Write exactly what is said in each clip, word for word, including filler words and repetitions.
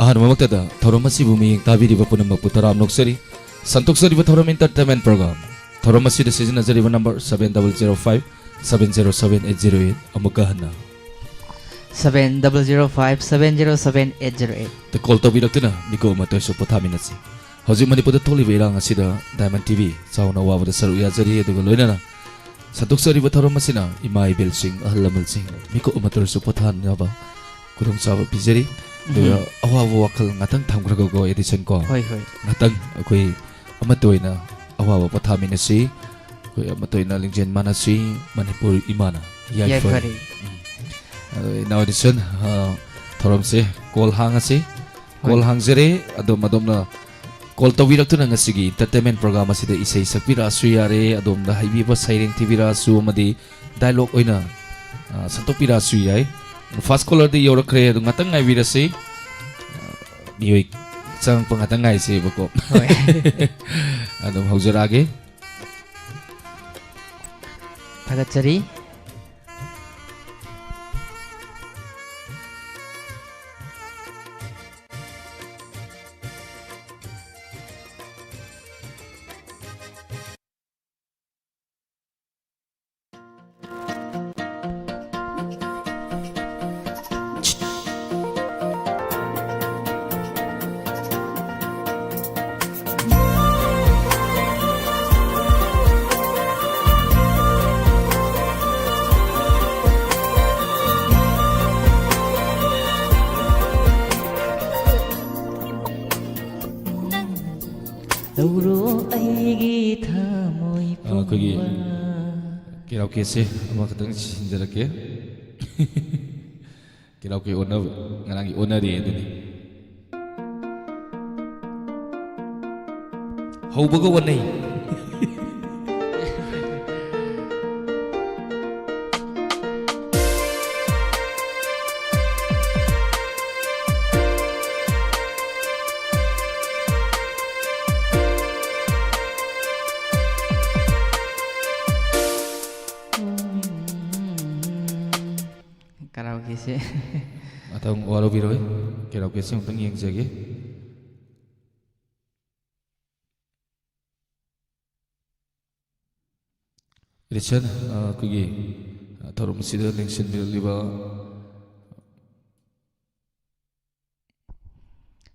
ꯑꯍꯥꯟꯕꯃꯛꯇꯗ ꯊꯧꯔꯝ ꯑꯁꯤꯕꯨ ꯃꯤꯠꯌꯦꯡ ꯇꯥꯕꯤꯔꯤꯕ ꯄꯨꯝꯅꯃꯛꯄꯨ ꯇꯔꯥꯝꯅ ꯑꯣꯛꯆꯔꯤ꯫ ꯁꯟꯇꯣꯛꯆꯔꯤꯕ ꯊꯧꯔꯝ entertainment program꯫ ꯊꯧꯔꯝ ꯑꯁꯤꯗ ꯁꯤꯖꯤꯟꯅꯖꯔꯤꯕ number seven double zero five seven zero seven eight zero eight꯫ ꯑꯃꯨꯛꯀ ꯍꯟꯅ seven double zero five seven zero seven eight zero eight꯫ ꯇ call ꯇꯧꯕꯤꯔꯛꯇꯨꯅ ꯃꯤꯀꯨꯞ ꯑꯃꯠꯇ ꯑꯣꯏꯔꯁꯨ ꯄꯣꯊꯥꯃꯤꯟꯅꯁꯤ꯫ ꯍꯧꯖꯤꯛ ꯃꯅꯤꯄꯨꯔꯗ ꯊꯣꯛꯂꯤꯕ ꯏꯔꯥꯡ ꯑꯁꯤꯗ Diamond T V ꯆꯥꯎꯅ ꯑꯋꯥꯕꯗ ꯁꯔꯨꯛ ꯌꯥꯖꯔꯤ, ꯑꯗꯨꯒ ꯂꯣꯏꯅꯅ ꯁꯟꯗꯣꯛꯆꯔꯤꯕ ꯊꯧꯔꯝ ꯑꯁꯤꯅ ꯏꯃꯥ ꯏꯕꯦꯜꯁꯤꯡ, ꯑꯍꯜ ꯂꯃꯟꯁꯤꯡ, ꯃꯤꯀꯨꯞ ꯑꯃꯠꯇ ꯑꯣꯏꯔꯁꯨ ꯄꯣꯊꯥꯅꯕ ꯈꯨꯗꯣꯡꯆꯥꯕ ꯄꯤꯖꯔꯤ꯫ ꯑꯗꯨꯒ ꯎꯝ꯫ ꯑꯋꯥꯕ ꯋꯥꯈꯜ ꯉꯥꯛꯇꯪ ꯊꯝꯈ꯭ꯔꯒꯀꯣ, ꯑꯦꯗꯤꯁꯟ ꯀꯣ, ꯍꯣꯏ, ꯍꯣꯏ꯫ ꯉꯥꯛꯇꯪ ꯑꯩꯈꯣꯏ ꯑꯃꯠꯇ ꯑꯣꯏꯅ ꯑꯋꯥꯕ ꯄꯣꯊꯥꯃꯤꯟꯅꯁꯤ꯫ ꯑꯩꯈꯣꯏ ꯑꯃꯠꯇ ꯑꯣꯏꯅ ꯂꯤꯡꯖꯦꯜ ꯃꯥꯟꯅꯁꯤ꯫ ꯃꯅꯤꯄꯨꯔ ꯏꯃꯥꯅ ꯌꯥꯏꯐꯔꯦ꯫ ꯌꯥꯏꯐꯔꯦ꯫ ꯎꯝ꯫ ꯑꯗꯣ ꯏꯅꯥꯎ ꯑꯦꯗꯤꯁꯟ, ꯑ, ꯊꯧꯔꯝꯁꯦ call ꯍꯥꯡꯉꯁꯤ꯫ Call ꯍꯣꯏ꯫ ꯍꯥꯡꯖꯔꯦ꯫ ꯑꯗꯣꯝ, ꯑꯗꯣꯝꯅ call ꯇꯧꯕꯤꯔꯛꯇꯨꯅ ꯉꯁꯤꯒꯤ entertainment program ꯑꯁꯤꯗ ꯏꯁꯩ ꯁꯛꯄꯤꯔꯛꯑꯁꯨ ꯌꯥꯔꯦ, ꯑꯗꯣꯝꯗ ꯍꯩꯕꯤꯕ ꯁꯩꯔꯦꯡ ꯊꯤꯕꯤꯔꯛꯑꯁꯨ ꯑꯃꯗꯤ dialogue ꯑꯣꯏꯅ, ꯑ, ꯁꯟꯗꯣꯛꯄꯤꯔꯛꯑꯁꯨ ꯌꯥꯏ꯫ First caller ꯗꯤ ꯌꯧꯔꯛꯈ꯭ꯔꯦ, ꯑꯗꯨ ꯉꯥꯛꯇꯪ ꯉꯥꯏꯕꯤꯔꯁꯤ꯫ ꯑ, ꯃꯤꯑꯣꯏ ꯆꯪꯉꯛꯄ ꯉꯥꯛꯇꯪ ꯉꯥꯏꯁꯦꯕꯀꯣ꯫ ꯍꯣꯏ꯫ ꯑꯗꯨꯝ ꯍꯧꯖꯔꯛꯑꯒꯦ꯫ ꯊꯥꯒꯠꯆꯔꯤ꯫ ꯂꯧꯔꯣ ꯑꯩꯒꯤ ꯊꯃꯣꯏ ꯑ, ꯑꯩꯈꯣꯏꯒꯤ ꯄꯨꯝꯕ꯫ Karaoke ꯁꯦ ꯑꯃꯈꯛꯇꯪ ꯁꯤꯟꯖꯔꯛꯀꯦ꯫ Karaoke ꯑꯣꯟꯅꯕ, ꯉꯔꯥꯡꯒꯤ ꯑꯣꯟꯅꯔꯦ ꯑꯗꯨꯅꯤ꯫ ꯍꯧꯕꯒ ꯑꯣꯟꯅꯩ꯫ Karaoke ꯁꯦ꯫ ꯑ, ꯈꯤꯇꯪ ꯋꯥꯔꯧꯕꯤꯔꯣꯏ, ꯀꯦꯔꯥꯎꯀꯦꯁꯦ ꯑꯃꯨꯛꯇꯪ ꯌꯦꯡꯖꯒꯦ꯫ ꯔꯤꯆꯟ, ꯑ, ꯑꯩꯈꯣꯏꯒꯤ, ꯑ, ꯊꯧꯔꯝ ꯑꯁꯤꯗ ꯂꯦꯡꯁꯤꯟꯕꯤꯔꯛꯂꯤꯕ,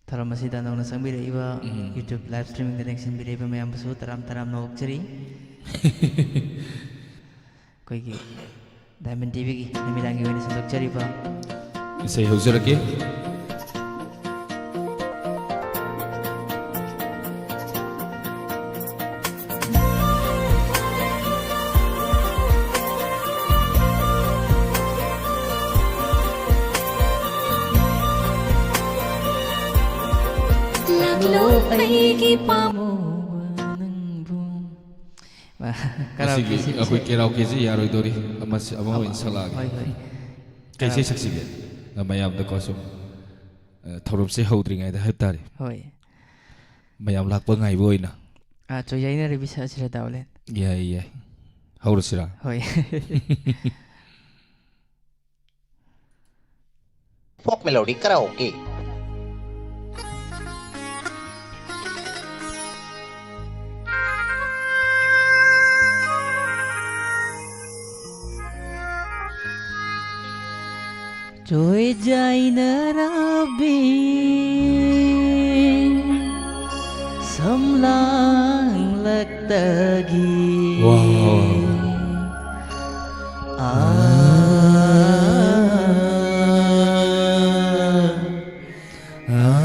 ꯊꯧꯔꯝ ꯑꯁꯤꯗ ꯅꯧꯅ ꯆꯪꯕꯤꯔꯛꯏꯕ ꯎꯝ꯫ YouTube live streamingꯗ ꯂꯦꯡꯁꯤꯟꯕꯤꯔꯛꯏꯕ ꯃꯌꯥꯝꯕꯨꯁꯨ ꯇꯔꯥꯝ ꯇꯔꯥꯝꯅ ꯑꯣꯛꯆꯔꯤ꯫ ꯑꯩꯈꯣꯏꯒꯤ Diamond ꯇꯤꯚꯤꯒꯤ ꯅꯨꯃꯤꯗꯥꯡꯒꯤ ꯑꯣꯏꯅ ꯁꯟꯗꯣꯛꯆꯔꯤꯕ ꯏꯁꯩ ꯍꯧꯖꯔꯛꯀꯦ꯫ ꯂꯥꯛꯂꯣ ꯑꯩꯒꯤ ꯄꯥꯝꯃꯨꯕ ꯅꯪꯕꯨ꯫ ꯉꯁꯤꯒꯤ ꯀꯔꯥꯎꯀꯦ ꯁꯤꯟꯁꯦ꯫ ꯑꯩꯈꯣꯏ ꯀꯦꯔꯥꯎꯀꯦꯁꯤ ꯌꯥꯔꯣꯏꯗꯧꯔꯤ꯫ ꯑꯃ ꯁꯤ-, ꯑꯃ ꯑꯣꯏꯅ ꯁꯛꯂꯛꯑꯒꯦ꯫ ꯍꯣꯏ, ꯍꯣꯏ꯫ ꯀꯩ ꯏꯁꯩ ꯀꯔꯥꯎꯀꯦ꯫ ꯁꯛꯁꯤꯒꯦ? ꯑ, ꯃꯌꯥꯝꯗꯀꯣ ꯁꯨꯝ, ꯑ, ꯊꯧꯔꯝꯁꯦ ꯍꯧꯗ꯭ꯔꯤꯉꯩꯗ ꯍꯥꯏꯕ ꯇꯥꯔꯦ꯫ ꯍꯣꯏ꯫ ꯃꯌꯥꯝ ꯂꯥꯛꯄ ꯉꯥꯏꯕ ꯑꯣꯏꯅ꯫ ꯑ, ꯆꯣꯏꯖꯥꯏꯅꯔꯕꯤ ꯁꯛꯑꯁꯤꯔ, ꯗꯥꯎꯂꯦꯟ? ꯌꯥꯏ, ꯌꯥꯏ꯫ ꯍꯧꯔꯁꯤꯔꯥ? ꯍꯣꯏ꯫ Folk Melody Karaoke꯫ ꯆꯣꯏꯖꯥꯏꯅꯔꯕꯤ ꯁꯝꯂꯥꯡꯂꯛꯇꯒꯤ꯫ Wow. ꯑꯥ, ꯑꯥ,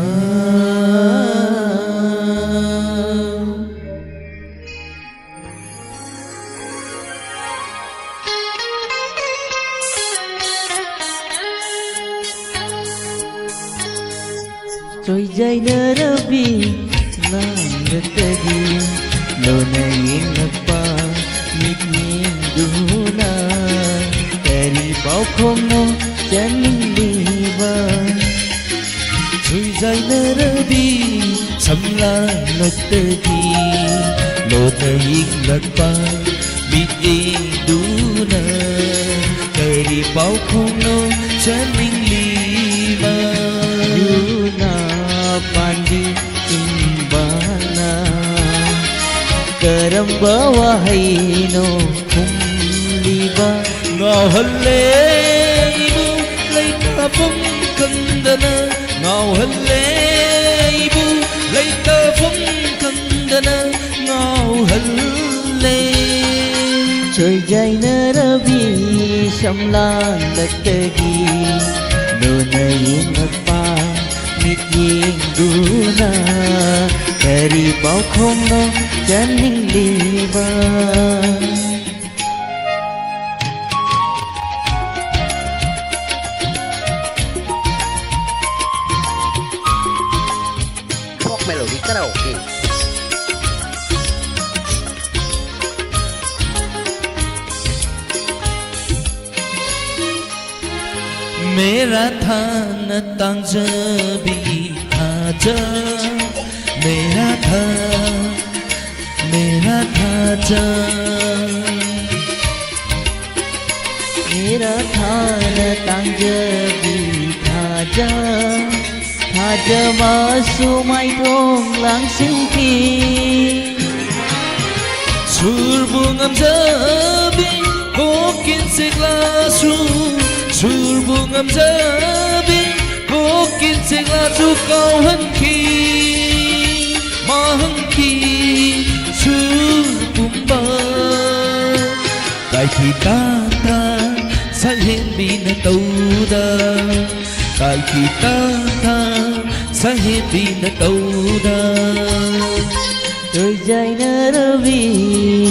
ꯆꯣꯏꯖꯥꯏꯅꯔꯕꯤ ꯂꯥꯡꯂꯛꯇꯒꯤ ꯂꯣꯟꯅ ꯌꯦꯡꯂꯛꯄ ꯃꯤꯠꯌꯦꯡꯗꯨꯅ ꯀꯔꯤ ꯄꯥꯎꯈꯣꯝꯅꯣ ꯆꯥꯅꯤꯡꯂꯤꯕ? ꯆꯣꯏꯖꯥꯏꯅꯔꯕꯤ ꯁꯝꯂꯥꯡꯂꯛꯇꯒꯤ ꯂꯣꯟꯅ ꯌꯦꯡꯂꯛꯄ ꯃꯤꯠꯌꯦꯡꯗꯨꯅ ꯀꯔꯤ ꯄꯥꯎꯈꯣꯝꯅꯣ ꯆꯥꯅꯤꯡꯂꯤ? ꯀꯔꯝꯕ ꯋꯥꯍꯩꯅꯣ ꯈꯨꯝꯂꯤꯕ? ꯉꯥꯎꯍꯜꯂꯦ ꯑꯩꯕꯨ ꯂꯩꯇꯥꯐꯝ ꯈꯪꯗꯅ, ꯉꯥꯎꯍꯜꯂꯦ ꯑꯩꯕꯨ ꯂꯩꯇꯥꯐꯝ ꯈꯪꯗꯅ, ꯉꯥꯎꯍꯜꯂꯦ꯫ ꯆꯣꯏꯖꯥꯏꯅꯔꯕꯤ ꯁꯝꯂꯥꯡꯂꯛꯇꯒꯤ ꯂꯣꯟꯅ ꯌꯦꯡꯂꯛꯄ ꯃꯤꯠꯌꯦꯡꯗꯨꯅ ꯀꯔꯤ ꯄꯥꯎꯈꯣꯡꯅꯣ ꯆꯟꯅꯤꯡꯂꯤꯕ? Folk Melody Karaoke. मेरा था न तांजबी था जा, मेरा था, मेरा था जा। मेरा था न तांजबी था जा, ꯊꯥꯖꯕ ꯁꯨꯃꯥꯏꯊꯣꯡ ꯂꯥꯡꯁꯤꯟꯈꯤ꯫ ꯁꯨꯔꯕꯨ ꯉꯝꯖꯕꯤ ꯀꯣꯛꯀꯤꯟ ꯁꯦꯛꯂꯥꯁꯨ, ꯁꯨꯔꯕꯨ ꯉꯝꯖꯕꯤ ꯀꯣꯛꯀꯤꯟ ꯁꯦꯛꯂꯥꯁꯨ ꯀꯥꯎꯍꯟꯈꯤ, ꯃꯥꯡꯍꯟꯈꯤ ꯁꯨꯔ ꯄꯨꯝꯕ꯫ ꯀꯥꯏꯈꯤ ꯇꯥꯟꯊꯥ ꯁꯛꯍꯦꯟꯕꯤꯅ ꯇꯧꯗ, ꯀꯥꯏꯈꯤ ꯇꯥꯟꯊꯥ ꯁꯛꯍꯦꯟꯕꯤꯅ ꯇꯧꯗ꯫ ꯆꯣꯏꯖꯥꯏꯅꯔꯕꯤ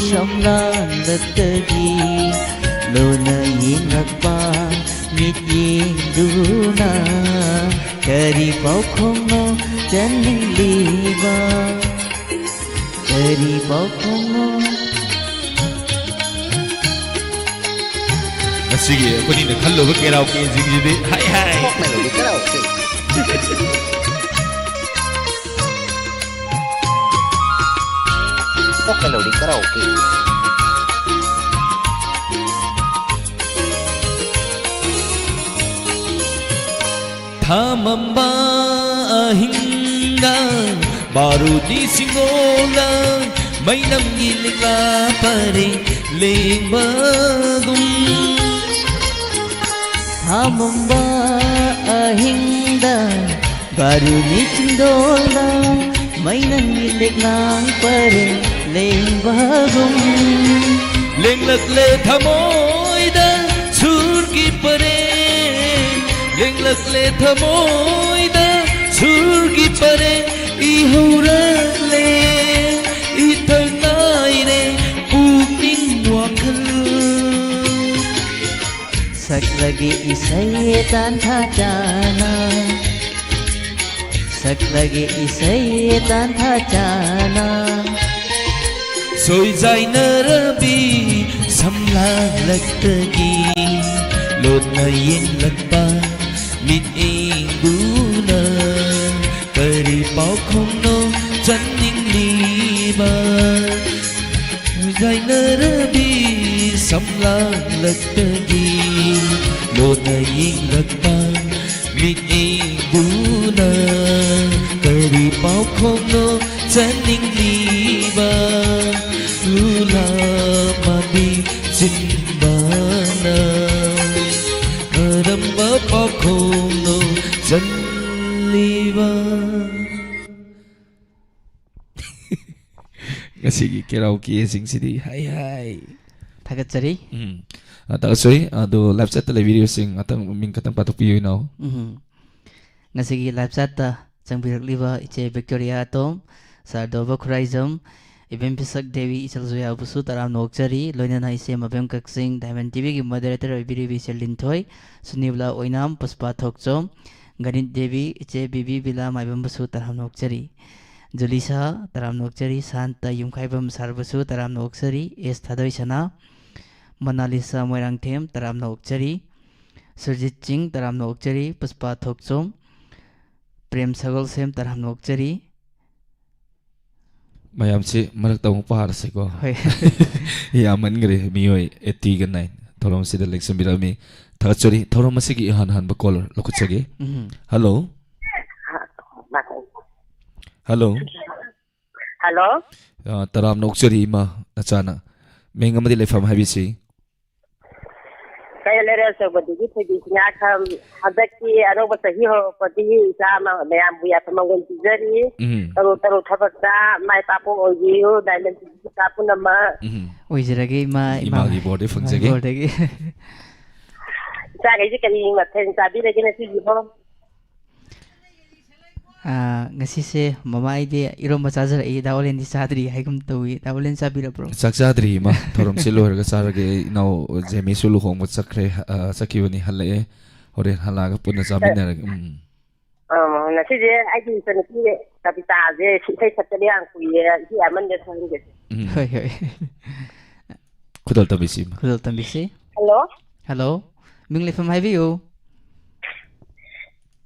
ꯁꯝꯂꯥꯡꯂꯛꯇꯒꯤ ꯂꯣꯟꯅ ꯌꯦꯡꯂꯛꯄ ꯃꯤꯠꯌꯦꯡꯗꯨꯅ ꯀꯔꯤ ꯄꯥꯎꯈꯣꯡꯅꯣ ꯆꯟꯅꯤꯡꯂꯤꯕ? ꯀꯔꯤ ꯄꯥꯎꯈꯣꯡꯅꯣ? ꯉꯁꯤꯒꯤ ꯑꯩꯈꯣꯏꯅꯤꯅ ꯈꯜꯂꯨꯕ ꯀꯦꯔꯥꯎꯀꯦꯁꯤꯡꯁꯤꯗꯤ ꯍꯥꯏ ꯍꯥꯏ꯫ Folk Melody Karaoke. Folk Melody Karaoke. ꯊꯥꯃꯝꯕ ꯑꯍꯤꯡꯗ ꯕꯥꯔꯨꯅꯤ ꯁꯤꯡꯒꯣꯜꯗ ꯃꯩꯅꯝꯒꯤ ꯂꯤꯛꯂꯥ ꯄꯔꯦꯡ ꯂꯦꯡꯕꯒꯨꯝ꯫ ꯊꯥꯃꯝꯕ ꯑꯍꯤꯡꯗ ꯕꯥꯔꯨꯅꯤ ꯆꯤꯡꯗꯣꯜꯗ ꯃꯩꯅꯝꯒꯤ ꯂꯤꯛꯂꯥꯡ ꯄꯔꯦꯡ ꯂꯦꯡꯕꯒꯨꯝ꯫ ꯂꯦꯡꯂꯛꯂꯦ ꯊꯃꯣꯏꯗ ꯁꯨꯔꯒꯤ ꯄꯔꯦꯡ, ꯂꯦꯡꯂꯛꯂꯦ ꯊꯃꯣꯏꯗ ꯁꯨꯔꯒꯤ ꯄꯔꯦꯡ ꯏꯍꯧꯔꯛꯂꯦ꯫ ꯏꯊꯛ ꯅꯥꯏꯔꯦ ꯄꯨꯛꯅꯤꯡ ꯋꯥꯈꯜ꯫ ꯁꯛꯂꯒꯦ ꯏꯁꯩ ꯇꯥꯟꯊꯥ ꯆꯥꯅ, ꯁꯛꯂꯒꯦ ꯏꯁꯩ ꯇꯥꯟꯊꯥ ꯆꯥꯅ꯫ ꯁꯣꯏꯖꯥꯏꯅꯔꯕꯤ ꯁꯝꯂꯥꯡꯂꯛꯇꯒꯤ ꯂꯣꯟꯅ ꯌꯦꯡꯂꯛꯄ ꯃꯤꯠꯌꯦꯡꯗꯨꯅ ꯀꯔꯤ ꯄꯥꯎꯈꯨꯝꯅꯣ ꯆꯟꯅꯤꯡꯂꯤꯕ? ꯁꯣꯏꯖꯥꯏꯅꯔꯕꯤ ꯁꯝꯂꯥꯡꯂꯛꯇꯒꯤ ꯂꯣꯟꯅ ꯌꯦꯡꯂꯛꯄ ꯃꯤꯠꯌꯦꯡꯗꯨꯅ ꯀꯔꯤ ꯄꯥꯎꯈꯨꯝꯅꯣ ꯆꯟꯅꯤꯡꯂꯤꯕ? ꯂꯨꯂꯥ ꯃꯥꯟꯕꯤ ꯆꯤꯟꯕꯥꯅ ꯀꯔꯝꯕ ꯄꯥꯎꯈꯨꯝꯅꯣ ꯆꯜꯂꯤꯕ? ꯉꯁꯤꯒꯤ ꯀꯦꯔꯥꯎꯀꯦꯁꯤꯡꯁꯤꯗꯤ ꯍꯥꯏ ꯍꯥꯏ꯫ ꯊꯥꯒꯠꯆꯔꯤ꯫ ꯎꯝ꯫ ꯑ, ꯊꯥꯒꯠꯆꯔꯤ꯫ ꯑꯗꯣ live chat ꯇ ꯂꯩꯕꯤꯔꯤꯕꯁꯤꯡ ꯉꯥꯛꯇꯪ ꯃꯃꯤꯡ ꯈꯛꯇꯪ ꯄꯥꯊꯣꯛꯄꯤꯌꯨ, ꯏꯅꯥꯎ꯫ ꯎꯝ꯫ ꯉꯁꯤꯒꯤ live chat ꯇ ꯆꯪꯕꯤꯔꯛꯂꯤꯕ ꯏꯆꯦ ꯕꯤꯛꯇꯣꯔꯤꯌꯥ ꯑꯇꯣꯝ, ꯁꯥꯔ ꯗꯣꯕ ꯈꯨꯔꯥꯏꯖꯝ, ꯏꯕꯦꯝ ꯄꯤꯁꯛ ꯗꯦꯕꯤ ꯏꯆꯜꯁꯨ ꯌꯥꯕꯁꯨ ꯇꯔꯥꯝꯅ ꯑꯣꯛꯆꯔꯤ꯫ ꯂꯣꯏꯅꯅ ꯏꯆꯦ ꯃꯕꯦꯝ ꯀꯛꯆꯤꯡ, Diamond T V ꯒꯤ moderator ꯑꯣꯏꯕꯤꯔꯤꯕ ꯏꯆꯦ ꯂꯤꯟꯊꯣꯏ, ꯁꯨꯅꯤꯕꯂꯥ ꯑꯣꯏꯅꯥꯝ, ꯄꯨꯁꯄꯥ ꯊꯣꯛꯆꯣꯝ, ꯒꯅꯤꯠ ꯗꯦꯕꯤ, ꯏꯆꯦ ꯕꯤꯕꯤ ꯕꯤꯂꯥ ꯃꯥꯏꯕꯝꯕꯨꯁꯨ ꯇꯔꯥꯝꯅ ꯑꯣꯛꯆꯔꯤ꯫ ꯖꯨꯂꯤꯁꯥ, ꯇꯔꯥꯝꯅ ꯑꯣꯛꯆꯔꯤ꯫ ꯁꯥꯟꯇ ꯌꯨꯝꯈꯥꯏꯕꯝ ꯁꯥꯔꯕꯁꯨ ꯇꯔꯥꯝꯅ ꯑꯣꯛꯆꯔꯤ꯫ ꯑꯦꯁ ꯊꯥꯗꯣꯏꯁꯅꯥ, ꯃꯣꯅꯥꯂꯤꯁꯥ ꯃꯣꯏꯔꯥꯡꯊꯦꯝ, ꯇꯔꯥꯝꯅ ꯑꯣꯛꯆꯔꯤ꯫ ꯁꯨꯔꯖꯤꯠ ꯆꯤꯡ, ꯇꯔꯥꯝꯅ ꯑꯣꯛꯆꯔꯤ꯫ ꯄꯨꯁꯄꯥ ꯊꯣꯛꯆꯣꯝ, ꯄ꯭ꯔꯦꯝ ꯁꯒꯣꯜꯁꯦꯝ, ꯇꯔꯥꯝꯅ ꯑꯣꯛꯆꯔꯤ꯫ ꯃꯌꯥꯝꯁꯤ ꯃꯔꯛꯇ ꯑꯃꯨꯛ ꯄꯥꯔꯁꯤꯀꯣ꯫ ꯍꯣꯏ꯫ ꯌꯥꯝꯃꯟꯈ꯭ꯔꯦ, ꯃꯤꯑꯣꯏ eighty ꯒ nine꯫ ꯊꯧꯔꯝ ꯑꯁꯤꯗ ꯂꯦꯛꯆꯟꯕꯤꯔꯛꯑꯝꯃꯤ꯫ ꯊꯥꯒꯠꯆꯔꯤ꯫ ꯊꯧꯔꯝ ꯑꯁꯤꯒꯤ ꯏꯍꯥꯟ ꯍꯥꯟꯕ caller ꯂꯧꯈꯠꯆꯒꯦ꯫ ꯎꯝ꯫ Hello꯫ Hello꯫ ꯍꯜꯂꯣ꯫ ꯑ, ꯇꯔꯥꯝꯅ ꯑꯣꯛꯆꯔꯤ ꯏꯃꯥ ꯅꯆꯥꯅ꯫ ꯃꯤꯡ ꯑꯃꯗꯤ ꯂꯩꯐꯝ ꯍꯥꯏꯕꯤꯁꯤ꯫ ꯀꯩꯔꯣꯜ ꯂꯩꯔꯣꯜ ꯑꯆꯧꯕꯗꯒꯤ ꯊꯣꯏꯕꯤ ꯁꯤꯡꯉꯥꯈꯝ꯫ ꯍꯟꯗꯛꯀꯤ ꯑꯅꯧꯕ ꯆꯍꯤ ꯍꯧꯔꯛꯄꯒꯤ ꯏꯆꯥ ꯑꯃ ꯃꯌꯥꯝꯕꯨ ꯌꯥꯏꯐ ꯃꯪꯒꯣꯜ ꯄꯤꯖꯔꯤ꯫ ꯎꯝ꯫ ꯇꯔꯨ ꯇꯔꯨ ꯊꯕꯛꯇ ꯃꯥꯏ ꯄꯥꯛꯄ ꯑꯣꯏꯕꯤꯌꯨ, ꯗꯥꯏꯃꯟ ꯇꯤꯚꯤ ꯏꯆꯥ ꯄꯨꯝꯅꯃꯛ꯫ ꯎꯝ꯫ ꯑꯣꯏꯖꯔꯒꯦ ꯏꯃꯥ, ꯏꯃꯥ꯫ ꯏꯃꯥꯒꯤ ꯕꯣꯔꯗꯤ ꯐꯪꯖꯒꯦ꯫ ꯕꯣꯔꯗꯒꯤ꯫ ꯏꯆꯥꯈꯩꯁꯦ ꯀꯔꯤ ꯃꯊꯦꯜ ꯆꯥꯕꯤꯔꯒꯦ ꯉꯁꯤꯁꯤꯕꯣ? ꯑꯥ, ꯉꯁꯤꯁꯦ ꯃꯃꯥ ꯑꯩꯗꯤ ꯏꯔꯣꯝꯕ ꯆꯥꯖꯔꯛꯏ, ꯗꯥ ꯑꯣꯂꯦꯟꯗꯤ ꯆꯥꯗ꯭ꯔꯤ ꯍꯥꯏꯒꯨꯝ ꯇꯧꯏ꯫ ꯗꯥ ꯑꯣꯂꯦꯟ ꯆꯥꯕꯤꯔꯕ꯭ꯔꯣ? ꯆꯥꯛ ꯆꯥꯗ꯭ꯔꯤ ꯏꯃꯥ, ꯊꯧꯔꯝꯁꯤ ꯂꯣꯏꯔꯒ ꯆꯥꯔꯒꯦ꯫ ꯑꯩ ꯏꯅꯥꯎ ꯖꯦꯃꯤꯁꯨ ꯂꯨꯍꯣꯡꯕ ꯆꯠꯈ꯭ꯔꯦ, ꯑꯥ, ꯆꯠꯈꯤꯕꯅꯤ, ꯍꯜꯂꯛꯑꯦ꯫ ꯍꯣꯔꯦꯟ ꯍꯜꯂꯛꯑꯒ ꯄꯨꯟꯅ ꯆꯥꯃꯤꯟꯅꯔꯒꯦ꯫ ꯎꯝ꯫ ꯑꯥ, ꯉꯁꯤꯁꯦ ꯑꯩꯒꯤ ꯏꯆꯟꯅꯨꯄꯤ ꯀꯕꯤꯇꯥꯁꯦ ꯏꯁꯩ ꯁꯛꯄꯗꯤ ꯌꯥꯝ ꯀꯨꯏꯔꯦ, ꯏꯁꯩ ꯑꯃꯅꯤꯗ ꯁꯛꯍꯟꯒꯦ꯫ ꯎꯝ꯫ ꯍꯣꯏ, ꯍꯣꯏ꯫ ꯈꯨꯗꯣꯜ ꯇꯝꯕꯤꯁꯤ ꯏꯃꯥ꯫ ꯈꯨꯗꯣꯜ ꯇꯝꯕꯤꯁꯤ꯫ ꯍꯜꯂꯣ꯫ ꯍꯜꯂꯣ꯫ ꯃꯤꯡ ꯂꯩꯐꯝ ꯍꯥꯏꯕꯤꯌꯨ꯫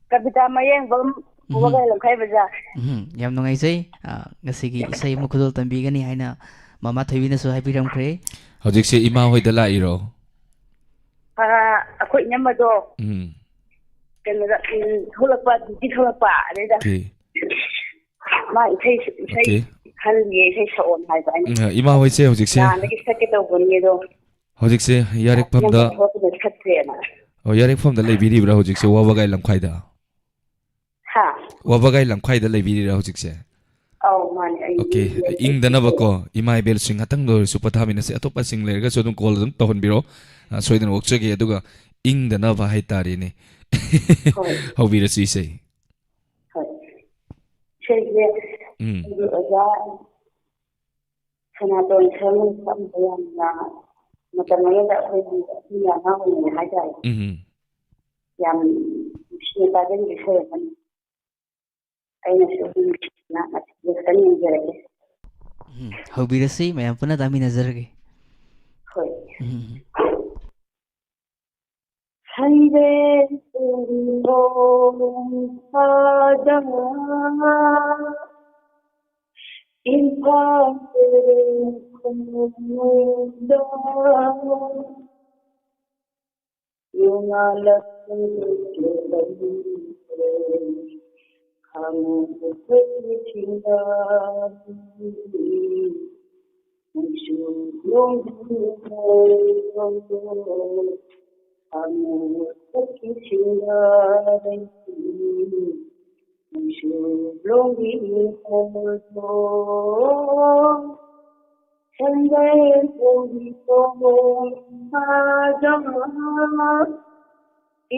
ꯀꯕꯤꯇꯥ ꯃꯌꯦꯡꯕꯝ, ꯎꯝꯍꯨꯝ꯫ ꯋꯥꯕꯒꯥꯏ ꯂꯝꯈꯥꯏ ꯕꯖꯥꯔ꯫ ꯎꯝꯍꯨꯝ꯫ ꯌꯥꯝ ꯅꯨꯡꯉꯥꯏꯖꯩ꯫ ꯑ, ꯉꯁꯤꯒꯤ ꯏꯁꯩ ꯑꯃ ꯈꯨꯗꯣꯜ ꯇꯝꯕꯤꯒꯅꯤ ꯍꯥꯏꯅ ꯃꯃꯥ ꯊꯣꯏꯕꯤꯅꯁꯨ ꯍꯥꯏꯕꯤꯔꯝꯈ꯭ꯔꯦ꯫ ꯍꯧꯖꯤꯛꯁꯦ ꯏꯃꯥ ꯍꯣꯏꯗ ꯂꯥꯛꯏꯔꯣ? ꯑ, ꯑꯩꯈꯣꯏ ꯏꯅꯝꯃꯗꯣ ꯎꯝ꯫ ꯀꯩꯅꯣꯗ, ꯎꯝ, ꯊꯣꯛꯂꯛꯄ, ꯗ꯭ꯌꯨꯇꯤ ꯊꯣꯛꯂꯛꯄ, ꯑꯗꯩꯗ ꯑꯣꯀꯦ꯫ ꯃꯥ ꯏꯁꯩ, ꯏꯁꯩ ꯑꯣꯀꯦ꯫ ꯈꯜꯂꯤꯌꯦ, ꯏꯁꯩ ꯁꯛꯑꯣꯅ ꯍꯥꯏꯕ ꯑꯩꯅ꯫ ꯎꯝ, ꯏꯃꯥ ꯍꯣꯏꯁꯦ ꯍꯧꯖꯤꯛꯁꯦ ꯅꯍꯥꯟꯗꯒꯤ ꯁꯛꯀꯦ ꯇꯧꯕꯅꯤ ꯑꯗꯣ꯫ ꯍꯧꯖꯤꯛꯁꯦ ꯌꯥꯔꯦꯛꯐꯝꯗ ꯅꯪ ꯊꯣꯛꯂꯛꯄꯗ ꯁꯛꯁꯦꯅ꯫ ꯑꯣ, ꯌꯥꯔꯦꯛꯐꯝꯗ ꯂꯩꯕꯤꯔꯤꯕ꯭ꯔꯥ ꯍꯧꯖꯤꯛꯁꯦ ꯋꯥꯕꯒꯥꯏ ꯂꯝꯈꯥꯏꯗ? ꯍꯥ? ꯋꯥꯕꯒꯥꯏ ꯂꯝꯈꯥꯏꯗ ꯂꯩꯕꯤꯔꯤꯔꯥ ꯍꯧꯖꯤꯛꯁꯦ? ꯑꯧ, ꯃꯥꯅꯦ, ꯑꯩ ꯑꯣꯀꯦ, ꯂꯩꯕꯅꯦ꯫ ꯏꯪꯗꯅꯕꯀꯣ, ꯏꯃꯥ ꯏꯕꯦꯜꯁꯤꯡ ꯉꯥꯛꯇꯪꯗ ꯑꯣꯏꯔꯁꯨ ꯄꯣꯊꯥꯃꯤꯟꯅꯁꯦ꯫ ꯑꯇꯣꯞꯄꯁꯤꯡ ꯂꯩꯔꯒꯁꯨ ꯑꯗꯨꯝ ꯀꯣꯜ ꯑꯗꯨꯝ ꯇꯧꯍꯟꯕꯤꯔꯣ꯫ ꯑ, ꯁꯣꯏꯗꯅ ꯑꯣꯛꯆꯒꯦ꯫ ꯑꯗꯨꯒ ꯏꯪꯗꯅꯕ ꯍꯥꯏꯇꯥꯔꯦꯅꯦ꯫ ꯍꯣꯏ꯫ ꯍꯧꯕꯤꯔꯁꯤ ꯏꯁꯩ꯫ ꯍꯣꯏ꯫ ꯏꯁꯩꯁꯦ ꯎꯝ꯫ ꯑꯩꯒꯤ ꯑꯣꯖꯥ ꯁꯅꯥꯇꯣꯟ ꯁꯔꯃꯅ ꯁꯛꯑꯝꯕ ꯌꯥꯝꯅ ꯃꯇꯝ ꯑꯃꯗ ꯑꯩꯈꯣꯏꯒꯤ ꯑꯩꯈꯣꯏꯅ ꯑꯉꯥꯡ ꯑꯣꯏꯔꯤꯉꯩ ꯍꯥꯏꯇꯥꯔꯦ꯫ ꯎꯝ꯫ ꯌꯥꯝ ꯅꯨꯡꯁꯤꯅ ꯇꯥꯖꯔꯤꯕ ꯏꯁꯩ ꯑꯃꯅꯤ꯫ ꯑꯩꯅꯁꯨ ꯑꯗꯨꯝ ꯅꯨꯡꯁꯤꯅ ꯃꯁꯤꯗ ꯈꯤꯇꯪ ꯌꯦꯡꯖꯔꯛꯀꯦ꯫ ꯎꯝ, ꯍꯧꯕꯤꯔꯁꯤ, ꯃꯌꯥꯝ ꯄꯨꯟꯅ ꯇꯥꯃꯤꯟꯅꯖꯔꯒꯦ꯫ ꯍꯣꯏ꯫ ꯎꯝ꯫ ꯁꯟꯗꯦꯟ ꯂꯣꯡ ꯁꯥꯗꯅ ꯏꯝꯐꯥꯜ ꯇꯨꯔꯦꯜ ꯈꯣꯡꯅꯨꯡꯗ ꯅꯣꯡꯉꯥꯜꯂꯛꯄ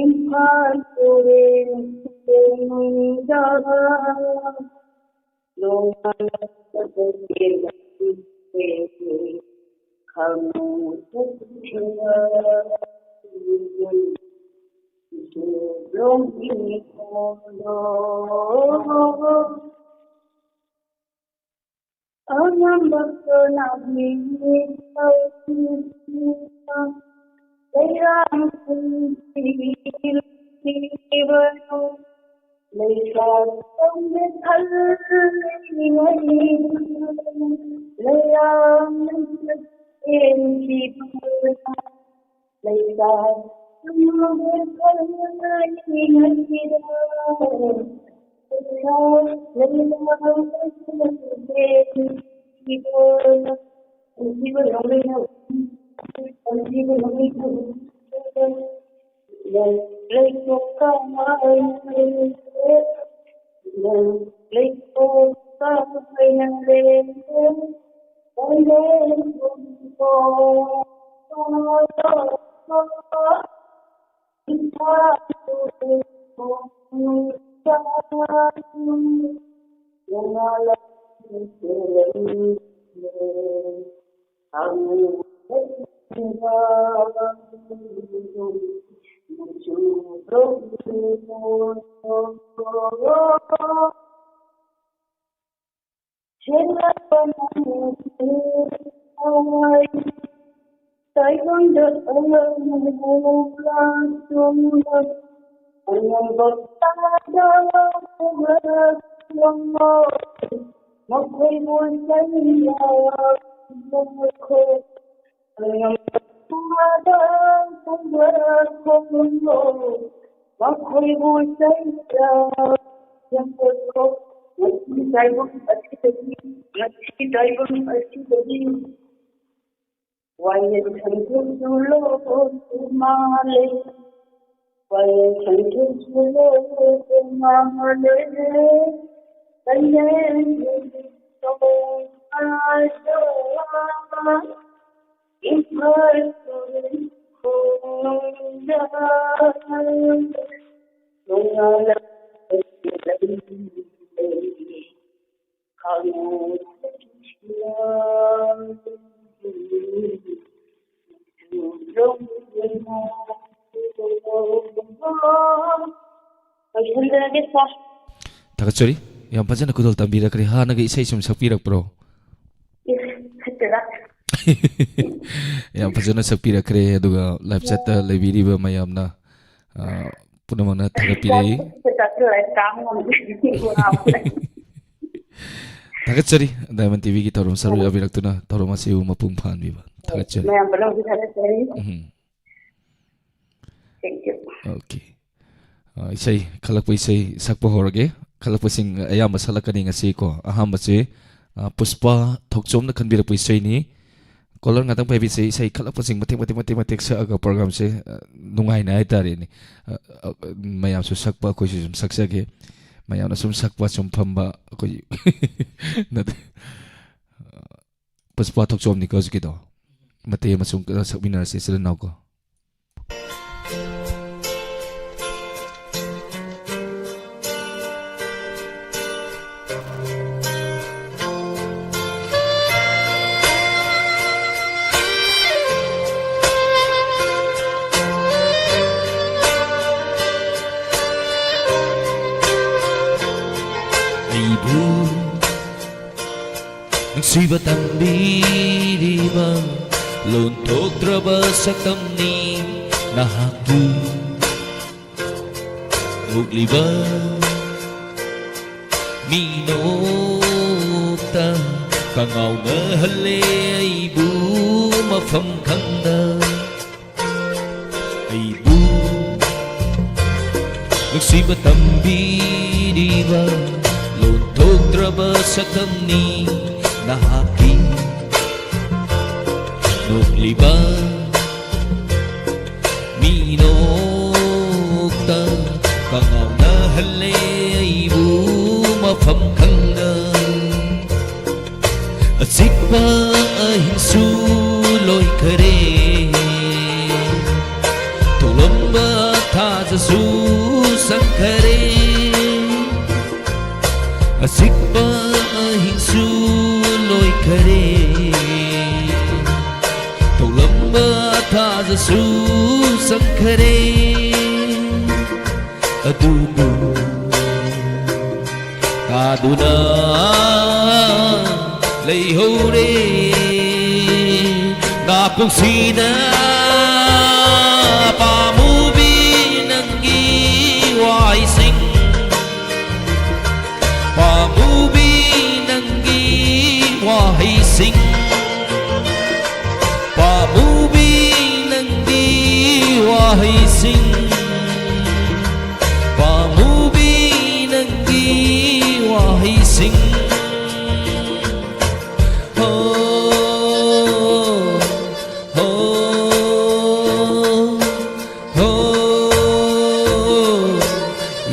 ꯏꯝꯐꯥꯜ ꯇꯨꯔꯦꯜ ꯇꯨꯔꯦꯜꯗ ꯅꯣꯡꯃ ꯈꯪꯉꯨ ꯇꯥꯏꯕꯪ ꯑꯁꯤꯗꯒꯤ, ꯉꯁꯤ ꯇꯥꯏꯕꯪ ꯑꯁꯤꯗꯒꯤ ꯋꯥꯌꯦꯜ ꯁꯪꯗꯣꯛꯇꯨ ꯂꯣꯏꯕ ꯃꯥꯜꯂꯦ꯫ ꯋꯥꯌꯦꯜ ꯁꯪꯗꯣꯛꯇꯨ ꯂꯣꯏꯕ ꯃꯥꯜꯂꯦ꯫ ꯀꯩꯅꯦ ꯇꯧꯕ ꯏꯝꯐꯥꯜ ꯈꯨꯟꯗ ꯅꯣꯡꯉꯥꯜꯂꯛꯄꯁꯤ ꯂꯩ꯫ ꯂꯣꯏꯁꯤꯟꯖꯔꯒꯦ, ꯁꯥꯔ꯫ ꯊꯥꯒꯠꯆꯔꯤ꯫ ꯌꯥꯝ ꯐꯖꯅ ꯈꯨꯗꯣꯜ ꯇꯝꯕꯤꯔꯛꯈ꯭ꯔꯦ꯫ ꯍꯥꯟꯅꯒ ꯏꯁꯩ ꯁꯨꯝ ꯁꯛꯄꯤꯔꯛꯄ꯭ꯔꯣ? ꯏꯁ, ꯁꯛꯇꯦꯗ꯫ ꯌꯥꯝ ꯐꯖꯅ ꯁꯛꯄꯤꯔꯛꯈ꯭ꯔꯦ꯫ ꯑꯗꯨꯒ live chat ꯇ ꯂꯩꯕꯤꯔꯤꯕ ꯃꯌꯥꯝꯅ, ꯑ, ꯄꯨꯝꯅꯃꯛꯅ ꯊꯥꯒꯠꯄꯤꯔꯛꯏ꯫ ꯆꯠꯄ ꯆꯠꯄ ꯂꯥꯏꯔꯤꯛ ꯇꯥꯡ ꯉꯝꯗꯦ꯫ ꯊꯥꯒꯠꯆꯔꯤ, Diamond ꯇꯤꯚꯤꯒꯤ ꯊꯧꯔꯝ ꯁꯔꯨꯛ ꯌꯥꯕꯤꯔꯛꯇꯨꯅ ꯊꯧꯔꯝ ꯑꯁꯤꯕꯨ ꯃꯄꯨꯡ ꯐꯥꯍꯟꯕꯤꯕ꯫ ꯊꯥꯒꯠꯆꯔꯤ꯫ ꯃꯌꯥꯝ ꯄꯨꯝꯅꯃꯛꯀꯤ ꯊꯥꯒꯠꯆꯔꯤ꯫ ꯎꯝ꯫ Thank you꯫ Okay꯫ ꯑ, ꯏꯁꯩ, ꯈꯜꯂꯛꯄ ꯏꯁꯩ ꯁꯛꯄ ꯍꯧꯔꯒꯦ꯫ ꯈꯜꯂꯛꯄꯁꯤꯡ ꯑꯌꯥꯝꯕ ꯁꯛꯂꯛꯀꯅꯤ ꯉꯁꯤ ꯀꯣ꯫ ꯑꯍꯥꯟꯕꯁꯦ, ꯑ, ꯄꯨꯁꯄꯥ ꯊꯣꯛꯆꯣꯝꯅ ꯈꯟꯕꯤꯔꯛꯄ ꯏꯁꯩꯅꯤ꯫ Caller ꯉꯥꯛꯇꯪ ꯄꯥꯏꯕꯤꯁꯦ꯫ ꯏꯁꯩ ꯈꯜꯂꯛꯄꯁꯤꯡ ꯃꯇꯦꯛ, ꯃꯇꯦꯛ, ꯃꯇꯦꯛ, ꯃꯇꯦꯛ ꯁꯛꯑꯒ program ꯁꯦ, ꯑ, ꯅꯨꯡꯉꯥꯏꯅ ꯍꯥꯏꯇꯥꯔꯦꯅꯦ꯫ ꯑ, ꯑ, ꯃꯌꯥꯝꯁꯨ ꯁꯛꯄ, ꯑꯩꯈꯣꯏꯁꯨ ꯁꯨꯝ ꯁꯛꯆꯒꯦ꯫ ꯃꯌꯥꯝꯅ ꯁꯨꯝ ꯁꯛꯄ, ꯁꯨꯝ ꯐꯝꯕ, ꯑꯩꯈꯣꯏ ꯅꯠꯇꯦ꯫ ꯄꯨꯁꯄꯥ ꯊꯣꯛꯆꯣꯝꯅꯤꯀꯣ ꯍꯧꯖꯤꯛꯀꯤꯗꯣ꯫ ꯃꯇꯦꯛ ꯑꯃ ꯁꯨꯝ ꯁꯛꯃꯤꯟꯅꯔꯁꯦ, ꯏꯆꯤꯜ ꯏꯅꯥꯎꯀꯣ꯫ ꯑꯩꯕꯨ ꯅꯨꯡꯁꯤꯕ ꯇꯝꯕꯤꯔꯤꯕ ꯂꯣꯟꯊꯣꯛꯇ꯭ꯔꯕ ꯁꯛꯇꯝꯅꯤ ꯅꯍꯥꯛꯀꯤ꯫ ꯎꯠꯂꯤꯕ ꯃꯤꯅꯣꯛꯇ ꯀꯉꯥꯎꯅꯍꯜꯂꯦ ꯑꯩꯕꯨ ꯃꯐꯝ ꯈꯪꯗ꯫ ꯑꯩꯕꯨ ꯅꯨꯡꯁꯤꯕ ꯇꯝꯕꯤꯔꯤꯕ ꯂꯣꯟꯊꯣꯛꯇ꯭ꯔꯕ ꯁꯛꯇꯝꯅꯤ ꯅꯍꯥꯛꯀꯤ ꯅꯣꯛꯂꯤꯕ ꯃꯤꯅꯣꯛꯇ ꯀꯉꯥꯎꯅꯍꯜꯂꯦ ꯑꯩꯕꯨ ꯃꯐꯝ ꯈꯪꯅ꯫ ꯑꯆꯤꯛꯄ ꯑꯍꯤꯡꯁꯨ ꯂꯣꯏꯈꯔꯦ, ꯊꯣꯛꯂꯝꯕ ꯊꯥꯖꯁꯨ ꯁꯪꯈꯔꯦ꯫ ꯑꯆꯤꯛꯄ ꯑꯍꯤꯡꯁꯨ ꯂꯣꯏꯈꯔꯦ, ꯊꯣꯛꯂꯝꯕ ꯊꯥꯖꯁꯨ ꯆꯪꯈꯔꯦ꯫ ꯑꯗꯨꯕꯨ ꯀꯥꯗꯨꯅ ꯂꯩꯍꯧꯔꯦ ꯅꯥꯀꯣꯡꯁꯤꯗ ꯄꯥꯝꯃꯨꯕꯤ ꯅꯪꯒꯤ ꯋꯥꯍꯩꯁꯤꯡ꯫ ꯄꯥꯝꯃꯨꯕꯤ ꯅꯪꯒꯤ ꯋꯥꯍꯩꯁꯤꯡ, ꯄꯥꯝꯃꯨꯕꯤ ꯅꯪꯒꯤ ꯋꯥꯍꯩꯁꯤꯡ, ꯄꯥꯝꯃꯨꯕꯤ ꯅꯪꯒꯤ ꯋꯥꯍꯩꯁꯤꯡ꯫ ꯍꯣ, ꯍꯣ꯫ ꯍꯣ,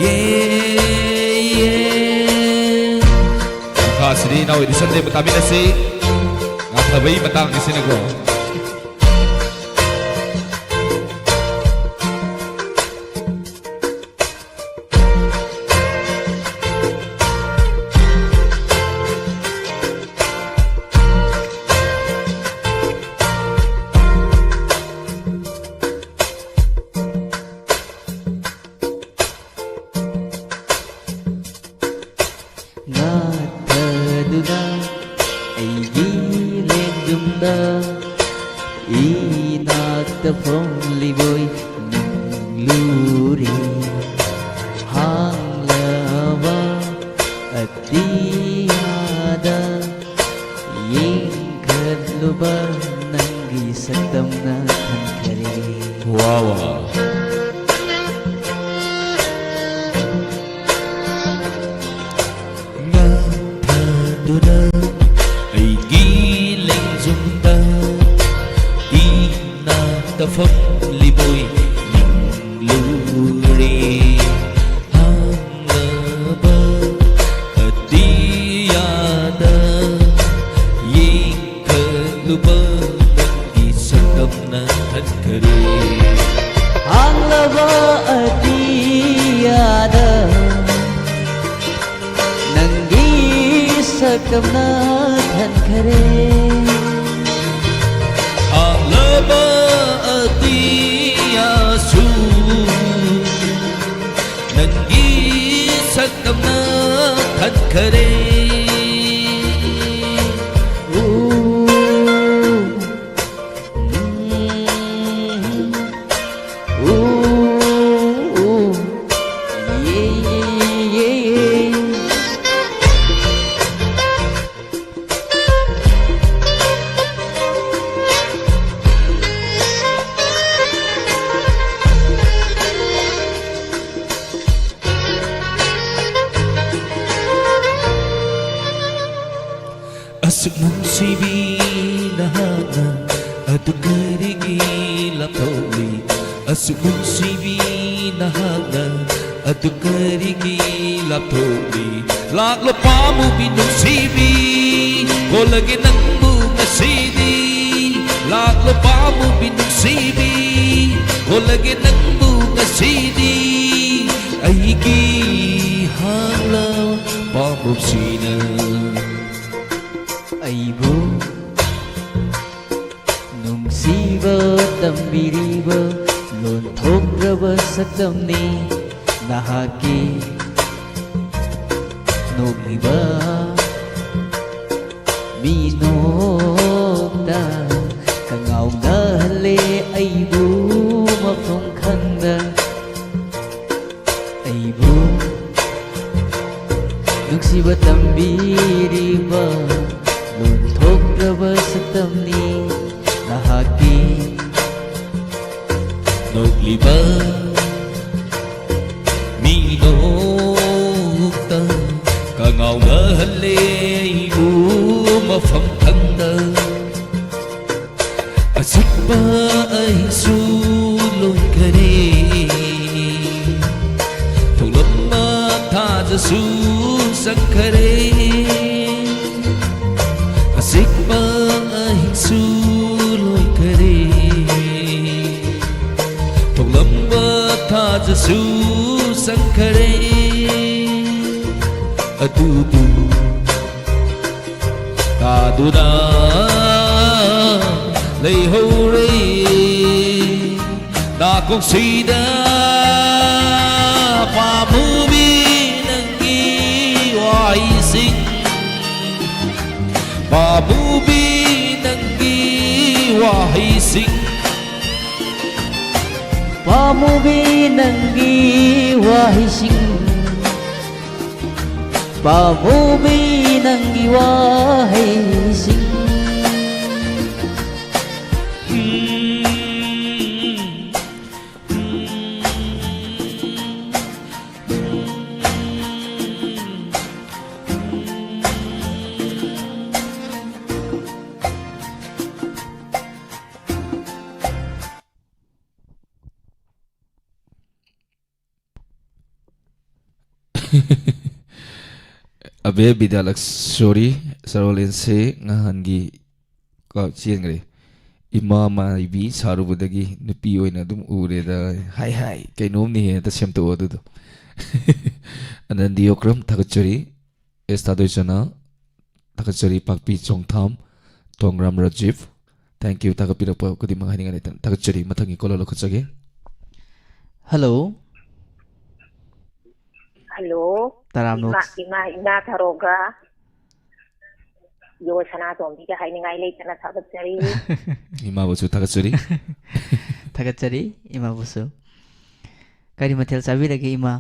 ꯌꯦ, ꯌꯦ꯫ ꯃꯈꯥꯁꯤꯗꯤ ꯏꯅꯥꯎ ꯏꯗꯤꯁꯟꯗ ꯑꯃꯨꯛ ꯇꯥꯃꯤꯟꯅꯁꯤ꯫ ꯉꯥꯊꯕꯒꯤ ꯃꯇꯥꯡꯅꯤ ꯁꯤꯅꯀꯣ꯫ ꯉꯥꯊꯗꯨꯅ ꯑꯩꯒꯤ ꯂꯦꯡꯖꯨꯝꯗ ꯏꯅꯥꯛꯇ ꯐꯣꯡꯂꯤꯕꯣꯏ ꯅꯤꯡꯂꯨꯔꯦ꯫ ꯍꯥꯡꯂꯕ ꯑꯇꯤꯌꯥꯗ ꯌꯦꯡꯈꯠꯂꯨꯕ ꯅꯪꯒꯤ ꯁꯛꯇꯝꯅ ꯈꯟꯈꯔꯦ꯫ ꯋꯥ ꯋꯥ꯫ ꯉꯥ ꯁꯛꯇꯝꯅ ꯊꯟꯈꯔꯦ꯫ ꯍꯥꯡꯂꯕ ꯑꯇꯤꯌꯥꯁꯨ ꯅꯪꯒꯤ ꯁꯛꯇꯝꯅ ꯊꯟꯈꯔꯦ꯫ ꯎ, ꯎꯝ, ꯎ, ꯎ, ꯌꯦ, ꯌꯦ, ꯌꯦ, ꯌꯦ꯫ ꯑꯁꯨꯛ ꯅꯨꯡꯁꯤꯕꯤ ꯅꯍꯥꯛꯅ ꯑꯗꯨ ꯀꯔꯤꯒꯤ ꯂꯥꯞꯊꯣꯛꯂꯤ? ꯑꯁꯨꯛ ꯅꯨꯡꯁꯤꯕꯤ ꯅꯍꯥꯛꯅ ꯑꯗꯨ ꯀꯔꯤꯒꯤ ꯂꯥꯞꯊꯣꯛꯂꯤ? ꯂꯥꯛꯂꯣ ꯄꯥꯝꯃꯨꯕꯤ ꯅꯨꯡꯁꯤꯕꯤ, ꯀꯣꯜꯂꯒꯦ ꯅꯪꯕꯨ ꯉꯁꯤꯗꯤ꯫ ꯂꯥꯛꯂꯣ ꯄꯥꯝꯃꯨꯕꯤ ꯅꯨꯡꯁꯤꯕꯤ, ꯀꯣꯜꯂꯒꯦ ꯅꯪꯕꯨ ꯉꯁꯤꯗꯤ꯫ ꯑꯩꯒꯤ ꯍꯥꯡꯂ ꯄꯥꯝꯕꯣꯝꯁꯤꯅ ꯑꯩꯕꯨ ꯅꯨꯡꯁꯤꯕ ꯇꯝꯕꯤꯔꯤꯕ ꯂꯣꯟꯊꯣꯛꯇ꯭ꯔꯕ ꯁꯛꯇꯝꯅꯤ ꯅꯍꯥꯛꯀꯤ꯫ ꯅꯣꯛꯂꯤꯕ ꯃꯤꯅꯣꯛꯇ ꯀꯉꯥꯎꯅꯍꯜꯂꯦ ꯑꯩꯕꯨ ꯃꯐꯝ ꯈꯪꯗ꯫ ꯑꯩꯕꯨ ꯅꯨꯡꯁꯤꯕ ꯇꯝꯕꯤꯔꯤꯕ ꯂꯣꯟꯊꯣꯛꯇ꯭ꯔꯕ ꯁꯛꯇꯝꯅꯤ ꯅꯍꯥꯛꯀꯤ꯫ ꯅꯣꯛꯂꯤꯕ ꯃꯤꯅꯣꯛꯇ ꯀꯉꯥꯎꯅꯍꯜꯂꯦ ꯑꯩꯕꯨ ꯃꯐꯝ ꯈꯪꯗ꯫ ꯑꯁꯤꯛꯄ ꯑꯍꯤꯡꯁꯨ ꯂꯣꯏꯈꯔꯦ, ꯊꯣꯛꯂꯝꯕ ꯊꯥꯖꯁꯨ ꯆꯪꯈꯔꯦ꯫ ꯑꯁꯤꯛꯄ ꯑꯍꯤꯡꯁꯨ ꯂꯣꯏꯈꯔꯦ, ꯊꯣꯛꯂꯝꯕ ꯊꯥꯖꯁꯨ ꯆꯪꯈꯔꯦ꯫ ꯑꯗꯨꯕꯨ ꯇꯨꯅ ꯂꯩꯍꯧꯔꯦ ꯅꯥꯀꯣꯡꯁꯤꯗ꯫ ꯄꯥꯝꯃꯨꯕꯤ ꯅꯪꯒꯤ ꯋꯥꯍꯩꯁꯤꯡ, ꯄꯥꯝꯃꯨꯕꯤ ꯅꯪꯒꯤ ꯋꯥꯍꯩꯁꯤꯡ, ꯄꯥꯝꯃꯨꯕꯤ ꯅꯪꯒꯤ ꯋꯥꯍꯩꯁꯤꯡ, ꯄꯥꯝꯃꯨꯕꯤ ꯅꯪꯒꯤ ꯋꯥꯍꯩꯁꯤꯡ꯫ ꯑꯕꯦ ꯕꯤꯗ꯭ꯌꯥꯂꯛꯁꯣꯔꯤ ꯁꯔꯣꯂꯦꯟꯁꯦ ꯉꯍꯥꯟꯒꯤ ꯀ-, ꯆꯦꯟꯈ꯭ꯔꯦ꯫ "ꯏꯃꯥ ꯃꯥꯏꯕꯤ ꯁꯥꯔꯨꯕꯗꯒꯤ ꯅꯨꯄꯤ ꯑꯣꯏꯅ ꯑꯗꯨꯝ ꯎꯔꯦꯗ"꯫ ꯍꯥꯏ ꯍꯥꯏ, ꯀꯩꯅꯣꯝꯅꯤ ꯍꯦ, ꯑꯝꯇ ꯁꯦꯝꯗꯣꯛꯑꯣ ꯑꯗꯨꯗꯣ꯫ ꯑꯅꯟꯗꯤ ꯑꯣꯀ꯭ꯔꯝ, ꯊꯥꯒꯠꯆꯔꯤ꯫ ꯑꯦꯁ ꯊꯥꯗꯣꯏꯆꯅ, ꯊꯥꯒꯠꯆꯔꯤ꯫ ꯄꯥꯛꯄꯤ ꯆꯣꯡꯊꯥꯝ, ꯇꯣꯡꯔꯥꯝ ꯔꯥꯖꯤꯞ, thank you꯫ ꯊꯥꯒꯠꯄꯤꯔꯛꯄ ꯈꯨꯗꯤꯡꯃꯛ ꯍꯥꯏꯅꯤꯡꯉꯥꯏ ꯂꯩꯇꯅ ꯊꯥꯒꯠꯆꯔꯤ꯫ ꯃꯊꯪꯒꯤ caller ꯂꯧꯈꯠꯆꯒꯦ꯫ ꯍꯜꯂꯣ꯫ ꯍꯜꯂꯣ꯫ ꯇꯔꯥꯝꯅ ꯏꯃꯥ, ꯑꯣꯛ- ꯏꯃꯥ, ꯏꯃꯥ ꯊꯔꯣꯒ ꯌꯣ ꯁꯅꯥꯇꯣꯝꯕꯤꯒ ꯍꯥꯏꯅꯤꯡꯉꯥꯏ ꯂꯩꯇꯅ ꯊꯥꯒꯠꯆꯔꯤ꯫ ꯏꯃꯥꯕꯨꯁꯨ ꯊꯥꯒꯠꯆꯔꯤ꯫ ꯊꯥꯒꯠꯆꯔꯤ, ꯏꯃꯥꯕꯨꯁꯨ꯫ ꯀꯔꯤ ꯃꯊꯦꯜ ꯆꯥꯕꯤꯔꯒꯦ, ꯏꯃꯥ?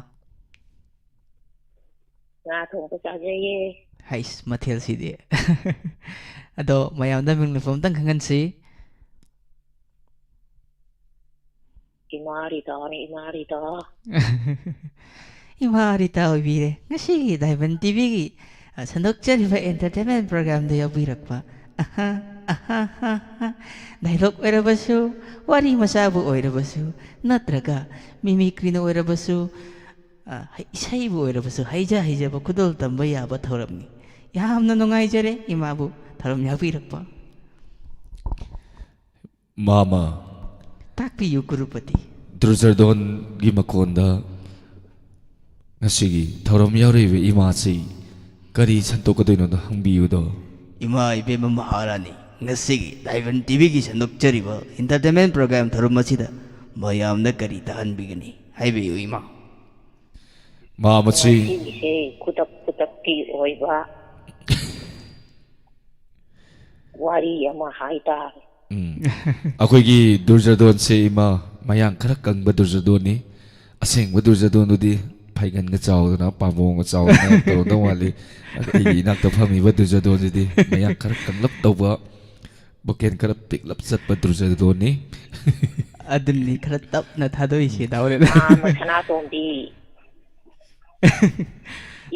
ꯉꯥ ꯊꯣꯡꯕ ꯆꯥꯖꯩꯌꯦ꯫ ꯍꯩꯁ, ꯃꯊꯦꯜꯁꯤꯗꯤ꯫ ꯑꯗꯣ ꯃꯌꯥꯝꯗ ꯃꯤꯡ ꯂꯩꯐꯝ ꯑꯝꯇꯪ ꯈꯪꯍꯟꯁꯤ꯫ ꯏꯃꯥ ꯔꯤꯇꯥꯅꯤ, ꯏꯃꯥ ꯔꯤꯇꯥ꯫ ꯏꯃꯥ ꯔꯤꯇꯥ ꯑꯣꯏꯕꯤꯔꯦ꯫ ꯉꯁꯤꯒꯤ ꯗꯥꯏꯃꯟ ꯇꯤꯚꯤꯒꯤ, ꯑ, ꯁꯟꯗꯣꯛꯆꯔꯤꯕ entertainment programꯗ ꯌꯥꯎꯕꯤꯔꯛꯄ꯫ ꯑꯍꯥ, ꯑꯍꯥ, ꯍꯥ, ꯍꯥ꯫ Dialogue ꯑꯣꯏꯔꯕꯁꯨ, ꯋꯥꯔꯤ ꯃꯆꯥꯕꯨ ꯑꯣꯏꯔꯕꯁꯨ, ꯅꯠꯇ꯭ꯔꯒ mimicryꯅ ꯑꯣꯏꯔꯕꯁꯨ, ꯑ, ꯏꯁꯩꯕꯨ ꯑꯣꯏꯔꯕꯁꯨ ꯍꯩꯖ ꯍꯩꯖꯕ ꯈꯨꯗꯣꯜ ꯇꯝꯕ ꯌꯥꯕ ꯊꯧꯔꯝꯅꯤ꯫ ꯌꯥꯝꯅ ꯅꯨꯡꯉꯥꯏꯖꯔꯦ ꯏꯃꯥꯕꯨ ꯊꯧꯔꯝ ꯌꯥꯎꯕꯤꯔꯛꯄ꯫ ꯃꯥꯃ꯫ ꯇꯥꯛꯄꯤꯌꯨ ꯒꯨꯔꯨꯄꯇꯤ꯫ ꯗꯨꯔꯖꯔꯗꯣꯟꯒꯤ ꯃꯀꯣꯟꯗ ꯉꯁꯤꯒꯤ ꯊꯧꯔꯝ ꯌꯥꯎꯔꯤꯕ ꯏꯃꯥꯁꯤ ꯀꯔꯤ ꯁꯟꯇꯣꯛꯀꯗꯣꯏꯅꯣꯗꯣ ꯍꯪꯕꯤꯌꯨꯗꯣ꯫ ꯏꯃꯥ ꯏꯕꯦꯝꯃ ꯃꯍꯥꯔꯥꯅꯤ, ꯉꯁꯤꯒꯤ ꯗꯥꯏꯃꯟ ꯇꯤꯚꯤꯒꯤ ꯁꯟꯗꯣꯛꯆꯔꯤꯕ entertainment program ꯊꯧꯔꯝ ꯑꯁꯤꯗ ꯃꯌꯥꯝꯗ ꯀꯔꯤ ꯇꯥꯍꯟꯕꯤꯒꯅꯤ? ꯍꯥꯏꯕꯤꯌꯨ, ꯏꯃꯥ꯫ ꯃꯥ ꯃꯁꯤ ꯉꯁꯤꯒꯤꯁꯦ ꯈꯨꯗꯛ ꯈꯨꯗꯛꯀꯤ ꯑꯣꯏꯕ ꯋꯥꯔꯤ ꯑꯃ ꯍꯥꯏꯇꯥꯔꯦ꯫ ꯎꯝ꯫ ꯑꯩꯈꯣꯏꯒꯤ ꯗꯨꯔꯖꯗꯣꯟꯁꯦ, ꯏꯃꯥ, ꯃꯌꯥꯡ ꯈꯔ ꯀꯪꯕ ꯗꯨꯔꯖꯗꯣꯟꯅꯤ꯫ ꯑꯁꯦꯡꯕ ꯗꯨꯔꯖꯗꯣꯟꯗꯨꯗꯤ ꯐꯩꯒꯟꯒ ꯆꯥꯎꯗꯅ, ꯄꯥꯝꯕꯣꯝꯒ ꯆꯥꯎꯗꯅ ꯇꯧꯔꯝꯗꯧ ꯃꯥꯜꯂꯤ꯫ ꯑꯗꯣ ꯑꯩꯒꯤ ꯏꯅꯥꯛꯇ ꯐꯝꯃꯤꯕ ꯗꯨꯔꯖꯗꯣꯟꯁꯤꯗꯤ ꯃꯌꯥꯡ ꯈꯔ ꯀꯪꯂꯞ ꯇꯧꯕ, ꯕꯨꯀꯦꯟ ꯈꯔ ꯄꯤꯛꯂꯞ ꯆꯠꯄ ꯗꯨꯔꯖꯗꯣꯟꯅꯤ꯫ ꯑꯗꯨꯅꯤ ꯈꯔ ꯇꯞꯅ ꯊꯥꯗꯣꯛꯏꯁꯦ, ꯎꯝ꯫ ꯇꯥꯎꯔꯦꯅ꯫ ꯃꯥ ꯑꯃ ꯁꯅꯥꯇꯣꯝꯕꯤ꯫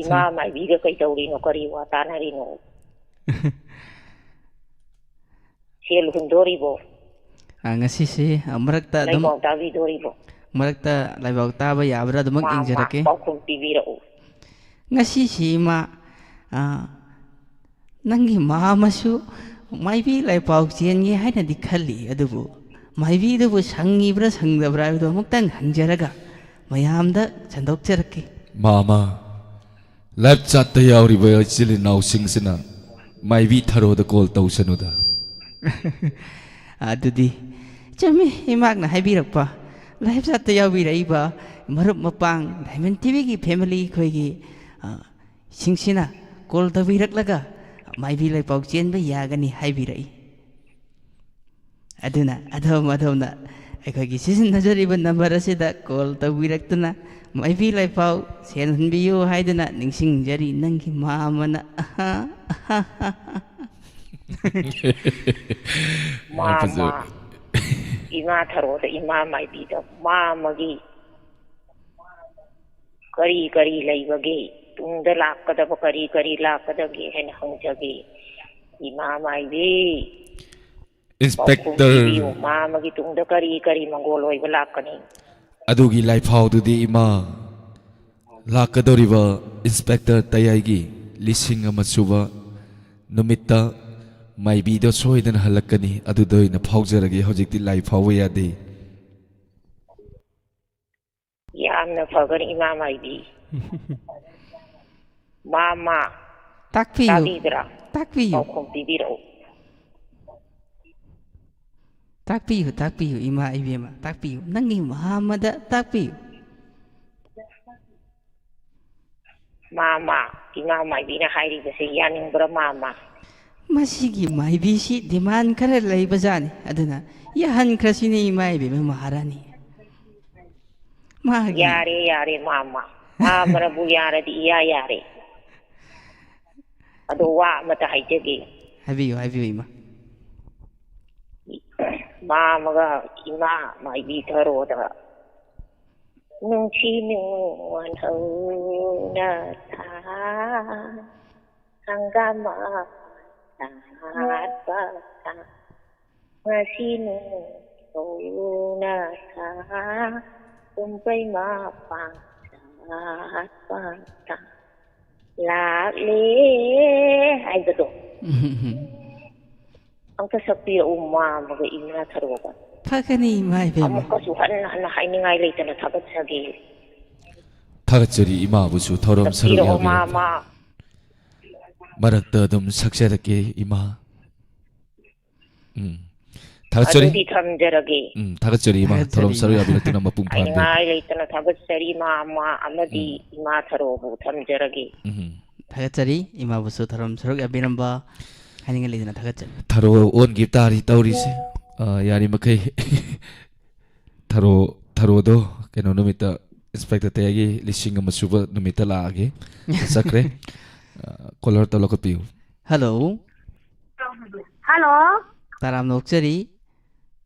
ꯏꯃꯥ ꯁꯅꯥ- ꯃꯥꯏꯕꯤꯒ ꯀꯩꯗꯧꯔꯤꯅꯣ? ꯀꯔꯤ ꯋꯥ ꯇꯥꯅꯔꯤꯅꯣ? ꯁꯦꯜ ꯍꯨꯟꯗꯣꯔꯤꯕꯣ? ꯑ, ꯉꯁꯤꯁꯤ, ꯑ, ꯃꯔꯛꯇ ꯑꯗꯨꯝ, ꯂꯩꯕꯥꯎ ꯇꯥꯕꯤꯗꯣꯔꯤꯕꯣ? ꯃꯔꯛꯇ ꯂꯩꯕꯥꯎ ꯇꯥꯕ ꯌꯥꯕ꯭ꯔꯥ ꯑꯗꯨꯃꯛ ꯃꯥ, ꯃꯥ ꯌꯦꯡꯖꯔꯛꯀꯦ꯫ ꯄꯥꯎꯈꯨꯝ ꯄꯤꯕꯤꯔꯛꯎ꯫ ꯉꯁꯤꯁꯤ ꯏꯃꯥ, ꯑ, ꯅꯪꯒꯤ ꯃꯥ ꯑꯃꯁꯨ ꯃꯥꯏꯕꯤ ꯂꯥꯏꯄꯥꯎ ꯆꯦꯟꯒꯦ ꯍꯥꯏꯅꯗꯤ ꯈꯜꯂꯤ, ꯑꯗꯨꯕꯨ ꯃꯥꯏꯕꯤꯗꯨꯕꯨ ꯁꯪꯉꯤꯕ꯭ꯔꯥ ꯁꯪꯗꯕ꯭ꯔꯥ ꯍꯥꯏꯕꯗꯨ ꯑꯃꯨꯛꯇꯪ ꯍꯪꯖꯔꯒ ꯃꯌꯥꯝꯗ ꯁꯟꯗꯣꯛꯆꯔꯛꯀꯦ꯫ ꯃꯥꯃ, live chat ꯇ ꯌꯥꯎꯔꯤꯕ ꯏꯆꯤꯜ ꯏꯅꯥꯎꯁꯤꯡꯁꯤꯅ ꯃꯥꯏꯕꯤ ꯊꯔꯣꯗ call ꯇꯧꯁꯅꯨꯗ꯫ ꯑꯗꯨꯗꯤ ꯆꯨꯝꯃꯤ, ꯏꯃꯥꯛꯅ ꯍꯥꯏꯕꯤꯔꯛꯄ, live chat ꯇ ꯌꯥꯎꯕꯤꯔꯛꯏꯕ ꯃꯔꯨꯞ ꯃꯄꯥꯡ, ꯗꯥꯏꯃꯟ ꯇꯤꯚꯤꯒꯤ family ꯑꯩꯈꯣꯏꯒꯤ, ꯑ, ꯁꯤꯡꯁꯤꯅ call ꯇꯧꯕꯤꯔꯛꯂꯒ ꯃꯥꯏꯕꯤ ꯂꯩꯄꯥꯎ ꯆꯦꯟꯕ ꯌꯥꯒꯅꯤ ꯍꯥꯏꯕꯤꯔꯛꯏ꯫ ꯑꯗꯨꯅ ꯑꯗꯣꯝ ꯑꯗꯣꯝꯅ ꯑꯩꯈꯣꯏꯒꯤ ꯁꯤꯖꯤꯟꯅꯖꯔꯤꯕ number ꯑꯁꯤꯗ call ꯇꯧꯕꯤꯔꯛꯇꯨꯅ ꯃꯥꯏꯕꯤ ꯂꯩꯄꯥꯎ ꯁꯦꯟꯍꯟꯕꯤꯌꯨ ꯍꯥꯏꯗꯨꯅ ꯅꯤꯡꯁꯤꯡꯖꯔꯤ ꯅꯪꯒꯤ ꯃꯥꯃꯅ꯫ ꯃꯥꯃ, ꯐꯖꯕ꯫ ꯏꯃꯥ ꯊꯔꯣꯗ, ꯏꯃꯥ ꯃꯥꯏꯕꯤꯗ, ꯃꯥꯃꯒꯤ ꯀꯔꯤ ꯀꯔꯤ ꯂꯩꯕꯒꯦ? ꯇꯨꯡꯗ ꯂꯥꯛꯀꯗꯕ ꯀꯔꯤ ꯀꯔꯤ ꯂꯥꯛꯀꯗꯒꯦ ꯍꯥꯏꯅ ꯍꯪꯖꯒꯦ꯫ ꯏꯃꯥ ꯃꯥꯏꯕꯤ, ꯄꯥꯎꯈꯨꯝ inspector ꯄꯤꯕꯤꯌꯨ, ꯃꯥꯃꯒꯤ ꯇꯨꯡꯗ ꯀꯔꯤ ꯀꯔꯤ ꯃꯪꯒꯣꯜ ꯑꯣꯏꯕ ꯂꯥꯛꯀꯅꯤ? ꯑꯗꯨꯒꯤ ꯂꯥꯏꯐꯥꯎꯗꯨꯗꯤ, ꯏꯃꯥ, ꯂꯥꯛꯀꯗꯧꯔꯤꯕ inspector ꯇꯌꯥꯏꯒꯤ ꯂꯤꯁꯤꯡ ꯑꯃ ꯁꯨꯕ ꯅꯨꯃꯤꯠꯇ ꯃꯥꯏꯕꯤꯗꯣ ꯁꯣꯏꯗꯅ ꯍꯜꯂꯛꯀꯅꯤ꯫ ꯑꯗꯨꯗ ꯑꯣꯏꯅ ꯐꯥꯎꯖꯔꯒꯦ, ꯍꯧꯖꯤꯛꯇꯤ ꯂꯥꯏ ꯐꯥꯎꯕ ꯌꯥꯗꯦ꯫ ꯌꯥꯝꯅ ꯐꯒꯅꯤ, ꯏꯃꯥ ꯃꯥꯏꯕꯤ꯫ ꯃꯥꯃ, ꯇꯥꯛꯄꯤꯌꯨ꯫ ꯇꯥꯕꯤꯕ꯭ꯔꯥ? ꯇꯥꯛꯄꯤꯌꯨ꯫ ꯄꯥꯎꯈꯨꯝ ꯄꯤꯕꯤꯔꯛꯎ꯫ ꯇꯥꯛꯄꯤꯌꯨ, ꯇꯥꯛꯄꯤꯌꯨ, ꯏꯃꯥ ꯏꯕꯦꯝꯃ, ꯇꯥꯛꯄꯤꯌꯨ꯫ ꯅꯪꯒꯤ ꯃꯍꯥꯃꯗ ꯇꯥꯛꯄꯤꯌꯨ꯫ ꯃꯥꯃ, ꯏꯃꯥ ꯃꯥꯏꯕꯤꯅ ꯍꯥꯏꯔꯤꯕꯁꯤ ꯌꯥꯅꯤꯡꯕ꯭ꯔꯥ, ꯃꯥꯃ? ꯃꯁꯤꯒꯤ ꯃꯥꯏꯕꯤꯁꯤ demand ꯈꯔ ꯂꯩꯕꯖꯥꯠꯅꯤ, ꯑꯗꯨꯅ ꯌꯥꯍꯟꯈ꯭ꯔꯁꯤꯅꯦ, ꯏꯃꯥ ꯏꯕꯦꯝꯃ ꯃꯍꯥꯔꯥꯅꯤ꯫ ꯃꯥꯒꯤ ꯌꯥꯔꯦ, ꯌꯥꯔꯦ, ꯃꯥꯃ꯫ ꯃꯥꯃꯅꯕꯨ ꯌꯥꯔꯗꯤ ꯏꯌꯥ ꯌꯥꯔꯦ꯫ ꯑꯗꯣ ꯋꯥ ꯑꯃꯇ ꯍꯥꯏꯖꯒꯦ꯫ ꯍꯥꯏꯕꯤꯌꯨ, ꯍꯥꯏꯕꯤꯌꯨ, ꯏꯃꯥ꯫ ꯃꯥꯃꯒ ꯏꯃꯥ ꯃꯥꯏꯕꯤ ꯊꯔꯣꯗ ꯅꯨꯡꯁꯤ ꯅꯨꯡꯉꯣꯟ ꯍꯧꯅ ꯊꯥ, ꯍꯪꯒꯥꯝ ꯃꯄꯥꯟ ꯁꯥꯠꯄ ꯊꯥ, ꯉꯁꯤ ꯅꯨꯡꯁꯤ ꯍꯧꯅ ꯊꯥ, ꯀꯨꯝꯄꯩ ꯃꯄꯥꯟ ꯁꯥꯠꯄ ꯊꯥ, ꯂꯥꯛꯂꯦ ꯍꯥꯏꯕꯗꯣ꯫ ꯑꯝꯇ ꯁꯛꯄꯤꯔꯛꯎ, ꯃꯥꯃꯒ ꯏꯃꯥ ꯊꯔꯣꯒ꯫ ꯐꯒꯅꯤ, ꯏꯃꯥ ꯏꯕꯦꯝꯃ꯫ ꯑꯃꯨꯛꯀꯁꯨ ꯍꯟꯅ ꯍꯟꯅ ꯍꯥꯏꯅꯤꯡꯉꯥꯏ ꯂꯩꯇꯅ ꯊꯥꯒꯠꯆꯒꯦ꯫ ꯊꯥꯒꯠꯆꯔꯤ, ꯏꯃꯥꯕꯨꯁꯨ ꯊꯧꯔꯝ ꯁꯔꯨꯛ ꯁꯛꯄꯤꯔꯛꯑꯣ, ꯌꯥꯕꯤꯔꯛꯇꯨꯅ꯫ ꯃꯥꯃ꯫ ꯃꯔꯛꯇ ꯑꯗꯨꯝ ꯁꯛꯆꯔꯛꯀꯦ, ꯏꯃꯥ꯫ ꯎꯝ꯫ ꯊꯥꯒꯠꯆꯔꯤ꯫ ꯑꯗꯨꯗꯤ ꯊꯝꯖꯔꯒꯦ꯫ ꯎꯝ, ꯊꯥꯒꯠꯆꯔꯤ, ꯏꯃꯥ꯫ ꯊꯥꯒꯠꯆꯔꯤ, ꯊꯧꯔꯝ ꯁꯔꯨꯛ ꯏꯃꯥ꯫ ꯌꯥꯕꯤꯔꯛꯇꯨꯅ ꯃꯄꯨꯡ ꯐꯥꯍꯟꯕꯤꯔꯦ꯫ ꯍꯥꯏꯅꯤꯡꯉꯥꯏ ꯂꯩꯇꯅ ꯊꯥꯒꯠꯆꯔꯤ, ꯃꯥꯃ ꯑꯃꯗꯤ ꯎꯝ꯫ ꯏꯃꯥ ꯊꯔꯣꯕꯨ ꯊꯝꯖꯔꯒꯦ꯫ ꯎꯝ꯫ ꯊꯥꯒꯠꯆꯔꯤ, ꯏꯃꯥꯕꯨꯁꯨ ꯊꯧꯔꯝ ꯁꯔꯨꯛ ꯌꯥꯕꯤꯔꯝꯕ ꯍꯥꯏꯅꯤꯡꯉꯥꯏ ꯂꯩꯇꯅ ꯊꯥꯒꯠꯆꯔꯤ꯫ ꯊꯔꯣ ꯑꯣꯟꯈꯤꯕ ꯇꯥꯔꯤ ꯇꯧꯔꯤꯁꯦ꯫ ꯑ, ꯌꯥꯔꯤꯃꯈꯩ ꯊꯔꯣ, ꯊꯔꯣꯗꯣ ꯀꯩꯅꯣ ꯅꯨꯃꯤꯠꯇ, ꯏꯟꯁꯄꯦꯛꯇꯔ ꯇꯌꯥꯏꯒꯤ ꯂꯤꯁꯤꯡ ꯑꯃ ꯁꯨꯕ ꯅꯨꯃꯤꯠꯇ ꯂꯥꯛꯑꯒꯦ꯫ ꯆꯠꯈ꯭ꯔꯦ꯫ ꯑ, ꯀꯣꯂꯔ ꯑꯝꯇ ꯂꯧꯈꯠꯄꯤꯌꯨ꯫ ꯍꯜꯂꯣ꯫ ꯍꯜꯂꯣ꯫ ꯇꯔꯥꯝꯅ ꯑꯣꯛꯆꯔꯤ꯫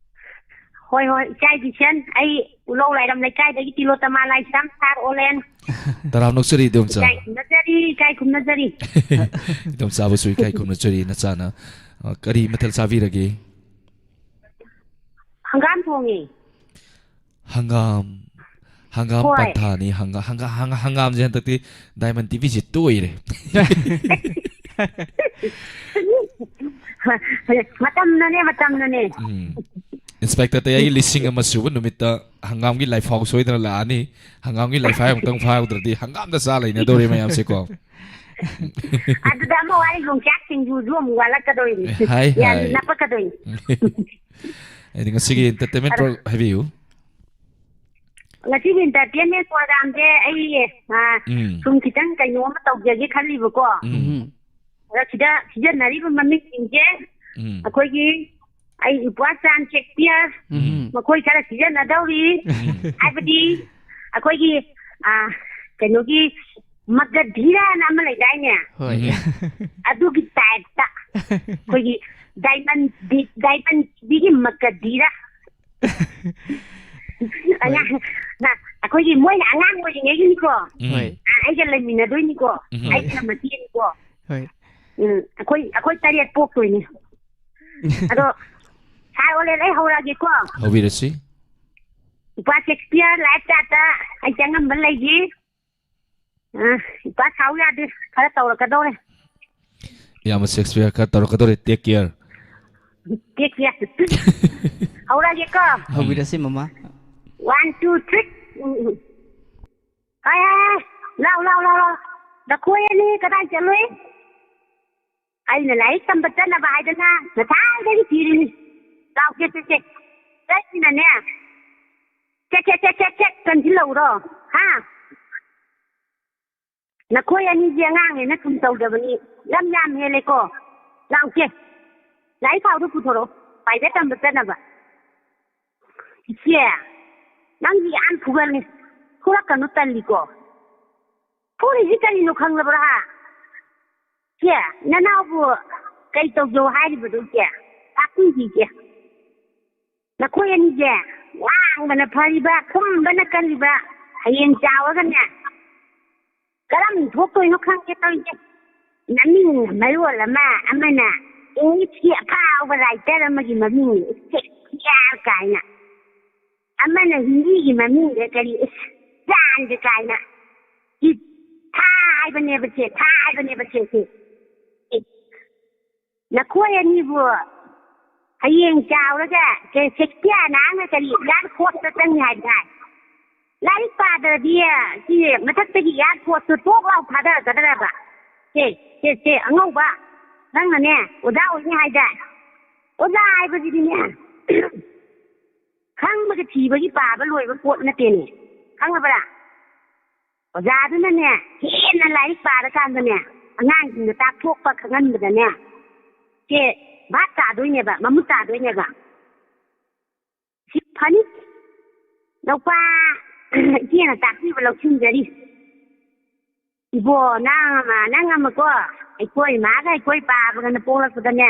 ꯍꯣꯏ, ꯍꯣꯏ, ꯏꯆꯥ ꯏꯗꯤꯁꯟ, ꯑꯩ ꯎꯂꯧ ꯂꯥꯏꯔꯝ ꯂꯩꯀꯥꯏꯗꯒꯤ ꯇꯤꯂꯣꯇꯃꯥ ꯂꯥꯏꯁ꯭ꯔꯝ ꯁꯥꯔ ꯑꯣꯂꯦꯟ꯫ ꯇꯔꯥꯝꯅ ꯑꯣꯛꯆꯔꯤ, ꯏꯗꯣꯝꯆꯥ꯫ ꯏꯀꯥꯏ ꯈꯨꯝꯅꯖꯔꯤ, ꯏꯀꯥꯏ ꯈꯨꯝꯅꯖꯔꯤ꯫ ꯏꯗꯣꯝꯆꯥꯕꯨꯁꯨ ꯏꯀꯥꯏ ꯈꯨꯝꯅꯖꯔꯤ, ꯅꯆꯥꯅ꯫ ꯑ, ꯀꯔꯤ ꯃꯊꯦꯜ ꯆꯥꯕꯤꯔꯒꯦ? ꯍꯪꯒꯥꯝ ꯊꯣꯡꯉꯦ꯫ ꯍꯪꯒꯥꯝ, ꯍꯪꯒꯥꯝ ꯍꯣꯏ꯫ ꯄꯟꯊꯥꯅꯤ, ꯍꯪꯒꯥ-, ꯍꯪꯒꯥ-, ꯍꯪꯒꯥ-, ꯍꯪꯒꯥꯝꯁꯦ ꯍꯟꯗꯛꯇꯤ Diamond ꯇꯤꯚꯤꯁꯦ ꯇꯣꯏꯔꯦ꯫ ꯃꯇꯝꯅꯅꯦ, ꯃꯇꯝꯅꯅꯦ꯫ ꯎꯝ꯫ ꯏꯟꯁꯄꯦꯛꯇꯔ ꯇꯌꯥꯏꯒꯤ ꯂꯤꯁꯤꯡ ꯑꯃ ꯁꯨꯕ ꯅꯨꯃꯤꯠꯇ ꯍꯪꯒꯥꯝꯒꯤ ꯂꯥꯏꯐꯥꯎ ꯁꯣꯏꯗꯅ ꯂꯥꯛꯑꯅꯤ꯫ ꯍꯪꯒꯥꯝꯒꯤ ꯂꯥꯏꯐꯥꯏ ꯑꯃꯨꯛꯇꯪ ꯐꯥꯍꯧꯗ꯭ꯔꯗꯤ ꯍꯪꯒꯥꯝꯗ ꯆꯥ ꯂꯩꯅꯗꯧꯔꯦ ꯃꯌꯥꯝꯁꯦꯀꯣ꯫ ꯑꯗꯨꯗ ꯑꯃ ꯋꯥꯔꯤ ꯌꯣꯡꯆꯥꯛ ꯁꯤꯡꯖꯨꯁꯨ ꯑꯃꯨꯛ ꯋꯥꯠꯂꯛꯀꯗꯧꯔꯤꯅꯤ꯫ ꯍꯥꯏ, ꯌꯥꯝ ꯍꯥꯏ꯫ ꯅꯞꯄꯛꯀꯗꯣꯏꯅꯤ꯫ ꯑꯗꯤ ꯉꯁꯤꯒꯤ entertainment ꯑꯗꯣ pro-, ꯍꯥꯏꯕꯤꯌꯨ꯫ ꯉꯁꯤꯒꯤ entertainment programꯁꯦ ꯑꯩ, ꯑ, ꯎꯝ꯫ ꯁꯨꯝ ꯈꯤꯇꯪ ꯀꯩꯅꯣ ꯑꯃ ꯇꯧꯖꯒꯦ ꯈꯜꯂꯤꯕꯀꯣ꯫ ꯎꯝ꯫ ꯎꯝ꯫ ꯑꯗ ꯁꯤꯗ ꯁꯤꯖꯤꯟꯅꯔꯤꯕ ꯃꯃꯤꯡꯁꯤꯡꯁꯦ ꯎꯝ꯫ ꯑꯩꯈꯣꯏꯒꯤ ꯑꯩ ꯏꯄ꯭ꯋꯥ ꯆꯥꯟ ꯁꯦꯛꯁꯄꯤꯌꯔ ꯎꯝ꯫ ꯃꯈꯣꯏ ꯈꯔ ꯁꯤꯖꯤꯟꯅꯗꯧꯔꯤ꯫ ꯎꯝ꯫ ꯍꯥꯏꯕꯗꯤ ꯑꯩꯈꯣꯏꯒꯤ, ꯑ, ꯀꯩꯅꯣꯒꯤ ꯃꯒꯙꯤꯔꯥꯅ ꯑꯃ ꯂꯩꯗꯥꯏꯅꯦ? ꯍꯣꯏ꯫ ꯎꯝ꯫ ꯑꯗꯨꯒꯤ typeꯇ ꯑꯩꯈꯣꯏꯒꯤ diamond ꯗꯤ-, diamond ꯗꯤꯒꯤ ꯃꯒꯙꯤꯔꯥ꯫ ꯍꯣꯏ꯫ ꯑꯉꯥꯡ, ꯅ-, ꯑꯩꯈꯣꯏꯒꯤ ꯃꯣꯏꯅ ꯑꯉꯥꯡ ꯑꯣꯏꯔꯤꯉꯩꯒꯤꯅꯤꯀꯣ꯫ ꯎꯝ꯫ ꯍꯣꯏ꯫ ꯑ, ꯑꯩꯒ ꯂꯩꯃꯤꯟꯅꯗꯣꯏꯅꯤꯀꯣ꯫ ꯎꯝ꯫ ꯑꯩꯒꯤꯅ ꯃꯆꯦꯅꯤꯀꯣ꯫ ꯍꯣꯏ꯫ ꯎꯝ, ꯑꯩꯈꯣꯏ, ꯑꯩꯈꯣꯏ ꯇꯔꯦꯠ ꯄꯣꯛꯇꯣꯏꯅꯤ꯫ ꯑꯗꯣ, ꯁꯥꯔ ꯑꯣꯂꯦꯟ, ꯑꯩ ꯍꯧꯔꯛꯑꯒꯦꯀꯣ꯫ ꯍꯧꯕꯤꯔꯁꯤ꯫ ꯏꯄꯥ ꯁꯦꯛꯁꯄꯤꯌꯔ ꯂꯥꯏꯐ ꯆꯥꯔꯠꯇ ꯑꯩ ꯆꯪꯉꯝꯕ ꯂꯩꯈꯤ꯫ ꯑ, ꯏꯄꯥ ꯁꯥꯎ ꯌꯥꯗꯦ, ꯈꯔ ꯇꯧꯔꯛꯀꯗꯧꯔꯦ꯫ ꯏꯌꯥꯝꯕ ꯁꯦꯛꯁꯄꯤꯌꯔ ꯈꯔ ꯇꯧꯔꯛꯀꯗꯧꯔꯦ, take care꯫ Take care꯫ ꯍꯧꯔꯛꯑꯒꯦꯀꯣ꯫ ꯍꯧꯕꯤꯔꯁꯤ, ꯃꯃꯥ꯫ One, two, three꯫ ꯎꯝ, ꯎꯝ꯫ ꯍꯥꯏ, ꯍꯥꯏ, ꯍꯥꯏ꯫ ꯂꯥꯎ, ꯂꯥꯎ, ꯂꯥꯎ, ꯂꯥꯎ꯫ ꯅꯈꯣꯏ ꯑꯅꯤ ꯀꯗꯥꯏ ꯆꯠꯂꯨꯏ? ꯑꯩꯅ ꯂꯥꯏꯔꯤꯛ ꯇꯝꯕ ꯆꯠꯅꯕ ꯍꯥꯏꯗꯅ ꯉꯁꯥꯏꯗꯒꯤ ꯊꯤꯔꯤꯅꯤ꯫ ꯂꯥꯎ, ꯆꯦ, ꯆꯦ, ꯆꯦ꯫ ꯆꯠꯁꯤꯅꯅꯦ꯫ Check, check, check, check, check ꯀꯟꯁꯤꯜꯂꯛꯎꯔꯣ? ꯍꯥ? ꯅꯈꯣꯏ ꯑꯅꯤꯁꯦ ꯑꯉꯥꯡꯅꯦꯅ ꯁꯨꯝ ꯇꯧꯗꯕꯅꯤ꯫ ꯂꯝ ꯌꯥꯝ ꯍꯦꯜꯂꯦꯀꯣ꯫ ꯂꯥꯛꯎꯁꯦ꯫ ꯂꯥꯏꯔꯤꯛ ꯈꯥꯎꯗꯣ ꯄꯨꯊꯣꯔꯛꯑꯣ꯫ Private ꯇꯝꯕ ꯆꯠꯅꯕ꯫ ꯏꯆꯦ, ꯅꯪꯗꯤ ꯌꯥꯝ ꯐꯨꯒꯜꯂꯤ꯫ ꯐꯨꯔꯛꯀꯅꯨ, ꯇꯜꯂꯤꯀꯣ꯫ ꯐꯨꯔꯤꯁꯤ ꯀꯔꯤꯅꯣ ꯈꯪꯂꯕ꯭ꯔꯥ, ꯍꯥ? ꯏꯆꯦ, ꯅꯅꯥꯎꯕꯨ ꯀꯩ ꯇꯧꯖꯧ ꯍꯥꯏꯔꯤꯕꯅꯣ, ꯏꯆꯦ? ꯇꯥꯛꯄꯤꯒꯦ, ꯏꯆꯦ꯫ ꯅꯈꯣꯏ ꯑꯅꯤꯁꯦ ꯉꯥꯡꯕꯅ ꯐꯔꯤꯕ, ꯈꯨꯝꯕꯅ ꯀꯜꯂꯤꯕ, ꯍꯌꯦꯡ ꯆꯥꯎꯔꯒꯅꯦ ꯀꯔꯝ ꯊꯣꯛꯇꯣꯏꯅꯣ ꯈꯪꯗꯦ ꯇꯧꯔꯤꯁꯦ꯫ ꯃꯃꯤꯡ ꯃꯔꯣꯜ ꯑꯃ, ꯑꯃꯅ Englishꯀꯤ ꯑꯐꯥꯎꯕ writer ꯑꯃꯒꯤ ꯃꯃꯤꯡ ꯁꯦꯛꯁꯄꯤꯌꯔ ꯀꯥꯏꯅ, ꯑꯃꯅ ꯍꯤꯟꯗꯤꯒꯤ ꯃꯃꯤꯡꯗ ꯀꯔꯤ, ꯏꯁ, ꯆꯥꯟꯗ ꯀꯥꯏꯅ꯫ ꯏ, ꯊꯥ ꯍꯥꯏꯕꯅꯦꯕ ꯁꯦ, ꯊꯥ ꯍꯥꯏꯕꯅꯦꯕ ꯁꯦ, ꯁꯦ꯫ ꯏ, ꯅꯈꯣꯏ ꯑꯅꯤꯕꯨ ꯍꯌꯦꯡ ꯆꯥꯎꯔꯒ ꯀꯩ, ꯁꯦꯛꯁꯄꯤꯌꯔꯅ ꯀꯔꯤ, ꯏꯌꯥꯔ ꯐꯣꯔꯁꯇ ꯆꯪꯉꯤ ꯍꯥꯏꯕ ꯇꯥꯏ꯫ ꯂꯥꯏꯔꯤꯛ ꯄꯥꯗ꯭ꯔꯗꯤ ꯁꯤ ꯃꯊꯛꯇꯒꯤ ꯏꯌꯥꯔ ꯐꯣꯔꯁꯇꯨ ꯇꯣꯛ ꯂꯥꯎ ꯊꯥꯗꯔꯛꯀꯗ꯭ꯔꯕ? ꯁꯦ, ꯁꯦ, ꯁꯦ, ꯑꯉꯧꯕ, ꯅꯪꯅꯅꯦ ꯑꯣꯖꯥ ꯑꯣꯏꯅꯤ ꯍꯥꯏꯗꯥꯏ? ꯑꯣꯖꯥ ꯍꯥꯏꯕꯁꯤꯗꯤꯅꯦ, ꯈꯪꯕꯒ ꯊꯤꯕꯒꯤ ꯄꯥꯕ ꯂꯣꯏꯕ ꯄꯣꯠ ꯅꯠꯇꯦꯅꯦ꯫ ꯈꯪꯉꯕ꯭ꯔꯥ? ꯑꯣꯖꯥꯗꯨꯅꯅꯦ, ꯍꯦꯟꯅ ꯂꯥꯏꯔꯤꯛ ꯄꯥꯔꯀꯥꯟꯗꯅꯦ, ꯑꯉꯥꯡꯁꯤꯡꯗ ꯇꯥꯛꯊꯣꯛꯄ ꯈꯪꯍꯟꯕꯗꯅꯦ, ꯁꯦ ꯚꯥꯞ ꯇꯥꯗꯣꯏꯅꯦꯕ, ꯃꯃꯨꯠ ꯇꯥꯗꯣꯏꯅꯦꯕ꯫ ꯁꯤ ꯐꯅꯤ꯫ ꯅꯨꯄꯥ ꯏꯆꯦꯅ ꯇꯥꯛꯄꯤꯕ ꯂꯧꯁꯤꯟꯖꯔꯤ꯫ ꯏꯕꯣ, ꯅꯪ ꯑꯃ, ꯅꯪ ꯑꯃꯀꯣ, ꯑꯩꯈꯣꯏ ꯏꯃꯥꯒ ꯑꯩꯈꯣꯏ ꯄꯥꯕꯒꯅ ꯄꯣꯛꯂꯛꯄꯗꯅꯦ,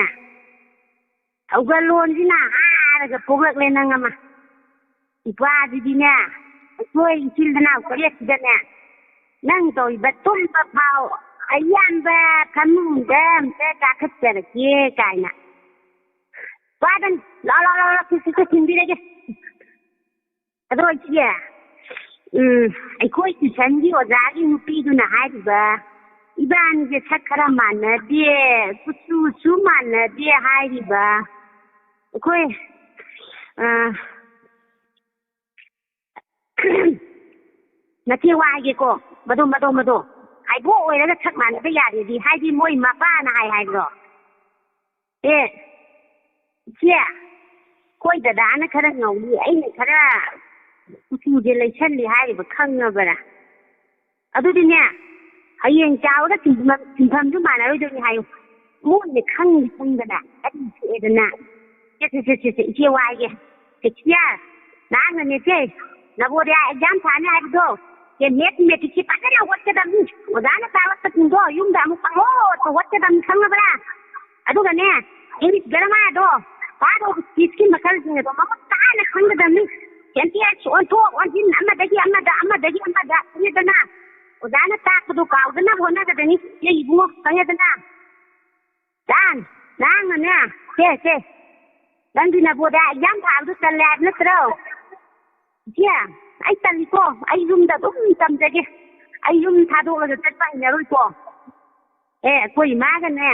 ꯊꯧꯒꯜꯂꯣꯟꯁꯤꯅ ꯍꯥꯏꯔꯒ ꯄꯣꯛꯂꯛꯂꯦ ꯅꯪ ꯑꯃ꯫ ꯏꯄꯥꯁꯤꯗꯤꯅꯦ, ꯑꯩꯈꯣꯏ ꯏꯆꯤꯜ ꯏꯅꯥꯎ ꯇꯔꯦꯠꯁꯤꯗꯅꯦ, ꯅꯪ ꯇꯧꯔꯤꯕ ꯇꯨꯝꯕ ꯐꯥꯎ ꯑꯌꯥꯝꯕ ꯐꯃꯨꯡꯗ ꯑꯝꯇ ꯀꯥꯈꯠꯆꯔꯛꯀꯦ ꯀꯥꯏꯅ꯫ ꯄꯥꯗꯟ, ꯂꯥꯎ, ꯂꯥꯎ, ꯂꯥꯎ, ꯂꯥꯎ, ꯁꯤ, ꯁꯤ, ꯁꯤ ꯊꯤꯟꯕꯤꯔꯒꯦ꯫ ꯑꯗꯣ ꯏꯆꯦ, ꯎꯝ, ꯑꯩꯈꯣꯏ ꯇ꯭ꯌꯨꯁꯟꯒꯤ ꯑꯣꯖꯥꯒꯤ ꯅꯨꯄꯤꯗꯨꯅ ꯍꯥꯏꯔꯤꯕ, ꯏꯕꯥꯅꯤꯁꯦ ꯁꯛ ꯈꯔ ꯃꯥꯟꯅꯗꯦ, ꯀꯨꯆꯨꯁꯨ ꯃꯥꯟꯅꯗꯦ ꯍꯥꯏꯔꯤꯕ, ꯑꯩꯈꯣꯏ, ꯑ, ꯅꯠꯇꯦ, ꯋꯥ ꯍꯥꯏꯒꯦꯀꯣ, ꯃꯗꯣ, ꯃꯗꯣ, ꯃꯗꯣ, ꯍꯥꯏꯕꯣꯛ ꯑꯣꯏꯔꯒ ꯁꯛ ꯃꯥꯟꯅꯕ ꯌꯥꯗꯦꯗꯤ, ꯍꯥꯏꯗꯤ ꯃꯣꯏ ꯃꯄꯥꯅ ꯍꯥꯏ ꯍꯥꯏꯕ꯭ꯔꯣ? ꯑꯦ, ꯏꯆꯦ, ꯑꯩꯈꯣꯏ ꯗꯗꯥꯅ ꯈꯔ ꯉꯧꯏ, ꯑꯩꯅ ꯈꯔ ꯀꯨꯆꯨꯁꯦ ꯂꯩꯁꯜꯂꯤ ꯍꯥꯏꯔꯤꯕ, ꯈꯪꯉꯕ꯭ꯔꯥ? ꯑꯗꯨꯗꯤꯅꯦ, ꯍꯌꯦꯡ ꯆꯥꯎꯔꯒ ꯁꯤꯟꯐꯝ, ꯁꯤꯟꯐꯝꯁꯨ ꯃꯥꯟꯅꯔꯣꯏꯗꯣꯏꯅꯤ ꯍꯥꯏꯌꯨ꯫ ꯃꯣꯏꯅ ꯈꯪꯅꯤ ꯈꯪꯗꯅ ꯑꯩ ꯊꯣꯛꯑꯦꯗꯅ꯫ ꯁꯦ, ꯁꯦ, ꯁꯦ, ꯁꯦ, ꯁꯦ, ꯏꯆꯦ ꯋꯥꯏꯒꯦ꯫ ꯁꯦ, ꯏꯆꯦ, ꯅꯍꯥꯟꯅꯅꯦ ꯏꯆꯦ, ꯅꯕꯣꯗꯤꯌꯥ ꯑꯦꯛꯖꯥꯝ ꯊꯥꯅꯤ ꯍꯥꯏꯕꯗꯣ, ꯁꯦ, ꯃꯦꯠꯃꯦꯇꯤꯛꯁꯤ ꯐꯖꯅ ꯍꯣꯠꯀꯗꯕꯅꯤ꯫ ꯑꯣꯖꯥꯅ ꯇꯥꯛꯂꯛꯄꯁꯤꯡꯗꯣ ꯌꯨꯝꯗ ꯑꯃꯨꯛ ꯄꯪꯍꯣꯠꯇ ꯍꯣꯠꯀꯗꯕꯅꯤ, ꯈꯪꯉꯕ꯭ꯔꯥ? ꯑꯗꯨꯒꯅꯦ, ꯏꯪꯂꯤꯁ ꯒ꯭ꯔꯃꯥꯔꯗꯣ ꯄꯥꯗꯧꯕ ꯁ꯭ꯄꯤꯆꯀꯤ ꯃꯈꯜꯁꯤꯡ ꯑꯗꯣ ꯃꯃꯨꯠ ꯇꯥꯅ ꯈꯪꯒꯗꯕꯅꯤ꯫ ꯁꯦꯟꯇꯦꯟꯁ ꯑꯣꯟꯊꯣꯛ ꯑꯣꯟꯁꯤꯟ, ꯑꯃꯗꯒꯤ ꯑꯃꯗ, ꯑꯃꯗꯒꯤ ꯑꯃꯗ, ꯈꯪꯉꯦꯗꯅ? ꯑꯣꯖꯥꯅ ꯇꯥꯛꯄꯗꯣ ꯀꯥꯎꯗꯅꯕ ꯍꯣꯠꯅꯒꯗꯕꯅꯤ꯫ ꯏꯆꯦ ꯏꯕꯨꯡꯉꯣ, ꯈꯪꯉꯦꯗꯅ? ꯗꯥꯟ, ꯅꯪꯅꯅꯦ, ꯁꯦ, ꯁꯦ, ꯅꯪꯗꯤ ꯅꯕꯣꯗꯤꯌꯥ ꯑꯦꯛꯖꯥꯝ ꯊꯥꯕꯗꯨ ꯇꯜꯂꯦ ꯍꯥꯏꯕ ꯅꯠꯇ꯭ꯔꯣ? ꯏꯆꯦ, ꯑꯩ ꯇꯜꯂꯤꯀꯣ, ꯑꯩ ꯌꯨꯝꯗ ꯑꯗꯨꯝ ꯇꯝꯖꯒꯦ꯫ ꯑꯩ ꯌꯨꯝ ꯊꯥꯗꯣꯛꯂꯒ ꯆꯠꯄ ꯍꯩꯅꯔꯣꯏꯀꯣ꯫ ꯑꯦ, ꯑꯩꯈꯣꯏ ꯏꯃꯥꯒꯅꯦ,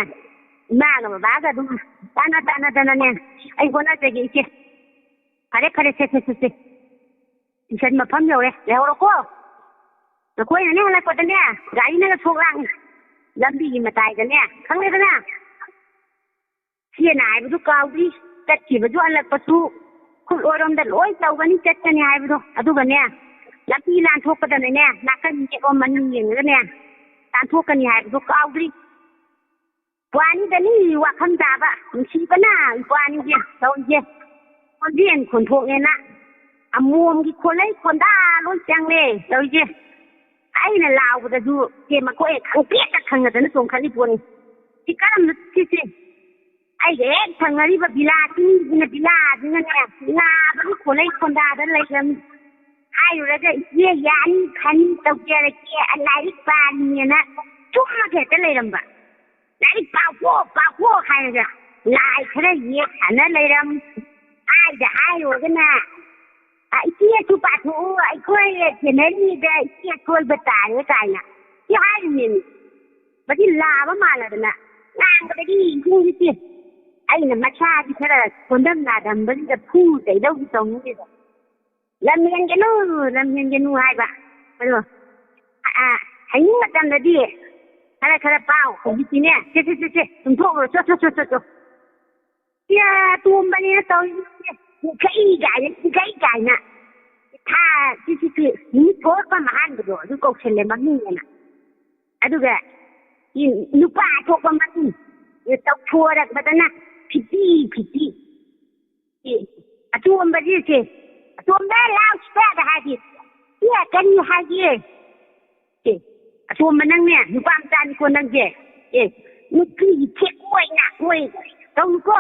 ꯏꯃꯥꯒ ꯕꯕꯥꯒ ꯑꯗꯨꯝ ꯇꯥꯅ ꯇꯥꯅꯗꯅꯅꯦ, ꯑꯩ ꯍꯣꯠꯅꯖꯒꯦ ꯏꯆꯦ꯫ ꯐꯔꯦ, ꯐꯔꯦ, ꯁꯦ, ꯁꯦ, ꯁꯦ, ꯁꯦ꯫ ꯇ꯭ꯌꯨꯁꯟ ꯃꯐꯝ ꯌꯧꯔꯦ, ꯂꯩꯍꯧꯔꯣꯀꯣ꯫ ꯅꯈꯣꯏꯅꯅꯦ ꯍꯜꯂꯛꯄꯗꯅꯦ, ꯒꯥꯔꯤꯅꯒ ꯁꯣꯛ ꯂꯥꯡꯉꯤ꯫ ꯂꯝꯕꯤꯒꯤ ꯃꯇꯥꯏꯗꯅꯦ, ꯈꯪꯉꯦꯗꯅ? ꯏꯆꯦꯅ ꯍꯥꯏꯕꯗꯨ ꯀꯥꯎꯗ꯭ꯔꯤ꯫ ꯆꯠꯈꯤꯕꯁꯨ ꯍꯜꯂꯛꯄꯁꯨ ꯈꯨꯜ ꯑꯣꯏꯔꯣꯝꯗ ꯂꯣꯏ ꯇꯧꯒꯅꯤ, ꯆꯠꯀꯅꯤ ꯍꯥꯏꯕꯗꯣ꯫ ꯑꯗꯨꯒꯅꯦ, ꯂꯝꯕꯤ ꯂꯥꯟꯊꯣꯛꯄꯗꯅꯅꯦ, ꯅꯥꯀꯟ ꯌꯦꯠꯂꯣꯝ ꯃꯅꯤꯡ ꯌꯦꯡꯉꯒꯅꯦ ꯂꯥꯟꯊꯣꯛꯀꯅꯤ ꯍꯥꯏꯕꯗꯣ ꯀꯥꯎꯗ꯭ꯔꯤ꯫ ꯏꯄ꯭ꯋꯥꯅꯤꯗꯅꯤ ꯋꯥꯐꯝ ꯇꯥꯕ, ꯅꯨꯡꯁꯤꯕꯅ ꯏꯄ꯭ꯋꯥꯅꯤꯁꯦ ꯇꯧꯔꯤꯁꯦ꯫ ꯈꯣꯟꯖꯦꯜ ꯈꯣꯟꯊꯣꯛꯅꯦꯅ ꯑꯃꯣꯝꯒꯤ ꯈꯣꯜꯂꯩ ꯈꯣꯟꯗꯥ ꯂꯣꯏ ꯆꯪꯂꯦ ꯇꯧꯔꯤꯁꯦ꯫ ꯑꯩꯅ ꯂꯥꯎꯕꯗꯁꯨ ꯏꯆꯦ ꯃꯈꯣꯏ ꯈꯪꯄ꯭ꯔꯦꯛꯇ ꯈꯪꯗꯅ ꯆꯣꯡꯈꯠꯂꯤ ꯄꯣꯠꯅꯤ꯫ ꯁꯤ ꯀꯔꯝꯅ ꯁꯤꯁꯦ? ꯑꯩꯒ ꯍꯦꯛ ꯊꯪꯅꯔꯤꯕ ꯕꯤꯂꯥꯁꯤꯡꯁꯤꯅ, ꯕꯤꯂꯥꯁꯤꯅꯅꯦ ꯂꯥꯕꯒꯤ ꯈꯣꯜꯂꯩ ꯈꯣꯟꯗꯥꯗ ꯂꯩꯔꯝꯃꯤ꯫ ꯍꯥꯏꯔꯨꯔꯒ "ꯏꯆꯦ ꯌꯥꯅꯤ ꯈꯅꯤ ꯇꯧꯖꯔꯒꯦ, ꯂꯥꯏꯔꯤꯛ ꯄꯥꯔꯤꯅꯦꯅ" ꯇꯨꯝꯃꯒ ꯍꯦꯛꯇ ꯂꯩꯔꯝꯕ꯫ "ꯂꯥꯏꯔꯤꯛ ꯄꯥꯎꯀꯣ, ꯄꯥꯎꯀꯣ" ꯍꯥꯏꯔꯒ ꯂꯥꯏ ꯈꯔ ꯌꯦꯛ ꯁꯥꯟꯅ ꯂꯩꯔꯝ꯫ ꯍꯥꯏꯗ ꯍꯥꯏꯔꯨꯔꯒꯅ "ꯑ, ꯏꯆꯦꯁꯨ ꯄꯥꯊꯣꯛꯎ, ꯑꯩꯈꯣꯏ ꯁꯦꯟꯅꯔꯤꯉꯩꯗ ꯏꯆꯦ ꯁꯣꯏꯕ ꯇꯥꯔꯦ" ꯀꯥꯏꯅ ꯁꯤ ꯍꯥꯏꯔꯤꯅꯦꯃꯤ꯫ ꯃꯁꯤ ꯂꯥꯕ ꯃꯥꯜꯂꯗꯅ ꯉꯥꯡꯕꯗꯒꯤ ꯏꯕꯨꯡꯁꯤ ꯑꯩꯅ ꯃꯁꯥꯁꯤ ꯈꯔ ꯀꯣꯟꯗꯝ ꯅꯥꯗꯝꯕꯁꯤꯗ ꯐꯨ ꯆꯩꯗꯧꯁꯤ ꯇꯧꯅꯤꯡꯗꯦꯗ꯫ "ꯂꯝ ꯍꯦꯟꯒꯅꯨ, ꯂꯝ ꯍꯦꯟꯒꯅꯨ" ꯍꯥꯏꯕ꯫ ꯑꯗꯣ, ꯑ, ꯍꯩꯅꯤꯡ ꯃꯇꯝꯗꯗꯤ ꯈꯔ ꯈꯔ ꯄꯥꯎ꯫ ꯍꯧꯖꯤꯛꯇꯤꯅꯦ, "ꯁꯦ, ꯁꯦ, ꯁꯦ, ꯁꯦ, ꯇꯨꯝꯊꯣꯛꯎꯔꯣ, ꯆꯣ, ꯆꯣ, ꯆꯣ, ꯆꯣ, ꯆꯣ"꯫ ꯁꯤ ꯑꯇꯣꯝꯕꯅꯦꯅ ꯇꯧꯔꯤꯁꯦ, ꯆꯤꯡꯈꯩ ꯀꯥꯏꯅ, ꯆꯤꯡꯈꯩ ꯀꯥꯏꯅ꯫ ꯊꯥ, ꯁꯤ, ꯁꯤ, ꯁꯤ, ꯅꯨꯃꯤꯠ ꯊꯣꯛꯂꯛꯄ ꯑꯍꯥꯟꯕꯗꯣ ꯑꯗꯨ ꯀꯧꯁꯜꯂꯦ ꯃꯃꯤꯡ ꯑꯅ꯫ ꯑꯗꯨꯒ ꯅꯨꯄꯥ ꯊꯣꯛꯄ ꯃꯃꯤꯡ ꯇꯧꯊꯣꯔꯛꯄꯗꯅ ꯐꯤꯐꯇꯤ ꯐꯤꯐꯇꯤ꯫ ꯑꯦ, ꯑꯇꯣꯝꯕꯁꯦ ꯁꯦ, "ꯑꯇꯣꯝꯕ, ꯂꯥꯎ ꯁꯤꯗ" ꯍꯥꯏꯗꯤ, "ꯁꯤ ꯀꯔꯤ ꯍꯥꯏꯒꯦ?" ꯑꯦ, ꯑꯇꯣꯝꯕ, ꯅꯪꯅꯦ ꯅꯨꯄꯥ ꯃꯆꯥꯅꯤꯀꯣ ꯅꯪꯁꯦ꯫ ꯑꯦ, ꯅꯨꯄꯤꯒꯤ ꯊꯦꯛꯀꯣꯏ ꯅꯥꯀꯣꯏ ꯇꯧꯅꯨꯀꯣ꯫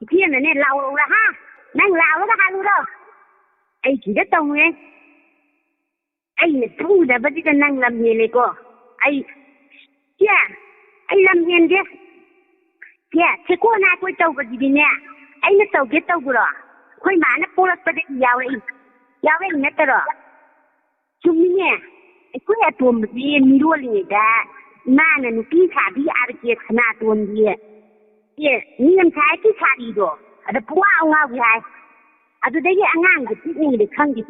ꯏꯆꯦꯅꯅꯦ ꯂꯥꯎꯔꯛꯎꯔꯥ, ꯍꯥ? ꯅꯪ ꯂꯥꯎꯔꯒ ꯍꯥꯜꯂꯨꯔꯣ? ꯑꯩ ꯁꯤꯗ ꯇꯧꯅꯨꯍꯦ꯫ ꯑꯩꯅ ꯐꯨꯗꯕꯁꯤꯗ ꯅꯪ ꯂꯝ ꯍꯦꯜꯂꯦꯀꯣ꯫ ꯑꯩ, ꯁꯦ, ꯑꯩ ꯂꯝ ꯍꯦꯟꯗꯦ꯫ ꯁꯦ, ꯊꯦꯛꯀꯣꯏ ꯅꯥꯀꯣꯏ ꯇꯧꯕꯁꯤꯗꯤꯅꯦ, ꯑꯩꯅ ꯇꯧꯒꯦ ꯇꯧꯕ꯭ꯔꯣ? ꯑꯩꯈꯣꯏ ꯃꯥꯅ ꯄꯣꯛꯂꯛꯄꯗꯒꯤ ꯌꯥꯎꯔꯛꯏ, ꯌꯥꯎꯔꯛꯏ ꯅꯠꯇꯔꯣ? ꯆꯨꯝꯃꯤꯅꯦ꯫ ꯑꯩꯈꯣꯏ ꯑꯇꯣꯝꯕꯗꯤ ꯃꯤꯔꯣꯜꯂꯤꯉꯩꯗ ꯏꯃꯥꯅ ꯅꯨꯄꯤ ꯁꯥꯕꯤ ꯑꯥꯔ ꯀꯦ ꯁꯅꯥꯇꯣꯟꯒꯤ, ꯑꯦ, ꯃꯦꯝ ꯁꯥꯍꯦꯕꯀꯤ ꯁꯥꯔꯤꯗꯣ, ꯑꯗ ꯄꯨꯡꯉꯥꯎ ꯉꯥꯎꯏ ꯍꯥꯏ꯫ ꯑꯗꯨꯗꯒꯤ ꯑꯉꯥꯡꯁꯦ ꯄꯤꯛꯂꯤꯉꯩꯗ ꯈꯪꯗꯦ꯫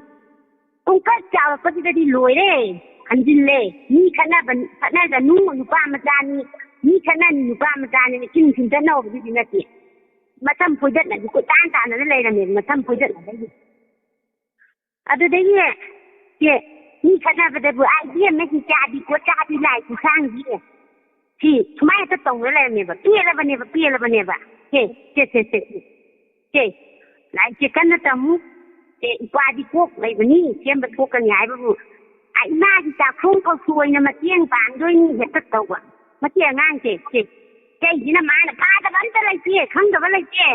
ꯄꯨꯡꯀꯛ ꯆꯥꯎꯔꯛꯄꯁꯤꯗꯗꯤ ꯂꯣꯏꯔꯦ꯫ ꯍꯟꯖꯤꯜꯂꯦ꯫ ꯃꯤ ꯈꯠꯅꯕ, ꯈꯠꯅꯒꯅꯨ, ꯅꯨꯄꯥ ꯃꯆꯥꯅꯤ, ꯃꯤ ꯈꯠꯅꯅꯤ, ꯅꯨꯄꯥ ꯃꯆꯥꯅꯤ, ꯏꯆꯤꯟ ꯊꯤꯟꯗꯠꯅꯍꯧꯕꯗꯨꯗꯤ ꯅꯠꯇꯦ꯫ ꯃꯁꯝ ꯐꯣꯏꯗꯠꯅꯗꯤ ꯀꯣꯏꯇꯥꯟ ꯇꯥꯟꯅꯅ ꯂꯩꯔꯝꯃꯦ, ꯃꯁꯝ ꯐꯣꯏꯗꯠꯅꯕꯒꯤ꯫ ꯑꯗꯨꯗꯒꯤ ꯁꯦ, ꯃꯤ ꯈꯠꯅꯕꯗꯕꯨ, "ꯑꯥ, ꯏꯕꯦꯝꯃ, ꯍꯤꯡꯆꯥꯕꯤ ꯀꯣꯠꯆꯥꯕꯤ ꯂꯥꯏ ꯈꯨꯠꯁꯥꯡꯕꯤ", ꯁꯤ ꯁꯨꯃꯥꯏꯅ ꯍꯦꯛꯇ ꯇꯧꯅ ꯂꯩꯔꯝꯃꯦꯕ꯫ ꯄꯦꯜꯂꯕꯅꯦꯕ, ꯄꯦꯜꯂꯕꯅꯦꯕ꯫ ꯁꯦ, ꯁꯦ, ꯁꯦ, ꯁꯦ, ꯁꯦ꯫ ꯁꯦ, ꯂꯥꯏꯔꯤꯛꯁꯦ ꯀꯟꯅ ꯇꯝꯃꯨ꯫ ꯁꯦ, ꯏꯄꯥꯗꯤ ꯀꯣꯛ ꯂꯩꯕꯅꯤ, ꯁꯦꯝꯕ ꯊꯣꯛꯀꯅꯤ ꯍꯥꯏꯕꯕꯨ, ꯑꯥ, ꯏꯃꯥꯒꯤ ꯆꯥꯛꯊꯣꯡ ꯐꯥꯎꯁꯨ ꯑꯣꯏꯅ ꯃꯇꯦꯡ ꯄꯥꯡꯗꯣꯏꯅꯤ ꯍꯦꯛꯇ ꯇꯧꯕ꯫ ꯃꯁꯤ ꯑꯉꯥꯡꯁꯦ, ꯁꯦ, ꯀꯩꯒꯤꯅ ꯃꯥꯅ ꯐꯥꯗꯕ ꯑꯝꯇ ꯂꯩꯇꯦ, ꯈꯪꯗꯕ ꯂꯩꯇꯦ꯫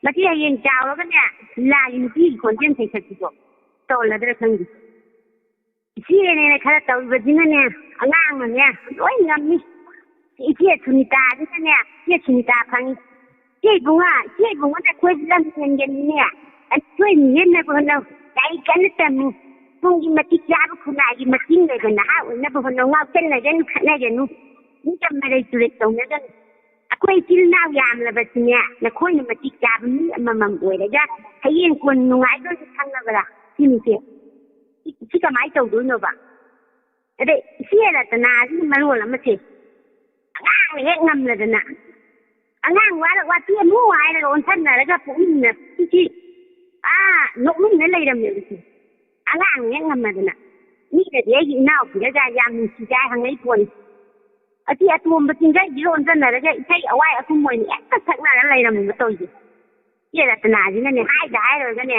ꯃꯁꯤ ꯍꯌꯦꯡ ꯆꯥꯎꯔꯒꯅꯦ, ꯂꯤꯂꯥꯒꯤ ꯅꯨꯄꯤꯒꯤ ꯈꯣꯟꯖꯦꯜ ꯁꯩꯁꯛꯄꯤꯗꯣ ꯇꯧꯍꯜꯂꯗ꯭ꯔꯥ ꯈꯪꯗꯦ꯫ ꯏꯆꯦꯅꯦꯅ ꯈꯔ ꯇꯧꯔꯤꯕꯁꯤꯅꯅꯦ, ꯑꯉꯥꯡꯅꯅꯦ ꯂꯣꯏ ꯉꯝꯃꯤ꯫ ꯏꯆꯦ ꯁꯨꯅꯤꯇꯥꯁꯤꯅꯅꯦ, ꯏꯆꯦ ꯁꯨꯅꯤꯇꯥ ꯐꯪꯉꯤ꯫ "ꯏꯆꯦ ꯏꯕꯨꯡꯉꯣ, ꯏꯆꯦ ꯏꯕꯨꯡꯉꯣꯅ ꯑꯩꯈꯣꯏ ꯂꯝ ꯍꯦꯟꯒꯅꯤꯅꯦ꯫ ꯑꯩꯈꯣꯏ ꯃꯤꯔꯦꯝꯅꯕ ꯍꯣꯠꯅꯧ꯫ ꯂꯥꯏꯔꯤꯛ ꯀꯟꯅ ꯇꯝꯃꯨ꯫ ꯁꯣꯝꯒꯤ ꯃꯇꯤꯛ ꯆꯥꯕ ꯈꯨꯟꯅꯥꯏꯒꯤ ꯃꯇꯤꯡ ꯂꯩꯕ ꯅꯍꯥ ꯑꯣꯏꯅꯕ ꯍꯣꯠꯅꯧ꯫ ꯉꯥꯎꯁꯟꯅꯒꯅꯨ, ꯈꯠꯅꯒꯅꯨ꯫ ꯃꯤ ꯌꯥꯝ ꯃꯔꯩ ꯇꯨꯔꯩ ꯇꯧꯅꯒꯅꯨ꯫ ꯑꯩꯈꯣꯏ ꯏꯆꯤꯜ ꯏꯅꯥꯎ ꯌꯥꯝꯂꯕꯁꯤꯅꯦ, ꯅꯈꯣꯏꯅ ꯃꯇꯤꯛ ꯆꯥꯕ ꯃꯤ ꯑꯃꯃꯝ ꯑꯣꯏꯔꯒ ꯍꯌꯦꯡ ꯀꯣꯟꯅ ꯅꯨꯡꯉꯥꯏꯗꯣꯏꯁꯦ ꯈꯪꯉꯕ꯭ꯔꯥ?" ꯁꯤꯅꯤꯁꯦ꯫ ꯁꯤ, ꯁꯤ ꯀꯃꯥꯏꯅ ꯇꯧꯗꯣꯏꯅꯣꯕ? ꯑꯗꯩ ꯏꯆꯦ ꯔꯇꯅꯥꯁꯤꯅ ꯃꯔꯣꯜ ꯑꯃ ꯁꯦ, ꯑꯉꯥꯡꯅ ꯍꯦꯛ ꯉꯝꯂꯗꯅ, ꯑꯉꯥꯡ ꯋꯥꯔ ꯋꯥꯇꯤ ꯑꯃꯨꯛ ꯍꯥꯏꯔꯒ ꯑꯣꯟꯁꯟꯅꯔꯒ ꯄꯨꯛꯅꯤꯡꯅ ꯁꯤꯁꯤ, ꯑꯥ, ꯅꯣꯛꯃꯤꯟꯅ ꯂꯩꯔꯝꯃꯦꯕ ꯁꯤ꯫ ꯑꯉꯥꯡꯅ ꯍꯦꯛ ꯉꯝꯃꯗꯅ꯫ ꯃꯤꯅꯗꯤ ꯑꯩꯒꯤ ꯏꯅꯥꯎꯄꯤꯗꯒ ꯌꯥꯝ ꯅꯨꯡꯁꯤꯗꯥꯏ ꯍꯪꯉꯛꯏ ꯄꯣꯠꯅꯤ꯫ ꯑꯁꯤ ꯑꯇꯣꯝꯕ ꯆꯤꯡꯒꯩꯁꯤꯒ ꯑꯣꯟꯁꯟꯅꯔꯒ ꯏꯁꯩ ꯑꯋꯥꯏ ꯑꯀꯨꯝ ꯑꯣꯏꯅ ꯍꯦꯛꯇ ꯁꯛꯅꯔ ꯂꯩꯔꯝꯃꯦꯕ ꯇꯧꯔꯤꯁꯦ꯫ ꯏꯆꯦ ꯔꯇꯅꯥꯁꯤꯅꯅꯦ, ꯍꯥꯏꯗ ꯍꯥꯏꯔꯨꯔꯒꯅꯦ,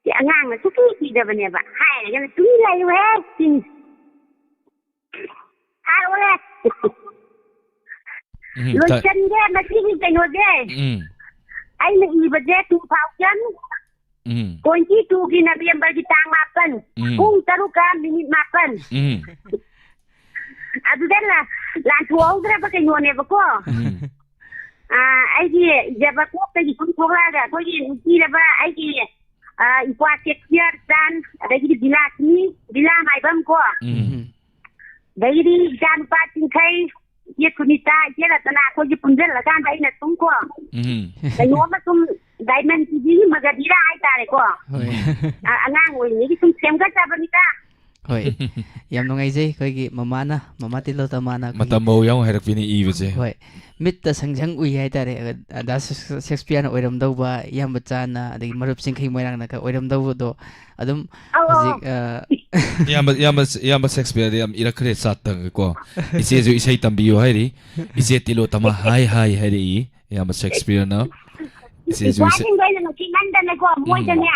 ꯁꯤ ꯑꯉꯥꯡꯅ ꯁꯨꯛꯀꯤ ꯀꯤꯗꯕꯅꯦꯕ꯫ ꯍꯥꯏꯔꯒꯅ "ꯇꯨꯃꯤꯟ ꯂꯩꯌꯨꯍꯦ" ꯁꯤꯅꯤ꯫ ꯍꯥꯏꯔꯛꯑꯣꯅꯦ꯫ ꯎꯝ, ꯇ- ꯂꯣꯏꯁꯟꯒꯦ ꯃꯁꯤꯒꯤ ꯀꯩꯅꯣꯁꯦ꯫ ꯎꯝ꯫ ꯑꯩꯅ ꯏꯕꯁꯦ two thousand ꯎꯝ꯫ twenty two ꯒꯤ November ꯒꯤ ꯇꯥꯡ ꯃꯥꯄꯟ, ꯎꯝ꯫ ꯄꯨꯡ ꯇꯔꯨꯛꯀ minute ꯃꯥꯄꯟ꯫ ꯎꯝ꯫ ꯑꯗꯨꯗ ꯂꯥ-, ꯂꯥꯟꯊꯣꯛꯍꯧꯗ꯭ꯔꯕ ꯀꯩꯅꯣꯅꯦꯕꯀꯣ꯫ ꯎꯝ꯫ ꯑꯥ, ꯑꯩꯒꯤ ꯏꯖꯕ ꯀꯣꯛꯇꯒꯤ ꯁꯨꯝ ꯊꯣꯛꯂꯛꯑꯒ ꯑꯩꯈꯣꯏꯒꯤ ꯅꯨꯡꯁꯤꯔꯕ ꯑꯩꯒꯤ, ꯑꯥ, ꯏꯄ꯭ꯋꯥ ꯁꯦꯛꯁꯄꯤꯌꯔ ꯆꯥꯟ, ꯑꯗꯒꯤꯗꯤ ꯕꯤꯂꯥꯁꯤꯅꯤ, ꯕꯤꯂꯥ ꯃꯥꯏꯕꯝ ꯀꯣ꯫ ꯎꯝ꯫ ꯑꯗꯒꯤꯗꯤ ꯏꯆꯥ ꯅꯨꯄꯥ ꯆꯤꯡꯈꯩ, ꯏꯆꯦ ꯁꯨꯅꯤꯇꯥ, ꯏꯆꯦ ꯔꯇꯅꯥ ꯑꯩꯈꯣꯏꯁꯦ ꯄꯨꯟꯁꯤꯜꯂꯀꯥꯟꯗ ꯑꯩꯅ ꯁꯨꯝ ꯀꯣ, ꯎꯝ꯫ ꯀꯩꯅꯣꯝꯃ ꯁꯨꯝ Diamond ꯇꯤ ꯚꯤꯒꯤ ꯃꯒꯙꯤꯔꯥ ꯍꯥꯏꯇꯥꯔꯦꯀꯣ꯫ ꯍꯣꯏ꯫ ꯑ-, ꯑꯉꯥꯡ ꯑꯣꯏꯔꯤꯉꯩꯒꯤ ꯁꯨꯝ ꯁꯦꯝꯒꯠꯆꯕꯅꯤꯗ꯫ ꯍꯣꯏ꯫ ꯌꯥꯝ ꯅꯨꯡꯉꯥꯏꯖꯩ ꯑꯩꯈꯣꯏꯒꯤ ꯃꯃꯥꯅ, ꯃꯃꯥ ꯇꯤꯂꯣꯇꯃꯥꯅ ꯑꯩꯈꯣꯏꯒꯤ ꯃꯇꯝ ꯐꯥꯎ ꯌꯥꯎꯅ ꯍꯥꯏꯔꯛꯄꯤꯅꯤ ꯏꯕꯁꯦ꯫ ꯍꯣꯏ꯫ ꯃꯤꯠꯇ ꯁꯪ ꯁꯪ ꯎꯏ ꯍꯥꯏꯇꯥꯔꯦ꯫ ꯑꯗ ꯁꯦꯛꯁ-, ꯁꯦꯛꯁꯄꯤꯌꯔꯅ ꯑꯣꯏꯔꯝꯗꯧꯕ ꯏꯌꯥꯝꯕ ꯆꯥꯅ, ꯑꯗꯒꯤ ꯃꯔꯨꯞ ꯆꯤꯡꯈꯩ ꯃꯣꯏꯔꯥꯡꯅꯒ ꯑꯣꯏꯔꯝꯗꯧꯕꯗꯣ ꯑꯗꯨꯝ ꯑꯧ, ꯍꯧꯖꯤꯛ, ꯑꯧ꯫ ꯑ, ꯏꯌꯥꯝꯕ, ꯏꯌꯥꯝꯕ, ꯏꯌꯥꯝꯕ ꯁꯦꯛꯁꯄꯤꯌꯔꯗꯤ ꯌꯥꯝ ꯏꯔꯛꯈ꯭ꯔꯦ ꯆꯥꯠꯇꯒꯀꯣ꯫ ꯏꯆꯦꯁꯨ ꯏꯁꯩ ꯇꯝꯕꯤꯌꯨ ꯍꯥꯏꯔꯤ꯫ ꯏꯆꯦ ꯇꯤꯂꯣꯇꯃꯥ ꯍꯥꯏ ꯍꯥꯏ ꯍꯥꯏꯔꯛꯏ ꯏꯌꯥꯝꯕ ꯁꯦꯛꯁꯄꯤꯌꯔꯅ꯫ ꯏꯆꯦꯁꯨ ꯏꯁꯩ ꯏꯆꯥꯁꯤꯡꯗꯣ ꯑꯩꯅ ꯅꯨꯡꯁꯤꯃꯟꯗꯅꯀꯣ, ꯎꯝ꯫ ꯃꯣꯏꯗꯅꯦ,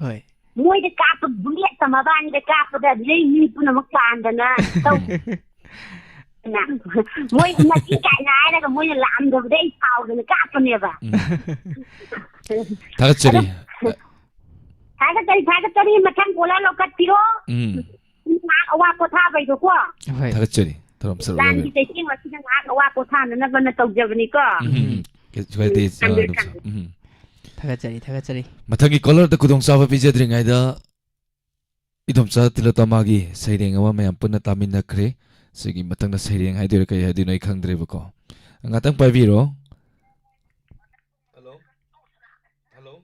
ꯍꯣꯏ꯫ ꯃꯣꯏꯗ ꯀꯥꯞꯄ ꯕꯨꯂꯦꯠꯇ ꯃꯕꯥꯅꯤꯗ ꯀꯥꯞꯄꯗ ꯑꯗꯨꯗꯩ ꯃꯤ ꯄꯨꯝꯅꯃꯛ ꯄꯥꯟꯗꯅ ꯇꯧ-, ꯃꯣꯏ ꯅꯠꯇꯦ ꯀꯥꯏꯅ ꯍꯥꯏꯔꯒ ꯃꯣꯏꯅ ꯂꯥꯛꯑꯝꯗꯕꯗꯩ ꯑꯩ ꯁꯥꯎꯗꯅ ꯀꯥꯞꯄꯅꯦꯕ꯫ ꯎꯝ꯫ ꯊꯥꯒꯠꯆꯔꯤ꯫ ꯑꯗꯣ ꯊꯥꯒꯠꯆꯔꯤ, ꯊꯥꯒꯠꯆꯔꯤ꯫ ꯃꯊꯪ ꯀꯣꯂꯔ ꯂꯧꯈꯠꯄꯤꯔꯣ꯫ ꯎꯝ꯫ ꯉꯥꯏꯍꯥꯛ ꯑꯋꯥ ꯄꯣꯊꯥꯕꯩꯗꯣꯀꯣ꯫ ꯍꯣꯏ꯫ ꯊꯥꯒꯠꯆꯔꯤ꯫ ꯊꯧꯔꯝ ꯁꯔꯨꯛ ꯂꯥꯟꯒꯤ ꯌꯥꯕꯤꯔ-, ꯆꯩꯊꯦꯡ ꯑꯁꯤꯗ ꯉꯥꯏꯍꯥꯛ ꯑꯋꯥ ꯄꯣꯊꯥꯅꯅꯕꯅ ꯇꯧꯖꯕꯅꯤꯀꯣ꯫ ꯎꯝ, ꯎꯝ, ꯎꯝ꯫ ꯀꯩꯁꯨ ꯀꯥꯏꯗꯦ, ꯊꯝꯖꯔꯦ, ꯏꯗꯣꯝꯆꯥ꯫ ꯊꯝꯖꯔꯦ꯫ ꯎꯝ꯫ ꯊꯥꯒꯠꯆꯔꯤ, ꯊꯥꯒꯠꯆꯔꯤ꯫ ꯃꯊꯪꯒꯤ ꯀꯣꯂꯔꯗ ꯈꯨꯗꯣꯡꯆꯥꯕ ꯄꯤꯖꯗ꯭ꯔꯤꯉꯩꯗ ꯏꯗꯣꯝꯆꯥ ꯇꯤꯂꯣꯇꯃꯥꯒꯤ ꯁꯩꯔꯦꯡ ꯑꯃ ꯃꯌꯥꯝ ꯄꯨꯟꯅ ꯇꯥꯃꯤꯟꯅꯈ꯭ꯔꯦ꯫ ꯁꯤꯒꯤ ꯃꯊꯪꯗ ꯁꯩꯔꯦꯡ ꯍꯥꯏꯗꯣꯏꯔꯥ ꯀꯩ ꯍꯥꯏꯗꯣꯏꯅꯣ ꯑꯩ ꯈꯪꯗ꯭ꯔꯦꯕꯀꯣ꯫ ꯉꯥꯛꯇꯪ ꯄꯥꯏꯕꯤꯔꯣ꯫ ꯍꯜꯂꯣ? ꯍꯜꯂꯣ?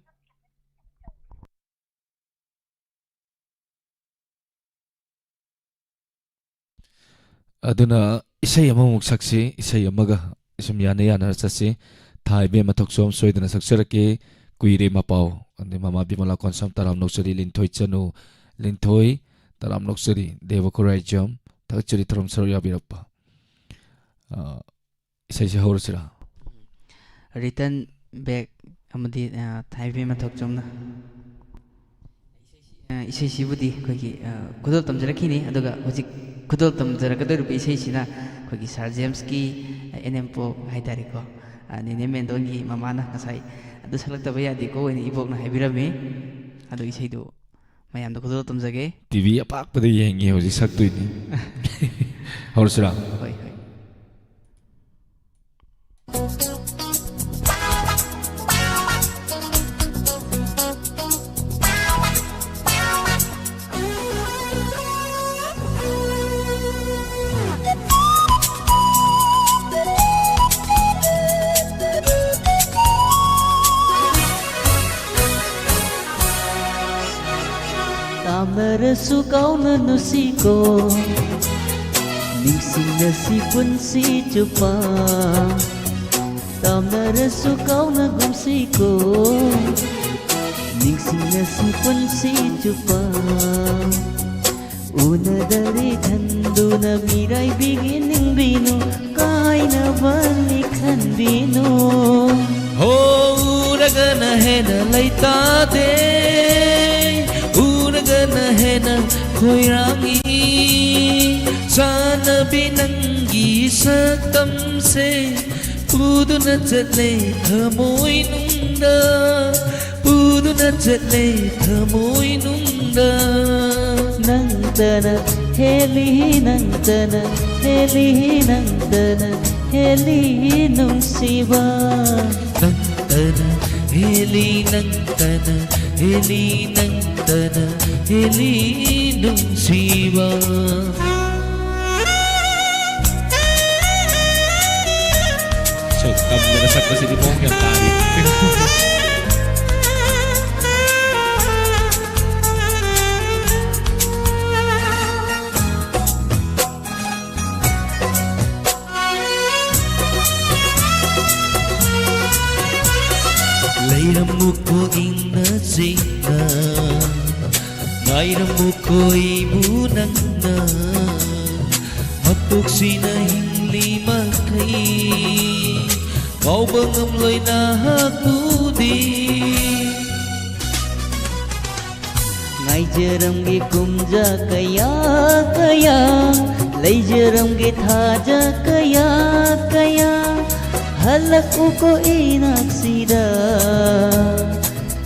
ꯑꯗꯨꯅ ꯏꯁꯩ ꯑꯃꯃꯨꯛ ꯁꯛꯁꯤ, ꯏꯁꯩ ꯑꯃꯒ ꯁꯨꯝ ꯌꯥꯅ ꯌꯥꯅ ꯆꯠꯁꯤ꯫ ꯊꯥ ꯏꯕꯦꯝꯃ ꯊꯣꯛꯆꯣꯝ ꯁꯣꯏꯗꯅ ꯁꯛꯆꯔꯛꯀꯦ꯫ ꯀꯨꯏꯔꯦ ꯃꯄꯥꯎ꯫ ꯑꯗꯩ ꯃꯃꯥ ꯕꯤꯃꯂꯥ ꯀꯣꯟꯁꯝ ꯇꯔꯥꯝ ꯅꯣꯛꯆꯔꯤ, ꯂꯤꯟꯊꯣꯏ ꯆꯅꯨ, ꯂꯤꯟꯊꯣꯏ ꯇꯔꯥꯝ ꯅꯣꯛꯆꯔꯤ, ꯗꯦꯕ ꯈꯨꯔꯥꯏꯖꯝ ꯊꯥꯒꯠꯆꯔꯤ ꯊꯧꯔꯝ ꯁꯔꯨꯛ ꯌꯥꯕꯤꯔꯛꯄ꯫ ꯑ, ꯏꯁꯩꯁꯦ ꯍꯧꯔꯁꯤꯔꯥ? Return back ꯑꯃꯗꯤ, ꯑ, ꯊꯥ ꯏꯕꯦꯝꯃ ꯊꯣꯛꯆꯣꯝꯅ꯫ ꯑ, ꯏꯁꯩꯁꯤꯕꯨꯗꯤ ꯑꯩꯈꯣꯏꯒꯤ, ꯑ, ꯈꯨꯗꯣꯜ ꯇꯝꯖꯔꯛꯈꯤꯅꯤ, ꯑꯗꯨꯒ ꯍꯧꯖꯤꯛ ꯈꯨꯗꯣꯜ ꯇꯝꯖꯔꯛꯀꯗꯧꯔꯤꯕ ꯏꯁꯩꯁꯤꯅ ꯑꯩꯈꯣꯏꯒꯤ ꯁꯥꯔ ꯖꯦꯝꯁꯀꯤ, ꯑ, ꯑꯦꯟ ꯑꯦꯝ ꯄꯣꯛ ꯍꯥꯏꯇꯥꯔꯦꯀꯣ, ꯑ, ꯅꯦꯅꯦ ꯃꯦꯟꯗꯣꯟꯒꯤ ꯃꯃꯥꯅ ꯉꯁꯥꯏ "ꯑꯗꯨ ꯁꯛꯂꯛꯇꯕ ꯌꯥꯗꯦꯀꯣ" ꯍꯥꯏꯅ ꯏꯕꯣꯛꯅ ꯍꯥꯏꯕꯤꯔꯝꯃꯤ꯫ ꯑꯗꯣ ꯏꯁꯩꯗꯨ ꯃꯌꯥꯝꯗ ꯈꯨꯗꯣꯜ ꯇꯝꯖꯒꯦ꯫ ꯇꯤ ꯚꯤ ꯑꯄꯥꯛꯄꯗ ꯌꯦꯡꯉꯤ ꯍꯧꯖꯤꯛ ꯁꯛꯇꯣꯏꯅꯤ꯫ ꯍꯧꯔꯁꯤꯔꯥ? ꯍꯣꯏ, ꯍꯣꯏ꯫ ꯇꯥꯝꯅꯔ ꯁꯨ ꯀꯥꯎꯅ ꯅꯨꯡꯁꯤꯀꯣ, ꯅꯤꯡꯁꯤꯡꯅꯁꯤ ꯄꯨꯟꯁꯤ ꯆꯨꯞꯄ꯫ ꯇꯥꯝꯅꯔꯁꯨ ꯀꯥꯎꯅꯒꯨꯝꯁꯤꯀꯣ, ꯅꯤꯡꯁꯤꯡꯅꯁꯤ ꯄꯨꯟꯁꯤ ꯆꯨꯞꯄ꯫ ꯎꯅꯗꯔꯦ ꯈꯟꯗꯨꯅ ꯃꯤꯔꯥꯏꯕꯤꯒꯦ ꯅꯤꯡꯕꯤꯅꯨ, ꯀꯥꯏꯅꯕꯅꯤ ꯈꯟꯕꯤꯅꯨ꯫ ꯍꯣ, ꯎꯔꯒꯅ ꯍꯦꯟꯅ ꯂꯩꯇꯥꯗꯦ, ꯎꯔꯒꯅ ꯍꯦꯟꯅ ꯈꯣꯏꯔꯥꯡꯏ꯫ ꯆꯥꯟꯅꯕꯤ ꯅꯪꯒꯤ ꯁꯛꯇꯝꯁꯦ ꯎꯗꯨꯅ ꯆꯠꯂꯦ ꯊꯃꯣꯏꯅꯨꯡꯗ, ꯎꯗꯨꯅ ꯆꯠꯂꯦ ꯊꯃꯣꯏꯅꯨꯡꯗ꯫ ꯅꯪꯇꯅ ꯍꯦꯜꯂꯤ, ꯅꯪꯇꯅ ꯍꯦꯜꯂꯤ, ꯅꯪꯇꯅ ꯍꯦꯜꯂꯤ ꯅꯨꯡꯁꯤꯕ꯫ ꯅꯪꯇꯅ ꯍꯦꯜꯂꯤ, ꯅꯪꯇꯅ ꯍꯦꯜꯂꯤ, ꯅꯪꯇꯅ ꯍꯦꯜꯂꯤ ꯅꯨꯡꯁꯤꯕ꯫ ꯁꯣ, ꯇꯝꯗꯅ ꯁꯛꯄꯁꯤꯗꯤ ꯃꯑꯣꯡ ꯌꯥꯝ ꯇꯥꯔꯤ꯫ ꯂꯩꯔꯝꯃꯨꯀꯣ ꯏꯪꯅ ꯆꯤꯛꯅ, ꯉꯥꯏꯔꯝꯃꯨꯀꯣ ꯑꯩꯕꯨ ꯅꯪꯅ꯫ ꯃꯄꯣꯛꯁꯤꯅ ꯍꯤꯡꯂꯤ ꯃꯈꯩ ꯀꯥꯎꯕ ꯉꯝꯂꯣꯏ ꯅꯍꯥꯛꯄꯨꯗꯤ꯫ ꯉꯥꯏꯖꯔꯝꯒꯦ ꯀꯨꯝꯖꯥ ꯀꯌꯥ ꯀꯌꯥ, ꯂꯩꯖꯔꯝꯒꯦ ꯊꯥꯖ ꯀꯌꯥ ꯀꯌꯥ꯫ ꯍꯜꯂꯛꯎꯀꯣ ꯏꯅꯥꯛꯁꯤꯗ,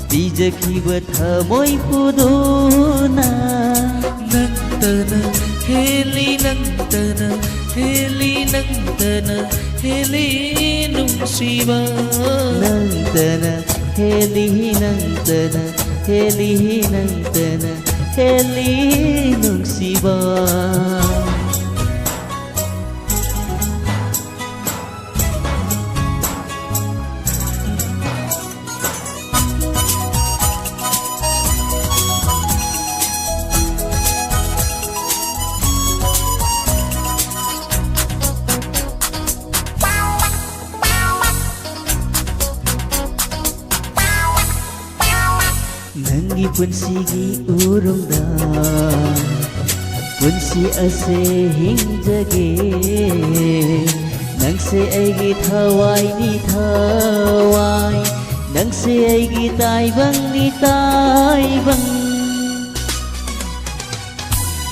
ꯄꯤꯖꯈꯤꯕ ꯊꯃꯣꯏ ꯄꯨꯗꯨꯅ꯫ ꯅꯪꯇꯅ ꯍꯦꯜꯂꯤ, ꯅꯪꯇꯅ ꯍꯦꯜꯂꯤ, ꯅꯪꯇꯅ ꯍꯦꯜꯂꯤ ꯅꯨꯡꯁꯤꯕ꯫ ꯅꯪꯇꯅ ꯍꯦꯜꯂꯤ, ꯅꯪꯇꯅ ꯍꯦꯜꯂꯤ, ꯅꯪꯇꯅ ꯍꯦꯜꯂꯤ ꯅꯨꯡꯁꯤꯕ꯫ ꯄꯨꯟꯁꯤꯒꯤ ꯎꯔꯨꯝꯗ ꯄꯨꯟꯁꯤ ꯑꯁꯦ ꯍꯤꯡꯖꯒꯦ꯫ ꯅꯪꯁꯦ ꯑꯩꯒꯤ ꯊꯋꯥꯏꯅꯤ ꯊꯋꯥꯏ, ꯅꯪꯁꯦ ꯑꯩꯒꯤ ꯇꯥꯏꯕꯪꯅꯤ ꯇꯥꯏꯕꯪ꯫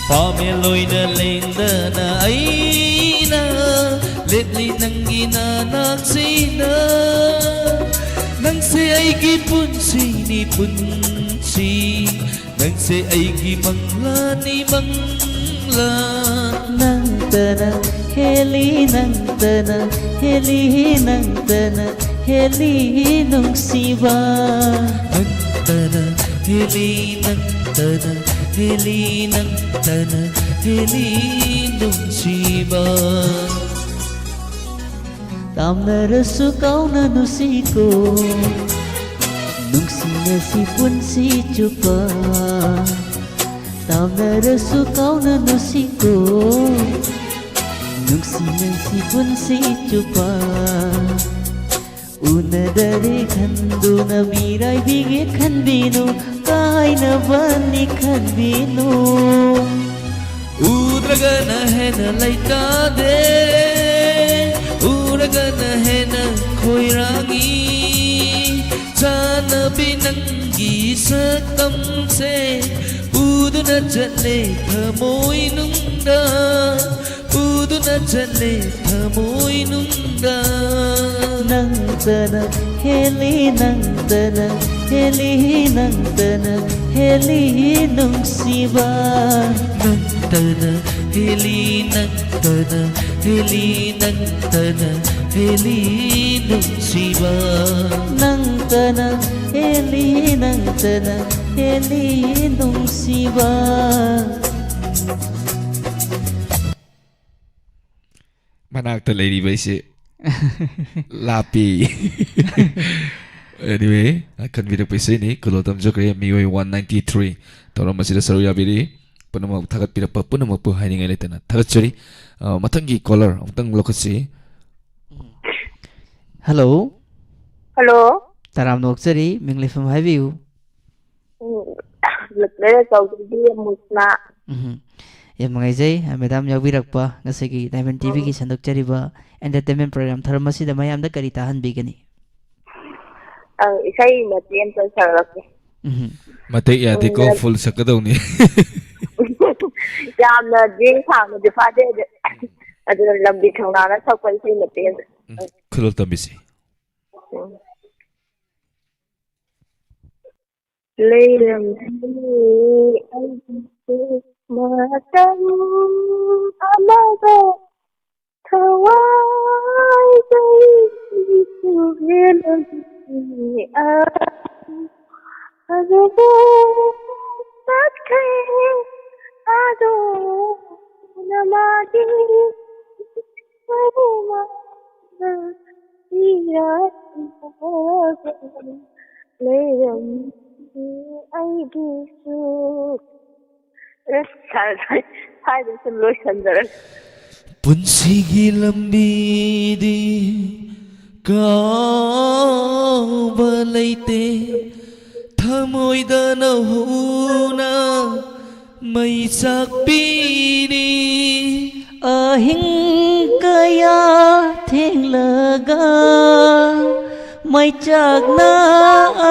ꯄꯥꯃꯦꯜ ꯑꯣꯏꯅ ꯂꯦꯡꯗꯅ ꯑꯩꯅ ꯂꯦꯞꯂꯤ ꯅꯪꯒꯤ ꯅꯅꯥꯛꯁꯤꯗ꯫ ꯅꯪꯁꯦ ꯑꯩꯒꯤ ꯄꯨꯟꯁꯤꯅꯤ ꯄꯨꯟꯁꯤ, ꯅꯪꯁꯦ ꯑꯩꯒꯤ ꯃꯪꯂꯥꯅꯤ ꯃꯪꯂꯥ꯫ ꯅꯪꯇꯅ ꯍꯦꯜꯂꯤ, ꯅꯪꯇꯅ ꯍꯦꯜꯂꯤ, ꯅꯪꯇꯅ ꯍꯦꯜꯂꯤ ꯅꯨꯡꯁꯤꯕ꯫ ꯅꯪꯇꯅ ꯍꯦꯜꯂꯤ, ꯅꯪꯇꯅ ꯍꯦꯜꯂꯤ, ꯅꯪꯇꯅ ꯍꯦꯜꯂꯤ ꯅꯨꯡꯁꯤꯕ꯫ ꯇꯥꯝꯅꯔꯁꯨ ꯀꯥꯎꯅꯅꯨꯁꯤꯀꯣ, ꯅꯨꯡꯁꯤꯅꯁꯤ ꯄꯨꯟꯁꯤ ꯆꯨꯞꯄ꯫ ꯇꯥꯝꯅꯔꯁꯨ ꯀꯥꯎꯅꯅꯨꯁꯤꯀꯣ, ꯅꯨꯡꯁꯤꯅꯁꯤ ꯄꯨꯟꯁꯤ ꯆꯨꯞꯄ꯫ ꯎꯅꯗꯔꯦ ꯈꯟꯗꯨꯅ ꯃꯤꯔꯥꯏꯕꯤꯒꯦ ꯈꯟꯕꯤꯅꯨ, ꯀꯥꯏꯅꯕꯅꯤ ꯈꯟꯕꯤꯅꯨ꯫ ꯎꯗ꯭ꯔꯒꯅ ꯍꯦꯟꯅ ꯂꯩꯇꯥꯗꯦ, ꯎꯔꯒꯅ ꯍꯦꯟꯅ ꯈꯣꯏꯔꯥꯡꯏ꯫ ꯆꯥꯟꯅꯕꯤ ꯅꯪꯒꯤ ꯁꯛꯇꯝꯁꯦ ꯎꯗꯨꯅ ꯆꯠꯂꯦ ꯊꯃꯣꯏꯅꯨꯡꯗ, ꯎꯗꯨꯅ ꯆꯠꯂꯦ ꯊꯃꯣꯏꯅꯨꯡꯗ꯫ ꯅꯪꯇꯅ ꯍꯦꯜꯂꯤ, ꯅꯪꯇꯅ ꯍꯦꯜꯂꯤ, ꯅꯪꯇꯅ ꯍꯦꯜꯂꯤ ꯅꯨꯡꯁꯤꯕ꯫ ꯅꯪꯇꯅ ꯍꯦꯜꯂꯤ, ꯅꯪꯇꯅ ꯍꯦꯜꯂꯤ, ꯅꯪꯇꯅ ꯍꯦꯜꯂꯤ ꯅꯨꯡꯁꯤꯕ꯫ ꯅꯪꯇꯅ ꯍꯦꯜꯂꯤ, ꯅꯪꯇꯅ ꯍꯦꯜꯂꯤ ꯅꯨꯡꯁꯤꯕ꯫ ꯃꯅꯥꯛꯇ ꯂꯩꯔꯤꯕ ꯑꯩꯁꯦ ꯂꯥꯞꯄꯤ꯫ Anyway, ꯈꯟꯕꯤꯔꯛꯄ ꯏꯁꯩꯅꯤ꯫ ꯈꯨꯗꯣꯜ ꯇꯝꯖꯈ꯭ꯔꯦ ꯃꯤꯑꯣꯏ ꯋꯥꯟ ꯅꯥꯏꯟꯇꯤ ꯊ꯭ꯔꯤ ꯊꯧꯔꯝ ꯑꯁꯤꯗ ꯁꯔꯨꯛ ꯌꯥꯕꯤꯔꯤ꯫ ꯄꯨꯝꯅꯃꯛ ꯊꯥꯒꯠꯄꯤꯔꯛꯄ ꯄꯨꯝꯅꯃꯛꯄꯨ ꯍꯥꯏꯅꯤꯡꯉꯥꯏ ꯂꯩꯇꯅ ꯊꯥꯒꯠꯆꯔꯤ꯫ ꯑ, ꯃꯊꯪꯒꯤ ꯀꯣꯂꯔ ꯑꯃꯨꯛꯇꯪ ꯂꯧꯈꯠꯁꯤ꯫ ꯍꯜꯂꯣ꯫ ꯍꯜꯂꯣ꯫ ꯇꯔꯥꯝꯅ ꯑꯣꯛꯆꯔꯤ, ꯃꯤꯡ ꯂꯩꯐꯝ ꯍꯥꯏꯕꯤꯌꯨ꯫ ꯎꯝ, ꯂꯣꯏꯔꯦ ꯆꯧꯗ꯭ꯔꯗꯤ ꯃꯨꯁꯅꯥ꯫ ꯎꯝ꯫ ꯌꯥꯝ ꯅꯨꯡꯉꯥꯏꯖꯩ, ꯃꯦꯗꯥꯝ ꯌꯥꯎꯕꯤꯔꯛꯄ꯫ ꯉꯁꯤꯒꯤ ꯗꯥꯏꯃꯟ ꯇꯤꯚꯤꯒꯤ ꯎꯝ꯫ ꯁꯟꯗꯣꯛꯆꯔꯤꯕ entertainment program ꯊꯧꯔꯝ ꯑꯁꯤꯗ ꯃꯌꯥꯝꯗ ꯀꯔꯤ ꯇꯥꯍꯟꯕꯤꯒꯅꯤ? ꯑꯪ, ꯏꯁꯩ ꯃꯇꯦꯛ ꯑꯃꯇ ꯁꯛꯂꯛꯀꯦ꯫ ꯎꯝ꯫ ꯃꯇꯦꯛ ꯌꯥꯗꯦꯀꯣ, ꯎꯝ, full ꯁꯛꯀꯗꯧꯅꯤ꯫ ꯌꯥꯝꯅꯗꯤ ꯁꯥꯡꯅꯗꯤ ꯐꯥꯗꯦ, ꯑꯗꯨ, ꯑꯗꯨꯅ ꯂꯝꯕꯤ ꯊꯧꯅꯥꯅ ꯁꯛꯄ ꯏꯁꯩ ꯃꯇꯦꯛ ꯑꯃ꯫ ꯎꯝ, ꯈꯨꯗꯣꯜ ꯇꯝꯕꯤꯁꯤ꯫ ꯎꯝ꯫ ꯂꯩꯔꯝꯃꯤ ꯑꯩꯒꯤꯁꯨ ꯃꯇꯝ ꯑꯃꯗ ꯊꯋꯥꯏꯗꯒꯤ ꯍꯦꯜꯂꯝꯃꯤ ꯑ-, ꯑꯗꯨꯕꯨ ꯆꯠꯈ꯭ꯔꯦ ꯑꯗꯣ ꯅꯃꯥꯗꯤ ꯃꯔꯨꯃꯥꯡꯗ ꯏꯔꯥꯠ ꯂꯩꯔꯝꯃꯤ ꯑꯩꯒꯤꯁꯨ꯫ ꯑꯦ, ꯁꯥꯔ, ꯁ꯭ꯋꯥꯏꯗ ꯁꯨꯝ ꯂꯣꯏꯁꯟꯖꯔꯒꯦ꯫ ꯄꯨꯟꯁꯤꯒꯤ ꯂꯝꯕꯤꯗꯤ ꯀꯥꯎꯕ ꯂꯩꯇꯦ, ꯊꯃꯣꯏꯗ ꯅꯧꯍꯧꯅ ꯃꯩ ꯆꯥꯛꯄꯤꯅꯤ꯫ ꯑꯍꯤꯡ ꯀꯌꯥ ꯊꯦꯡꯂꯒ ꯃꯩꯆꯥꯛꯅ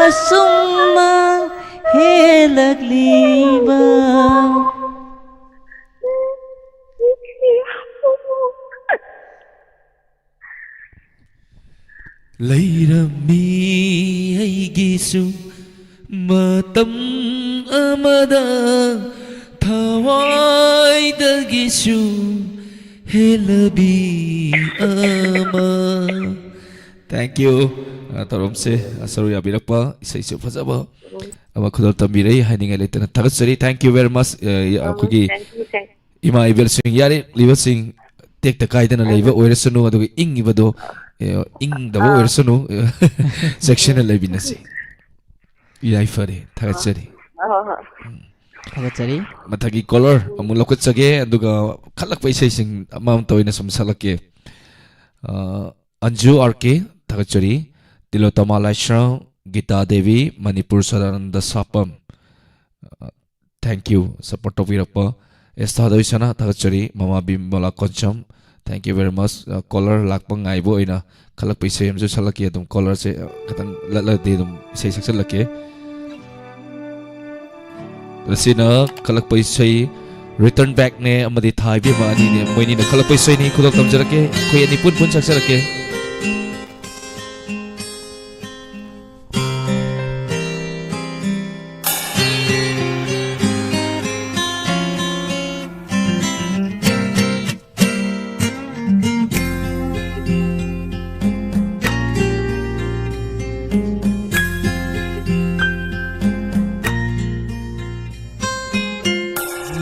ꯑꯁꯨꯝꯅ ꯍꯦꯜꯂꯛꯂꯤꯕ꯫ ꯂꯩꯔꯝꯃꯤ ꯑꯩꯒꯤꯁꯨ ꯃꯇꯝ ꯑꯃꯗ ꯊꯋꯥꯏꯗꯒꯤꯁꯨ ꯍꯦꯜꯂꯕꯤ ꯑꯃ꯫ Thank you꯫ ꯑ, ꯊꯧꯔꯝꯁꯦ, ꯑ, ꯁꯔꯨꯛ ꯌꯥꯕꯤꯔꯛꯄ, ꯏꯁꯩꯁꯨ ꯐꯖꯕ ꯑꯃ ꯈꯨꯗꯣꯜ ꯇꯝꯕꯤꯔꯛꯏ ꯍꯥꯏꯅꯤꯡꯉꯥꯏ ꯂꯩꯇꯅ ꯊꯥꯒꯠꯆꯔꯤ꯫ Thank you very much꯫ ꯑ, ꯑ, ꯑꯩꯈꯣꯏꯒꯤ thank you, thank you꯫ ꯏꯃꯥ ꯏꯕꯦꯜꯁꯤꯡ, ꯌꯥꯔꯤꯕꯁꯤꯡ ꯇꯦꯛꯇ ꯀꯥꯏꯗꯅ ꯂꯩꯕ ꯑꯣꯏꯔꯁꯅꯨ, ꯑꯗꯨꯒ ꯏꯪꯉꯤꯕꯗꯣ, ꯑꯦ, ꯏꯪꯗꯕ ꯑꯥ꯫ ꯑꯣꯏꯔꯁꯅꯨ, ꯆꯦꯛꯁꯤꯟꯅ ꯂꯩꯃꯤꯟꯅꯁꯤ꯫ ꯌꯥꯏꯐꯔꯦ, ꯊꯥꯒꯠꯆꯔꯤ꯫ ꯍꯣꯏ, ꯍꯣꯏ, ꯍꯣꯏ꯫ ꯎꯝ꯫ ꯊꯥꯒꯠꯆꯔꯤ꯫ ꯃꯊꯛꯀꯤ caller ꯑꯃꯨꯛ ꯂꯧꯈꯠꯆꯒꯦ, ꯑꯗꯨꯒ ꯈꯜꯂꯛꯄ ꯏꯁꯩꯁꯤꯡ ꯑꯃꯃꯝꯇ ꯑꯣꯏꯅ ꯁꯨꯝ ꯁꯛꯂꯛꯀꯦ꯫ ꯑ, ꯑꯟꯖꯨ ꯑꯥꯔ ꯀꯦ, ꯊꯥꯒꯠꯆꯔꯤ꯫ Tilottama Laishram, Gita Devi, Manipur Sadanand Sapam. Thank you, support ꯇꯧꯕꯤꯔꯛꯄ ꯑꯦꯁ ꯊꯥꯗꯣꯏꯁꯅꯥ, ꯊꯥꯒꯠꯆꯔꯤ꯫ ꯃꯃꯥ ꯕꯤꯃꯂꯥ Konsam, thank you very much꯫ ꯑ, caller ꯂꯥꯛꯄ ꯉꯥꯏꯕ ꯑꯣꯏꯅ ꯈꯜꯂꯛꯄ ꯏꯁꯩ ꯑꯃꯁꯨ ꯁꯛꯂꯛꯀꯦ꯫ ꯑꯗꯨꯝ callerꯁꯦ, ꯑ, ꯈꯤꯇꯪ ꯂꯠꯂꯗꯤ ꯑꯗꯨꯝ ꯏꯁꯩ ꯁꯛꯆꯜꯂꯛꯀꯦ꯫ ꯑꯁꯤꯅ ꯈꯜꯂꯛꯄ ꯏꯁꯩ Return Backꯅꯦ ꯑꯃꯗꯤ ꯊꯥ ꯏꯕꯦꯝꯃ ꯑꯅꯤꯅꯦ꯫ ꯃꯣꯏꯅꯤꯅ ꯈꯜꯂꯛꯄ ꯏꯁꯩꯅꯤ꯫ ꯈꯨꯗꯣꯜ ꯇꯝꯖꯔꯛꯀꯦ꯫ ꯑꯩꯈꯣꯏ ꯑꯅꯤ ꯄꯨꯟ ꯄꯨꯟ ꯁꯛꯆꯔꯛꯀꯦ꯫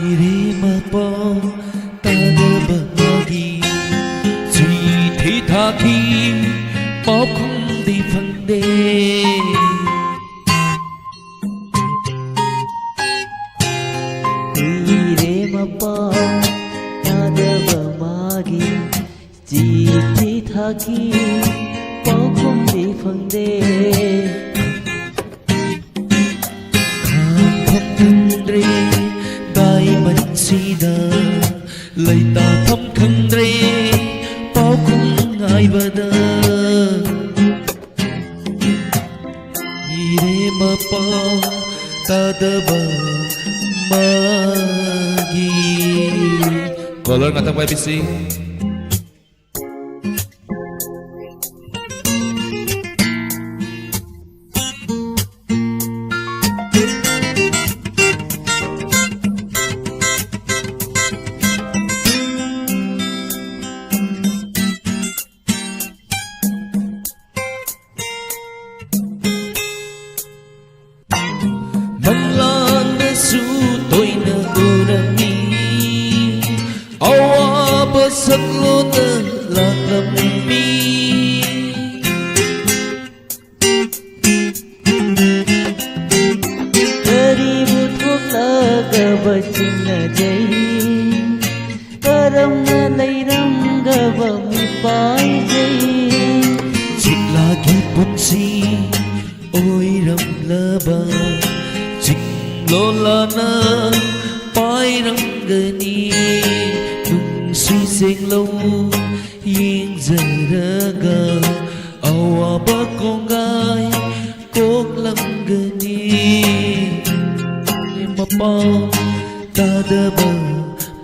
ꯏꯔꯦ ꯃꯄꯥꯎ ꯇꯥꯗꯕ ꯃꯥꯒꯤ ꯆꯤꯊꯤ ꯊꯥꯈꯤ, ꯄꯥꯎꯈꯨꯝꯗꯤ ꯐꯪꯗꯦ꯫ ꯏꯔꯦ ꯃꯄꯥꯎ ꯇꯥꯗꯕ ꯃꯥꯒꯤ ꯆꯤꯊꯤ ꯊꯥꯈꯤ, ꯄꯥꯎꯈꯨꯝꯗꯤ ꯐꯪꯗꯦ꯫ ꯈꯥꯝꯐꯝ ꯈꯪꯗ꯭ꯔꯦ ꯇꯥꯏꯕꯟꯁꯤꯗ, ꯂꯩꯇꯥꯐꯝ ꯈꯪꯗ꯭ꯔꯦ ꯄꯥꯎꯈꯨꯝ ꯉꯥꯏꯕꯗ꯫ ꯏꯔꯦ ꯃꯄꯥꯎ ꯇꯥꯗꯕ ꯃꯥꯒꯤ꯫ Caller ꯉꯥꯛꯇꯪ ꯄꯥꯏꯕꯤꯁꯤ꯫ ꯃꯪꯂꯥꯟꯗꯁꯨ ꯇꯣꯏꯅ ꯎꯔꯝꯃꯤ, ꯑꯋꯥꯕ ꯁꯛꯂꯣꯟꯅ ꯂꯥꯛꯂꯝꯃꯤ꯫ ꯀꯔꯤꯕꯨ ꯊꯣꯛꯂꯒꯕ ꯆꯤꯡꯅꯖꯩ, ꯀꯔꯝꯅ ꯂꯩꯔꯝꯒꯕ ꯃꯤꯄꯥꯏꯖꯩ꯫ ꯆꯤꯛꯂꯥꯒꯤ ꯄꯨꯟꯁꯤ ꯑꯣꯏꯔꯝꯂꯕ ꯆꯤꯡ ꯂꯣꯂꯥꯅ ꯄꯥꯏꯔꯝꯒꯅꯤ, ꯅꯨꯡꯁꯤ ꯁꯦꯡꯂꯧ ꯌꯦꯡꯖꯔꯒ ꯑꯋꯥꯕ ꯀꯣꯡꯒꯥꯏ ꯀꯣꯛꯂꯝꯒꯅꯤ꯫ ꯃꯄꯥꯎ ꯇꯥꯗꯕ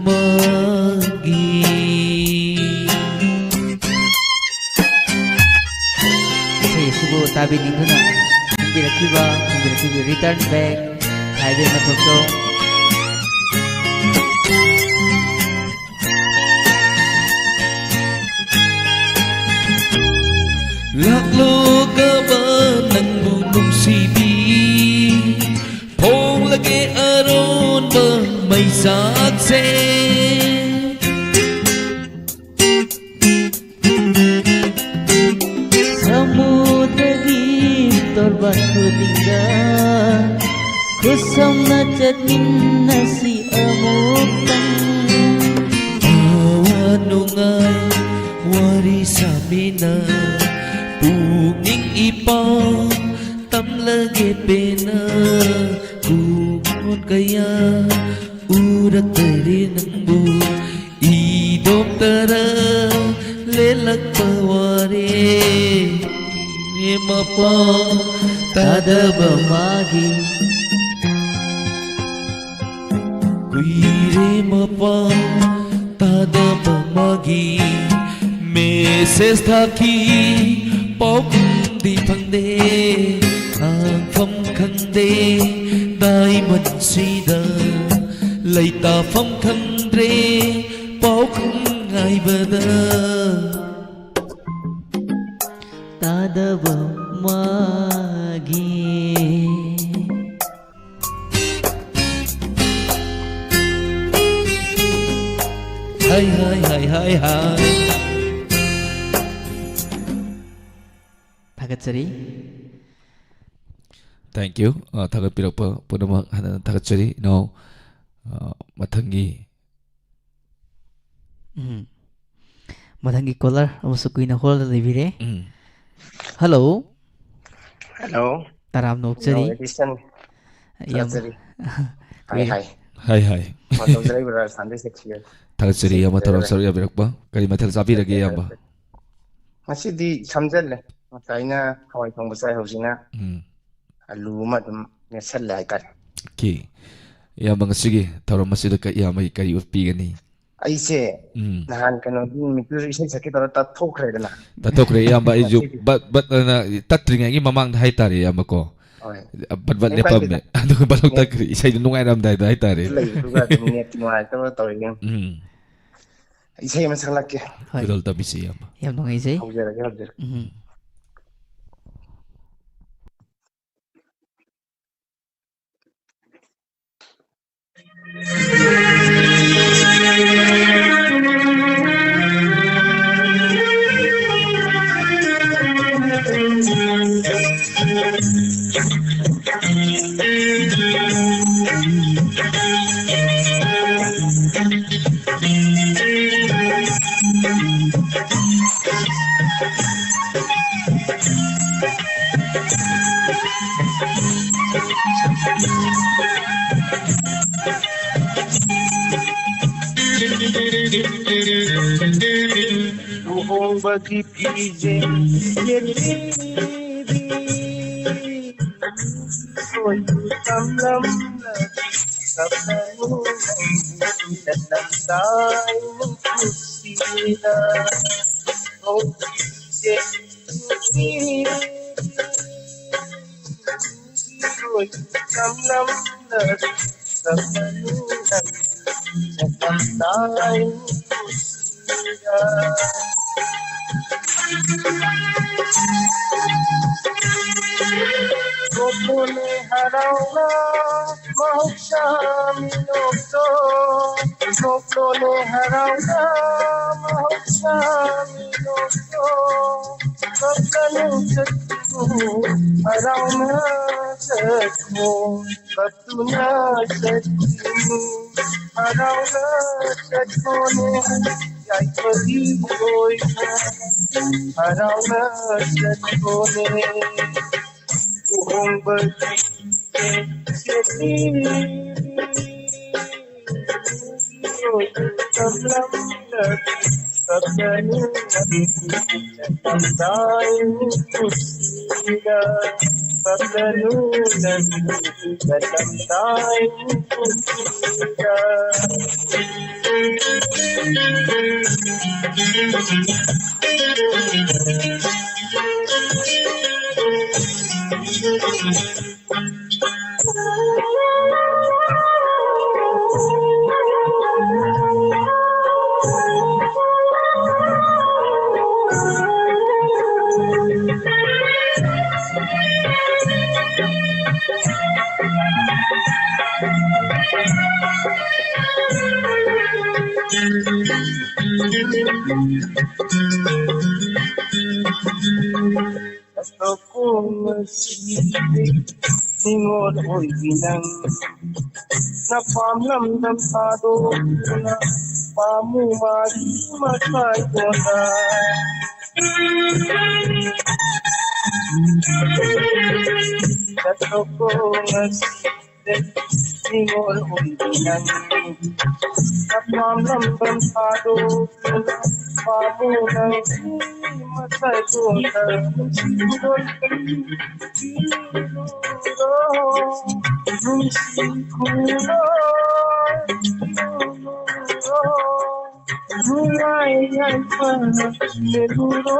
ꯃꯥꯒꯤ꯫ ꯏꯁꯩ ꯑꯁꯤꯕꯨ ꯇꯥꯕꯤꯅꯤꯡꯗꯨꯅ ꯈꯟꯕꯤꯔꯛꯈꯤꯕ, ꯈꯟꯕꯤꯔꯛꯈꯤꯕ Return Back ꯍꯥꯏꯕ ꯃꯊꯧ ꯇꯧ꯫ ꯂꯥꯛꯂꯣ ꯀꯕ ꯅꯪꯕꯨ ꯅꯨꯡꯁꯤꯕꯤ, ꯐꯣꯡꯂꯒꯦ ꯑꯔꯣꯟꯕ ꯃꯩꯁꯥꯛꯁꯦ꯫ ꯁꯃꯨꯗ꯭ꯔꯒꯤ ꯇꯣꯔꯕꯥꯟ ꯈꯨꯗꯤꯡꯗ ꯈꯨꯠꯁꯝꯅ ꯆꯠꯃꯤꯟꯅꯁꯤ ꯑꯃꯨꯛꯇꯪ꯫ ꯑꯋꯥ ꯅꯨꯡꯉꯥꯏ ꯋꯥꯔꯤ ꯁꯥꯃꯤꯟꯅ, ꯄꯨꯛꯅꯤꯡ ꯏꯄꯥꯎ ꯇꯝꯂꯒꯦ ꯄꯦꯟꯅ꯫ ꯀꯨꯝꯑꯣꯟ ꯀꯌꯥ ꯎꯔꯛꯇꯔꯦ ꯅꯪꯕꯨ, ꯏꯗꯣꯝꯇꯔ ꯂꯦꯜꯂꯛꯄ ꯋꯥꯔꯦ꯫ ꯃꯄꯥꯎ ꯇꯥꯗꯕ ꯃꯥꯒꯤ꯫ ꯀꯨꯏꯔꯦ ꯃꯄꯥꯎ ꯇꯥꯗꯕ ꯃꯥꯒꯤ꯫ ꯃꯦꯁꯦꯖ ꯊꯥꯈꯤ, ꯄꯥꯎꯈꯨꯝꯗꯤ ꯐꯪꯗꯦ꯫ ꯍꯥꯡꯐꯝ ꯈꯪꯗꯦ ꯗꯥꯏꯃꯟꯁꯤꯗ, ꯂꯩꯇꯥꯐꯝ ꯈꯪꯗ꯭ꯔꯦ ꯄꯥꯎꯈꯨꯝ ꯉꯥꯏꯕꯗ꯫ ꯇꯥꯗꯕ ꯃꯥꯒꯤ꯫ ꯍꯥꯏ, ꯍꯥꯏ, ꯍꯥꯏ, ꯍꯥꯏ, ꯍꯥꯏ꯫ ꯊꯥꯒꯠꯆꯔꯤ꯫ Thank you꯫ ꯑ, ꯊꯥꯒꯠꯄꯤꯔꯛꯄ ꯄꯨꯝꯅꯃꯛ ꯍꯟꯅ ꯊꯥꯒꯠꯆꯔꯤ, ꯏꯅꯥꯎ꯫ ꯑ, ꯃꯊꯪꯒꯤ ꯎꯝ꯫ ꯃꯊꯪꯒꯤ caller ꯑꯃꯁꯨ ꯀꯨꯏꯅ hold ꯂꯩꯕꯤꯔꯦ꯫ ꯎꯝ꯫ Hello꯫ Hello꯫ ꯇꯔꯥꯝꯅ ꯑꯣꯛꯆꯔꯤ꯫ ꯏꯅꯥꯎ ꯑꯦꯗꯤꯁꯟ꯫ ꯌꯥꯝ, ꯊꯥꯒꯠꯆꯔꯤ꯫ ꯍꯥꯏ, ꯍꯥꯏ꯫ ꯍꯥꯏ, ꯍꯥꯏ꯫ ꯐꯣꯟ ꯇꯧꯖꯔꯛꯏꯕ ꯔꯥꯖꯁꯊꯥꯟꯗꯒꯤ ꯁꯛꯁꯤꯒ꯫ ꯊꯥꯒꯠꯆꯔꯤ, ꯏꯌꯥꯝꯕ, ꯊꯧꯔꯝ ꯁꯔꯨꯛ ꯌꯥꯕꯤꯔꯛꯄ꯫ ꯀꯔꯤ ꯃꯊꯦꯜ ꯆꯥꯕꯤꯔꯒꯦ, ꯏꯌꯥꯝꯕ? ꯉꯁꯤꯗꯤ ꯁꯝꯖꯜꯂꯦ꯫ ꯉꯁꯥꯏꯅ ꯍꯋꯥꯏ ꯊꯣꯡꯕ ꯆꯥꯏ, ꯍꯧꯖꯤꯛꯅ ꯎꯝ꯫ ꯑꯂꯨ ꯑꯃ ꯑꯗꯨꯝ ꯃꯦꯠꯁꯜꯂꯦ ꯍꯥꯏꯇꯥꯔꯦ꯫ ꯑꯣꯀꯦ꯫ ꯏꯌꯥꯝꯕ, ꯉꯁꯤꯒꯤ ꯊꯧꯔꯝ ꯑꯁꯤꯗ ꯀ-, ꯏꯌꯥꯝꯕꯒꯤ ꯀꯔꯤ ꯎꯠꯄꯤꯒꯅꯤ? ꯑꯩꯁꯦ ꯎꯝ꯫ ꯅꯍꯥꯟ ꯀꯩꯅꯣꯒꯤ ꯃꯤꯠꯇꯨꯁꯨ ꯏꯁꯩ ꯁꯛꯀꯦ ꯇꯧꯔ ꯇꯠꯊꯣꯛꯈ꯭ꯔꯦꯗꯅ꯫ ꯇꯠꯊꯣꯛꯈ꯭ꯔꯦ, ꯏꯌꯥꯝꯕ꯫ ꯑꯩꯁꯨ ꯉꯁꯤꯗꯤ ꯕꯠ ꯕꯠ ꯑꯅ ꯇꯠꯇ꯭ꯔꯤꯉꯩꯒꯤ ꯃꯃꯥꯡꯗ ꯍꯥꯏꯇꯥꯔꯦ, ꯏꯌꯥꯝꯕ, ꯀꯣ꯫ ꯍꯣꯏ꯫ ꯕꯠ ꯕꯠ ꯀꯩꯝ ꯂꯦꯞꯄꯝꯃꯦ꯫ ꯀꯥꯏꯗꯦꯗ꯫ ꯑꯗꯨꯒ ꯕꯠ ꯅꯦꯠ ꯇꯠꯈ꯭ꯔꯦ꯫ ꯏꯁꯩꯗꯣ ꯅꯨꯡꯉꯥꯏꯔꯝꯗꯥꯏꯗ ꯍꯥꯏꯇꯥꯔꯦ꯫ ꯂꯩꯕꯗꯨꯒ ꯑꯗꯨꯝ ꯅꯦꯠ ꯅꯨꯡꯉꯥꯏꯇꯕ ꯇꯧꯔꯤꯅꯦ꯫ ꯎꯝ꯫ ꯏꯁꯩ ꯑꯃ ꯁꯛꯂꯛꯀꯦ꯫ ꯍꯣꯏ꯫ ꯈꯨꯗꯣꯜ ꯇꯝꯕꯤꯁꯤ, ꯏꯌꯥꯝꯕ꯫ ꯌꯥꯝ ꯅꯨꯡꯉꯥꯏꯖꯩ꯫ ꯍꯧꯖꯔꯒꯦ, ꯍꯧꯖꯔꯒꯦ꯫ ꯎꯝ꯫ ꯂꯨꯍꯣꯡꯕꯒꯤ ꯐꯤꯖꯦ ꯌꯦꯠꯂꯤꯕꯤ, ꯂꯣꯏꯕꯨ ꯇꯝꯂꯝꯂꯕꯤ, ꯀꯞꯀꯅꯨ ꯅꯪ ꯆꯠꯂꯝꯗꯥꯏ ꯅꯨꯡꯁꯤꯅ꯫ ꯂꯨꯍꯣꯡꯕꯒꯤ ꯐꯤꯖꯦ ꯌꯦꯠꯂꯤꯕꯤ, ꯂꯣꯏꯕꯨ ꯇꯝꯂꯝꯂꯕꯤ, ꯀꯞꯀꯅꯨ ꯅꯪ ꯆꯠꯂꯝꯗꯥꯏ ꯅꯨꯡꯁꯤꯅ꯫ ꯅꯣꯛꯂꯣꯅꯦ ꯍꯔꯥꯎꯅ ꯃꯍꯧꯁꯥ ꯃꯤꯅꯣꯛꯇꯣ, ꯅꯣꯛꯂꯣꯅꯦ ꯍꯔꯥꯎꯅ ꯃꯍꯧꯁꯥ ꯃꯤꯅꯣꯛꯇꯣ, ꯀꯞꯀꯅꯨ ꯆꯠꯈꯣ ꯍꯔꯥꯎꯅ ꯆꯠꯈꯣ꯫ ꯀꯞꯇꯨꯅ ꯆꯠꯈꯤꯅꯨ, ꯍꯔꯥꯎꯅ ꯆꯠꯈꯣꯅꯦ, ꯌꯥꯏꯐꯕꯤ ꯑꯣꯏꯅ ꯍꯔꯥꯎꯅ ꯆꯠꯈꯣꯅꯦ꯫ ꯂꯨꯍꯣꯡꯕꯒꯤ ꯅꯤꯡꯉꯣꯜ ꯑꯣꯏꯕꯤ ꯅꯪ ꯆꯠꯊꯣꯛꯈꯣꯡ ꯑꯁꯤꯗꯒꯤ ꯅꯤꯡꯉꯣꯜ ꯑꯣꯏꯕꯤ ꯅꯪ ꯅꯄꯥꯝ ꯂꯝꯗꯝ ꯊꯥꯗꯣꯛꯇꯨꯅ ꯄꯥꯝꯃꯨ ꯃꯥꯒꯤ ꯃꯁꯥꯏꯗꯣꯟꯗ ꯆꯠꯊꯣꯛꯈꯣꯡ ꯑꯁꯤ ꯅꯤꯡꯉꯣꯜ ꯑꯣꯏꯕꯤ ꯅꯪ ꯅꯄꯥꯝ ꯂꯝꯗꯝ ꯊꯥꯗꯣꯛꯇꯨꯅ ꯄꯥꯝꯃꯨ ꯅꯪꯒꯤ ꯃꯁꯛ ꯎꯅ ꯅꯨꯡꯁꯤ ꯈꯨꯗꯣꯜ ꯄꯤꯔꯨꯔꯣ, ꯅꯨꯡꯁꯤ ꯈꯨꯗꯣꯜ ꯄꯤꯔꯨꯔꯣ, ꯅꯨꯡꯉꯥꯏ ꯌꯥꯏꯐꯅ ꯂꯦꯜꯂꯨꯔꯣ꯫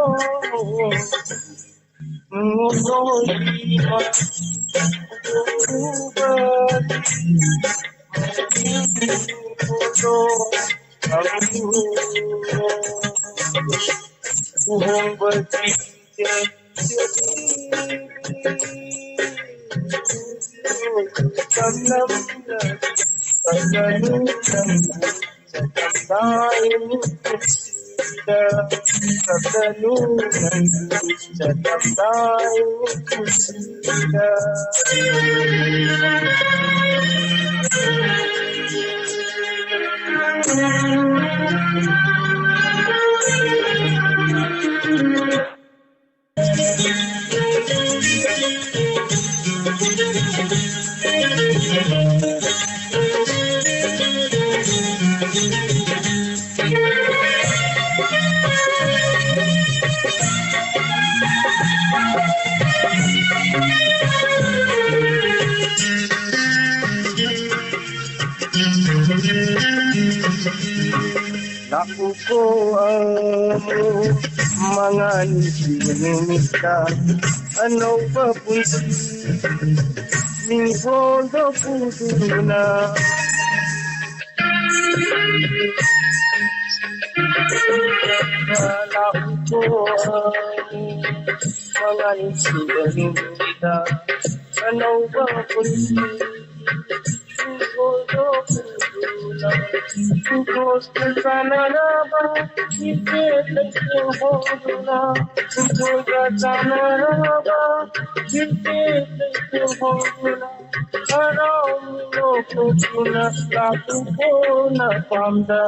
ꯎꯀꯣ ꯑꯃꯨꯛ ꯃꯉꯥꯅꯤ ꯅꯨꯃꯤꯠꯇ ꯑꯅꯧꯕ ꯄꯨꯟꯁꯤ ꯃꯤꯡꯊꯣꯜꯗꯣ ꯄꯨꯗꯨꯅ ꯂꯥꯛꯎꯀꯣ ꯑꯃꯨꯛ ꯃꯉꯥꯅꯤ ꯁꯨꯕ ꯅꯨꯃꯤꯠꯇ ꯑꯅꯧꯕ ꯄꯨꯟꯁꯤ ꯃꯤꯡꯊꯣꯜꯗꯣ ꯄꯨꯗꯨꯅ ꯃꯤꯡꯊꯣꯜꯒ ꯆꯥꯟꯅꯔꯕ ꯐꯤꯖꯦꯠ ꯂꯩꯇꯦꯡ ꯍꯣꯡꯗꯨꯅ ꯃꯤꯡꯊꯣꯜꯒ ꯆꯥꯟꯅꯔꯕ ꯐꯤꯖꯦꯠ ꯂꯩꯇꯦꯡ ꯍꯣꯡꯗꯨꯅ ꯍꯔꯥꯎ ꯃꯤꯅꯣꯛ ꯅꯣꯛꯇꯨꯅ ꯂꯥꯛꯎꯀꯣ ꯅꯄꯥꯝꯗ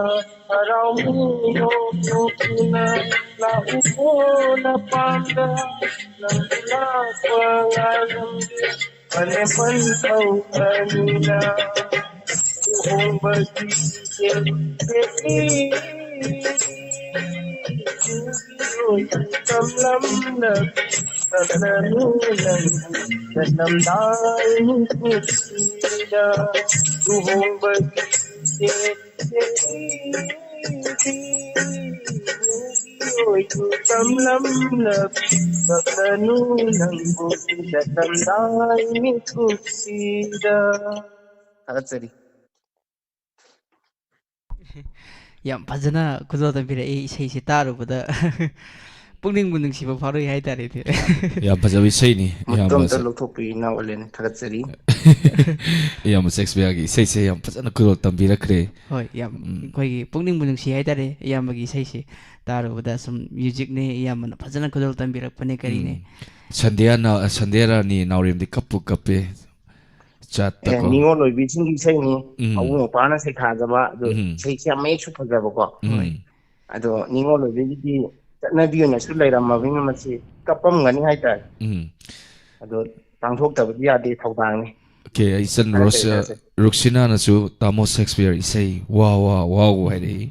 ꯍꯔꯥꯎ ꯃꯤꯅꯣꯛ ꯅꯣꯛꯇꯨꯅ ꯂꯥꯛꯎꯀꯣ ꯅꯄꯥꯝꯗ ꯅꯪ ꯂꯥꯛꯄ ꯉꯥꯏꯔꯝꯒꯦ ꯐꯅꯦ ꯄꯟꯊꯧ ꯐꯅꯤꯅ ꯂꯨꯍꯣꯡꯕꯒꯤ ꯁꯦꯠ ꯁꯦꯠꯂꯤ ꯇꯝꯂꯝꯅ ꯆꯠꯂꯅꯨ ꯅꯪ ꯆꯠꯂꯝꯗꯥꯏ ꯃꯤꯀꯨꯞꯁꯤꯗ ꯂꯨꯍꯣꯡꯕꯒꯤ ꯁꯦꯠ ꯁꯦꯠꯂꯤ ꯑꯣꯏꯁꯨ ꯇꯝꯂꯝꯅ ꯆꯠꯂꯅꯨ ꯅꯪꯕꯨ ꯆꯠꯂꯝꯗꯥꯏ ꯃꯤꯀꯨꯞꯁꯤꯗ ꯊꯥꯒꯠꯆꯔꯤ꯫ ꯌꯥꯝ ꯐꯖꯅ ꯈꯨꯗꯣꯜ ꯇꯝꯕꯤꯔꯛꯏ, ꯏꯁꯩꯁꯦ ꯇꯥꯔꯨꯕꯗ ꯄꯨꯛꯅꯤꯡꯕꯨ ꯅꯨꯡꯁꯤꯕ ꯐꯥꯎꯔꯛꯏ ꯍꯥꯏꯇꯥꯔꯦꯅꯦ꯫ ꯌꯥꯝ ꯐꯖꯕ ꯏꯁꯩꯅꯤ ꯃꯇꯨꯡ ꯑꯝꯇ ꯏꯌꯥꯝꯕꯁꯦ꯫ ꯂꯧꯊꯣꯛꯄꯤꯅ ꯑꯣꯂꯦꯟ ꯊꯥꯒꯠꯆꯔꯤ꯫ ꯏꯌꯥꯝꯕ ꯁꯦꯛꯁꯄꯤꯌꯥꯔꯒꯤ ꯏꯁꯩꯁꯦ ꯌꯥꯝ ꯐꯖꯅ ꯈꯨꯗꯣꯜ ꯇꯝꯕꯤꯔꯛꯈ꯭ꯔꯦ꯫ ꯍꯣꯏ, ꯌꯥꯝ ꯎꯝ꯫ ꯑꯩꯈꯣꯏꯒꯤ ꯄꯨꯛꯅꯤꯡꯕꯨ ꯅꯨꯡꯁꯤ ꯍꯥꯏꯇꯥꯔꯦ꯫ ꯏꯌꯥꯝꯕꯒꯤ ꯏꯁꯩꯁꯦ ꯇꯥꯔꯨꯕꯗ ꯁꯨꯝ ꯃ꯭ꯌꯨꯖꯤꯛꯅꯦ, ꯏꯌꯥꯝꯕꯅ ꯐꯖꯅ ꯈꯨꯗꯣꯜ ꯇꯝꯕꯤꯔꯛꯄꯅꯦ ꯀꯔꯤꯅꯦ꯫ ꯎꯝ꯫ ꯁꯟꯙ꯭ꯌꯥ ꯅꯥ- ꯁꯟꯙ꯭ꯌꯥ ꯔꯥꯅꯤ ꯅꯥꯎꯔꯦꯝꯗꯤ ꯀꯞꯄꯨ ꯀꯞꯄꯦ꯫ ꯆꯥꯠꯇ ꯑꯦ ꯀꯣ꯫ ꯅꯤꯉꯣꯜ ꯑꯣꯏꯕꯤꯁꯤꯡꯒꯤ ꯏꯁꯩꯅꯤ꯫ ꯎꯝ꯫ ꯃꯕꯨꯡ ꯃꯧꯄ꯭ꯋꯥꯅ ꯁꯩꯊꯥꯖꯕ ꯑꯗꯣ ꯎꯝ꯫ ꯏꯁꯩꯁꯦ ꯌꯥꯝ ꯃꯌꯦꯛꯁꯨ ꯐꯖꯕꯀꯣ꯫ ꯎꯝ꯫ ꯍꯣꯏ꯫ ꯑꯗꯣ ꯅꯤꯉꯣꯜ ꯑꯣꯏꯕꯤꯒꯤꯗꯤ ꯆꯠꯅꯕꯤ ꯑꯣꯏꯅꯁꯨ ꯂꯩꯔꯝꯃꯕꯅꯤꯅ ꯃꯁꯤ ꯀꯞꯄꯝꯒꯅꯤ ꯍꯥꯏꯇꯥꯔꯦ꯫ ꯎꯝ꯫ ꯑꯗꯣ ꯄꯥꯡꯊꯣꯛꯇꯕꯗꯤ ꯌꯥꯗꯦ ꯊꯧꯗꯥꯡꯅꯤ꯫ ꯑꯣꯀꯦ, ꯑꯩ ꯏꯆꯟ ꯊꯥꯒꯠꯆꯔꯤ ꯔꯣꯁ ꯊꯥꯒꯠꯆꯔꯤ꯫ ꯔꯨꯛꯁꯤꯅꯥꯅꯁꯨ ꯇꯥꯃꯣ ꯁꯦꯛꯁꯄꯤꯌꯔ ꯏꯁꯩ ꯋꯥ ꯋꯥ ꯋꯥꯎ ꯍꯥꯏꯔꯛꯏ꯫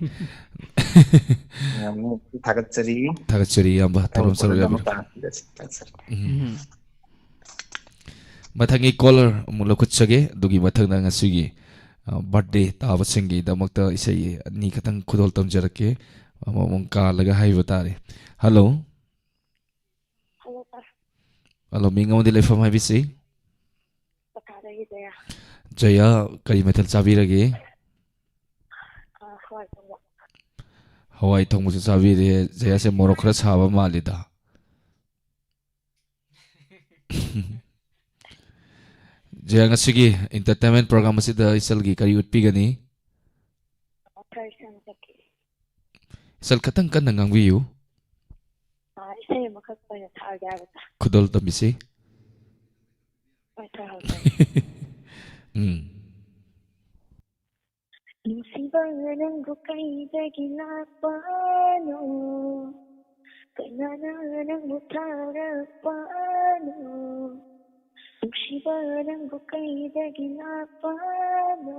ꯌꯥꯝꯅ ꯊꯥꯒꯠꯆꯔꯤ꯫ ꯊꯥꯒꯠꯆꯔꯤ ꯏꯌꯥꯝꯕ, ꯊꯧꯔꯝ ꯁꯔꯨꯛ ꯌꯥꯝꯅ ꯌꯥꯕꯤꯔꯣ꯫ ꯄꯥꯝꯖꯩ꯫ ꯊꯥꯒꯠꯆꯔꯤ꯫ ꯎꯝ꯫ ꯎꯝ꯫ ꯃꯊꯪꯒꯤ ꯀꯣꯂꯔ ꯑꯃꯨꯛ ꯂꯧꯈꯠꯆꯒꯦ꯫ ꯑꯗꯨꯒꯤ ꯃꯊꯪꯗ ꯉꯁꯤꯒꯤ ꯕꯥꯔꯗꯦ ꯇꯥꯕꯁꯤꯡꯒꯤꯗꯃꯛꯇ ꯏꯁꯩ ꯑꯅꯤ ꯈꯛꯇꯪ ꯈꯨꯗꯣꯜ ꯇꯝꯖꯔꯛꯀꯦ꯫ ꯑꯃꯃꯝ ꯀꯥꯜꯂꯒ ꯍꯥꯏꯕ ꯇꯥꯔꯦ꯫ ꯍꯜꯂꯣ꯫ ꯍꯜꯂꯣ ꯁꯥꯔ꯫ ꯍꯜꯂꯣ, ꯃꯤꯡ ꯑꯃꯗꯤ ꯂꯩꯐꯝ ꯍꯥꯏꯕꯤꯁꯤ? ꯀꯀꯥꯗꯒꯤ ꯖꯌꯥ꯫ ꯖꯌꯥ, ꯀꯔꯤ ꯃꯊꯦꯜ ꯆꯥꯕꯤꯔꯒꯦ? ꯑꯥ, ꯍꯋꯥꯏ ꯊꯣꯡꯕ꯫ ꯍꯋꯥꯏ ꯊꯣꯡꯕꯁꯨ ꯆꯥꯕꯤꯔꯦ꯫ ꯖꯌꯥꯁꯦ ꯃꯣꯔꯣꯛ ꯈꯔ ꯁꯥꯕ ꯃꯥꯜꯂꯤꯗ꯫ ꯖꯌꯥ, ꯉꯁꯤꯒꯤ entertainment program ꯑꯁꯤꯗ ꯏꯆꯜꯒꯤ ꯀꯔꯤ ꯎꯠꯄꯤꯒꯅꯤ? ꯁꯥꯔ, ꯏꯁꯩ ꯑꯃꯈꯛꯀꯤ꯫ ꯏꯆꯜ, ꯈꯇꯪ ꯀꯟꯅ ꯉꯥꯡꯕꯤꯌꯨ꯫ ꯑꯥ, ꯏꯁꯩ ꯑꯃꯈꯛ ꯑꯣꯏꯅ ꯊꯥꯔꯒꯦ ꯍꯥꯏꯕ ꯁꯥꯔ꯫ ꯈꯨꯗꯣꯜ ꯇꯝꯕꯤꯁꯤ꯫ ꯍꯣꯏ ꯁꯥꯔ, ꯍꯧꯖꯔꯒꯦ꯫ ꯎꯝ꯫ ꯅꯨꯡꯁꯤꯕ, ꯅꯪꯕꯨ ꯀꯩꯗꯒꯤ ꯂꯥꯛꯄꯅꯣ? ꯀꯅꯥꯅ ꯅꯪꯕꯨ ꯊꯥꯔꯛꯄꯅꯣ? ꯅꯨꯡꯁꯤꯕ, ꯅꯪꯕꯨ ꯀꯩꯗꯒꯤ ꯂꯥꯛꯄꯅꯣ?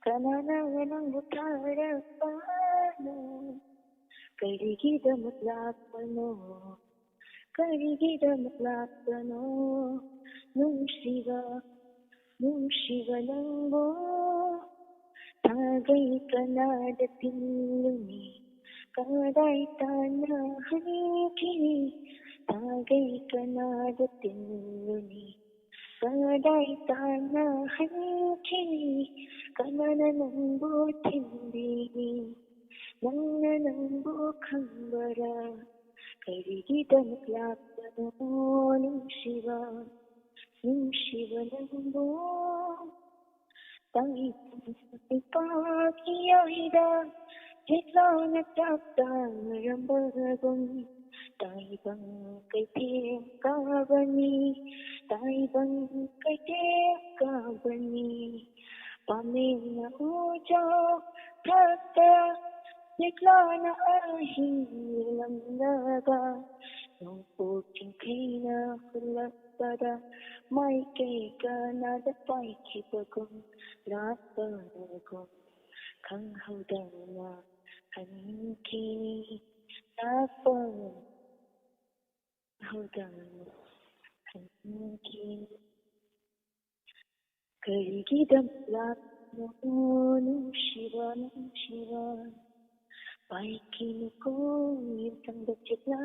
ꯀꯅꯥꯅ ꯅꯪꯕꯨ ꯊꯥꯔꯛꯄꯅꯣ? ꯀꯔꯤꯒꯤꯗꯃꯛ ꯂꯥꯛꯄꯅꯣ? ꯀꯔꯤꯒꯤꯗꯃꯛ ꯂꯥꯛꯄꯅꯣ? ꯅꯨꯡꯁꯤꯕ, ꯅꯨꯡꯁꯤꯕ ꯅꯪꯕꯨ ꯊꯥꯒꯩ ꯀꯅꯥꯗ ꯇꯤꯜꯂꯨꯅꯤ? ꯀꯗꯥꯏ ꯇꯥꯟꯅ ꯍꯟꯈꯤꯅꯤ? ꯊꯥꯒꯩ ꯀꯅꯥꯗ ꯇꯤꯜꯂꯨꯅꯤ? ꯀꯗꯥꯏ ꯇꯥꯟꯅ ꯍꯟꯈꯤꯅꯤ? ꯀꯅꯥꯅ ꯅꯪꯕꯨ ꯊꯤꯟꯕꯤꯅꯤ? ꯅꯪꯅ ꯅꯪꯕꯨ ꯈꯪꯕꯔꯥ? ꯀꯔꯤꯒꯤꯗꯃꯛ ꯂꯥꯛꯄꯅꯣ? ꯅꯨꯡꯁꯤꯕ, ꯅꯨꯡꯁꯤꯕ ꯅꯪꯕꯨ ꯇꯥꯏꯕꯪ ꯅꯨꯄꯥꯒꯤ ꯌꯥꯏꯗ ꯌꯦꯠꯂꯥꯅ ꯆꯥꯛ ꯇꯥꯡꯔꯝꯕꯒꯨꯝ ꯇꯥꯏꯕꯪ ꯀꯩꯊꯦꯜ ꯀꯥꯕꯅꯤ, ꯇꯥꯏꯕꯪ ꯀꯩꯊꯦꯜ ꯀꯥꯕꯅꯤ꯫ ꯄꯥꯃꯦꯅ ꯎꯖꯥꯎ ꯊꯛꯇ ꯌꯦꯠꯂꯥꯅ ꯑꯍꯤꯡ ꯂꯦꯜꯂꯝꯂꯒ ꯅꯣꯡꯄꯣꯛ ꯆꯤꯡꯈꯩꯅ ꯍꯨꯜꯂꯛ ꯄꯗ ꯃꯥꯏꯀꯩ ꯀꯅꯥꯗ ꯄꯥꯏꯈꯤꯕꯒꯨꯝ ꯂꯥꯛꯄꯒꯨꯝ ꯈꯪꯍꯧꯗꯅ ꯍꯟꯈꯤ꯫ ꯂꯥꯛꯄ ꯈꯪꯍꯧꯗꯅ ꯍꯟꯈꯤ꯫ ꯀꯔꯤꯒꯤꯗꯃꯛ ꯂꯥꯛꯄꯅꯣ ꯅꯨꯡꯁꯤꯕ, ꯅꯨꯡꯁꯤꯕ? ꯄꯥꯏꯈꯤꯅꯨꯀꯣ ꯌꯨꯝꯊꯪꯕ ꯆꯦꯛꯂꯥ,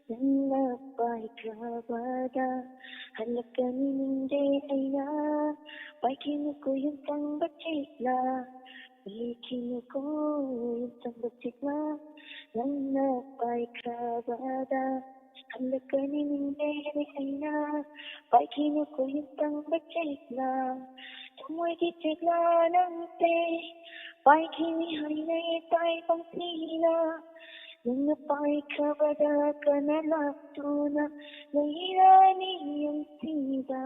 ꯅꯪꯅ ꯄꯥꯏꯈ꯭ꯔꯕꯗ ꯍꯜꯂꯛꯀꯅꯤ ꯅꯤꯡꯗꯦ ꯑꯩꯅ꯫ ꯄꯥꯏꯈꯤꯅꯨꯀꯣ ꯌꯨꯝꯊꯪꯕ ꯆꯦꯛꯂꯥ, ꯄꯥꯏꯈꯤꯅꯨꯀꯣ ꯌꯨꯝꯊꯪꯕ ꯆꯦꯛꯂꯥ, ꯅꯪꯅ ꯄꯥꯏꯈ꯭ꯔꯕꯗ ꯍꯜꯂꯛꯀꯅꯤ ꯅꯤꯡꯗꯦ ꯑꯩꯅ꯫ ꯄꯥꯏꯈꯤꯅꯨꯀꯣ ꯌꯨꯝꯊꯪꯕ ꯆꯦꯛꯂꯥ, ꯊꯃꯣꯏꯒꯤ ꯆꯦꯛꯂꯥ ꯅꯪꯁꯦ ꯄꯥꯏꯈꯤꯅꯤ ꯍꯥꯏꯅꯩ ꯇꯥꯏꯕꯪ ꯊꯤꯅ꯫ ꯅꯪꯅ ꯄꯥꯏꯈ꯭ꯔꯕꯗ ꯀꯅꯥ ꯂꯥꯛꯇꯨꯅ ꯂꯩꯔꯅꯤ ꯌꯨꯝꯁꯤꯗ?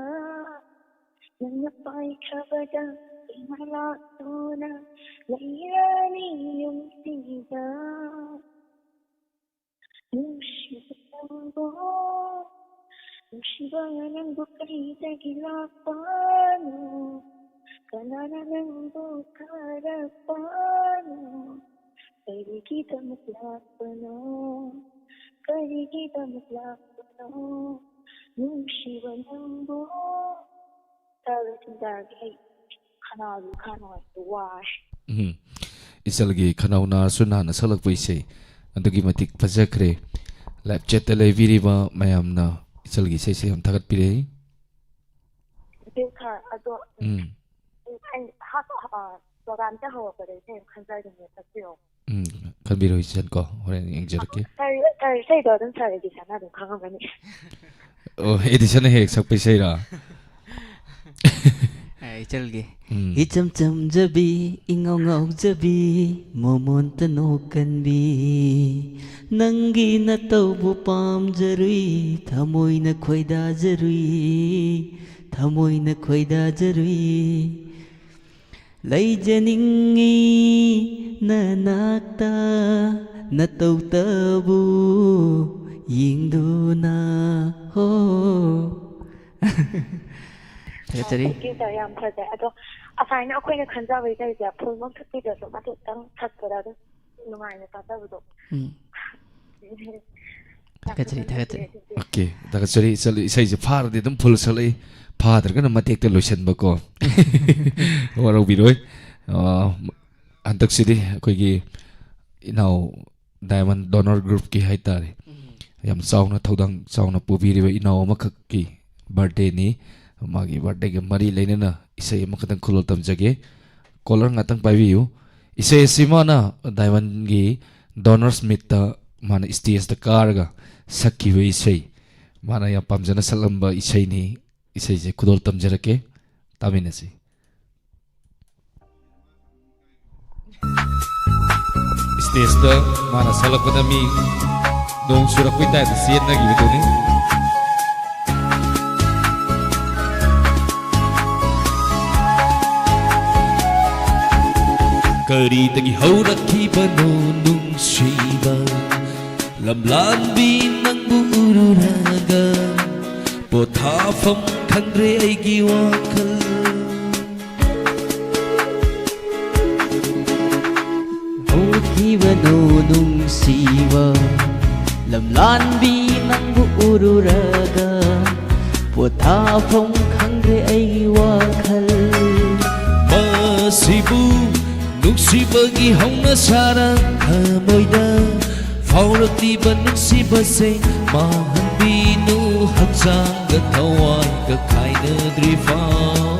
ꯅꯪꯅ ꯄꯥꯏꯈ꯭ꯔꯕꯗ ꯀꯅꯥ ꯂꯥꯛꯇꯨꯅ ꯂꯩꯔꯅꯤ ꯌꯨꯝꯁꯤꯗ? ꯅꯨꯡꯁꯤꯕ ꯅꯪꯕꯨ, ꯅꯨꯡꯁꯤꯕ ꯅꯪꯕꯨ ꯀꯔꯤꯗꯒꯤ ꯂꯥꯛꯄꯅꯣ? ꯀꯅꯥꯅ ꯅꯪꯕꯨ ꯊꯥꯔꯛꯄꯅꯣ? ꯀꯔꯤꯒꯤꯗꯃꯛ ꯂꯥꯛꯄꯅꯣ? ꯀꯔꯤꯒꯤꯗꯃꯛ ꯂꯥꯛꯄꯅꯣ? ꯅꯨꯡꯁꯤꯕ ꯅꯪꯕꯨ꯫ ꯇꯥꯔꯒ ꯊꯤꯟꯖꯔꯒꯦ꯫ ꯑꯩ ꯈꯅꯥꯎꯁꯨ ꯈꯔ ꯅꯨꯡꯉꯥꯏꯇꯦ, ꯋꯥꯔꯦ꯫ ꯎꯝ꯫ ꯏꯆꯜꯒꯤ ꯈꯅꯥꯎ ꯅꯥꯔꯁꯨ ꯅꯥꯅ ꯁꯛꯂꯛꯄ ꯏꯁꯩ ꯑꯗꯨꯛꯀꯤ ꯃꯇꯤꯛ ꯐꯖꯈ꯭ꯔꯦ꯫ ꯂꯥꯏꯚ ꯆꯦꯠꯇ ꯂꯩꯕꯤꯔꯤꯕ ꯃꯌꯥꯝꯅ ꯏꯆꯜꯒꯤ ꯏꯁꯩꯁꯦ ꯌꯥꯝ ꯊꯥꯒꯠꯄꯤꯔꯛꯏ꯫ ꯑꯗꯨ ꯁꯥꯔ, ꯑꯗꯣ, ꯎꯝ꯫ ꯑꯩ ꯍꯥꯞ-, ꯑ, ꯄ꯭ꯔꯣꯒ꯭ꯔꯥꯝꯁꯦ ꯍꯧꯔꯛꯄꯗ ꯏꯁꯩ ꯑꯃ ꯈꯟꯖꯔꯤꯅꯦ, ꯁꯛꯄꯤꯔꯛꯑꯣ꯫ ꯎꯝ, ꯈꯟꯕꯤꯔꯣ ꯏꯆꯟ ꯀꯣ, ꯍꯣꯔꯦꯟ ꯌꯦꯡꯖꯔꯛꯀꯦ꯫ ꯁꯥꯔ, ꯁꯥꯔ, ꯏꯁꯩꯗꯣ ꯑꯗꯨꯝ ꯁꯥꯔ ꯔꯦꯗꯤꯁꯟꯅ ꯑꯗꯨꯝ ꯈꯪꯉꯝꯒꯅꯤ꯫ ꯑꯣ, ꯑꯦꯗꯤꯁꯟꯅ ꯍꯦꯛ ꯍꯦꯛ ꯁꯛꯄ ꯏꯁꯩꯔꯣ? ꯑ, ꯏꯆꯜꯒꯤ꯫ ꯎꯝ꯫ ꯏꯆꯝ ꯆꯝꯖꯕꯤ, ꯏꯉꯥꯎ ꯉꯥꯎꯖꯕꯤ, ꯃꯣꯃꯣꯟꯇ ꯅꯣꯛꯀꯟꯕꯤ, ꯅꯪꯒꯤ ꯅꯇꯧꯕꯨ ꯄꯥꯝꯖꯔꯨꯏ, ꯊꯃꯣꯏꯅ ꯈꯣꯏꯗꯥꯖꯔꯨꯏ, ꯊꯃꯣꯏꯅ ꯈꯣꯏꯗꯥꯖꯔꯨꯏ꯫ ꯂꯩꯖꯅꯤꯡꯉꯤ ꯅꯅꯥꯛꯇ, ꯅꯇꯧꯇꯕꯨ ꯌꯦꯡꯗꯨꯅ꯫ ꯍꯣ꯫ ꯊꯥꯒꯠꯆꯔꯤ꯫ ꯑ, thank you, sir, ꯌꯥꯝ ꯐꯖꯩ꯫ ꯑꯗꯣ ꯑꯁꯥꯏꯅ ꯑꯩꯈꯣꯏꯅ ꯈꯟꯖꯕ ꯏꯁꯩꯁꯦ ꯐꯨꯜꯃꯛ ꯁꯛꯄꯤꯗ꯭ꯔꯁꯨ ꯃꯇꯦꯛꯇꯪ ꯁꯛꯄꯗ ꯑꯗꯨꯝ ꯅꯨꯡꯉꯥꯏꯅ ꯇꯥꯖꯕꯗꯣ꯫ ꯎꯝ꯫ ꯊꯥꯒꯠꯆꯔꯤ, ꯊꯥꯒꯠꯆꯔꯤ꯫ ꯑꯣꯀꯦ, ꯊꯥꯒꯠꯆꯔꯤ꯫ ꯏꯁꯩ-, ꯏꯁꯩꯁꯦ ꯐꯥꯔꯗꯤ ꯑꯗꯨꯝ ꯐꯨꯜ ꯁꯛꯂꯛꯏ꯫ ꯐꯥꯗ꯭ꯔꯒꯅ ꯃꯇꯦꯛꯇ ꯂꯣꯏꯁꯤꯟꯕꯀꯣ꯫ ꯋꯥꯔꯧꯕꯤꯔꯣꯏ꯫ ꯑ, ꯍꯟꯗꯛꯁꯤꯗꯤ ꯑꯩꯈꯣꯏꯒꯤ ꯏꯅꯥꯎ Diamond Donor Groupꯀꯤ ꯍꯥꯏꯇꯥꯔꯦ, ꯎꯝ꯫ ꯌꯥꯝ ꯆꯥꯎꯅ ꯊꯧꯗꯥꯡ ꯆꯥꯎꯅ ꯄꯨꯕꯤꯔꯤꯕ ꯏꯅꯥꯎ ꯑꯃꯈꯛꯀꯤ birthdayꯅꯤ꯫ ꯃꯥꯒꯤ birthdayꯒ ꯃꯔꯤ ꯂꯩꯅꯅ ꯏꯁꯩ ꯑꯃꯈꯛꯇꯪ ꯈꯨꯗꯣꯜ ꯇꯝꯖꯒꯦ꯫ Caller ꯉꯥꯛꯇꯪ ꯄꯥꯏꯕꯤꯌꯨ꯫ ꯏꯁꯩ ꯑꯁꯤ ꯃꯥꯅ Diamondꯒꯤ Donors Meetꯇ ꯃꯥꯅ stageꯇ ꯀꯥꯔꯒ ꯁꯛꯈꯤꯕ ꯏꯁꯩ, ꯃꯥꯅ ꯌꯥꯝ ꯄꯥꯝꯖꯅ ꯁꯛꯂꯝꯕ ꯏꯁꯩꯅꯤ꯫ ꯏꯁꯩꯁꯦ ꯈꯨꯗꯣꯜ ꯇꯝꯖꯔꯛꯀꯦ, ꯇꯥꯃꯤꯟꯅꯁꯤ꯫ Stageꯇ ꯃꯥꯅ ꯁꯛꯂꯛꯄꯗ ꯃꯤ ꯅꯣꯡ ꯆꯨꯔꯛꯄꯩ ꯇꯥꯏꯞꯇ ꯆꯦꯟꯅꯈꯤꯕꯗꯨꯅꯤ꯫ ꯀꯔꯤꯗꯒꯤ ꯍꯧꯔꯛꯈꯤꯕꯅꯣ ꯅꯨꯡꯁꯤꯕ ꯂꯝꯂꯥꯟꯕꯤ ꯅꯪꯕꯨ ꯎꯔꯨꯔꯒ ꯄꯣꯊꯥꯐꯝ ꯈꯪꯗ꯭ꯔꯦ ꯑꯩꯒꯤ ꯋꯥꯈꯜ꯫ ꯍꯧꯈꯤꯕꯅꯣ ꯅꯨꯡꯁꯤꯕ ꯂꯝꯂꯥꯟꯕꯤ ꯅꯪꯕꯨ ꯎꯔꯨꯔꯒ ꯄꯣꯊꯥꯐꯝ ꯈꯪꯗ꯭ꯔꯦ ꯑꯩꯒꯤ ꯋꯥꯈꯜ꯫ ꯃꯁꯤꯕꯨ ꯅꯨꯡꯁꯤꯕꯒꯤ ꯍꯧꯅ ꯁꯥꯔ ꯊꯃꯣꯏꯗ ꯐꯥꯎꯔꯛꯂꯤꯕ ꯅꯨꯡꯁꯤꯕꯁꯦ ꯃꯥꯡꯍꯟꯕꯤꯅꯨ ꯍꯛꯆꯥꯡꯒ ꯊꯋꯥꯏꯒ ꯈꯥꯏꯅꯗ꯭ꯔꯤꯐꯥꯎ꯫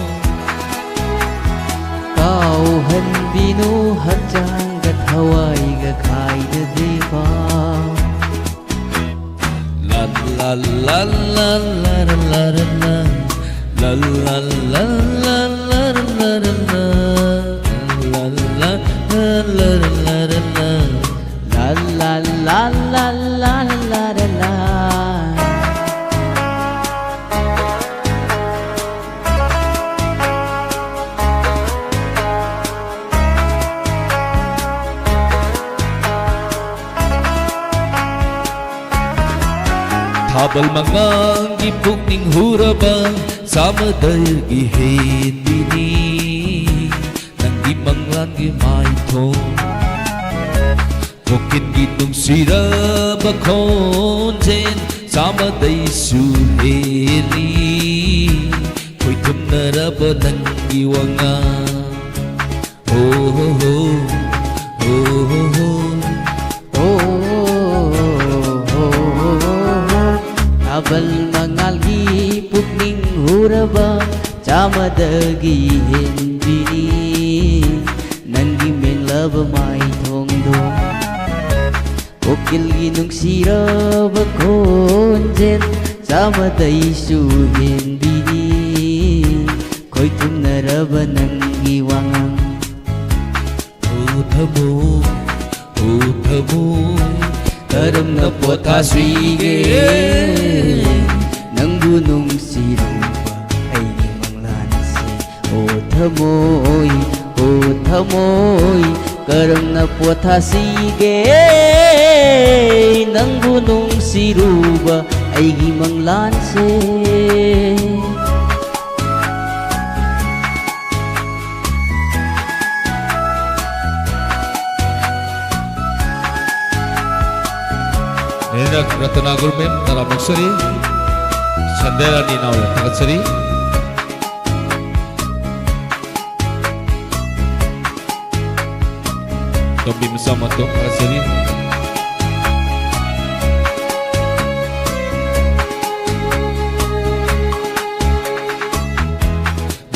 ꯀꯥꯎꯍꯟꯕꯤꯅꯨ ꯍꯛꯆꯥꯡꯒ ꯊꯋꯥꯏꯒ ꯈꯥꯏꯅꯗ꯭ꯔꯤꯐꯥꯎ꯫ La la la la la la la la la. La la la la la la la la la. La la la la la la la. La la la la la la la la. ꯊꯥꯕꯜ ꯃꯉꯥꯡꯒꯤ ꯄꯨꯛꯅꯤꯡ ꯍꯨꯔꯕ ꯆꯥꯃꯗꯒꯤ ꯍꯦꯟꯕꯤꯅꯤ ꯅꯪꯒꯤ ꯃꯪꯂꯥꯟꯒꯤ ꯃꯥꯏꯊꯣꯡ꯫ ꯀꯣꯀꯤꯜꯒꯤ ꯅꯨꯡꯁꯤꯔꯕ ꯈꯣꯟꯖꯦꯜ ꯆꯥꯃꯗꯩꯁꯨ ꯍꯦꯜꯂꯤ ꯅꯔꯕ ꯅꯪꯒꯤ ꯋꯥꯉꯥꯡ꯫ ꯍꯣ, ꯍꯣ, ꯍꯣ, ꯍꯣ, ꯍꯣ, ꯍꯣ꯫ ꯑꯣ, ꯍꯣ, ꯍꯣ, ꯍꯣ, ꯍꯣ꯫ ꯊꯥꯕꯜ ꯃꯉꯥꯜꯒꯤ ꯄꯨꯛꯅꯤꯡ ꯍꯨꯔꯕ ꯆꯥꯃꯗꯒꯤ ꯍꯦꯟꯕꯤꯅꯤ ꯅꯪꯒꯤ ꯃꯦꯜꯂꯕ ꯃꯥꯏꯊꯣꯡꯗꯣ꯫ ꯀꯣꯀꯤꯜꯒꯤ ꯅꯨꯡꯁꯤꯔꯕ ꯈꯣꯟꯖꯦꯜ ꯆꯥꯃꯗꯩꯁꯨ ꯍꯦꯟꯕꯤꯅꯤ ꯈꯣꯏꯊꯨꯝꯅꯔꯕ ꯅꯪꯒꯤ ꯋꯥꯉꯥꯡ꯫ ꯑꯣ ꯊꯃꯣꯏ, ꯑꯣ ꯊꯃꯣꯏ, ꯀꯔꯝꯅ ꯄꯣꯊꯥꯁꯤꯒꯦ? ꯅꯪꯕꯨ ꯅꯨꯡꯁꯤꯔꯨꯕ ꯑꯩꯒꯤ ꯃꯪꯂꯥꯟꯁꯦ꯫ ꯑꯣ ꯊꯃꯣꯏ, ꯑꯣ ꯊꯃꯣꯏ, ꯀꯔꯝꯅ ꯄꯣꯊꯥꯁꯤꯒꯦ? ꯅꯪꯕꯨ ꯅꯨꯡꯁꯤꯔꯨꯕ ꯑꯩꯒꯤ ꯃꯪꯂꯥꯟꯁꯦ꯫ ꯅꯦꯅꯦ ꯔꯇꯅꯥ ꯒꯨꯔꯃꯦꯝ, ꯇꯔꯥꯝꯅ ꯑꯣꯛꯆꯔꯤ꯫ ꯁꯟꯗ꯭ꯌꯥꯔꯥꯅꯤ ꯏꯅꯥꯎ, ꯌꯥꯝ ꯊꯥꯒꯠꯆꯔꯤ꯫ ꯇꯣꯝꯕꯤ ꯃꯆꯥ ꯃꯇꯣꯝ, ꯊꯥꯒꯠꯆꯔꯤ꯫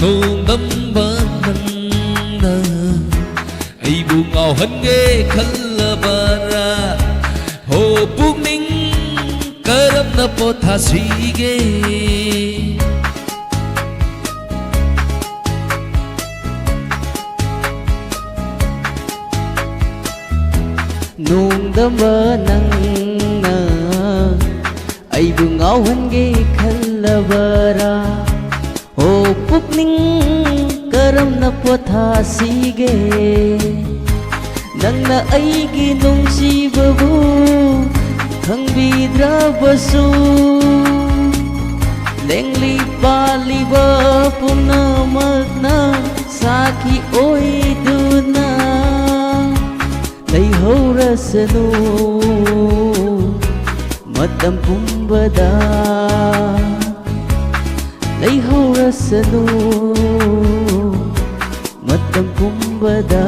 ꯅꯣꯡꯗꯝꯕ ꯅꯪꯅ ꯑꯩꯕꯨ ꯉꯥꯎꯍꯟꯒꯦ ꯈꯜꯂꯕꯔꯥ? ꯍꯣ ꯄꯨꯛꯅꯤꯡ, ꯀꯔꯝꯅ ꯄꯣꯊꯥꯁꯤꯒꯦ? ꯅꯣꯡꯗꯝꯕ ꯅꯪꯅ ꯑꯩꯕꯨ ꯉꯥꯎꯍꯟꯒꯦ ꯈꯜꯂꯕꯔꯥ? ꯑꯣ ꯄꯨꯛꯅꯤꯡ, ꯀꯔꯝꯅ ꯄꯣꯊꯥꯁꯤꯒꯦ? ꯅꯪꯅ ꯑꯩꯒꯤ ꯅꯨꯡꯁꯤꯕꯕꯨ ꯈꯪꯕꯤꯗ꯭ꯔꯕꯁꯨ, ꯂꯦꯡꯂꯤ ꯄꯥꯜꯂꯤꯕ ꯄꯨꯝꯅꯃꯛꯅ ꯁꯥꯈꯤ ꯑꯣꯏꯗꯨꯅ ꯂꯩꯍꯧꯔꯁꯅꯨ ꯃꯇꯝ ꯄꯨꯝꯕꯗ꯫ ꯑꯩ ꯍꯧꯔꯁꯅꯨ ꯃꯇꯝ ꯄꯨꯝꯕꯗ꯫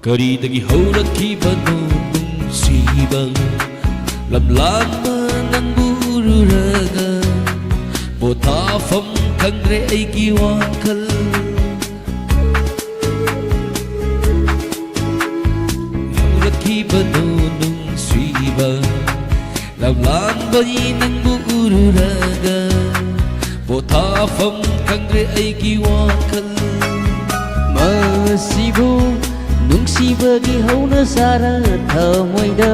ꯀꯔꯤꯗꯒꯤ ꯍꯧꯔꯛꯈꯤꯕꯅꯣ ꯅꯨꯡꯁꯤꯕ? ꯂꯝꯂꯥꯟꯕ ꯅꯪꯕꯨ ꯎꯔꯨꯔꯒ ꯄꯣꯊꯥꯐꯝ ꯈꯪꯗ꯭ꯔꯦ ꯑꯩꯒꯤ ꯋꯥꯈꯜ꯫ ꯍꯧꯔꯛꯈꯤꯕꯗꯣ ꯅꯨꯡꯁꯤꯕ, ꯂꯝꯂꯥꯟꯕꯒꯤ ꯅꯪꯕꯨ ꯎꯔꯨꯔꯒ ꯄꯣꯊꯥꯐꯝ ꯈꯪꯗ꯭ꯔꯦ ꯑꯩꯒꯤ ꯋꯥꯈꯜ꯫ ꯃꯁꯤꯕꯨ ꯅꯨꯡꯁꯤꯕꯒꯤ ꯍꯧꯅ ꯁꯥꯔ ꯊꯃꯣꯏꯗ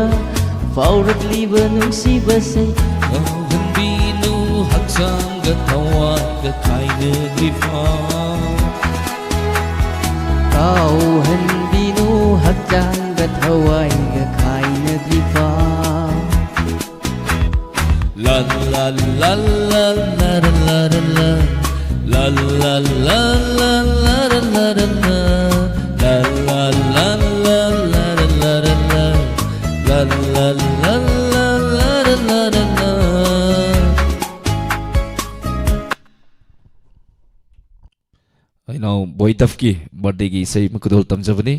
ꯐꯥꯎꯔꯛꯂꯤꯕ ꯅꯨꯡꯁꯤꯕꯁꯦ꯫ ꯀꯥꯎꯍꯟꯕꯤꯅꯨ ꯍꯛꯆꯥꯡꯒ ꯊꯋꯥꯏꯒ ꯈꯥꯏꯅꯗ꯭ꯔꯤꯐꯥꯎ꯫ ꯀꯥꯎꯍꯟꯕꯤꯅꯨ ꯍꯛꯆꯥꯡꯒ ꯊꯋꯥꯏꯒ ꯈꯥꯏꯅꯗ꯭ꯔꯤꯐꯥꯎ꯫ La la la la la la la la la. La la la la la la la la la. La la la la la la la la la. La la la la la la la la la. ꯑꯩꯅ ꯕꯣꯏ ꯗꯐꯀꯤ ꯕꯥꯔꯗꯦꯒꯤ ꯏꯁꯩ ꯃꯈꯨꯗꯣꯜ ꯇꯝꯖꯕꯅꯤ꯫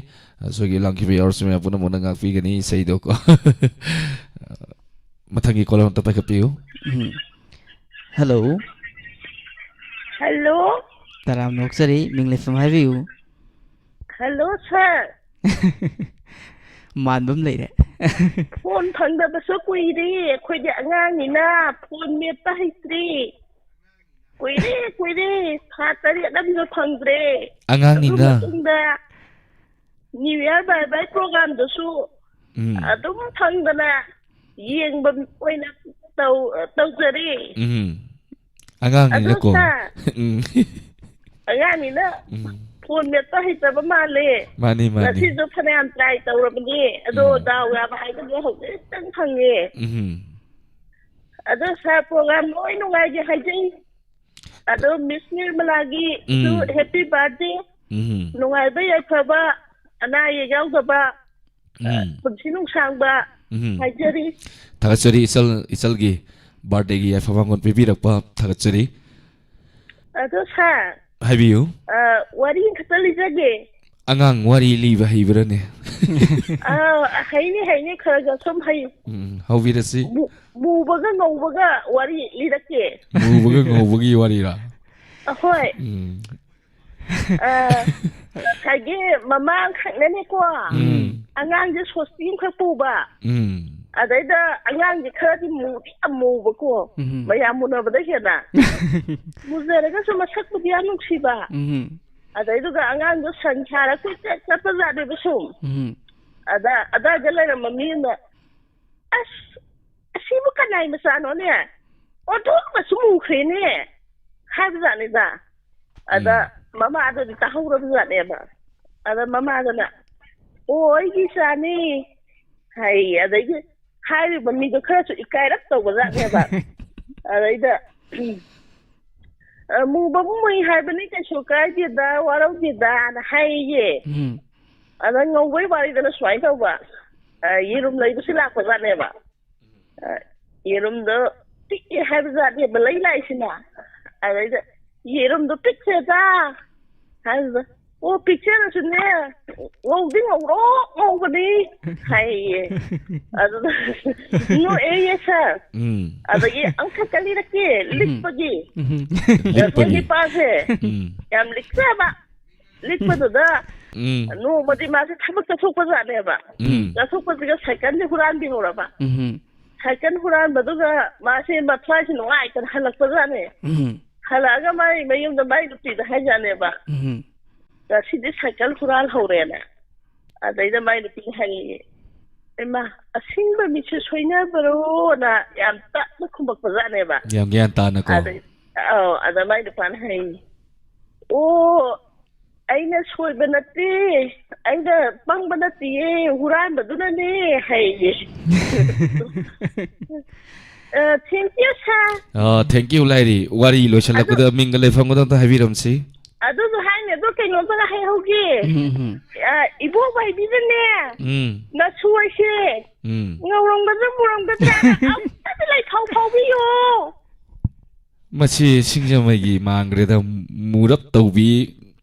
ꯑꯁꯣꯏꯒꯤ ꯂꯥꯡꯈꯤꯕ ꯌꯥꯎꯔꯁꯨ ꯃꯌꯥꯝ ꯄꯨꯝꯅꯃꯛꯅ ꯉꯥꯛꯄꯤꯒꯅꯤ ꯏꯁꯩꯗꯣꯀꯣ꯫ ꯃꯊꯪꯒꯤ colour ꯑꯝꯇ ꯄꯥꯏꯈꯠꯄꯤꯌꯨ꯫ ꯎꯝ꯫ Hello. Hello. ꯇꯔꯥꯝꯅ ꯑꯣꯛꯆꯔꯤ, ꯃꯤꯡ ꯂꯩꯐꯝ ꯍꯥꯏꯕꯤꯌꯨ꯫ ꯍꯜꯂꯣ, ꯁꯥꯔ꯫ ꯃꯥꯟꯕ ꯑꯃ ꯂꯩꯔꯦ꯫ ꯐꯣꯟ ꯐꯪꯗꯕꯁꯨ ꯀꯨꯏꯔꯦ, ꯑꯩꯈꯣꯏꯗꯤ ꯑꯉꯥꯡꯅꯤꯅ ꯐꯣꯟ ꯃꯦꯠꯄ ꯍꯩꯇ꯭ꯔꯤ꯫ ꯀꯨꯏꯔꯦ, ꯀꯨꯏꯔꯦ, ꯊꯥ ꯇꯔꯦꯠ ꯑꯃꯁꯨ ꯐꯪꯗ꯭ꯔꯦ꯫ ꯑꯉꯥꯡꯅꯤꯅ꯫ ꯑꯗꯨ ꯃꯇꯨꯡꯗ New Year bye bye programꯗꯨꯁꯨ ꯎꯝ꯫ ꯑꯗꯨꯝ ꯐꯪꯗꯅ ꯌꯦꯡꯕ ꯑꯣꯏꯅ ꯇꯧ-, ꯇꯧꯖꯔꯤ꯫ ꯎꯝ꯫ ꯑꯉꯥꯡꯅꯤꯅꯀꯣ꯫ ꯑꯗꯣ ꯁꯥꯔ, ꯎꯝ꯫ ꯑꯉꯥꯡꯅꯤꯅ ꯎꯝ꯫ ꯐꯣꯟ ꯃꯦꯠꯄ ꯍꯩꯇꯕ ꯃꯥꯜꯂꯦ꯫ ꯃꯥꯅꯤ, ꯃꯥꯅꯤ꯫ ꯉꯁꯤꯁꯨ ꯐꯅꯌꯥꯝ ꯇ꯭ꯔꯥꯏ ꯇꯧꯔꯕꯅꯤ, ꯑꯗꯣ ꯎꯝ꯫ ꯗꯥꯎ ꯌꯥꯕ ꯍꯥꯏꯕꯗꯨ ꯍꯧꯖꯤꯛꯇꯪ ꯐꯪꯉꯦ꯫ ꯎꯝ꯫ ꯑꯗꯣ ꯁꯥꯔ, ꯄ꯭ꯔꯣꯒ꯭ꯔꯥꯝ ꯂꯣꯏ ꯅꯨꯡꯉꯥꯏꯒꯦ ꯍꯥꯏꯖꯩ꯫ ꯑꯗꯣ ꯃꯤꯁ ꯅꯤꯔꯃꯂꯥꯒꯤꯁꯨ ꯎꯝ꯫ Happy birthday. ꯎꯝ꯫ ꯅꯨꯡꯉꯥꯏꯕ ꯌꯥꯏꯐꯕ, ꯑꯅꯥ ꯑꯌꯦꯛ ꯌꯥꯎꯗꯕ, ꯎꯝ꯫ ꯄꯨꯟꯁꯤ ꯅꯨꯡꯁꯥꯡꯕ ꯎꯝ꯫ ꯍꯥꯏꯖꯔꯤ꯫ ꯊꯥꯒꯠꯆꯔꯤ ꯏꯆꯜ, ꯏꯆꯜꯒꯤ ꯕꯥꯔꯊꯗꯦꯒꯤ ꯌꯥꯏꯐ ꯃꯪꯒꯣꯜ ꯄꯤꯕꯤꯔꯛꯄ ꯊꯥꯒꯠꯆꯔꯤ꯫ ꯑꯗꯣ ꯁꯥꯔ, ꯍꯥꯏꯕꯤꯌꯨ꯫ ꯑ, ꯋꯥꯔꯤ ꯈꯛꯇ ꯂꯤꯖꯒꯦ꯫ ꯑꯉꯥꯡ ꯋꯥꯔꯤ ꯂꯤꯕ ꯍꯩꯕ꯭ꯔꯅꯦ? ꯑ, ꯍꯩꯅꯤ, ꯍꯩꯅꯤ, ꯈꯔ ꯈꯔ ꯁꯨꯝ ꯍꯩ꯫ ꯎꯝ, ꯍꯧꯕꯤꯔꯁꯤ꯫ ꯃꯨ-, ꯃꯨꯕꯒ ꯉꯧꯕꯒ ꯋꯥꯔꯤ ꯂꯤꯔꯛꯀꯦ꯫ ꯃꯨꯕꯒ ꯉꯧꯕꯒꯤ ꯋꯥꯔꯤꯔꯥ? ꯑꯍꯣꯏ꯫ ꯎꯝ꯫ ꯑ, ꯉꯁꯥꯏꯒꯤ ꯃꯃꯥ ꯑꯃꯈꯛꯅꯅꯦꯀꯣ, ꯎꯝ꯫ ꯑꯉꯥꯡꯁꯦ ꯁꯣꯁꯇꯤ ꯑꯃꯈꯛ ꯄꯨꯕ꯫ ꯎꯝ꯫ ꯑꯗꯩꯗ ꯑꯉꯥꯡꯁꯦ ꯈꯔꯗꯤ ꯃꯨꯗꯤ ꯌꯥꯝ ꯃꯨꯕꯀꯣ, ꯎꯝ꯫ ꯃꯌꯥꯝ ꯃꯨꯅꯕꯗ ꯍꯦꯟꯅ꯫ ꯃꯨꯖꯔꯒꯁꯨ ꯃꯁꯛꯄꯨꯗꯤ ꯌꯥꯝ ꯅꯨꯡꯁꯤꯕ꯫ ꯎꯝ꯫ ꯑꯗꯩꯗꯨꯒ ꯑꯉꯥꯡꯗꯣ ꯁꯟ ꯁꯥꯔ ꯀꯣꯏꯆꯠ ꯆꯠꯄꯖꯥꯠꯅꯦꯕ ꯁꯨꯝ꯫ ꯎꯝ꯫ ꯑꯗ ꯑꯗꯥꯏꯗ ꯂꯩꯔꯝꯕ ꯃꯤ ꯑꯃꯅ, "ꯑꯁ, ꯑꯁꯤꯕꯨ ꯀꯅꯥꯏ ꯃꯆꯥꯅꯣꯅꯦ? ꯑꯣꯟꯊꯣꯛꯅꯁꯨ ꯃꯨꯈ꯭ꯔꯦꯅꯦ!" ꯍꯥꯏꯕꯖꯥꯠꯅꯤꯗ꯫ ꯑꯗ ꯎꯝ꯫ ꯃꯃꯥꯗꯨꯗꯤ ꯇꯥꯍꯧꯔꯕꯖꯥꯠꯅꯦꯕ꯫ ꯑꯗ ꯃꯃꯥꯗꯨꯅ, "ꯑꯣ, ꯑꯩꯒꯤ ꯏꯆꯥꯅꯤ" ꯍꯥꯏꯌꯦ꯫ ꯑꯗꯩꯗꯤ ꯍꯥꯏꯔꯤꯕ ꯃꯤꯗꯣ ꯈꯔꯁꯨ ꯏꯀꯥꯏꯔꯞ ꯇꯧꯕꯖꯥꯠꯅꯦꯕ꯫ ꯑꯗꯩꯗ, "ꯑ, ꯃꯨꯕꯕꯨ ꯃꯨꯏ ꯍꯥꯏꯕꯅꯤ, ꯀꯩꯁꯨ ꯀꯥꯏꯗꯦꯗ, ꯋꯥꯔꯧꯗꯦꯗꯅ" ꯍꯥꯏꯌꯦ꯫ ꯎꯝ꯫ ꯑꯗ ꯉꯧꯕꯩ ꯋꯥꯔꯤꯗꯅ ꯁꯨꯃꯥꯏꯅ ꯇꯧꯕ, ꯑ, ꯌꯦꯔꯨꯝ ꯂꯩꯕꯁꯤ ꯂꯥꯛꯄꯖꯥꯠꯅꯦꯕ꯫ ꯑ, ꯌꯦꯔꯨꯝꯗꯣ ꯄꯤꯛꯑꯦ ꯍꯥꯏꯕꯖꯥꯠꯅꯦꯕ ꯂꯩ ꯂꯥꯛꯏꯁꯤꯅ꯫ ꯑꯗꯩꯗ, "ꯌꯦꯔꯨꯝꯗꯣ ꯄꯤꯛꯈ꯭ꯔꯦꯗ" ꯍꯥꯏꯕꯗ, "ꯑꯣ, ꯄꯤꯛꯆꯔꯁꯨꯅꯦ, ꯉꯧꯗꯤ ꯉꯧꯔꯣꯛ ꯉꯧꯕꯅꯤ" ꯍꯥꯏꯌꯦ꯫ ꯑꯗꯨꯗ ꯅꯣꯛꯑꯦꯌꯦ ꯁꯥꯔ꯫ ꯎꯝ꯫ ꯑꯗꯒꯤ ꯑꯃꯈꯛꯀ ꯂꯤꯔꯛꯀꯦ, ꯎꯝ꯫ ꯂꯤꯛꯄꯒꯤ꯫ ꯎꯝ꯫ ꯑꯩꯈꯣꯏ ꯂꯤꯛꯄꯒꯤ꯫ ꯅꯤꯄꯥꯁꯦ ꯎꯝ꯫ ꯌꯥꯝ ꯂꯤꯛꯆꯕ꯫ ꯂꯤꯛꯄꯗꯨꯗ ꯎꯝ꯫ ꯅꯣꯡꯃꯗꯤ ꯃꯥꯁꯦ ꯊꯕꯛ ꯆꯠꯊꯣꯛꯄꯖꯥꯠꯅꯦꯕ꯫ ꯎꯝ꯫ ꯆꯠꯊꯣꯛꯄꯁꯤꯒ ꯁꯥꯏꯀꯜꯁꯦ ꯍꯨꯔꯥꯟꯕꯤꯍꯧꯔꯕ꯫ ꯎꯝ꯫ ꯁꯥꯏꯀꯜ ꯍꯨꯔꯥꯟꯕꯗꯨꯒ ꯃꯥꯁꯦ ꯃꯊ꯭ꯋꯥꯏꯁꯦ ꯅꯨꯡꯉꯥꯏꯇꯅ ꯍꯜꯂꯛꯄꯖꯥꯠꯅꯦ꯫ ꯎꯝ꯫ ꯍꯜꯂꯛꯑꯒ ꯃꯥꯏ ꯃꯌꯨꯝꯗ ꯃꯥꯏ ꯅꯨꯄꯤꯗ ꯍꯥꯏꯖꯥꯠꯅꯦꯕ, ꯎꯝ꯫ "ꯉꯁꯤꯗꯤ ꯁꯥꯏꯀꯜ ꯍꯨꯔꯥꯜꯍꯧꯔꯦꯅ"꯫ ꯑꯗꯩꯗ ꯃꯥꯏ ꯅꯨꯄꯤꯅ ꯍꯥꯏꯌꯦ, "ꯏꯃꯥ, ꯑꯁꯤꯡꯕ ꯃꯤꯠꯁꯦ ꯁꯣꯏꯅꯕ꯭ꯔꯣꯅ" ꯌꯥꯝ ꯇꯞꯅ ꯈꯨꯝꯃꯛꯄꯖꯥꯠꯅꯦꯕ꯫ ꯌꯥꯝ ꯒ꯭ꯌꯥꯟ ꯇꯥꯅꯀꯣ꯫ ꯑꯗꯩ, ꯑꯧ, ꯑꯗ ꯃꯥꯏ ꯅꯨꯄꯥꯅ ꯍꯥꯏꯌꯦ, "ꯑꯣ, ꯑꯩꯅ ꯁꯣꯏꯕ ꯅꯠꯇꯦ, ꯑꯩꯅ ꯄꯪꯕ ꯅꯠꯇꯤꯌꯦ, ꯍꯨꯔꯥꯟꯕꯗꯨꯅꯅꯦ ꯍꯥꯏꯌꯦ꯫ ꯑ, thank you, sir꯫ ꯑ, thank you ꯂꯥꯏꯔꯤ꯫ ꯋꯥꯔꯤ ꯂꯣꯏꯁꯤꯜꯂꯛꯄꯗ ꯑꯗꯨ ꯃꯤꯡꯒ ꯂꯩꯐꯝꯒꯗꯣ ꯑꯝꯇ ꯍꯥꯏꯕꯤꯔꯝꯁꯤ꯫ ꯑꯗꯨꯁꯨ ꯍꯥꯏꯅꯦ, ꯑꯗꯨ ꯀꯩꯅꯣꯝꯇꯒ ꯍꯥꯏꯍꯧꯒꯦ꯫ ꯎꯝ, ꯎꯝ꯫ ꯑ, ꯏꯕꯣꯛ ꯃꯥꯏꯕꯤꯅꯅꯦ, ꯎꯝ꯫ ꯅꯁꯨ ꯑꯩꯁꯦ ꯎꯝ꯫ ꯉꯧꯔꯝꯒꯗ꯭ꯔꯥ ꯃꯨꯔꯝꯒꯗ꯭ꯔꯥ ꯑꯝꯇꯗꯤ ꯂꯩꯐꯥꯎ ꯐꯥꯎꯕꯤꯌꯣ꯫ ꯃꯁꯤ ꯁꯤꯡꯖꯃꯩꯒꯤ ꯃꯥꯟꯈ꯭ꯔꯦꯗ, ꯃꯨꯔꯞ ꯇꯧꯕꯤ,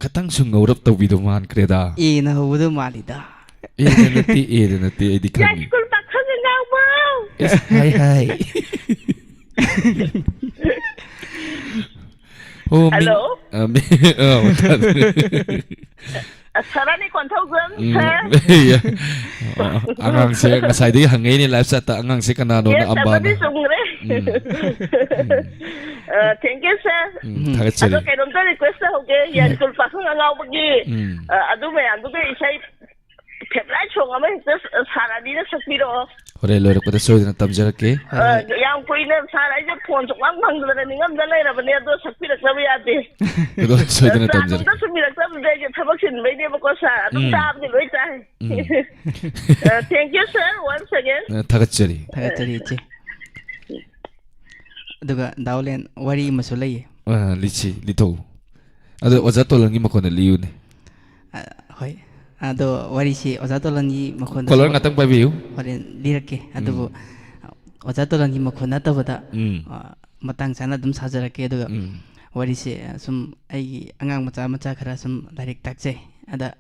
ꯈꯇꯪꯁꯨ ꯉꯧꯔꯞ ꯇꯧꯕꯤꯗꯣ ꯃꯥꯟꯈ꯭ꯔꯦꯗ꯫ ꯑꯦꯅ ꯍꯧꯕꯗꯣ ꯃꯥꯜꯂꯤꯗ꯫ ꯑꯦꯗ ꯅꯠꯇꯦ, ꯑꯦꯗ ꯅꯠꯇꯦ, ꯑꯩꯗꯤ ꯈꯪꯉꯤ꯫ ꯌꯥꯏꯁ꯭ꯀꯨꯜ ꯄꯥꯈꯪ ꯑꯉꯥꯎꯕ! ꯑꯦꯁ, ꯍꯥꯏ, ꯍꯥꯏ꯫ ꯑꯣ, ꯃꯤꯡ, ꯍꯜꯂꯣ? ꯑ, ꯃꯤ-, ꯑ, ꯑ, ꯁꯥꯔꯅꯤ ꯀꯣꯟꯊꯧꯖꯝ, ꯎꯝ, ꯁꯥꯔ꯫ ꯑꯉꯥꯡꯁꯦ ꯉꯁꯥꯏꯗꯒꯤ ꯍꯪꯉꯛꯏꯅꯦ live chatꯇ, ꯑꯉꯥꯡꯁꯦ ꯀꯅꯥꯅꯣꯅ ꯌꯦꯁ, ꯑꯝꯕꯥꯅ꯫ ꯑꯃꯗꯤ ꯆꯨꯝꯈ꯭ꯔꯦ꯫ ꯎꯝ, ꯎꯝ꯫ ꯑ, thank you, sir꯫ ꯎꯝ, ꯎꯝ꯫ ꯊꯥꯒꯠꯆꯔꯤ꯫ ꯑꯗꯣ ꯀꯩꯅꯣꯝꯇ request ꯇꯧꯍꯧꯒꯦ, ꯎꯝ꯫ ꯌꯥꯏꯁ꯭ꯀꯨꯜ ꯄꯥꯈꯪ ꯑꯉꯥꯎꯕꯒꯤ, ꯎꯝ꯫ ꯑ, ꯑꯗꯨ ꯃꯌꯥꯝꯗꯨꯒ ꯏꯁꯩ favourite song ꯑꯃ ꯍꯦꯛꯇ ꯁꯥꯔ ꯑꯅꯤꯅ ꯁꯛꯄꯤꯔꯛꯑꯣ꯫ ꯍꯣꯔꯦꯟ ꯂꯣꯏꯔꯛꯄꯗ ꯁꯣꯏꯗꯅ ꯇꯝꯖꯔꯛꯀꯦ꯫ ꯍꯣꯏ, ꯑ, ꯍꯣꯏ꯫ ꯌꯥꯝ ꯀꯨꯏꯅ ꯁꯥꯔ ꯑꯩꯁꯦ phone ꯁꯨꯡꯐꯪ ꯐꯪꯗꯗꯅ ꯅꯤꯡꯉꯝꯗ ꯂꯩꯔꯕꯅꯦ, ꯑꯗꯣ ꯁꯛꯄꯤꯔꯛꯇꯕ ꯌꯥꯗꯦ꯫ ꯑꯗꯣ ꯁꯣꯏꯗꯅ ꯆꯥ ꯇꯝꯖꯔꯛꯀꯦ꯫ ꯅꯨꯡꯗ ꯁꯨꯝ ꯄꯤꯔꯛꯇꯕꯗꯨꯗ ꯑꯩꯁꯦ ꯊꯕꯛ ꯆꯤꯟꯕꯩꯅꯦꯕꯀꯣ, ꯁꯥꯔ꯫ ꯑꯗꯨꯝ ꯎꯝ꯫ ꯇꯥꯕꯗꯤ ꯂꯣꯏ ꯇꯥꯏ꯫ ꯎꯝ꯫ ꯑ, thank you, sir, once again꯫ ꯑ, ꯊꯥꯒꯠꯆꯔꯤ꯫ ꯊꯥꯒꯠꯆꯔꯤ, ꯏꯆꯦ꯫ ꯑꯗꯨꯒ ꯗꯥ ꯑꯣꯂꯦꯟ, ꯋꯥꯔꯤ ꯑꯃꯁꯨ ꯂꯩꯌꯦ꯫ ꯑ, ꯂꯤꯁꯤ, ꯂꯤꯊꯣꯛꯎ꯫ ꯑꯗꯣ ꯑꯣꯖꯥ ꯇꯣꯂꯟꯒꯤ ꯃꯈꯣꯟꯗ ꯂꯤꯌꯨꯅꯦ꯫ ꯑ, ꯍꯣꯏ꯫ ꯑꯗꯣ ꯋꯥꯔꯤꯁꯤ ꯑꯣꯖꯥ ꯇꯣꯂꯟꯒꯤ ꯃꯈꯣꯟꯗ caller ꯁꯨꯝ ꯉꯥꯛꯇꯪ ꯄꯥꯏꯕꯤꯌꯨ꯫ ꯍꯣꯔꯦꯟ ꯂꯤꯔꯛꯀꯦ꯫ ꯎꯝ꯫ ꯑꯗꯨꯕꯨ ꯑꯣꯖꯥ ꯇꯣꯂꯟꯒꯤ ꯃꯈꯣꯟ ꯅꯠꯇꯕꯗ, ꯎꯝ꯫ ꯑ, ꯃꯇꯥꯡ ꯆꯥꯅ ꯑꯗꯨꯝ ꯁꯥꯖꯔꯛꯀꯦ꯫ ꯑꯗꯨꯒ ꯎꯝ꯫ ꯋꯥꯔꯤꯁꯦ, ꯑ, ꯁꯨꯝ ꯑꯩꯒꯤ ꯑꯉꯥꯡ ꯃꯆꯥ ꯃꯆꯥ ꯈꯔ ꯁꯨꯝ ꯂꯥꯏꯔꯤꯛ ꯇꯥꯛꯆꯩ꯫ ꯑꯗ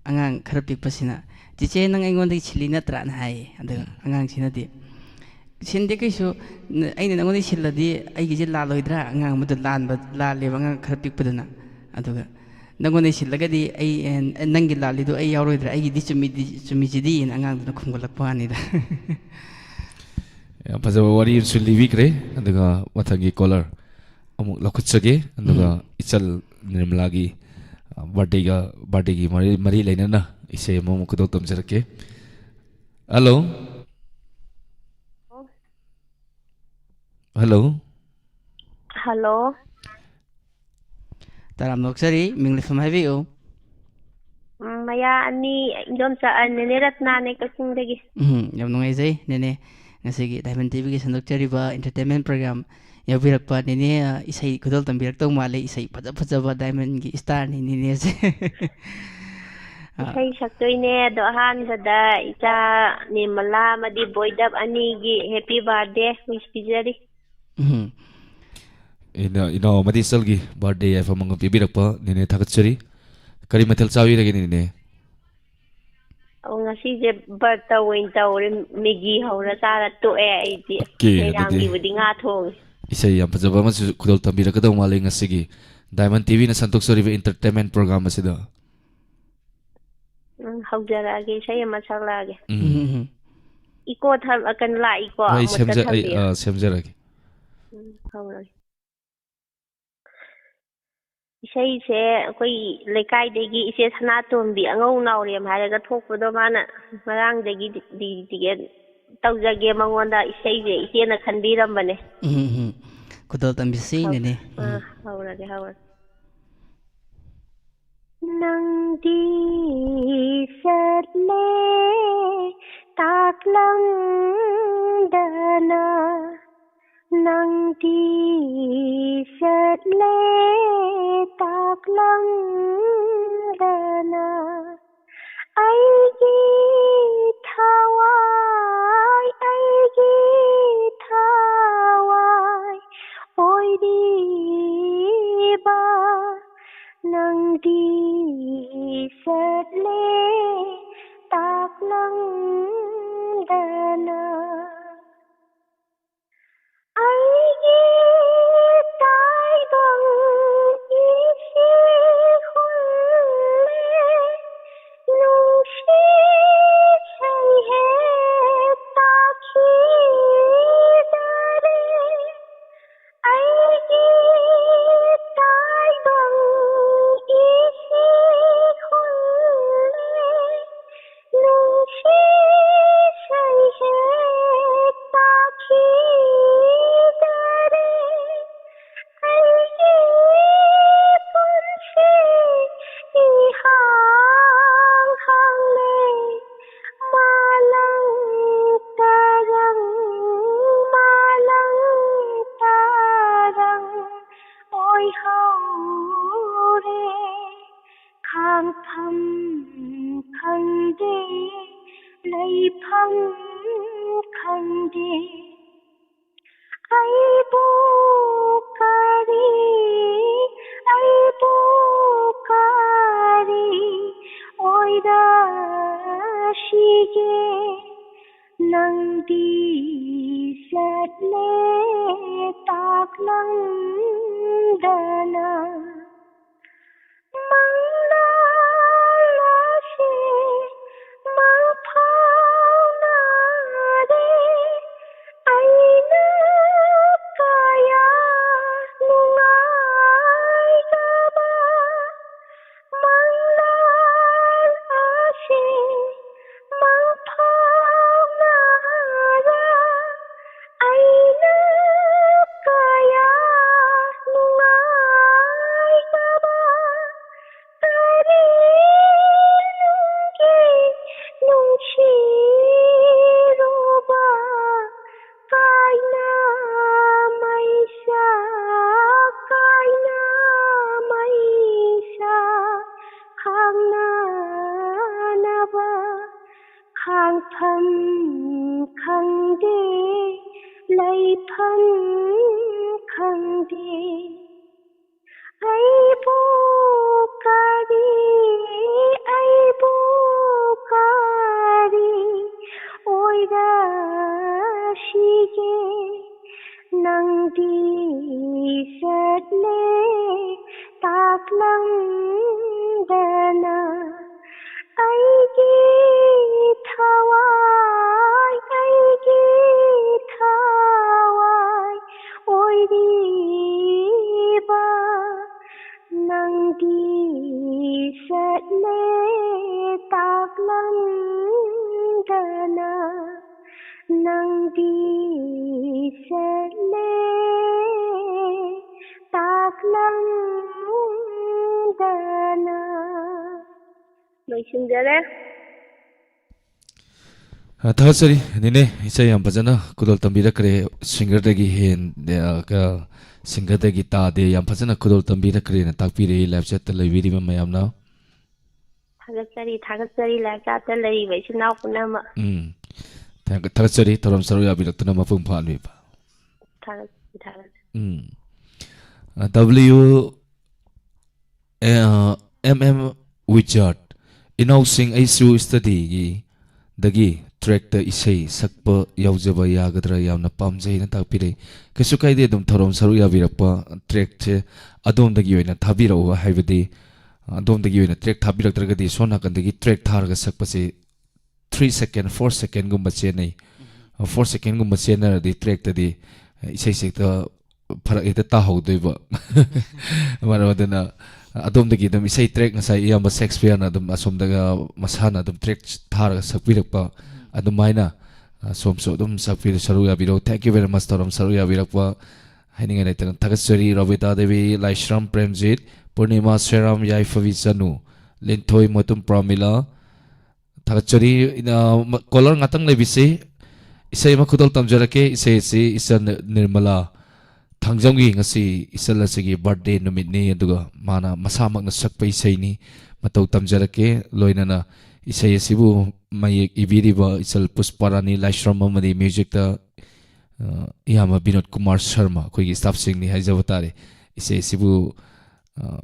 ꯑꯉꯥꯡ ꯈꯔ ꯄꯤꯛꯄꯁꯤꯅ, "ꯆꯤꯆꯦ, ꯅꯪ ꯑꯩꯉꯣꯟꯗꯒꯤ ꯁꯤꯜꯂꯤ ꯅꯠꯇ꯭ꯔꯥꯅ?" ꯍꯥꯏꯌꯦ꯫ ꯑꯗꯨꯒ ꯎꯝ꯫ ꯑꯉꯥꯡꯁꯤꯅꯗꯤ, "ꯁꯤꯟꯗꯦ ꯀꯩꯁꯨ, ꯅ-, ꯑꯩꯅ ꯅꯪꯉꯣꯟꯗꯒꯤ ꯁꯤꯜꯂꯗꯤ ꯑꯩꯒꯤꯁꯦ ꯂꯥꯜꯂꯣꯏꯗ꯭ꯔꯥ?" ꯑꯉꯥꯡ ꯑꯃꯗꯣ ꯂꯥꯟꯕ, ꯂꯥꯜꯂꯦꯕ ꯑꯉꯥꯡ ꯈꯔ ꯄꯤꯛꯄꯗꯨꯅ꯫ ꯑꯗꯨꯒ, "ꯅꯪꯉꯣꯟꯗꯒꯤ ꯁꯤꯜꯂꯒꯗꯤ ꯑꯩ, ꯑꯦ, ꯅꯪꯒꯤ ꯂꯥꯜꯂꯤꯗꯣ ꯑꯩ ꯌꯥꯎꯔꯣꯏꯗ꯭ꯔꯥ? ꯑꯩꯒꯤꯗꯤ ꯆꯨꯝꯃꯤꯗꯤ-, ꯆꯨꯝꯃꯤꯁꯤꯗꯤ?" ꯑꯅ ꯑꯉꯥꯡꯗꯨꯅ ꯈꯨꯝꯒꯠꯂꯛꯄ ꯋꯥꯅꯤꯗ꯫ ꯌꯥꯝ ꯐꯖꯕ ꯋꯥꯔꯤ ꯑꯃꯁꯨ ꯂꯤꯕꯤꯈ꯭ꯔꯦ꯫ ꯑꯗꯨꯒ ꯃꯊꯪꯒꯤ caller ꯑꯃꯨꯛ ꯂꯧꯈꯠꯆꯒꯦ꯫ ꯑꯗꯨꯒ ꯎꯝ꯫ ꯏꯆꯜ ꯅꯤꯔꯃꯂꯥꯒꯤ, ꯑ, birthdayꯒ, birthdayꯒꯤ ꯃꯔꯤ, ꯃꯔꯤ ꯂꯩꯅꯅ ꯏꯁꯩ ꯑꯃꯃꯨꯛ ꯈꯨꯗꯣꯜ ꯇꯝꯖꯔꯛꯀꯦ꯫ Hello? Hello? Hello? ꯇꯔꯥꯝꯅ ꯑꯣꯛꯆꯔꯤ, ꯃꯤꯡ ꯂꯩꯐꯝ ꯍꯥꯏꯕꯤꯌꯨ꯫ ꯎꯝ, ꯃꯌꯥ ꯑꯅꯤ, ꯏꯟꯗꯣꯝꯆꯥ, ꯑ, ꯅꯦꯅꯦ ꯔꯠꯅꯥꯅꯦ, ꯀꯛꯆꯤꯡꯗꯒꯤ꯫ ꯎꯝ, ꯌꯥꯝ ꯅꯨꯡꯉꯥꯏꯖꯩ, ꯅꯦꯅꯦ꯫ ꯉꯁꯤꯒꯤ Diamond ꯇꯤꯚꯤꯒꯤ ꯁꯟꯗꯣꯛꯆꯔꯤꯕ entertainment program ꯌꯥꯎꯕꯤꯔꯛꯄ ꯅꯦꯅꯦ, ꯑ, ꯏꯁꯩ ꯈꯨꯗꯣꯜ ꯇꯝꯕꯤꯔꯛꯇꯧ ꯃꯥꯜꯂꯦ꯫ ꯏꯁꯩ ꯐꯖ ꯐꯖꯕ Diamondꯒꯤ starꯅꯤ ꯅꯦꯅꯦꯁꯦ꯫ ꯑ, ꯏꯁꯩ ꯁꯛꯇꯣꯏꯅꯦ, ꯑꯗꯣ ꯑꯍꯥꯟꯕꯗ ꯏꯆꯥ ꯅꯤꯔꯃꯂꯥ ꯑꯃꯗꯤ ꯕꯣꯏꯗꯞ ꯑꯅꯤꯒꯤ happy birthday wish ꯄꯤꯖꯔꯤ꯫ ꯎꯝ꯫ ꯏꯅꯥ-, ꯏꯅꯥꯎ ꯑꯃꯗꯤ ꯏꯆꯜꯒꯤ birthday ꯌꯥꯏꯐ ꯃꯪꯒꯣꯜ ꯄꯤꯕꯤꯔꯛꯄ ꯅꯦꯅꯦ ꯊꯥꯒꯠꯆꯔꯤ꯫ ꯀꯔꯤ ꯃꯊꯦꯜ ꯆꯥꯕꯤꯔꯒꯦ ꯅꯦꯅꯦ? ꯑꯣ, ꯉꯁꯤꯁꯦ ꯕ꯭ꯔꯠꯇ ꯑꯣꯏꯅ ꯇꯧꯔꯦ, ꯃꯦꯒꯤ ꯍꯧꯔ ꯆꯥꯔ ꯇꯣꯛꯑꯦ ꯑꯩꯗꯤ꯫ Okay, ꯑꯗꯨꯗꯤ ꯃꯦꯗꯥꯝꯒꯤꯕꯨꯗꯤ ꯉꯥ ꯊꯣꯡꯉꯦ꯫ ꯏꯁꯩ ꯌꯥꯝ ꯐꯖꯕ ꯑꯃꯁꯨ ꯈꯨꯗꯣꯜ ꯇꯝꯕꯤꯔꯛꯀꯗꯧ ꯃꯥꯜꯂꯦ ꯉꯁꯤꯒꯤ Diamond ꯇꯤꯚꯤꯅ ꯁꯟꯗꯣꯛꯆꯔꯤꯕ entertainment program ꯑꯁꯤꯗ꯫ ꯎꯝ, ꯍꯧꯖꯔꯛꯑꯒꯦ, ꯏꯁꯩ ꯑꯃ ꯁꯛꯂꯛꯑꯒꯦ꯫ ꯎꯝ꯫ ꯎꯝ, ꯎꯝ꯫ Echo ꯊꯝ-, ꯑ, ꯀꯩꯅꯣ ꯂꯥꯛꯏꯀꯣ, ꯍꯣꯏ, ꯑꯃꯨꯛꯇ ꯁꯦꯝꯖ-, ꯑꯩ, ꯊꯝꯕꯤꯌꯨ꯫ ꯑ, ꯁꯦꯝꯖꯔꯒꯦ꯫ ꯎꯝ, ꯍꯧꯔꯒꯦ꯫ ꯏꯁꯩꯁꯦ ꯑꯩꯈꯣꯏ ꯂꯩꯀꯥꯏꯗꯒꯤ ꯏꯆꯦ ꯁꯅꯥꯇꯣꯝꯕꯤ, ꯑꯉꯧ ꯅꯥꯎꯔꯦꯝ ꯍꯥꯏꯔꯒ ꯊꯣꯛꯄꯗꯣ, ꯃꯥꯅ ꯉꯔꯥꯡꯗꯒꯤ ꯗꯤ-, ꯗꯤ-, ꯗꯤ-, ꯇꯧꯖꯒꯦ ꯃꯉꯣꯟꯗ ꯏꯁꯩꯁꯦ, ꯏꯆꯦꯅ ꯈꯟꯕꯤꯔꯝꯕꯅꯦ꯫ ꯎꯝ, ꯎꯝ꯫ ꯈꯨꯗꯣꯜ ꯇꯝꯕꯤꯁꯤ, ꯍꯧ-, ꯅꯦꯅꯦ꯫ ꯑꯥ, ꯎꯝ꯫ ꯍꯧꯔꯒꯦ, ꯍꯧꯔꯒꯦ꯫ ꯅꯪꯗꯤ ꯆꯠꯂꯦ ꯇꯥꯛꯂꯝꯗꯅ, ꯅꯪꯗꯤ ꯆꯠꯂꯦ ꯇꯥꯛꯂꯝꯗꯅ, ꯑꯩꯒꯤ ꯊꯋꯥꯏ, ꯑꯩꯒꯤ ꯊꯋꯥꯏ ꯑꯣꯏꯔꯤꯕ, ꯅꯪꯗꯤ ꯆꯠꯂꯦ ꯇꯥꯛꯂꯝꯗꯅ꯫ ꯑꯩꯒꯤ ꯇꯥꯏꯕꯪ ꯏꯆꯦ ꯍꯨꯟ ꯏꯐꯝ ꯈꯪꯗꯦ꯫ ꯑꯩꯕꯨ ꯀꯔꯤ, ꯑꯩꯕꯨ ꯀꯔꯤ ꯑꯣꯏꯔꯁꯤꯒꯦ? ꯅꯪꯗꯤ ꯆꯠꯂꯦ ꯇꯥꯛꯂꯝꯗꯅ꯫ ꯃꯪꯂꯥꯜ ꯑꯁꯤ ꯃꯪꯐꯥꯎꯅꯔꯦ꯫ ꯑꯩꯅ ꯀꯌꯥ ꯅꯨꯡꯉꯥꯏꯇꯕ ꯃꯪꯂꯥꯜ ꯑꯁꯤ ꯃꯪꯐꯥꯎꯅꯔ ꯑꯩꯅ ꯀꯌꯥ ꯅꯨꯡꯉꯥꯏꯇꯕ ꯀꯔꯤꯅꯨꯡꯒꯤ ꯅꯨꯡꯁꯤꯔꯨꯕ ꯀꯥꯏꯅ ꯃꯩꯁꯥ, ꯀꯥꯏꯅ ꯃꯩꯁꯥ ꯈꯥꯡꯅꯅꯕ ꯈꯥꯡꯐꯝ ꯈꯪꯗꯦ, ꯂꯩꯐꯝ ꯈꯪꯗꯦ꯫ ꯑꯩꯕꯨ ꯀꯔꯤ, ꯑꯩꯕꯨ ꯀꯔꯤ ꯑꯣꯏꯔꯁꯤꯒꯦ? ꯅꯪꯗꯤ ꯆꯠꯂꯦ ꯇꯥꯛꯂꯝꯗꯅ꯫ ꯑꯩꯒꯤ ꯊꯋꯥꯏ, ꯑꯩꯒꯤ ꯊꯋꯥꯏ ꯑꯣꯏꯔꯤꯕ ꯅꯪꯗꯤ ꯆꯠꯂꯦ ꯇꯥꯛꯂꯝꯗꯅ꯫ ꯅꯪꯗꯤ ꯆꯠꯂꯦ ꯇꯥꯛꯂꯝꯗꯅ꯫ ꯂꯣꯏꯁꯤꯟꯖꯔꯦ꯫ ꯑ, ꯊꯥꯒꯠꯆꯔꯤ ꯅꯦꯅꯦ, ꯏꯁꯩ ꯌꯥꯝ ꯐꯖꯅ ꯈꯨꯗꯣꯜ ꯇꯝꯕꯤꯔꯛꯈ꯭ꯔꯦ꯫ ꯁꯤꯡꯒꯔꯗꯒꯤ ꯍꯦꯟ-, ꯑ, ꯀ-, ꯁꯤꯡꯒꯔꯗꯒꯤ ꯇꯥꯗꯦ, ꯌꯥꯝ ꯐꯖꯅ ꯈꯨꯗꯣꯜ ꯇꯝꯕꯤꯔꯛꯈ꯭ꯔꯦꯅ ꯇꯥꯛꯄꯤꯔꯛꯏ ꯂꯥꯏꯚ ꯆꯦꯠꯇ ꯂꯩꯕꯤꯔꯤꯕ ꯃꯌꯥꯝꯅ꯫ ꯊꯥꯒꯠꯆꯔꯤ, ꯊꯥꯒꯠꯆꯔꯤ, live chat ꯇ ꯂꯩꯔꯤꯕ ꯏꯆꯤꯟ ꯏꯅꯥꯎ ꯄꯨꯝꯅꯃꯛ꯫ ꯎꯝ꯫ ꯊꯥꯒꯠ-, ꯊꯥꯒꯠꯆꯔꯤ, ꯊꯧꯔꯝ ꯁꯔꯨꯛ ꯌꯥꯕꯤꯔꯛꯇꯨꯅ ꯃꯄꯨꯡ ꯐꯥꯍꯟꯕꯤꯕ꯫ ꯊꯥꯒꯠꯆꯔꯤ, ꯊꯥꯒꯠꯆꯔꯤ꯫ ꯎꯝ꯫ ꯑ, W ꯑꯦ, ꯑ, M M Wizard, ꯏꯅꯥꯎꯁꯤꯡ, ꯑꯩꯁꯨ study ꯒꯤ ꯗꯒꯤ track ꯇ ꯏꯁꯩ ꯁꯛꯄ ꯌꯥꯎꯖꯕ ꯌꯥꯒꯗ꯭ꯔꯥ? ꯌꯥꯝꯅ ꯄꯥꯝꯖꯩꯅ ꯇꯥꯛꯄꯤꯔꯛꯏ꯫ ꯀꯩꯁꯨ ꯀꯥꯏꯗꯦ, ꯑꯗꯨꯝ ꯊꯧꯔꯝ ꯁꯔꯨꯛ ꯌꯥꯕꯤꯔꯛꯄ track ꯁꯦ ꯑꯗꯣꯝꯗꯒꯤ ꯑꯣꯏꯅ ꯊꯥꯕꯤꯔꯛꯎ, ꯍꯥꯏꯕꯗꯤ, ꯑ, ꯑꯗꯣꯝꯗꯒꯤ ꯑꯣꯏꯅ track ꯊꯥꯕꯤꯔꯛꯇ꯭ꯔꯒꯗꯤ ꯁꯣꯝ ꯅꯥꯀꯟꯗꯒꯤ track ꯊꯥꯔꯒ ꯁꯛꯄꯁꯦ three second, four second ꯒꯨꯝꯕ ꯆꯦꯟꯅꯩ꯫ ꯎꯝ꯫ Four second ꯒꯨꯝꯕ ꯆꯦꯟꯅꯔꯗꯤ track ꯇꯗꯤ, ꯑ, ꯏꯁꯩꯁꯦ ꯍꯦꯛꯇ ꯐꯔꯛ ꯍꯦꯛꯇ ꯇꯥꯍꯧꯗꯣꯏꯕ꯫ ꯃꯔꯝ ꯑꯗꯨꯅ ꯑꯗꯣꯝꯗꯒꯤ ꯑꯗꯨꯝ ꯏꯁꯩ track, ꯉꯁꯥꯏ ꯏꯌꯥꯝꯕ ꯁꯦꯛꯁꯄꯤꯌꯔꯅ ꯑꯗꯨꯝ ꯑꯁꯣꯝꯗꯒ ꯃꯁꯥꯅ ꯑꯗꯨꯝ track ꯊꯥꯔꯒ ꯁꯛꯄꯤꯔꯛꯄ, ꯎꯝ꯫ ꯑꯗꯨꯃꯥꯏꯅ, ꯑ, ꯁꯣꯝꯁꯨ ꯑꯗꯨꯝ ꯁꯛꯄꯤꯔ-, ꯁꯔꯨꯛ ꯌꯥꯕꯤꯔꯛꯎ꯫ Thank you very much, ꯊꯧꯔꯝ ꯁꯔꯨꯛ ꯌꯥꯕꯤꯔꯛꯄ꯫ ꯍꯥꯏꯅꯤꯡꯉꯥꯏ ꯂꯩꯇꯅ ꯊꯥꯒꯠꯆꯔꯤ꯫ ꯔꯣꯕꯤꯇꯥ ꯗꯦꯕꯤ, ꯂꯥꯏꯁ꯭ꯔꯝ ꯄ꯭ꯔꯦꯝꯖꯤꯠ, ꯄꯨꯔꯅꯤꯃꯥ ꯁꯦꯔꯥꯝ, ꯌꯥꯏꯐꯕꯤ ꯆꯅꯨ, ꯂꯤꯟꯊꯣꯏ ꯃꯣꯇꯨꯝ ꯄ꯭ꯔꯥꯃꯤꯂꯥ, ꯊꯥꯒꯠꯆꯔꯤ꯫ ꯏꯅ-, ꯃ-, caller ꯉꯥꯛꯇꯪ ꯂꯩꯕꯤꯁꯤ꯫ ꯏꯁꯩ ꯑꯃ ꯈꯨꯗꯣꯜ ꯇꯝꯖꯔꯛꯀꯦ꯫ ꯏꯁꯩ ꯑꯁꯤ ꯏꯆꯟ ꯅꯤꯔꯃꯂꯥ ꯊꯥꯡꯖꯝꯒꯤ, ꯉꯁꯤ ꯏꯆꯜ ꯑꯁꯤꯒꯤ birthday ꯅꯨꯃꯤꯠꯅꯤ, ꯑꯗꯨꯒ ꯃꯥꯅ ꯃꯁꯥꯃꯛꯅ ꯁꯛꯄ ꯏꯁꯩꯅꯤ꯫ ꯃꯇꯧ ꯇꯝꯖꯔꯛꯀꯦ꯫ ꯂꯣꯏꯅꯅ ꯏꯁꯩ ꯑꯁꯤꯕꯨ ꯃꯌꯦꯛ ꯏꯕꯤꯔꯤꯕ ꯏꯆꯜ ꯄꯨꯁꯄꯥꯔꯥꯅꯤ ꯂꯥꯏꯁ꯭ꯔꯝ ꯑꯃꯗꯤ music ꯇ, ꯑ, ꯏꯌꯥꯝꯕ ꯕꯤꯅꯣꯗ ꯀꯨꯃꯥꯔ ꯁꯔꯃ, ꯑꯩꯈꯣꯏꯒꯤ staff ꯁꯤꯡꯅꯤ ꯍꯥꯏꯖꯕ ꯇꯥꯔꯦ꯫ ꯏꯁꯩ ꯑꯁꯤꯕꯨ, ꯑ,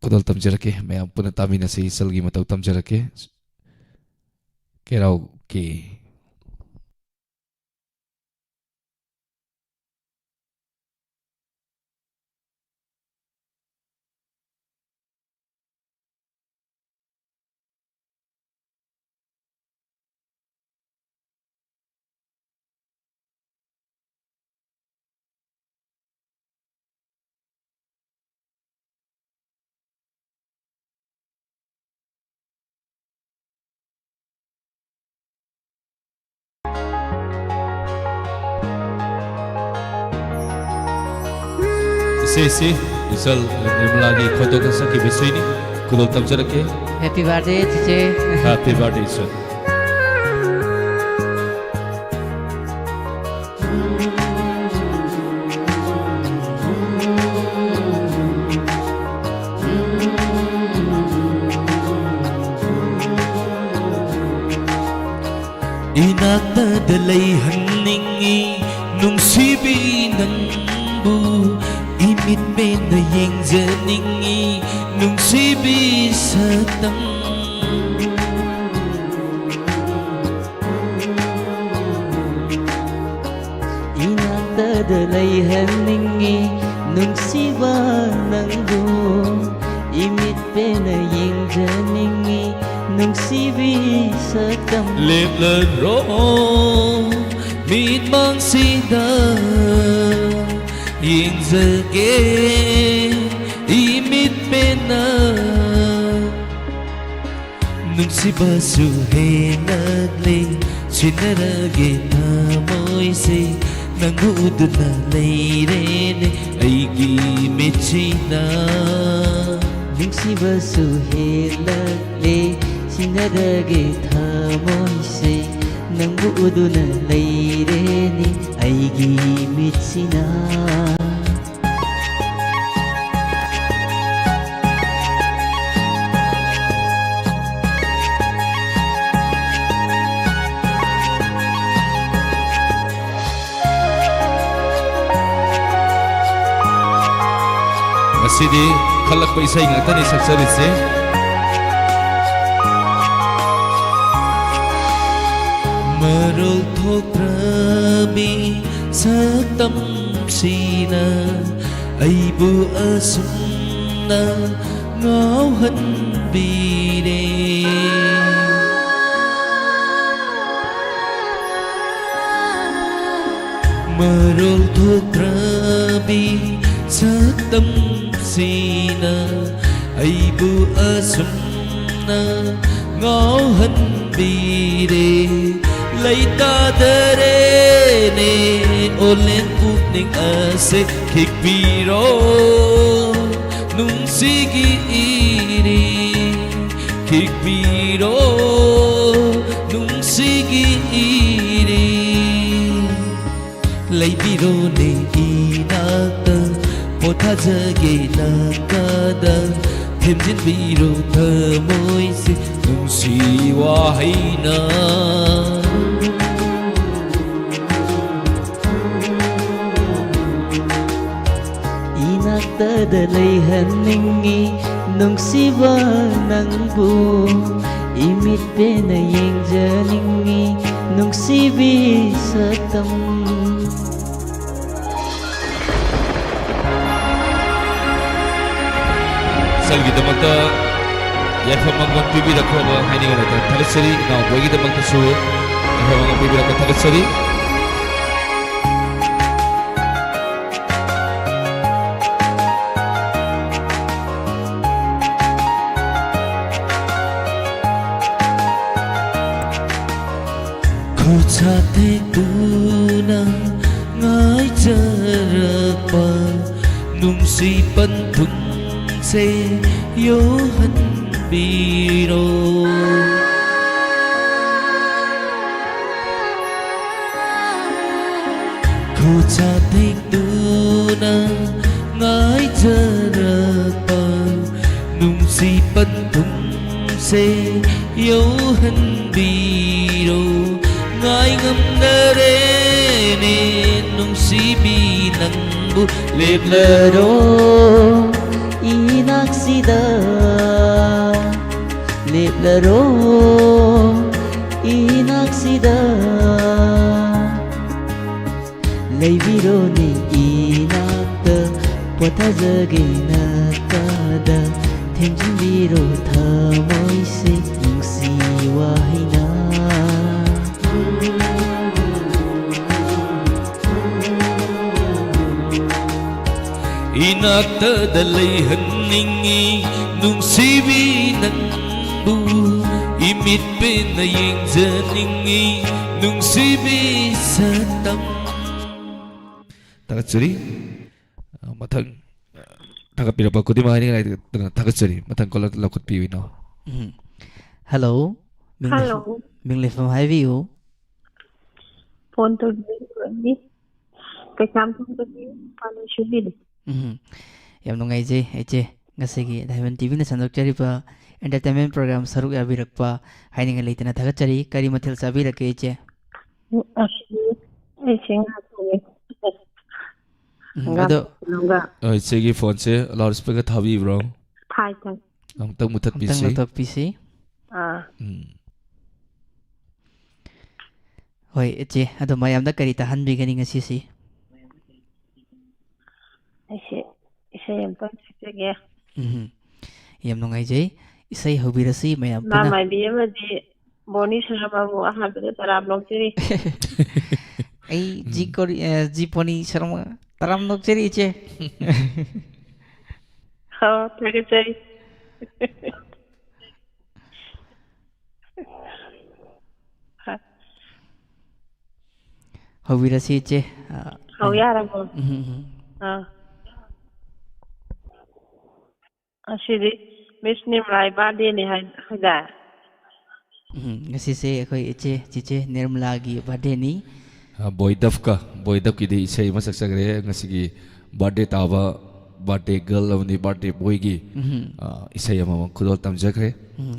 ꯈꯨꯗꯣꯜ ꯇꯝꯖꯔꯛꯀꯦ꯫ ꯃꯌꯥꯝ ꯄꯨꯟꯅ ꯇꯥꯃꯤꯟꯅꯁꯤ꯫ ꯏꯆꯜꯒꯤ ꯃꯇꯧ ꯇꯝꯖꯔꯛꯀꯦ꯫ ꯀꯦꯔꯥꯎ ꯀꯦ꯫ ꯏꯆꯦꯁꯤ ꯏꯆꯜ ꯅꯤꯔꯃꯂꯥꯒꯤ ꯈꯣꯏꯗꯧꯅ ꯁꯛꯈꯤꯕ ꯏꯁꯩꯅꯤ꯫ ꯈꯨꯗꯣꯜ ꯇꯝꯖꯔꯛꯀꯦ꯫ Happy birthday, ꯆꯤꯆꯦ꯫ Happy birthday, ꯏꯆꯜ꯫ ꯏꯅꯥꯛꯇꯗ ꯂꯩꯍꯟꯅꯤꯡꯉꯤ ꯅꯨꯡꯁꯤꯕꯤ ꯅꯪꯕꯨ, ꯏꯃꯤꯠ ꯄꯦꯟꯅ ꯌꯦꯡꯖꯅꯤꯡꯉꯤ ꯅꯨꯡꯁꯤꯕꯤ ꯁꯛꯇꯝ꯫ ꯏꯅꯥꯛꯇꯗ ꯂꯩꯍꯟꯅꯤꯡꯉꯤ ꯅꯨꯡꯁꯤꯕ ꯅꯪꯕꯨ, ꯏꯃꯤꯠ ꯄꯦꯟꯅ ꯌꯦꯡꯖꯅꯤꯡꯉꯤ ꯅꯨꯡꯁꯤꯕꯤ ꯁꯛꯇꯝ꯫ ꯂꯦꯞꯂꯔꯣ ꯃꯤꯠꯃꯥꯡꯁꯤꯗ ꯌꯦꯡꯖꯒꯦ ꯏꯃꯤꯠ ꯄꯦꯟꯅ꯫ ꯅꯨꯡꯁꯤꯕꯁꯨ ꯍꯦꯜꯂꯛꯂꯦ ꯁꯤꯟꯅꯔꯒꯦ ꯊꯃꯣꯏꯁꯦ, ꯅꯪꯕꯨ ꯎꯗꯨꯅ ꯂꯩꯔꯦꯅꯦ ꯑꯩꯒꯤ ꯃꯤꯠꯁꯤꯅ꯫ ꯅꯨꯡꯁꯤꯕꯁꯨ ꯍꯦꯜꯂꯛꯂꯦ ꯁꯤꯟꯅꯔꯒꯦ ꯊꯃꯣꯏꯁꯦ, ꯅꯪꯕꯨ ꯎꯗꯨꯅ ꯂꯩꯔꯦꯅꯦ ꯑꯩꯒꯤ ꯃꯤꯠꯁꯤꯅ꯫ ꯉꯁꯤꯗꯤ ꯈꯜꯂꯛꯄ ꯏꯁꯩ ꯉꯥꯛꯇꯅꯤ ꯁꯛꯆꯔꯤꯁꯦ꯫ ꯃꯔꯣꯜ ꯊꯣꯛꯇ꯭ꯔꯕꯤ ꯁꯛꯇꯝꯁꯤꯅ ꯑꯩꯕꯨ ꯑꯁꯨꯝꯅ ꯉꯥꯎꯍꯟꯕꯤꯔꯦ꯫ ꯃꯔꯣꯜ ꯊꯣꯛꯇ꯭ꯔꯕꯤ ꯁꯛꯇꯝꯁꯤꯅ ꯑꯩꯕꯨ ꯑꯁꯨꯝꯅ ꯉꯥꯎꯍꯟꯕꯤꯔꯦ꯫ ꯂꯩꯇꯥꯗꯔꯦꯅꯦ ꯑꯣꯂꯦꯟ ꯄꯨꯛꯅꯤꯡ ꯑꯁꯦ ꯈꯤꯛꯄꯤꯔꯣ ꯅꯨꯡꯁꯤꯒꯤ ꯏꯔꯤ, ꯈꯤꯛꯄꯤꯔꯣ ꯅꯨꯡꯁꯤꯒꯤ ꯏꯔꯤ꯫ ꯂꯩꯕꯤꯔꯣꯅꯦ ꯏꯅꯥꯛꯇ, ꯄꯣꯊꯥꯖꯒꯦ ꯅꯥꯀꯗ, ꯊꯦꯝꯖꯤꯟꯕꯤꯔꯣ ꯊꯃꯣꯏꯁꯦ ꯅꯨꯡꯁꯤ ꯋꯥꯍꯩꯅ꯫ ꯗ ꯂꯩꯍꯟꯅꯤꯡꯉꯤ ꯅꯨꯡꯁꯤꯕ ꯅꯪꯕꯨ, ꯏꯃꯤꯠ ꯄꯦꯟꯅ ꯌꯦꯡꯖꯅꯤꯡꯉꯤ ꯅꯨꯡꯁꯤꯕꯤ ꯁꯛꯇꯝ꯫ ꯁꯦꯜꯒꯤꯗꯃꯛꯇ ꯌꯥꯏꯐ ꯃꯪꯒꯣꯜ ꯄꯤꯕꯤꯔꯛꯈ꯭ꯔꯕ ꯍꯥꯏꯅꯤꯡꯉꯥꯏ ꯂꯩꯇꯅ ꯊꯥꯒꯠꯆꯔꯤ꯫ ꯏꯅꯥꯎꯕꯣꯏꯒꯤꯗꯃꯛꯇꯁꯨ ꯌꯥꯏꯐ ꯃꯪꯒꯣꯜ ꯄꯤꯕꯤꯔꯛꯄ ꯊꯥꯒꯠꯆꯔꯤ꯫ ꯈꯨꯠꯁꯥ ꯊꯦꯛꯇꯨꯅ ꯉꯥꯏꯖꯔꯛꯄ ꯅꯨꯡꯁꯤ ꯄꯟꯊꯨꯡꯁꯦ ꯌꯧꯍꯟꯕꯤꯔꯣ꯫ ꯈꯨꯠꯁꯥ ꯊꯦꯛꯇꯨꯅ ꯉꯥꯏꯖꯔꯛꯄ ꯅꯨꯡꯁꯤ ꯄꯟꯊꯨꯡꯁꯦ ꯌꯧꯍꯟꯕꯤꯔꯣ꯫ ꯉꯥꯏ ꯉꯝꯗꯔꯦꯅꯦ ꯅꯨꯡꯁꯤꯕꯤ ꯅꯪꯕꯨ꯫ ꯂꯦꯞꯂꯔꯣ ꯏꯅꯥꯛꯁꯤꯗ, ꯂꯦꯞꯂꯔꯣ ꯏꯅꯥꯛꯁꯤꯗ꯫ ꯂꯩꯕꯤꯔꯣꯅꯦ ꯏꯅꯥꯛꯇ, ꯄꯣꯊꯥꯖꯒꯦ ꯅꯥꯛꯇꯗ, ꯊꯦꯡꯖꯤꯟꯕꯤꯔꯣ ꯊꯃꯣꯏꯁꯦ ꯅꯨꯡꯁꯤ ꯋꯥꯍꯩꯅ꯫ ꯏꯅꯥꯛꯇꯗ ꯂꯩꯍꯟꯅꯤꯡꯉꯤ ꯅꯨꯡꯁꯤꯕꯤ ꯅꯪꯕꯨ, ꯏꯃꯤꯠ ꯄꯦꯟꯅ ꯌꯦꯡꯖꯅꯤꯡꯉꯤ ꯅꯨꯡꯁꯤꯕꯤ ꯁꯛꯇꯝ꯫ ꯊꯥꯒꯠꯆꯔꯤ꯫ ꯑ, ꯃꯊꯪ, ꯑ, ꯊꯥꯒꯠꯄꯤꯔꯛꯄ ꯈꯨꯗꯤꯡꯃꯛ ꯍꯥꯏꯅꯤꯡꯉꯥꯏ ꯂꯩꯇꯅ ꯊꯥꯒꯠꯆꯔꯤ꯫ ꯃꯊꯪ ꯀꯣꯜ ꯂꯧꯈꯠꯄꯤꯌꯨ, ꯏꯅꯥꯎ꯫ ꯎꯝ꯫ ꯍꯜꯂꯣ꯫ ꯃꯤꯡ ꯂꯩꯐꯝ, ꯍꯜꯂꯣ꯫ ꯃꯤꯡ ꯂꯩꯐꯝ ꯍꯥꯏꯕꯤꯌꯨ꯫ ꯐꯣꯟ ꯇꯧꯕꯤꯔꯛꯏꯕ ꯀꯩꯁꯥꯝꯊꯣꯡꯗꯒꯤ ꯄꯥꯂꯣꯏ ꯁꯨꯕꯤꯅꯤ꯫ ꯎꯝ꯫ ꯌꯥꯝ ꯅꯨꯡꯉꯥꯏꯖꯩ, ꯏꯆꯦ꯫ ꯉꯁꯤꯒꯤ ꯗꯥꯏꯃꯟ ꯇꯤꯚꯤꯅ ꯁꯟꯗꯣꯛꯆꯔꯤꯕ entertainment program ꯁꯔꯨꯛ ꯌꯥꯕꯤꯔꯛꯄ ꯍꯥꯏꯅꯤꯡꯉꯥꯏ ꯂꯩꯇꯅ ꯊꯥꯒꯠꯆꯔꯤ꯫ ꯀꯔꯤ ꯃꯊꯦꯜ ꯆꯥꯕꯤꯔꯛꯀꯦ, ꯏꯆꯦ? ꯑꯁ, ꯑꯩꯁꯦ ꯉꯥ ꯊꯣꯡꯉꯦ꯫ ꯎꯝ, ꯍꯪꯒꯥꯝ ꯑꯗꯣ ꯃꯅꯨꯡꯒ꯫ ꯑ, ꯏꯆꯦꯒꯤ ꯐꯣꯟꯁꯦ ꯂꯥꯎꯠ ꯁ꯭ꯄꯤꯀꯔ ꯊꯥꯕꯤꯕ꯭ꯔꯣ? ꯊꯥꯏ, ꯊꯥꯏ꯫ ꯑꯃꯨꯛꯇꯪ ꯑꯃꯨꯛꯇꯪ ꯃꯨꯊꯠꯄꯤꯁꯤ꯫ ꯂꯧꯊꯣꯛꯄꯤꯁꯤ꯫ ꯑꯥ꯫ ꯎꯝ꯫ ꯍꯣꯏ, ꯏꯆꯦ, ꯑꯗꯣ ꯃꯌꯥꯝꯗ ꯀꯔꯤ ꯇꯥꯍꯟꯕꯤꯒꯅꯤ ꯉꯁꯤꯁꯤ? ꯑꯩꯁꯦ ꯏꯁꯩ ꯑꯝꯇꯪ ꯁꯛꯆꯒꯦ꯫ ꯎꯝ꯫ ꯌꯥꯝ ꯅꯨꯡꯉꯥꯏꯖꯩ꯫ ꯏꯁꯩ ꯍꯧꯕꯤꯔꯁꯤ ꯃꯌꯥꯝ ꯏꯃꯥ ꯄꯨꯟꯅ꯫ ꯃꯥꯏꯕꯤ ꯑꯃꯗꯤ ꯕꯣꯅꯤ ꯁꯔꯃꯕꯨ ꯑꯍꯥꯟꯕꯗ ꯇꯔꯥꯝ ꯅꯣꯛꯆꯔꯤ꯫ ꯑꯩ ꯖꯤ ꯎꯝ꯫ ꯀꯣꯔꯤ-, ꯑ, ꯖꯤ ꯄꯣꯅꯤ ꯁꯔꯃ ꯇꯔꯥꯝ ꯅꯣꯛꯆꯔꯤ, ꯏꯆꯦ꯫ ꯑꯣ, ꯊꯥꯒꯠꯆꯔꯤ꯫ ꯍꯧꯕꯤꯔꯁꯤ, ꯏꯆꯦ꯫ ꯑ, ꯍꯧ ꯑꯩ ꯌꯥꯔꯕꯣ? ꯎꯝ, ꯎꯝ, ꯎꯝ꯫ ꯑꯥ꯫ ꯉꯁꯤꯗꯤ ꯃꯤꯁ ꯅꯤꯔꯃꯂꯥꯒꯤ ꯕꯥꯔꯗꯦꯅꯤ ꯍꯥꯏ-, ꯍꯥꯏꯗꯥꯏ? ꯎꯝ, ꯉꯁꯤꯁꯦ ꯑꯩꯈꯣꯏ ꯏꯆꯦ, ꯆꯤꯆꯦ ꯅꯤꯔꯃꯂꯥꯒꯤ ꯕꯥꯔꯗꯦꯅꯤ꯫ ꯑ, ꯕꯣꯏꯗꯞꯀ, ꯕꯣꯏꯗꯞꯀꯤꯗꯤ ꯏꯁꯩ ꯑꯃ ꯁꯛꯆꯈ꯭ꯔꯦ꯫ ꯉꯁꯤꯒꯤ ꯕꯥꯔꯗꯦ ꯇꯥꯕ ꯕꯥꯔꯗꯦ ꯒꯔꯜ ꯑꯃꯗꯤ ꯕꯥꯔꯗꯦ ꯕꯣꯏꯒꯤ, ꯎꯝ꯫ ꯑ, ꯏꯁꯩ ꯑꯃꯃꯝ ꯈꯨꯗꯣꯜ ꯇꯝꯖꯈ꯭ꯔꯦ꯫ ꯎꯝ꯫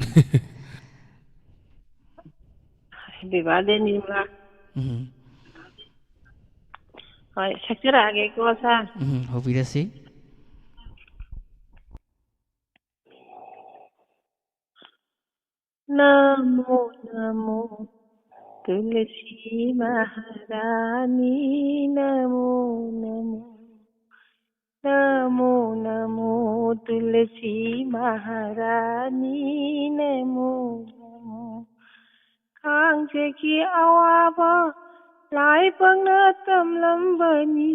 ꯍꯦꯄꯤ ꯕꯥꯔꯗꯦ ꯅꯤꯔꯃꯂꯥ꯫ ꯎꯝ꯫ ꯍꯣꯏ, ꯁꯛꯆꯔꯛꯑꯒꯦꯀꯣ, ꯁꯥꯔ꯫ ꯎꯝ, ꯍꯧꯕꯤꯔꯁꯤ꯫ नमो नमो तुलसी महारानी, नमो नमो। नमो नमो तुलसी महारानी, नमो नमो। ꯀꯥꯡꯖꯒꯤ ꯑꯋꯥꯕ ꯂꯥꯏꯕꯛꯅ ꯇꯝꯂꯝꯕꯅꯤ,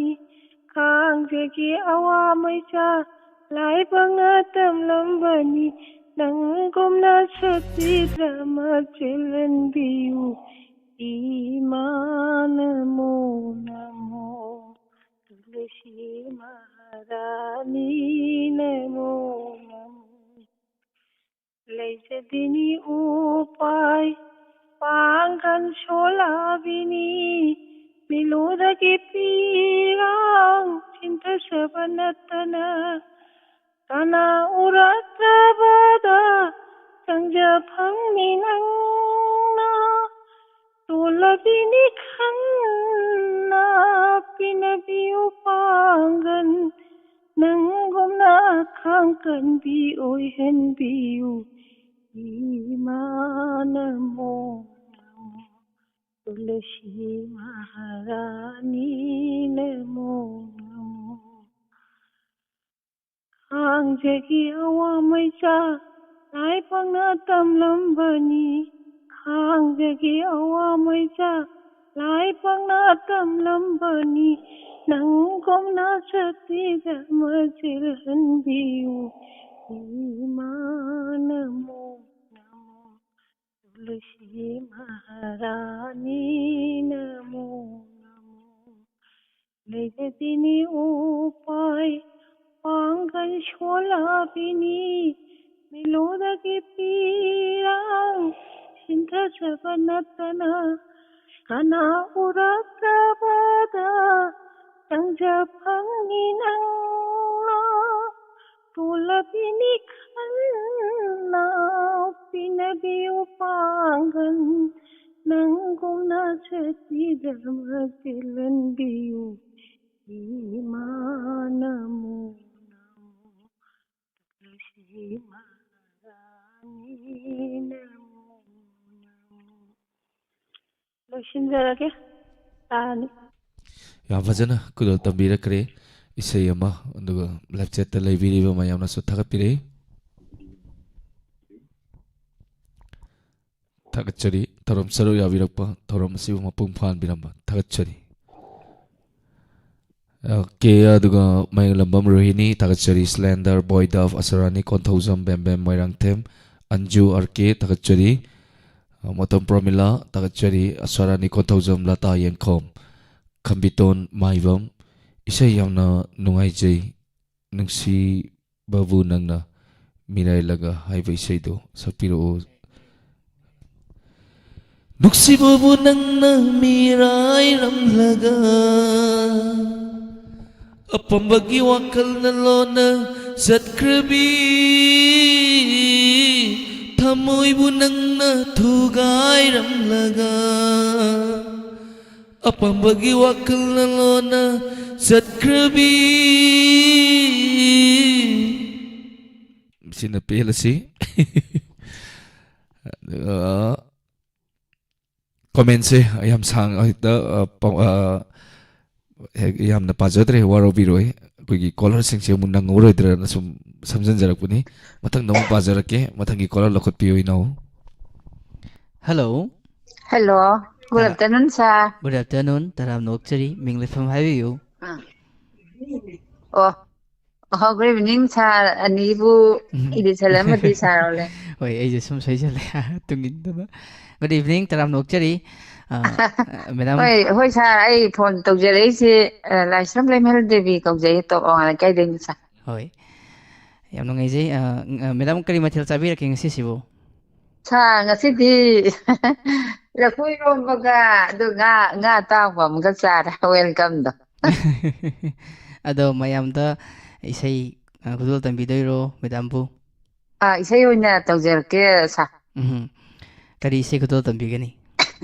ꯀꯥꯡꯖꯒꯤ ꯑꯋꯥ ꯃꯩꯁꯥ ꯂꯥꯏꯕꯛꯅ ꯇꯝꯂꯝꯕꯅꯤ, ꯅꯪꯒꯨꯝꯅ ꯁꯛꯇꯤ ꯗ꯭ꯔꯃ ꯆꯦꯜꯍꯟꯕꯤꯌꯨ ꯏꯃꯥ, ꯅꯃꯣ ꯅꯃꯣ꯫ ꯇꯨꯂꯁꯤ ꯃꯍꯥꯔꯥꯅꯤ ꯅꯃꯣ ꯅꯃꯣ꯫ ꯂꯩꯖꯗꯤꯅꯤ ꯎꯄꯥꯏ ꯄꯥꯡꯒꯜ ꯁꯣꯜꯂꯕꯤꯅꯤ, ꯃꯤꯂꯨꯗꯒꯤ ꯄꯤꯔꯥꯡ ꯆꯤꯟꯊꯖꯕ ꯅꯠꯇꯅ ꯀꯅꯥ ꯎꯔꯛꯇ꯭ꯔꯕꯗ ꯆꯪꯖꯐꯝꯅꯤ ꯅꯪꯅ ꯇꯣꯜꯂꯕꯤꯅꯤ ꯈꯪꯅ ꯄꯤꯅꯕꯤꯌꯨ ꯄꯥꯡꯒꯟ, ꯅꯪꯒꯨꯝꯅ ꯈꯥꯡ ꯀꯟꯕꯤ ꯑꯣꯏꯍꯟꯕꯤꯌꯨ ꯏꯃꯥ ꯅꯃꯣ ꯅꯃꯣ꯫ ꯇꯨꯂꯁꯤ ꯃꯍꯥꯔꯥꯅꯤ ꯅꯃꯣ ꯅꯃꯣ꯫ ꯈꯥꯡꯖꯒꯤ ꯑꯋꯥ ꯃꯩꯆꯥ ꯂꯥꯏ ꯄꯥꯛꯅ ꯇꯝꯂꯝꯕꯅꯤ꯫ ꯈꯥꯡꯖꯒꯤ ꯑꯋꯥ ꯃꯩꯆꯥ ꯂꯥꯏ ꯄꯥꯛꯅ ꯇꯝꯂꯝꯕꯅꯤ꯫ ꯅꯪꯒꯨꯝꯅ ꯁꯛꯇꯤꯗ ꯃꯆꯤꯜꯍꯟꯕꯤꯌꯨ ꯏꯃꯥ ꯅꯃꯣ ꯅꯃꯣ꯫ ꯇꯨꯂꯁꯤ ꯃꯍꯥꯔꯥꯅꯤ ꯅꯃꯣ ꯅꯃꯣ꯫ ꯂꯩꯖꯕꯤꯅꯤ ꯎꯄꯥꯏ ꯄꯥꯡꯒꯜ ꯁꯣꯜꯂꯕꯤꯅꯤ꯫ ꯃꯤꯂꯣꯗꯒꯤ ꯄꯤꯔꯥꯡ ꯁꯤꯟꯊꯖꯕ ꯅꯠꯇꯅ ꯀꯅꯥ ꯎꯔꯛꯇꯕꯗ ꯆꯪꯖꯐꯝꯅꯤ ꯅꯪꯅ꯫ ꯇꯣꯜꯂꯕꯤꯅꯤ ꯈꯟꯅ ꯄꯤꯅꯕꯤꯌꯨ ꯄꯥꯡꯒꯜ, ꯅꯪꯒꯨꯝꯅ ꯁꯛꯇꯤꯗ ꯃꯆꯤꯜꯍꯟꯕꯤꯌꯨ ꯏꯃꯥ ꯅꯃꯣ ꯅꯃꯣ꯫ ꯇꯨꯂꯁꯤ ꯃꯍꯥꯔꯥꯅꯤ ꯅꯃꯣ ꯅꯃꯣ꯫ ꯂꯣꯏꯁꯤꯟꯖꯔꯒꯦ꯫ ꯇꯥꯔꯅꯤ꯫ ꯌꯥꯝ ꯐꯖꯅ ꯈꯨꯗꯣꯜ ꯇꯝꯕꯤꯔꯛꯈ꯭ꯔꯦ ꯏꯁꯩ ꯑꯃ, ꯑꯗꯨꯒ live chat ꯇ ꯂꯩꯕꯤꯔꯤꯕ ꯃꯌꯥꯝꯅꯁꯨ ꯊꯥꯒꯠꯄꯤꯔꯛꯏ꯫ ꯊꯥꯒꯠꯆꯔꯤ ꯊꯧꯔꯝ ꯁꯔꯨꯛ ꯌꯥꯕꯤꯔꯛꯄ, ꯊꯧꯔꯝ ꯑꯁꯤꯕꯨ ꯃꯄꯨꯡ ꯐꯥꯍꯟꯕꯤꯔꯝꯕ ꯊꯥꯒꯠꯆꯔꯤ꯫ ꯑꯣꯀꯦ, ꯑꯗꯨꯒ ꯃꯌꯦꯛꯂꯝꯕꯝ ꯔꯣꯍꯤꯅꯤ, ꯊꯥꯒꯠꯆꯔꯤ꯫ ꯁ꯭ꯂꯦꯟꯗꯔ, ꯕꯣꯏꯗꯞ, ꯑꯁꯔꯥꯅꯤ ꯀꯣꯟꯊꯧꯖꯝ, ꯕꯦꯝꯕꯦꯝ ꯃꯣꯏꯔꯥꯡꯊꯦꯝ, ꯑꯟꯖꯨ ꯑꯥꯔ ꯀꯦ, ꯊꯥꯒꯠꯆꯔꯤ꯫ ꯑ, ꯃꯣꯇꯣꯝ ꯄ꯭ꯔꯣꯃꯤꯂꯥ, ꯊꯥꯒꯠꯆꯔꯤ꯫ ꯑꯁ꯭ꯋꯥꯔꯥꯅꯤ ꯀꯣꯟꯊꯧꯖꯝ, ꯂꯇꯥ ꯌꯦꯡꯈꯣꯝ, ꯈꯝꯕꯤꯇꯣꯟ ꯃꯥꯏꯕꯝ, ꯏꯁꯩ ꯌꯥꯝꯅ ꯅꯨꯡꯉꯥꯏꯖꯩ꯫ ꯅꯨꯡꯁꯤꯕꯕꯨ ꯅꯪꯅ ꯃꯤꯔꯥꯏꯂꯒ ꯍꯥꯏꯕ ꯏꯁꯩꯗꯣ ꯁꯛꯄꯤꯔꯛꯎ꯫ ꯅꯨꯡꯁꯤꯕꯕꯨ ꯅꯪꯅ ꯃꯤꯔꯥꯏꯔꯝꯂꯒ, ꯑꯄꯥꯝꯕꯒꯤ ꯋꯥꯈꯜꯅ ꯂꯣꯟꯅ ꯆꯠꯈ꯭ꯔꯕꯤ, ꯊꯃꯣꯏꯕꯨ ꯅꯪꯅ ꯊꯨꯒꯥꯏꯔꯝꯂꯒ, ꯑꯄꯥꯝꯕꯒꯤ ꯋꯥꯈꯜꯅ ꯂꯣꯟꯅ ꯆꯠꯈ꯭ꯔꯕꯤ꯫ ꯁꯤꯅ ꯄꯦꯜꯂꯁꯤ꯫ ꯑꯗꯨꯒ ꯀꯣꯃꯦꯟꯁꯦ ꯌꯥꯝ ꯁꯥꯡ-, ꯍꯦꯛꯇ, ꯑ, ꯄ-, ꯑ, ꯍꯦꯛ ꯌꯥꯝꯅ ꯄꯥꯖꯗ꯭ꯔꯦ, ꯋꯥꯔꯧꯕꯤꯔꯣꯏ꯫ ꯑꯩꯈꯣꯏꯒꯤ ꯀꯣꯂꯔꯁꯤꯡꯁꯦ ꯑꯃꯨꯛ ꯅꯪꯉꯔꯣꯏꯗ꯭ꯔꯅ ꯁꯨꯝ ꯁꯝꯖꯤꯟꯖꯔꯛꯄꯅꯤ꯫ ꯃꯊꯪꯗ ꯑꯃꯨꯛ ꯄꯥꯖꯔꯛꯀꯦ꯫ ꯃꯊꯪꯒꯤ ꯀꯣꯂꯔ ꯂꯧꯈꯠꯄꯤꯌꯨ, ꯏꯅꯥꯎ꯫ ꯍꯜꯂꯣ꯫ ꯍꯜꯂꯣ꯫ ꯒꯨꯗ ꯑꯥ꯫ Afternoon, sir. Good afternoon. ꯇꯔꯥꯝꯅ ꯑꯣꯛꯆꯔꯤ꯫ ꯃꯤꯡ ꯂꯩꯐꯝ ꯍꯥꯏꯕꯤꯌꯨ꯫ ꯑꯥ꯫ ꯑꯣ꯫ ꯑꯣ, ꯒꯨꯗ ꯏꯚꯤꯅꯤꯡ, ꯁꯥꯔ ꯑꯅꯤꯕꯨ꯫ ꯎꯝ꯫ ꯏꯗꯤꯁꯜ ꯑꯃꯗꯤ ꯁꯥꯔ ꯑꯣꯜꯂꯦ꯫ ꯍꯣꯏ, ꯑꯩꯁꯨ ꯁꯨꯝ ꯁꯣꯏꯖꯜꯂꯦ꯫ ꯇꯨꯡ ꯏꯟꯗꯕ꯫ ꯒꯨꯗ ꯏꯚꯤꯅꯤꯡ, ꯇꯔꯥꯝꯅ ꯑꯣꯛꯆꯔꯤ꯫ ꯑ, ꯃꯦꯗꯥꯝ꯫ ꯍꯣꯏ, ꯍꯣꯏ, ꯁꯥꯔ, ꯑꯩ ꯐꯣꯟ ꯇꯧꯖꯔꯛꯏꯁꯦ, ꯑ, ꯂꯥꯏꯁ꯭ꯔꯝ ꯂꯩꯃꯍꯦꯜ ꯗꯦꯕꯤ ꯀꯧꯖꯩ, ꯇꯣꯞ ꯑꯋꯥꯡ ꯂꯩꯀꯥꯏꯗꯩꯅꯤ, ꯁꯥꯔ꯫ ꯍꯣꯏ꯫ ꯌꯥꯝ ꯅꯨꯡꯉꯥꯏꯖꯩ꯫ ꯑ, ꯑ, ꯃꯦꯗꯥꯝ, ꯀꯔꯤ ꯃꯊꯦꯜ ꯆꯥꯕꯤꯔꯛꯀꯦ ꯉꯁꯤꯁꯤꯕꯨ? ꯁꯥꯔ, ꯉꯁꯤꯗꯤ ꯂꯐꯨ ꯏꯔꯣꯝꯕꯒ ꯑꯗꯨ ꯉꯥ, ꯉꯥ ꯑꯇꯥꯎꯕ ꯑꯃꯒ ꯆꯥꯔꯦ, ꯋꯦꯜꯀꯝꯗꯣ꯫ ꯑꯗꯣ ꯃꯌꯥꯝꯗ ꯏꯁꯩ, ꯑ, ꯈꯨꯗꯣꯜ ꯇꯝꯕꯤꯗꯣꯏꯔꯣ, ꯃꯦꯗꯥꯝꯕꯨ? ꯑꯥ, ꯏꯁꯩ ꯑꯣꯏꯅ ꯇꯧꯖꯔꯛꯀꯦ, ꯁꯥꯔ꯫ ꯎꯝ꯫ ꯀꯔꯤ ꯏꯁꯩ ꯈꯨꯗꯣꯜ ꯇꯝꯕꯤꯒꯅꯤ?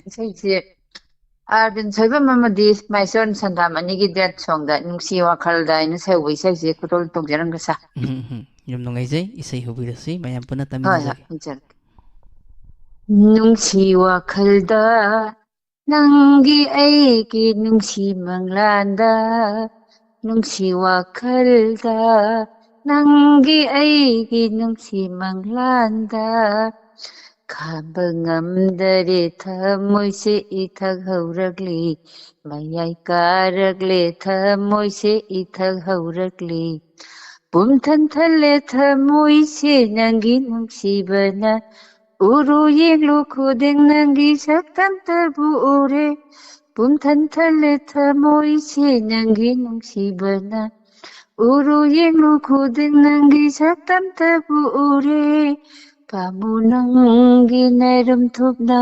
ꯏꯁꯩꯁꯦ ꯑꯥꯔꯕꯤꯟ ꯁꯣꯏꯕꯝ ꯑꯃꯗꯤ ꯃꯥꯏꯁꯣꯟ ꯁꯟꯗꯥꯝ ꯑꯅꯤꯒꯤ ꯗꯦꯠ ꯁꯣꯡꯗ "ꯅꯨꯡꯁꯤ ꯋꯥꯈꯜꯗ" ꯍꯥꯏꯅ ꯁꯧꯕ ꯏꯁꯩꯁꯦ ꯈꯨꯗꯣꯜ ꯇꯧꯖꯔꯝꯒꯦ, ꯁꯥꯔ꯫ ꯎꯝ, ꯎꯝ, ꯎꯝ꯫ ꯌꯥꯝ ꯅꯨꯡꯉꯥꯏꯖꯩ꯫ ꯏꯁꯩ ꯍꯧꯕꯤꯔꯁꯤ, ꯃꯌꯥꯝ ꯄꯨꯟꯅ ꯍꯣꯏ, ꯍꯣꯏ, ꯇꯥꯃꯤꯟꯅꯖꯒꯦ꯫ ꯍꯟꯖꯔꯛꯀꯦ꯫ ꯅꯨꯡꯁꯤ ꯋꯥꯈꯜꯗ ꯅꯪꯒꯤ ꯑꯩꯒꯤ ꯅꯨꯡꯁꯤ ꯃꯪꯂꯥꯟꯗ, ꯅꯨꯡꯁꯤ ꯋꯥꯈꯜꯗ ꯅꯪꯒꯤ ꯑꯩꯒꯤ ꯅꯨꯡꯁꯤ ꯃꯪꯂꯥꯟꯗ, ꯈꯥꯝꯕ ꯉꯝꯗꯔꯦ ꯊꯃꯣꯏꯁꯦ ꯏꯊꯛ ꯍꯧꯔꯛꯂꯤ, ꯃꯌꯥꯏ ꯀꯥꯔꯛꯂꯦ ꯊꯃꯣꯏꯁꯦ ꯏꯊꯛ ꯍꯧꯔꯛꯂꯤ꯫ ꯄꯨꯝꯊꯟ ꯊꯜꯂꯦ ꯊꯃꯣꯏꯁꯦ ꯅꯪꯒꯤ ꯅꯨꯡꯁꯤꯕꯅ, ꯎꯔꯨ ꯌꯦꯡꯂꯨ ꯈꯨꯗꯤꯡ ꯅꯪꯒꯤ ꯁꯛꯇꯝꯇꯕꯨ ꯎꯔꯦ꯫ ꯄꯨꯝꯊꯟ ꯊꯜꯂꯦ ꯊꯃꯣꯏꯁꯦ ꯅꯪꯒꯤ ꯅꯨꯡꯁꯤꯕꯅ, ꯎꯔꯨ ꯌꯦꯡꯂꯨ ꯈꯨꯗꯤꯡ ꯅꯪꯒꯤ ꯁꯛꯇꯝꯇꯕꯨ ꯎꯔꯦ꯫ ꯄꯥꯝꯃꯨ ꯅꯪꯒꯤ ꯅꯥꯏꯔꯝ ꯊꯨꯞꯅ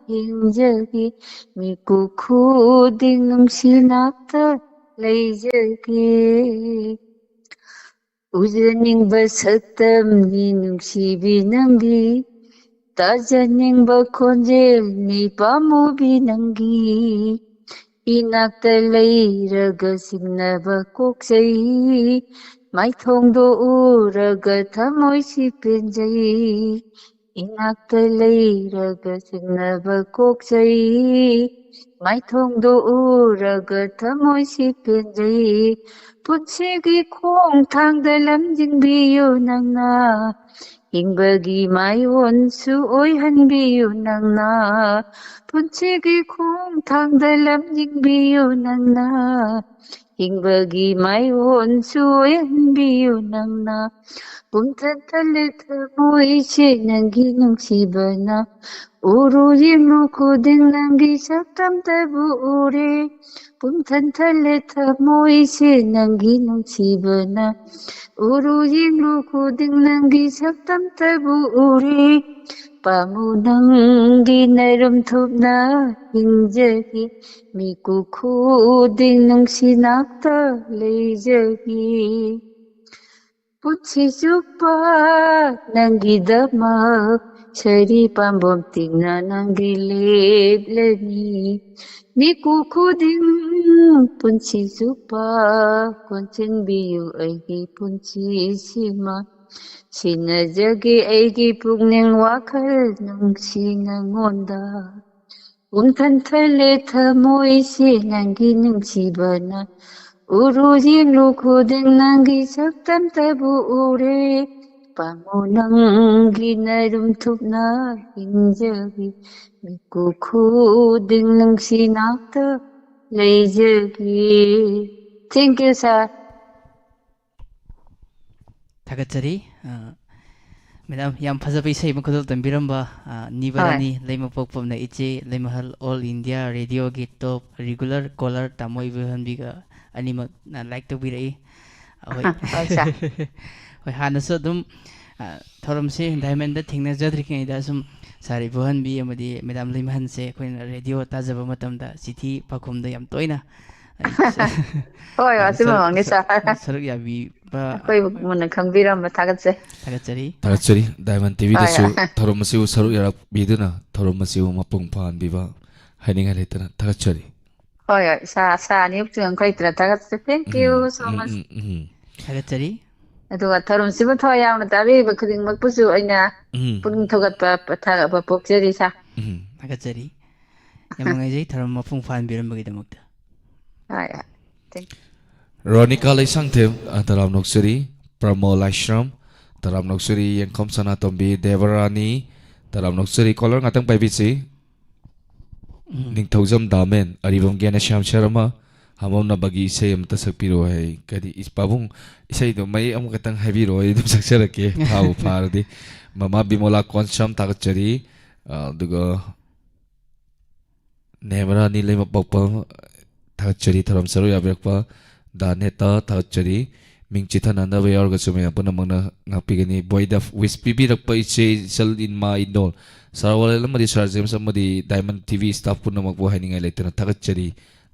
ꯍꯤꯡꯖꯒꯦ, ꯃꯤꯀꯨꯞ ꯈꯨꯗꯤꯡ ꯅꯨꯡꯁꯤ ꯅꯥꯛꯇ ꯂꯩꯖꯒꯦ꯫ ꯎꯖꯅꯤꯡꯕ ꯁꯛꯇꯝꯅꯤ ꯅꯨꯡꯁꯤꯕꯤ ꯅꯪꯒꯤ, ꯇꯥꯖꯅꯤꯡꯕ ꯈꯣꯟꯖꯦꯜꯅꯤ ꯄꯥꯝꯃꯨꯕꯤ ꯅꯪꯒꯤ꯫ ꯏꯅꯥꯛꯇ ꯂꯩꯔꯒ ꯆꯤꯡꯅꯕ ꯀꯣꯛꯆꯩ, ꯃꯥꯏꯊꯣꯡꯗꯣ ꯎꯔꯒ ꯊꯃꯣꯏꯁꯤ ꯄꯦꯟꯖꯩ꯫ ꯏꯅꯥꯛꯇ ꯂꯩꯔꯒ ꯆꯤꯡꯅꯕ ꯀꯣꯛꯆꯩ, ꯃꯥꯏꯊꯣꯡꯗꯣ ꯎꯔꯒ ꯊꯃꯣꯏꯁꯤ ꯄꯦꯟꯖꯩ꯫ ꯄꯨꯟꯁꯤꯒꯤ ꯈꯣꯡꯊꯥꯡꯗ ꯂꯝꯖꯤꯡꯕꯤꯌꯨ ꯅꯪꯅ, ꯍꯤꯡꯕꯒꯤ ꯃꯥꯏꯑꯣꯟꯁꯨ ꯑꯣꯏꯍꯟꯕꯤꯌꯨ ꯅꯪꯅ꯫ ꯄꯨꯟꯁꯤꯒꯤ ꯈꯣꯡꯊꯥꯡꯗ ꯂꯝꯖꯤꯡꯕꯤꯌꯨ ꯅꯪꯅ, ꯍꯤꯡꯕꯒꯤ ꯃꯥꯏꯑꯣꯟꯁꯨ ꯑꯣꯏꯍꯟꯕꯤꯌꯨ ꯅꯪꯅ꯫ ꯄꯨꯝꯊꯟ ꯊꯜꯂꯦ ꯊꯃꯣꯏꯁꯦ ꯅꯪꯒꯤ ꯅꯨꯡꯁꯤꯕꯅ, ꯎꯔꯨ ꯌꯦꯡꯂꯨ ꯈꯨꯗꯤꯡ ꯅꯪꯒꯤ ꯁꯛꯇꯝꯇꯕꯨ ꯎꯔꯦ꯫ ꯄꯨꯝꯊꯟ ꯊꯜꯂꯦ ꯊꯃꯣꯏꯁꯦ ꯅꯪꯒꯤ ꯅꯨꯡꯁꯤꯕꯅ, ꯎꯔꯨ ꯌꯦꯡꯂꯨ ꯈꯨꯗꯤꯡ ꯅꯪꯒꯤ ꯁꯛꯇꯝꯇꯕꯨ ꯎꯔꯦ꯫ ꯄꯥꯝꯃꯨ ꯅꯪꯒꯤ ꯅꯔꯨꯝ ꯊꯨꯞꯅ ꯍꯤꯡꯖꯒꯦ, ꯃꯤꯀꯨꯞ ꯈꯨꯗꯤꯡ ꯅꯨꯡꯁꯤ ꯅꯥꯛꯇ ꯂꯩꯖꯒꯦ꯫ ꯄꯨꯟꯁꯤ ꯆꯨꯞꯄ ꯅꯪꯒꯤꯗꯃꯛ ꯁꯔꯤ ꯄꯥꯝꯕꯣꯝ ꯇꯤꯡꯅ ꯅꯪꯒꯤ ꯂꯦꯞꯂꯅꯤ꯫ ꯃꯤꯀꯨꯞ ꯈꯨꯗꯤꯡ ꯄꯨꯟꯁꯤ ꯆꯨꯞꯄ ꯀꯣꯟꯁꯤꯟꯕꯤꯌꯨ ꯑꯩꯒꯤ ꯄꯨꯟꯁꯤꯁꯤꯃ꯫ ꯁꯤꯟꯅꯖꯒꯦ ꯑꯩꯒꯤ ꯄꯨꯛꯅꯤꯡ ꯋꯥꯈꯜ ꯅꯨꯡꯁꯤ ꯅꯉꯣꯟꯗ꯫ ꯄꯨꯝꯊꯟ ꯊꯜꯂꯦ ꯊꯃꯣꯏꯁꯦ ꯅꯪꯒꯤ ꯅꯨꯡꯁꯤꯕꯅ, ꯎꯔꯨ ꯌꯦꯡꯂꯨ ꯈꯨꯗꯤꯡ ꯅꯪꯒꯤ ꯁꯛꯇꯝꯇꯕꯨ ꯎꯔꯦ꯫ ꯄꯥꯝꯃꯨ ꯅꯪꯒꯤ ꯅꯔꯨꯝ ꯊꯨꯞꯅ ꯍꯤꯡꯖꯒꯦ, ꯃꯤꯀꯨꯞ ꯈꯨꯗꯤꯡ ꯅꯨꯡꯁꯤ ꯅꯥꯛꯇ ꯂꯩꯖꯒꯦ꯫ Thank you, sir. ꯊꯥꯒꯠꯆꯔꯤ꯫ ꯑ, ꯃꯦꯗꯥꯝ, ꯌꯥꯝ ꯐꯖꯕ ꯏꯁꯩ ꯑꯃꯈꯛꯇ ꯇꯝꯕꯤꯔꯝꯕ, ꯑ, ꯅꯤꯕꯔꯥꯅꯤ ꯂꯩꯃꯄꯣꯛꯄꯝꯅ ꯏꯆꯦ ꯂꯩꯃꯍꯜ All India Radio ꯒꯤ top regular caller ꯇꯥꯃꯣ ꯏꯕꯣꯍꯟꯕꯤꯒ ꯑꯅꯤꯃꯛꯅ like ꯇꯧꯕꯤꯔꯛꯏ꯫ ꯑ, ꯍꯣꯏ꯫ ꯍꯣꯏ, sir. ꯍꯣꯏ, ꯍꯥꯟꯅꯁꯨ ꯑꯗꯨꯝ, ꯑ, ꯊꯧꯔꯝꯁꯦ Diamond ꯗ ꯊꯦꯡꯅꯖꯗ꯭ꯔꯤꯉꯩꯗ ꯁꯨꯝ sir ꯏꯕꯣꯍꯟꯕꯤ ꯑꯃꯗꯤ ꯃꯦꯗꯥꯝ ꯂꯩꯃꯍꯟꯁꯦ ꯑꯩꯈꯣꯏꯅ radio ꯇꯥꯖꯕ ꯃꯇꯝꯗ ꯆꯤꯊꯤ ꯄꯥꯎꯈꯨꯝꯗ ꯌꯥꯝ ꯇꯣꯏꯅ ꯑꯩ ꯁ-, ꯍꯣꯏ, ꯑ, ꯑꯆꯨꯝꯕ ꯁꯔꯨꯛ-, ꯃꯛꯅꯤ, ꯁ-, sir. ꯁꯔꯨꯛ ꯌꯥꯕꯤꯕ ꯑꯩꯈꯣꯏꯕꯨ ꯃꯨꯟꯅ ꯈꯪꯕꯤꯔꯝꯕ ꯊꯥꯒꯠꯆꯩ꯫ ꯊꯥꯒꯠꯆꯔꯤ꯫ ꯊꯥꯒꯠꯆꯔꯤ꯫ Diamond ꯇꯤꯚꯤꯗꯁꯨ ꯍꯣꯏ, ꯍꯣꯏ. ꯊꯧꯔꯝ ꯑꯁꯤꯕꯨ ꯁꯔꯨꯛ ꯌꯥꯔꯛꯄꯤꯗꯨꯅ ꯊꯧꯔꯝ ꯑꯁꯤꯕꯨ ꯃꯄꯨꯡ ꯐꯥꯍꯟꯕꯤꯕ ꯍꯥꯏꯅꯤꯡꯉꯥꯏ ꯂꯩꯇꯅ ꯊꯥꯒꯠꯆꯔꯤ꯫ ꯍꯣꯏ, ꯍꯣꯏ, ꯁꯥ ꯁꯥ ꯑꯅꯤ ꯑꯍꯨꯝ ꯆꯪꯈ꯭ꯔꯦ ꯏꯇ꯭ꯔ ꯊꯥꯒꯠꯆꯔꯤ꯫ Thank you so much. ꯎꯝ, ꯎꯝ. ꯊꯥꯒꯠꯆꯔꯤ꯫ ꯑꯗꯨꯒ ꯊꯧꯔꯝꯁꯤꯕꯨ ꯊꯋꯥꯏ ꯌꯥꯎꯅ ꯇꯥꯕꯤꯔꯤꯕ ꯈꯨꯗꯤꯡꯃꯛꯄꯨꯁꯨ ꯑꯩꯅ ꯎꯝ. ꯄꯨꯛꯅꯤꯡ ꯊꯧꯒꯠꯄ ꯊꯥꯒꯠꯄ ꯄꯣꯛꯆꯔꯤ ꯁꯥ꯫ ꯎꯝ. ꯊꯥꯒꯠꯆꯔꯤ꯫ ꯌꯥꯝ ꯅꯨꯡꯉꯥꯏꯖꯩ ꯊꯧꯔꯝ ꯃꯄꯨꯡ ꯐꯥꯍꯟꯕꯤꯔꯝꯕꯒꯤꯗꯃꯛꯇ꯫ ꯍꯣꯏ, ꯍꯣꯏ. Thank you. ꯔꯣꯅꯤꯀꯥ ꯂꯩꯁꯥꯡꯊꯦꯝ, ꯑ, ꯇꯔꯥꯝ ꯅꯣꯛꯆꯔꯤ꯫ ꯄ꯭ꯔꯃꯣ ꯂꯥꯏꯁ꯭ꯔꯝ, ꯇꯔꯥꯝ ꯅꯣꯛꯆꯔꯤ꯫ ꯌꯦꯡꯈꯣꯝ ꯁꯅꯥꯇꯣꯝꯕꯤ, ꯗꯦꯕꯔꯥꯅꯤ, ꯇꯔꯥꯝ ꯅꯣꯛꯆꯔꯤ꯫ Caller ꯉꯥꯛꯇꯪ ꯄꯥꯏꯕꯤꯁꯤ꯫ ꯎꯝ. ꯅꯤꯡꯊꯧꯖꯝ ꯗꯥꯃꯦꯟ, ꯑꯔꯤꯕꯝꯒꯤ ꯑꯩꯅ ꯁ꯭ꯌꯥꯝ ꯁꯔꯃ, ꯍꯥꯃꯝꯅꯕꯒꯤ ꯏꯁꯩ ꯑꯃꯇ ꯁꯛꯄꯤꯔꯣ ꯍꯥꯏ꯫ ꯀꯔꯤ ꯏꯁ-, ꯄꯥꯕꯨꯡ, ꯏꯁꯩꯗꯣ ꯃꯌꯦꯛ ꯑꯃꯈꯛꯇꯪ ꯍꯥꯏꯕꯤꯔꯣ, ꯑꯩ ꯑꯗꯨꯝ ꯁꯛꯆꯔꯛꯀꯦ, ꯐꯥꯕꯨ ꯐꯥꯔꯗꯤ꯫ ꯃꯃꯥ ꯕꯤꯃꯣꯂꯥ ꯀꯣꯟꯁꯝ, ꯊꯥꯒꯠꯆꯔꯤ꯫ ꯑ, ꯑꯗꯨꯒ ꯅꯦꯃꯔꯥꯅꯤ ꯂꯩꯃꯄꯥꯛꯄ, ꯊꯥꯒꯠꯆꯔꯤ꯫ ꯊꯧꯔꯝ ꯁꯔꯨꯛ ꯌꯥꯕꯤꯔꯛꯄ ꯗꯥ ꯅꯦꯇꯥ, ꯊꯥꯒꯠꯆꯔꯤ꯫ ꯃꯤꯡ ꯆꯤꯊꯅꯅꯕ ꯌꯥꯎꯔꯒꯁꯨ ꯃꯌꯥꯝ ꯄꯨꯝꯅꯃꯛꯅ ꯉꯥꯛꯄꯤꯒꯅꯤ꯫ Voice of wish ꯄꯤꯕꯤꯔꯛꯄ ꯏꯆꯦ ꯏꯆꯜ ꯏꯃꯥ ꯏꯟꯗꯣꯜ, ꯁꯥꯔ ꯋꯥꯂꯦꯟ ꯑꯃꯗꯤ ꯁꯥꯔ ꯖꯦꯝꯁ ꯑꯃꯗꯤ Diamond TV staff ꯄꯨꯝꯅꯃꯛꯄꯨ ꯍꯥꯏꯅꯤꯡꯉꯥꯏ ꯂꯩꯇꯅ ꯊꯥꯒꯠꯆꯔꯤ꯫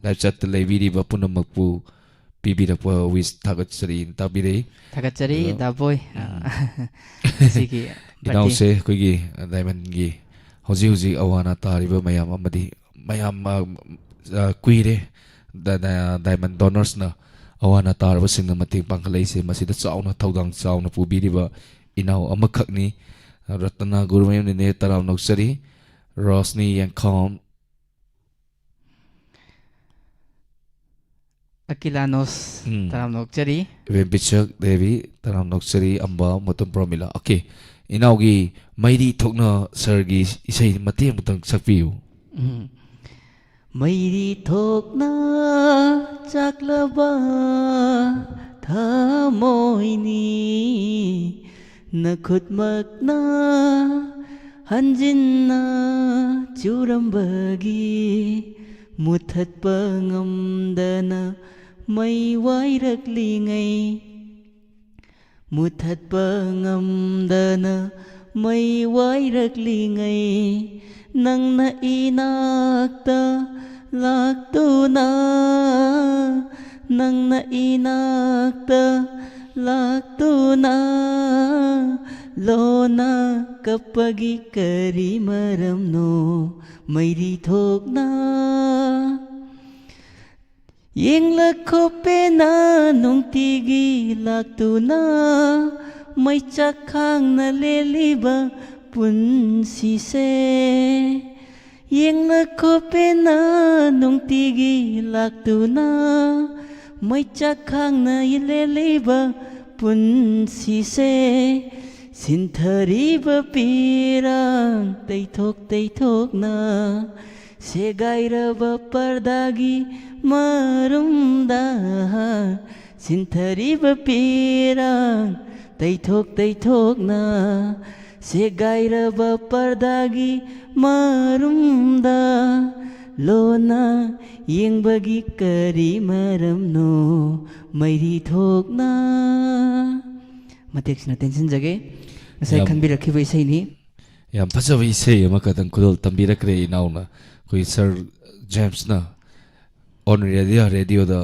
Live chatꯇ ꯂꯩꯕꯤꯔꯤꯕ ꯄꯨꯝꯅꯃꯛꯄꯨ ꯄꯤꯕꯤꯔꯛꯄ wish ꯊꯥꯒꯠꯆꯔꯤ, ꯇꯥꯕꯤꯔꯛꯏ꯫ ꯊꯥꯒꯠꯆꯔꯤ ꯑꯗꯣ, ꯗꯥꯕꯣꯏ꯫ ꯎꯝ. ꯉꯁꯤꯒꯤ birthday꯫ ꯏꯅꯥꯎꯁꯦ ꯑꯩꯈꯣꯏꯒꯤ Diamondꯒꯤ ꯍꯧꯖꯤꯛ ꯍꯧꯖꯤꯛ ꯑꯋꯥ ꯑꯅꯥ ꯇꯥꯔꯤꯕ ꯃꯌꯥꯝ ꯑꯃꯗꯤ ꯃꯌꯥꯝ, ꯑ, ꯑ, ꯀꯨꯏꯔꯦ ꯗ-, ꯗ-, Diamond donorsꯅ ꯑꯋꯥ ꯑꯅꯥ ꯇꯥꯔꯕꯁꯤꯡꯅ ꯃꯇꯦꯡ ꯄꯥꯡꯈꯠꯂꯛꯏꯁꯦ꯫ ꯃꯁꯤꯗ ꯆꯥꯎꯅ ꯊꯧꯗꯥꯡ ꯆꯥꯎꯅ ꯄꯨꯕꯤꯔꯤꯕ ꯏꯅꯥꯎ ꯑꯃꯈꯛꯅꯤ꯫ ꯔꯇꯅꯥ ꯒꯨꯔꯨꯃꯌꯨꯝ ꯅꯤꯅꯦ, ꯇꯔꯥꯝ ꯅꯣꯛꯆꯔꯤ꯫ ꯔꯣꯁꯅꯤ ꯌꯦꯡꯈꯥꯝ, ꯑꯀꯤꯂꯥꯅꯣꯁ, ꯎꯝ. ꯇꯔꯥꯝ ꯅꯣꯛꯆꯔꯤ꯫ ꯏꯕꯦꯝ ꯄꯤꯆꯛ ꯗꯦꯕꯤ, ꯇꯔꯥꯝ ꯅꯣꯛꯆꯔꯤ꯫ ꯑꯝꯕ ꯃꯇꯝ ꯄ꯭ꯔꯣꯃꯤꯂꯥ꯫ OK, ꯏꯅꯥꯎꯒꯤ ꯃꯩꯔꯤ ꯊꯣꯛꯅ ꯁꯔꯒꯤ ꯏꯁꯩ ꯃꯇꯦꯛ ꯑꯃꯇꯪ ꯁꯛꯄꯤꯌꯨ꯫ ꯎꯝ꯫ ꯃꯩꯔꯤ ꯊꯣꯛꯅ ꯆꯥꯛꯂꯕ ꯊꯃꯣꯏꯅꯤ, ꯅꯈꯨꯠꯃꯛꯅ ꯍꯟꯖꯤꯟꯅ ꯆꯨꯔꯝꯕꯒꯤ ꯃꯨꯊꯠꯄ ꯉꯝꯗꯅ ꯃꯩ ꯋꯥꯏꯔꯛꯂꯤꯉꯩ, ꯃꯨꯊꯠꯄ ꯉꯝꯗꯅ ꯃꯩ ꯋꯥꯏꯔꯛꯂꯤꯉꯩ, ꯅꯪꯅ ꯏꯅꯥꯛꯇ ꯂꯥꯛꯇꯨꯅ, ꯅꯪꯅ ꯏꯅꯥꯛꯇ ꯂꯥꯛꯇꯨꯅ, ꯂꯣꯟꯅ ꯀꯞꯄꯒꯤ ꯀꯔꯤ ꯃꯔꯝꯅꯣ? ꯃꯩꯔꯤ ꯊꯣꯛꯅ ꯌꯦꯡꯂꯛꯈꯣ ꯄꯦꯟꯅ ꯅꯨꯡꯇꯤꯒꯤ ꯂꯥꯛꯇꯨꯅ ꯃꯩꯆꯥꯛ ꯈꯥꯡꯅ ꯂꯦꯜꯂꯤꯕ ꯄꯨꯟꯁꯤꯁꯦ꯫ ꯌꯦꯡꯂꯛꯈꯣ ꯄꯦꯟꯅ ꯅꯨꯡꯇꯤꯒꯤ ꯂꯥꯛꯇꯨꯅ ꯃꯩꯆꯥꯛ ꯈꯥꯡꯅ ꯂꯦꯜꯂꯤꯕ ꯄꯨꯟꯁꯤꯁꯦ꯫ ꯁꯤꯟꯊꯔꯤꯕ ꯄꯤꯔꯥꯡ ꯇꯩꯊꯣꯛ ꯇꯩꯊꯣꯛꯅ ꯁꯦꯒꯥꯏꯔꯕ ꯄꯔꯗꯥꯒꯤ ꯃꯔꯨꯝꯗ ꯁꯤꯟꯊꯔꯤꯕ ꯄꯤꯔꯥꯡ ꯇꯩꯊꯣꯛ ꯇꯩꯊꯣꯛꯅ ꯁꯦꯒꯥꯏꯔꯕ ꯄꯔꯗꯥꯒꯤ ꯃꯔꯨꯝꯗ ꯂꯣꯟꯅ ꯌꯦꯡꯕꯒꯤ ꯀꯔꯤ ꯃꯔꯝꯅꯣ ꯃꯩꯔꯤ ꯊꯣꯛꯅ꯫ ꯃꯇꯦꯛꯁꯤꯅ ꯇꯦꯟꯁꯤꯟꯖꯒꯦ꯫ ꯉꯁꯥꯏ ꯌꯥꯝ ꯈꯟꯕꯤꯔꯛꯈꯤꯕ ꯏꯁꯩꯅꯤ꯫ ꯌꯥꯝ ꯐꯖꯕ ꯏꯁꯩ ꯑꯃꯈꯛꯇꯪ ꯈꯨꯗꯣꯜ ꯇꯝꯕꯤꯔꯛꯈ꯭ꯔꯦ ꯏꯅꯥꯎꯅ꯫ ꯑꯩꯈꯣꯏ ꯁꯥꯔ ꯖꯦꯝꯁꯅ ꯑꯣꯟ ꯔꯦꯗꯤꯑꯣ ꯔꯦꯗꯤꯑꯣꯗ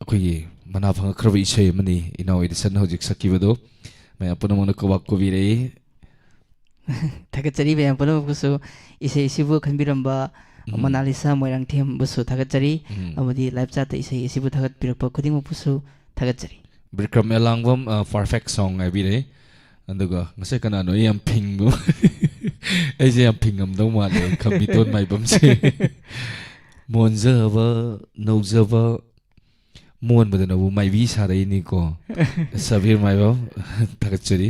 ꯑꯩꯈꯣꯏꯒꯤ ꯃꯅꯥ ꯐꯪꯉꯛꯈ꯭ꯔꯕ ꯏꯁꯩ ꯑꯃꯅꯤ ꯏꯅꯥꯎ ꯏꯗꯤꯁꯟꯅ ꯍꯧꯖꯤꯛ ꯁꯛꯈꯤꯕꯗꯣ꯫ ꯃꯌꯥꯝ ꯄꯨꯝꯅꯃꯛꯅ ꯀꯣꯕꯥꯛ ꯀꯣꯕꯤꯔꯛꯏ꯫ ꯊꯥꯒꯠꯆꯔꯤ ꯃꯌꯥꯝ ꯄꯨꯝꯅꯃꯛꯄꯨꯁꯨ꯫ ꯏꯁꯩ ꯑꯁꯤꯕꯨ ꯈꯟꯕꯤꯔꯝꯕ ꯎꯝ꯫ ꯃꯣꯅꯥꯂꯤꯁꯥ ꯃꯣꯏꯔꯥꯡꯊꯦꯝꯕꯨꯁꯨ ꯊꯥꯒꯠꯆꯔꯤ꯫ ꯎꯝ꯫ ꯑꯃꯗꯤ ꯂꯥꯏꯞ ꯆꯥꯠꯇ ꯏꯁꯩ ꯑꯁꯤꯕꯨ ꯊꯥꯒꯠꯄꯤꯔꯛꯄ ꯈꯨꯗꯤꯡꯃꯛꯄꯨꯁꯨ ꯊꯥꯒꯠꯆꯔꯤ꯫ ꯕꯤꯀ꯭ꯔꯝ ꯑꯦꯂꯥꯡꯕꯝ, ꯑ, perfect song ꯍꯥꯏꯕꯤꯔꯛꯏ꯫ ꯑꯗꯨꯒ ꯉꯁꯥꯏ ꯀꯅꯥꯅꯣ ꯑꯩ ꯌꯥꯝ ꯐꯤꯡꯕ? ꯑꯩꯁꯦ ꯌꯥꯝ ꯐꯤꯡꯉꯝꯗꯧ ꯃꯥꯜꯂꯦ, ꯈꯝꯕꯤꯇꯣꯟ ꯃꯥꯏꯕꯝꯁꯦ꯫ ꯃꯣꯟꯖꯕ, ꯅꯧꯖꯕ, ꯃꯣꯟꯕꯗꯅꯕꯨ ꯃꯥꯏꯕꯤ ꯁꯥꯔꯛꯏꯅꯤꯀꯣ꯫ ꯁꯕꯤꯔ ꯃꯥꯏꯕꯝ, ꯊꯥꯒꯠꯆꯔꯤ꯫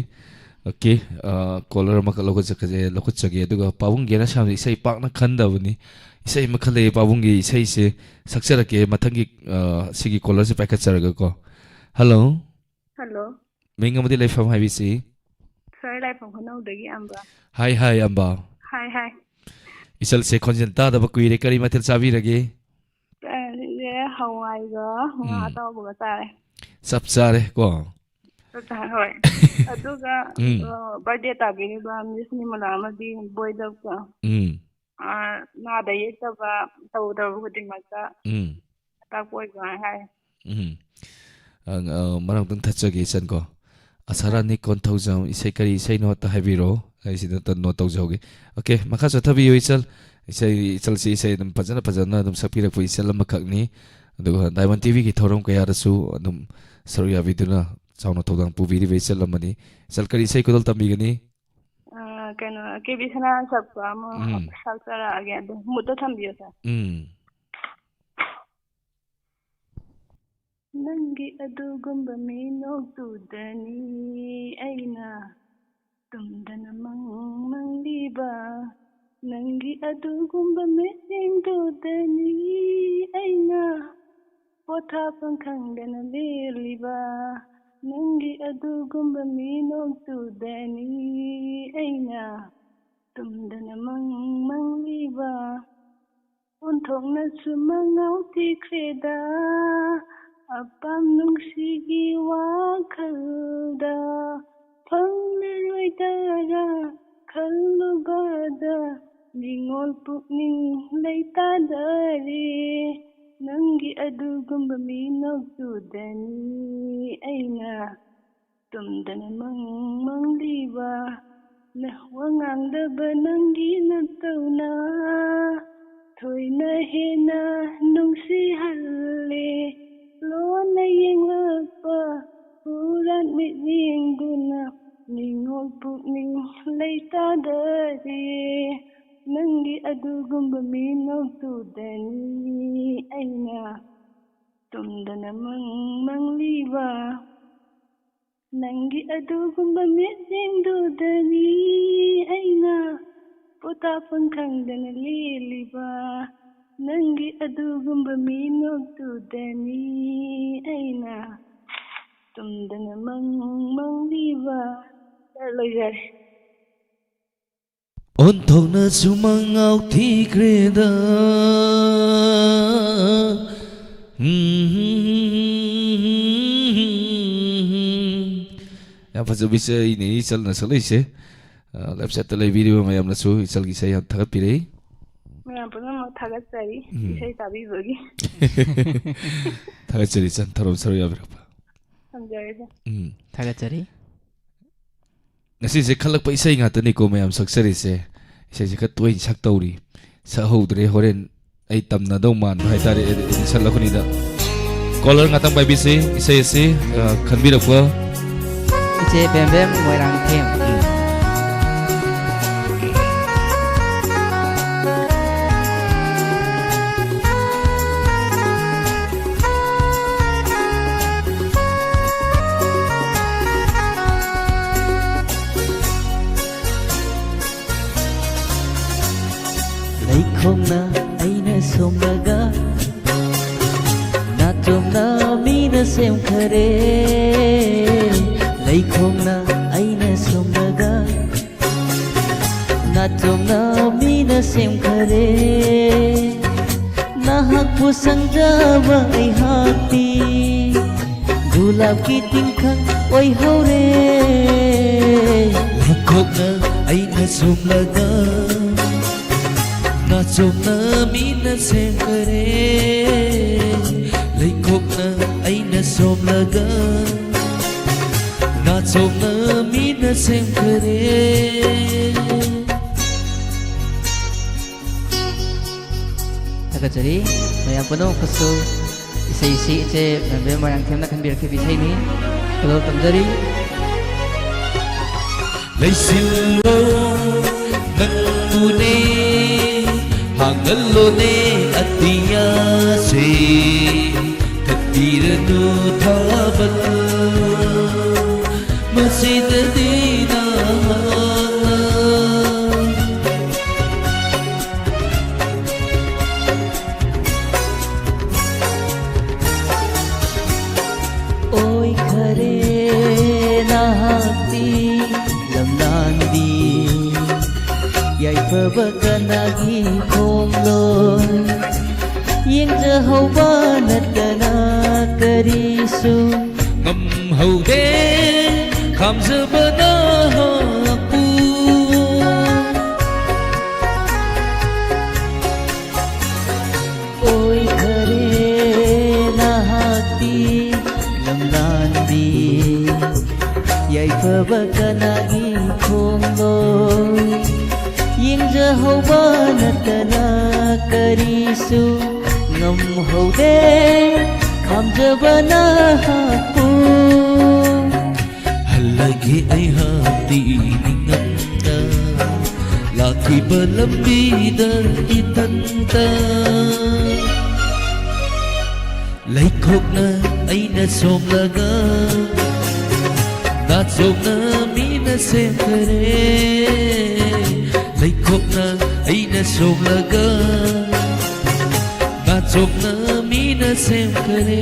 ꯑꯣꯀꯦ, ꯑ, ꯀꯣꯂꯔ ꯑꯃꯈꯛ ꯂꯧꯈꯠꯆ-, ꯂꯧꯈꯠꯆꯒꯦ꯫ ꯑꯗꯨꯒ ꯄꯥꯕꯨꯡꯒꯤ ꯑꯁꯥꯝꯗ ꯏꯁꯩ ꯄꯥꯛꯅ ꯈꯟꯗꯕꯅꯤ꯫ ꯏꯁꯩ ꯑꯃ ꯈꯜꯂꯛꯑꯦ ꯄꯥꯕꯨꯡꯒꯤ ꯏꯁꯩꯁꯦ ꯁꯛꯆꯔꯛꯀꯦ ꯃꯊꯪꯒꯤ, ꯑ, ꯁꯤꯒꯤ ꯀꯣꯂꯔꯁꯦ ꯄꯥꯏꯈꯠꯆꯔꯒꯀꯣ꯫ ꯍꯜꯂꯣ꯫ ꯍꯜꯂꯣ꯫ ꯃꯤꯡ ꯑꯃꯗꯤ ꯂꯩꯐꯝ ꯍꯥꯏꯕꯤꯁꯤ꯫ ꯁꯥꯔ ꯂꯥꯏꯐꯝ ꯈꯨꯅꯧꯗꯒꯤ ꯑꯝꯕ꯫ ꯍꯥꯏ, ꯍꯥꯏ, ꯑꯝꯕ꯫ ꯍꯥꯏ, ꯍꯥꯏ꯫ ꯏꯆꯜꯁꯦ ꯈꯣꯟꯖꯦꯜ ꯇꯥꯗꯕ ꯀꯨꯏꯔꯦ꯫ ꯀꯔꯤ ꯃꯊꯦꯜ ꯆꯥꯕꯤꯔꯒꯦ? ꯑꯩꯁꯦ ꯍꯋꯥꯏꯒ ꯉꯥ ꯎꯝ꯫ ꯑꯇꯥꯎꯕꯒ ꯆꯥꯔꯦ꯫ ꯆꯞ ꯆꯥꯔꯦ ꯀꯣ? ꯆꯞ ꯆꯥꯔꯦ, ꯍꯣꯏ꯫ ꯑꯗꯨꯒ, ꯎꯝ꯫ ꯑ, ꯕꯥꯔꯗꯦ ꯇꯥꯕꯤꯔꯤꯕ ꯃꯤꯁ ꯅꯤꯃꯂꯥ ꯑꯃꯗꯤ ꯕꯣꯏꯗꯞꯀ꯫ ꯎꯝ꯫ ꯑ, ꯅꯥꯗ ꯌꯦꯛꯇꯕ, ꯇꯧꯗꯕ ꯈꯨꯗꯤꯡꯃꯛꯇ ꯎꯝ꯫ ꯑꯇꯥꯛꯄ ꯑꯣꯏꯕ ꯍꯥꯏ꯫ ꯎꯝ꯫ ꯑ, ꯑ, ꯃꯔꯛ ꯑꯃꯇꯪ ꯊꯠꯆꯒꯦ ꯏꯆꯟ ꯀꯣ꯫ ꯑꯁꯥꯔꯥꯅꯤ ꯀꯣꯟꯊꯧꯖꯝ ꯏꯁꯩ ꯀꯔꯤ ꯏꯁꯩꯅꯣ ꯑꯝꯇ ꯍꯥꯏꯕꯤꯔꯣ꯫ ꯑꯩ ꯁꯤꯗ ꯑꯝꯇ ꯅꯣꯠ ꯇꯧꯖꯍꯧꯒꯦ꯫ ꯑꯣꯀꯦ, ꯃꯈꯥ ꯆꯠꯊꯕꯤꯌꯨ ꯏꯆꯜ꯫ ꯏꯁꯩ, ꯏꯆꯜꯁꯤ ꯏꯁꯩ ꯑꯗꯨꯝ ꯐꯖꯅ ꯐꯖꯅ ꯑꯗꯨꯝ ꯁꯛꯄꯤꯔꯛꯄ ꯏꯆꯜ ꯑꯃꯈꯛꯅꯤ꯫ ꯑꯗꯨꯒ ꯗꯥꯏꯃꯟ ꯇꯤꯚꯤꯒꯤ ꯊꯧꯔꯝ ꯀꯌꯥꯗꯁꯨ ꯑꯗꯨꯝ ꯁꯔꯨꯛ ꯌꯥꯕꯤꯗꯨꯅ ꯆꯥꯎꯅ ꯊꯧꯗꯥꯡ ꯄꯨꯕꯤꯔꯤꯕ ꯏꯆꯜ ꯑꯃꯅꯤ꯫ ꯏꯆꯜ, ꯀꯔꯤ ꯏꯁꯩ ꯈꯨꯗꯣꯜ ꯇꯝꯕꯤꯒꯅꯤ? ꯑ, ꯀꯩꯅꯣ, ꯀꯦ ꯕꯤ ꯁꯅꯥꯅ ꯁꯛꯄ ꯑꯃ ꯎꯝ꯫ ꯁꯛꯆꯔꯛꯑꯒꯦ꯫ ꯑꯗꯨ ꯃꯨꯠꯇ ꯊꯝꯕꯤꯌꯣ, ꯁꯥꯔ꯫ ꯎꯝ꯫ ꯅꯪꯒꯤ ꯑꯗꯨꯒꯨꯝꯕ ꯃꯤꯅꯣꯛꯇꯨꯗꯅꯤ ꯑꯩꯅ ꯇꯨꯝꯗꯅ ꯃꯪ ꯃꯪꯂꯤꯕ꯫ ꯅꯪꯒꯤ ꯑꯗꯨꯒꯨꯝꯕ ꯃꯤꯠꯌꯦꯡꯗꯨꯗꯅꯤ ꯑꯩꯅ ꯄꯣꯊꯥꯐꯝ ꯈꯪꯗꯅ ꯂꯦꯜꯂꯤꯕ꯫ ꯅꯪꯒꯤ ꯑꯗꯨꯒꯨꯝꯕ ꯃꯤꯅꯣꯛꯇꯨꯗꯅꯤ ꯑꯩꯅ ꯇꯨꯝꯗꯅ ꯃꯪ ꯃꯪꯂꯤꯕ꯫ ꯑꯣꯟꯊꯣꯛꯅꯁꯨ ꯃꯉꯥꯎ ꯊꯤꯈ꯭ꯔꯦꯗ ꯑꯄꯥꯝ ꯅꯨꯡꯁꯤꯒꯤ ꯋꯥꯈꯜꯗ꯫ ꯐꯪꯂꯔꯣꯏꯗꯔꯥ ꯈꯜꯂꯨꯕꯗ ꯅꯤꯡꯉꯣꯜ ꯄꯨꯛꯅꯤꯡ ꯂꯩꯇꯥꯗꯔꯦ꯫ ꯅꯪꯒꯤ ꯑꯗꯨꯒꯨꯝꯕ ꯃꯤꯅꯣꯛꯇꯨꯗꯅꯤ ꯑꯩꯅ ꯇꯨꯝꯗꯅ ꯃꯪ ꯃꯪꯂꯤꯕ꯫ ꯅ-, ꯋꯥ ꯉꯥꯡꯗꯕ ꯅꯪꯒꯤ ꯅꯇꯧꯅ ꯊꯣꯏꯅ ꯍꯦꯟꯅ ꯅꯨꯡꯁꯤꯍꯜꯂꯦ꯫ ꯂꯣꯟꯅ ꯌꯦꯡꯂꯛꯄ ꯍꯨꯔꯥꯟ ꯃꯤꯠꯌꯦꯡꯗꯨꯅ ꯅꯤꯡꯉꯣꯜ ꯄꯨꯛꯅꯤꯡ ꯂꯩꯇꯥꯗꯔꯦ꯫ ꯅꯪꯒꯤ ꯑꯗꯨꯒꯨꯝꯕ ꯃꯤꯅꯣꯛꯇꯨꯗꯅꯤ ꯑꯩꯅ ꯇꯨꯝꯗꯅ ꯃꯪ ꯃꯪꯂꯤꯕ꯫ ꯅꯪꯒꯤ ꯑꯗꯨꯒꯨꯝꯕ ꯃꯤꯠꯌꯦꯡꯗꯨꯗꯅꯤ ꯑꯩꯅ ꯄꯣꯊꯥꯐꯝ ꯈꯪꯗꯅ ꯂꯦꯜꯂꯤꯕ꯫ ꯅꯪꯒꯤ ꯑꯗꯨꯒꯨꯝꯕ ꯃꯤꯅꯣꯛꯇꯨꯗꯅꯤ ꯑꯩꯅ ꯇꯨꯝꯗꯅ ꯃꯪ ꯃꯪꯂꯤꯕ꯫ ꯂꯣꯏꯖꯔꯦ꯫ ꯑꯣꯟꯊꯣꯛꯅꯁꯨ ꯃꯉꯥꯎ ꯊꯤꯈ꯭ꯔꯦꯗ꯫ ꯎꯝ꯫ ꯌꯥꯝ ꯐꯖꯕ ꯏꯁꯩꯅꯤ ꯏꯆꯜꯅ ꯁꯛꯂꯛꯏꯁꯦ꯫ ꯑ, ꯂꯥꯏꯐ ꯁꯥꯏꯠꯇ ꯂꯩꯕꯤꯔꯤꯕ ꯃꯌꯥꯝꯅꯁꯨ ꯏꯆꯜꯒꯤ ꯏꯁꯩ ꯌꯥꯝ ꯊꯥꯒꯠꯄꯤꯔꯛꯏ꯫ ꯃꯌꯥꯝ ꯄꯨꯝꯅꯃꯛ ꯊꯥꯒꯠꯆꯔꯤ ꯎꯝ꯫ ꯏꯁꯩ ꯇꯥꯕꯤꯕꯒꯤ꯫ ꯊꯥꯒꯠꯆꯔꯤ ꯏꯆꯜ, ꯊꯧꯔꯝ ꯁꯔꯨꯛ ꯌꯥꯕꯤꯔꯛꯄ꯫ ꯊꯝꯖꯔꯒꯦ꯫ ꯎꯝ꯫ ꯊꯥꯒꯠꯆꯔꯤ꯫ ꯉꯁꯤꯁꯦ ꯈꯜꯂꯛꯄ ꯏꯁꯩ ꯉꯥꯛꯇꯅꯤꯀꯣ ꯃꯌꯥꯝ ꯁꯛꯆꯔꯤꯁꯦ꯫ ꯏꯁꯩꯁꯦ ꯈꯔ ꯇꯣꯏꯅ ꯁꯛꯇꯧꯔꯤ꯫ ꯁꯛꯍꯧꯗ꯭ꯔꯦ, ꯍꯣꯔꯦꯟ ꯑꯩ ꯇꯝꯅꯗꯧ ꯃꯥꯟꯕ ꯍꯥꯏꯇꯥꯔꯦ, ꯑꯦ-, ꯑꯦ-, ꯁꯛꯂꯛꯄꯅꯤꯗ꯫ ꯀꯣꯂꯔ ꯉꯥꯛꯇꯪ ꯄꯥꯏꯕꯤꯁꯤ, ꯏꯁꯩ ꯑꯁꯤ, ꯑ, ꯈꯟꯕꯤꯔꯛꯄ꯫ ꯏꯆꯦ ꯕꯦꯝꯕꯦꯝ ꯃꯣꯏꯔꯥꯡꯊꯦꯝ꯫ ꯎꯝ꯫ ꯂꯩꯈꯣꯡꯅ ꯑꯩꯅ ꯁꯣꯝꯂꯒ, ꯅꯥꯆꯣꯝꯅ ꯃꯤꯅ ꯁꯦꯝꯈꯔꯦ꯫ ꯂꯩꯈꯣꯡꯅ ꯑꯩꯅ ꯁꯣꯝꯂꯒ, ꯅꯥꯆꯣꯝꯅ ꯃꯤꯅ ꯁꯦꯝꯈꯔꯦ꯫ ꯅꯍꯥꯛꯄꯨ ꯁꯪꯖꯕ ꯑꯩꯍꯥꯛꯇꯤ ꯒꯨꯂꯥꯞꯀꯤ ꯇꯤꯡꯈꯪ ꯑꯣꯏꯍꯧꯔꯦ꯫ ꯂꯩꯈꯣꯛꯅ ꯑꯩꯅ ꯁꯣꯝꯂꯒ, ꯅꯥꯆꯣꯝꯅ ꯃꯤꯅ ꯁꯦꯝꯈꯔꯦ꯫ ꯂꯩꯈꯣꯛꯅ ꯑꯩꯅ ꯁꯣꯝꯂꯒ, ꯅꯥꯆꯣꯝꯅ ꯃꯤꯅ ꯁꯦꯝꯈꯔꯦ꯫ ꯊꯥꯒꯠꯆꯔꯤ꯫ ꯃꯌꯥꯝ ꯄꯨꯝꯅꯃꯛꯄꯨꯁꯨ ꯏꯁꯩ ꯑꯁꯤ ꯏꯆꯦ ꯃꯦꯝꯕꯦꯝ ꯃꯣꯏꯔꯥꯡꯊꯦꯝꯅ ꯈꯟꯕꯤꯔꯛꯈꯤꯕ ꯏꯁꯩꯅꯤ꯫ ꯈꯨꯗꯣꯜ ꯇꯝꯖꯔꯤ꯫ ꯂꯩꯁꯤꯜꯂꯣ ꯅꯪꯕꯨꯅꯦ ꯍꯥꯡꯍꯜꯂꯣꯅꯦ ꯑꯇꯤꯌꯥꯁꯦ꯫ ꯀꯠꯄꯤꯔꯅꯨ ꯊꯥꯕꯜ ꯃꯁꯤꯗꯗꯤ ꯅꯍꯥꯛꯅ꯫ ꯑꯣꯏꯈꯔꯦ ꯅꯍꯥꯛꯇꯤ ꯂꯝꯂꯥꯟꯕꯤ, ꯌꯥꯏꯐꯕ ꯀꯅꯥꯒꯤ ꯈꯣꯡꯂꯣꯏ? ꯌꯦꯡꯖꯍꯧꯕ ꯅꯠꯇꯅ ꯀꯔꯤꯁꯨ ꯉꯝꯍꯧꯗꯦ ꯈꯥꯝꯖꯕ ꯅꯍꯥꯛꯄꯨ꯫ ꯑꯣꯏꯈꯔꯦ ꯅꯍꯥꯛꯇꯤ ꯂꯝꯂꯥꯟꯕꯤ, ꯌꯥꯏꯐꯕ ꯀꯅꯥꯒꯤ ꯈꯣꯡꯂꯣꯏ? ꯌꯦꯡꯖ ꯍꯧꯕ ꯅꯠꯇꯅ ꯀꯔꯤꯁꯨ ꯉꯝꯍꯧꯗꯦ꯫ ꯈꯥꯝꯖꯕ ꯅꯍꯥꯛꯄꯨ ꯍꯜꯂꯒꯦ ꯑꯩꯍꯥꯛꯇꯤ ꯅꯤꯡꯉꯝꯅ ꯂꯥꯛꯈꯤꯕ ꯂꯝꯕꯤꯗ ꯏꯊꯟꯇ꯫ ꯂꯩꯈꯣꯛꯅ ꯑꯩꯅ ꯁꯣꯝꯂꯒ ꯅꯥꯆꯣꯛꯅ ꯃꯤꯅ ꯁꯦꯝꯈꯔꯦ꯫ ꯂꯩꯈꯣꯛꯅ ꯑꯩꯅ ꯁꯣꯝꯂꯒ ꯅꯥꯆꯣꯛꯅ ꯃꯤꯅ ꯁꯦꯝꯈꯔꯦ꯫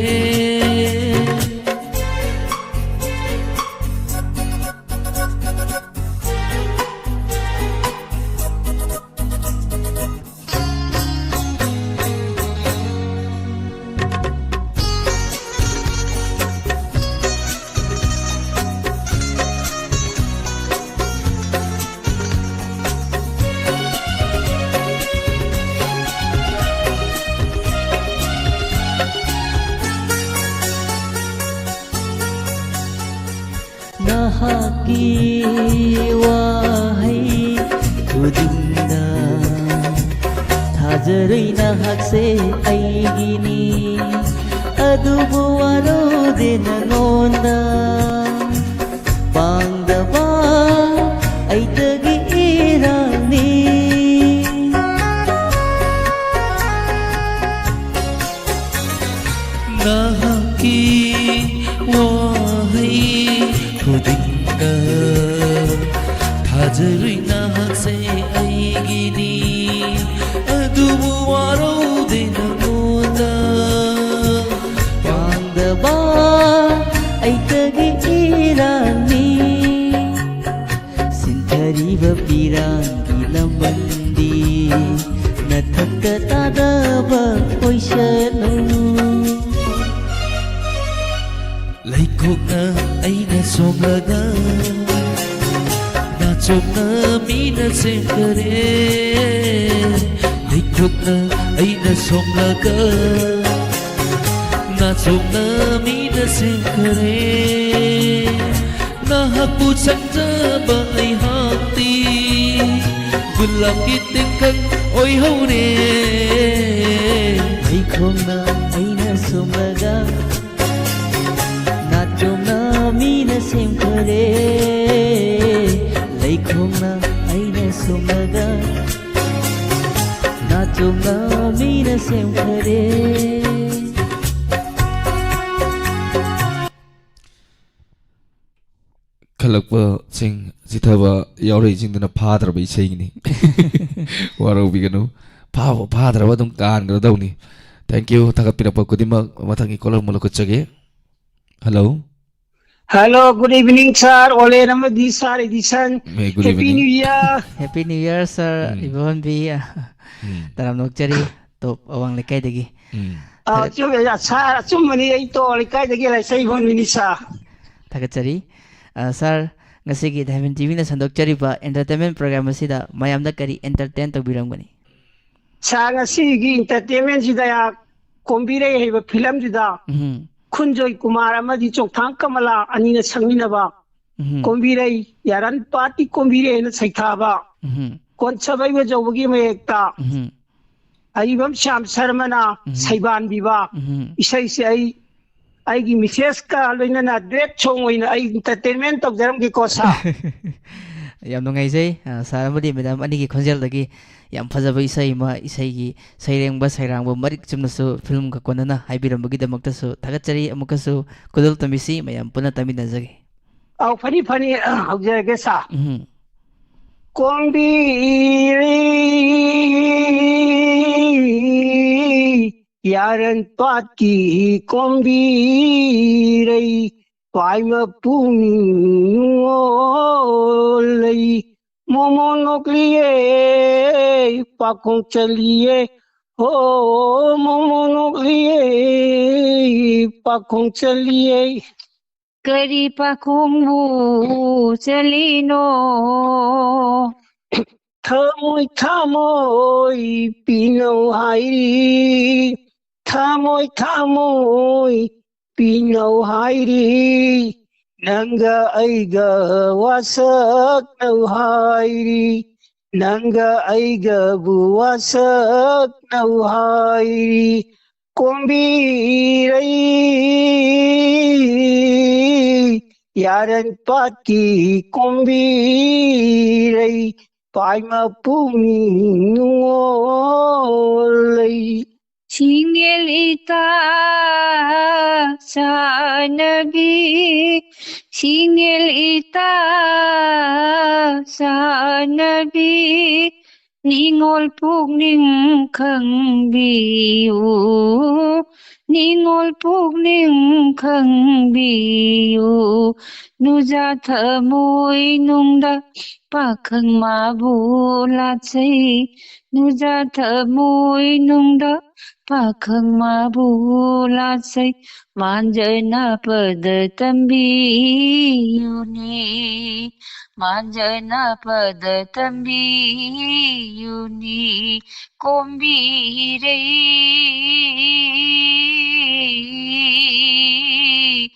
ꯅꯍꯥꯛꯀꯤ ꯋꯥꯍꯩ ꯈꯨꯗꯤꯡꯅ ꯊꯥꯖꯔꯨꯏ ꯅꯍꯥꯛꯁꯦ ꯑꯩꯒꯤꯅꯤ꯫ ꯑꯗꯨꯕꯨ ꯋꯥꯔꯧꯗꯦ ꯅꯉꯣꯟꯗ ꯄꯥꯡꯗꯕ ꯑꯩꯇꯒꯤ ꯏꯔꯥꯜꯅꯤ꯫ ꯅꯍꯥꯛꯀꯤ ꯋꯥꯍꯩ ꯈꯨꯗꯤꯡꯗ ꯊꯥꯖꯔꯨꯏ ꯅꯍꯥꯛꯁꯦ ꯑꯩꯒꯤꯅꯤ꯫ ꯑꯗꯨꯕꯨ ꯋꯥꯔꯧꯗꯦ ꯅꯉꯣꯟꯗ ꯄꯥꯡꯗꯕ ꯑꯩꯇꯒꯤ ꯏꯔꯥꯜꯅꯤ꯫ ꯁꯤꯟꯊꯔꯤꯕ ꯄꯤꯔꯥꯡꯒꯤ ꯂꯝꯕꯟꯗꯤ ꯅꯊꯛꯇ ꯇꯥꯗꯕ ꯑꯣꯏꯁꯅꯨ꯫ ꯂꯩꯈꯣꯛꯅ ꯑꯩꯅ ꯁꯣꯝꯂꯒ ꯅꯥꯆꯣꯛꯅ ꯃꯤꯅ ꯁꯦꯝꯈꯔꯦ꯫ ꯂꯩꯈꯣꯛꯅ ꯑꯩꯅ ꯁꯣꯝꯂꯒ ꯅꯥꯆꯣꯛꯅ ꯃꯤꯅ ꯁꯦꯝꯈꯔꯦ꯫ ꯅꯍꯥꯛꯄꯨ ꯆꯪꯖꯕ ꯑꯩꯍꯥꯛꯇꯤ ꯈꯨꯜꯂꯛꯀꯤ ꯇꯤꯡꯈꯪ ꯑꯣꯏꯍꯧꯔꯦ꯫ ꯂꯩꯈꯣꯡꯅ ꯑꯩꯅ ꯁꯣꯝꯂꯒ, ꯅꯥꯆꯣꯝꯅ ꯃꯤꯅ ꯁꯦꯝꯈꯔꯦ꯫ ꯂꯩꯈꯣꯡꯅ ꯑꯩꯅ ꯁꯣꯝꯂꯒ, ꯅꯥꯆꯣꯝꯅ ꯃꯤꯅ ꯁꯦꯝꯈꯔꯦ꯫ ꯈꯜꯂꯛꯄꯁꯤꯡ ꯆꯤꯊꯕ ꯌꯥꯎꯔꯛꯏꯁꯤꯡꯗꯨꯅ ꯐꯥꯗ꯭ꯔꯕ ꯏꯁꯩꯒꯤꯅꯤ꯫ ꯋꯥꯔꯧꯕꯤꯒꯅꯨ꯫ ꯐꯥꯕ ꯐꯥꯗ꯭ꯔꯕ ꯑꯗꯨꯝ ꯀꯥꯟꯈ꯭ꯔꯗꯧꯅꯤ꯫ Thank you꯫ ꯊꯥꯒꯠꯄꯤꯔꯛꯄ ꯈꯨꯗꯤꯡꯃꯛ ꯃꯊꯪꯒꯤ caller ꯑꯃꯨꯛ ꯂꯧꯈꯠꯆꯒꯦ꯫ Hello꯫ Hello, good evening, sir. ꯑꯣꯂꯦꯟ ꯑꯃꯗꯤ sir edition. Hey, good Happy evening. New Year. Happy New Year, sir. ꯎꯝ꯫ ꯏꯕꯣꯟꯕꯤ꯫ ꯎꯝ꯫ ꯇꯔꯥꯝꯅ ꯑꯣꯛꯆꯔꯤ꯫ Top ꯑꯋꯥꯡ ꯂꯩꯀꯥꯏꯗꯒꯤ꯫ ꯎꯝ꯫ ꯑ, ꯊꯥꯒꯠ- ꯑꯆꯨꯝ-, sir, ꯑꯆꯨꯝꯕꯅꯤ꯫ ꯑꯩ ꯇꯣ ꯂꯩꯀꯥꯏꯗꯒꯤ ꯂꯥꯏꯁꯩꯕꯣꯟꯕꯤꯅꯤ, sir꯫ ꯊꯥꯒꯠꯆꯔꯤ꯫ ꯑ, sir, ꯉꯁꯤꯒꯤ Diamond ꯇꯤꯚꯤꯅ ꯁꯟꯗꯣꯛꯆꯔꯤꯕ entertainment program ꯑꯁꯤꯗ ꯃꯌꯥꯝꯗ ꯀꯔꯤ entertain ꯇꯧꯕꯤꯔꯝꯒꯅꯤ? Sir, ꯉꯁꯤꯒꯤ entertainmentꯁꯤꯗ ꯀꯣꯝꯕꯤꯔꯩ ꯍꯥꯏꯕ filmꯁꯤꯗ ꯎꯝ꯫ ꯈꯨꯟꯖꯣꯏ ꯀꯨꯃꯥꯔ ꯑꯃꯗꯤ ꯆꯣꯡꯊꯥꯝ ꯀꯃꯂꯥ ꯑꯅꯤꯅ ꯁꯛꯃꯤꯟꯅꯕ ꯎꯝ꯫ ꯀꯣꯝꯕꯤꯔꯩ, ꯌꯥꯔꯟ ꯄꯥꯠꯀꯤ ꯀꯣꯝꯕꯤꯔꯩ ꯍꯥꯏꯅ ꯁꯩꯊꯥꯕ, ꯎꯝ꯫ ꯀꯣꯟꯁꯕꯩ ꯋꯥꯖꯧꯕꯒꯤ ꯃꯌꯦꯛꯇ ꯎꯝ꯫ ꯑꯔꯤꯕꯝ ꯁ꯭ꯌꯥꯝ ꯁꯔꯃꯅ ꯎꯝ꯫ ꯁꯩꯕꯥꯟꯕꯤꯕ ꯎꯝ꯫ ꯏꯁꯩꯁꯦ ꯑꯩ, ꯑꯩꯒꯤ missusꯀ ꯂꯣꯏꯅꯅ duet song ꯑꯣꯏꯅ ꯑꯩ entertainment ꯇꯧꯖꯔꯝꯒꯦꯀꯣ, sir꯫ ꯌꯥꯝ ꯅꯨꯡꯉꯥꯏꯖꯩ, ꯑ, sir ꯑꯃꯗꯤ madam ꯑꯅꯤꯒꯤ ꯈꯣꯟꯖꯦꯜꯗꯒꯤ ꯌꯥꯝ ꯐꯖꯕ ꯏꯁꯩ ꯑꯃ, ꯏꯁꯩꯒꯤ ꯁꯩꯔꯦꯡꯕ ꯁꯩꯔꯥꯡꯕ ꯃꯔꯤꯛ ꯆꯨꯝꯅꯁꯨ filmꯒ ꯀꯣꯟꯅꯅ ꯍꯥꯏꯕꯤꯔꯝꯕꯒꯤꯗꯃꯛꯇꯁꯨ ꯊꯥꯒꯠꯆꯔꯤ꯫ ꯑꯃꯨꯛꯀꯁꯨ ꯈꯨꯗꯣꯜ ꯇꯝꯕꯤꯁꯤ, ꯃꯌꯥꯝ ꯄꯨꯟꯅ ꯇꯥꯃꯤꯟꯅꯖꯒꯦ꯫ ꯑꯧ, ꯐꯅꯤ, ꯐꯅꯤ, ꯍꯧꯖꯔꯒꯦ, sir꯫ ꯎꯝ꯫ ꯀꯣꯝꯕꯤꯔꯩ, ꯌꯥꯔꯟ ꯄꯥꯠꯀꯤ ꯀꯣꯝꯕꯤꯔꯩ, ꯄꯥꯏꯃ ꯄꯨꯛꯅꯤꯡ ꯅꯨꯡꯉꯣꯜ ꯂꯩ꯫ ꯃꯣꯃꯣ ꯅꯣꯛꯂꯤꯌꯦ, ꯄꯥꯈꯣꯡ ꯆꯜꯂꯤꯌꯦ꯫ ꯍꯣ, ꯃꯣꯃꯣ ꯅꯣꯛꯂꯤꯌꯦ, ꯄꯥꯈꯣꯡ ꯆꯜꯂꯤꯌꯦ꯫ ꯀꯔꯤ ꯄꯥꯈꯣꯡꯕꯨ ꯆꯜꯂꯤꯅꯣ? ꯊꯃꯣꯏ, ꯊꯃꯣꯏ ꯄꯤꯅꯧ ꯍꯥꯏꯔꯤ, ꯊꯃꯣꯏ, ꯊꯃꯣꯏ ꯄꯤꯅꯧ ꯍꯥꯏꯔꯤ, ꯅꯪꯒ ꯑꯩꯒ ꯋꯥꯁꯛꯅꯧ ꯍꯥꯏꯔꯤ꯫ ꯅꯪꯒ ꯑꯩꯒꯕꯨ ꯋꯥꯁꯛꯅꯧ ꯍꯥꯏꯔꯤ꯫ ꯀꯣꯝꯕꯤꯔꯩ, ꯌꯥꯔꯟ ꯄꯥꯠꯀꯤ ꯀꯣꯝꯕꯤꯔꯩ, ꯄꯥꯏꯃ ꯄꯨꯛꯅꯤꯡ ꯅꯨꯡꯉꯣꯜꯂꯩ꯫ ꯁꯤꯡꯒꯦꯜ ꯏꯇꯥ ꯆꯥꯅꯕꯤ, ꯁꯤꯡꯒꯦꯜ ꯏꯇꯥ ꯆꯥꯅꯕꯤ, ꯅꯤꯡꯉꯣꯜ ꯄꯨꯛꯅꯤꯡ ꯈꯪꯕꯤꯌꯨ, ꯅꯤꯡꯉꯣꯜ ꯄꯨꯛꯅꯤꯡ ꯈꯪꯕꯤꯌꯨ꯫ ꯅꯨꯖꯥ ꯊꯃꯣꯏ ꯅꯨꯡꯗ ꯄꯥꯈꯪ ꯃꯥꯕꯨ ꯂꯥꯠꯆꯩ, ꯅꯨꯖꯥ ꯊꯃꯣꯏ ꯅꯨꯡꯗ ꯄꯥꯈꯪ ꯃꯥꯕꯨ ꯂꯥꯠꯆꯩ꯫ ꯃꯥꯟꯖꯅ ꯄꯗ ꯇꯝꯕꯤꯌꯨꯅꯦ, ꯃꯥꯟꯖꯅ ꯄꯗ ꯇꯝꯕꯤꯌꯨꯅꯦ꯫ ꯀꯣꯝꯕꯤꯔꯩ,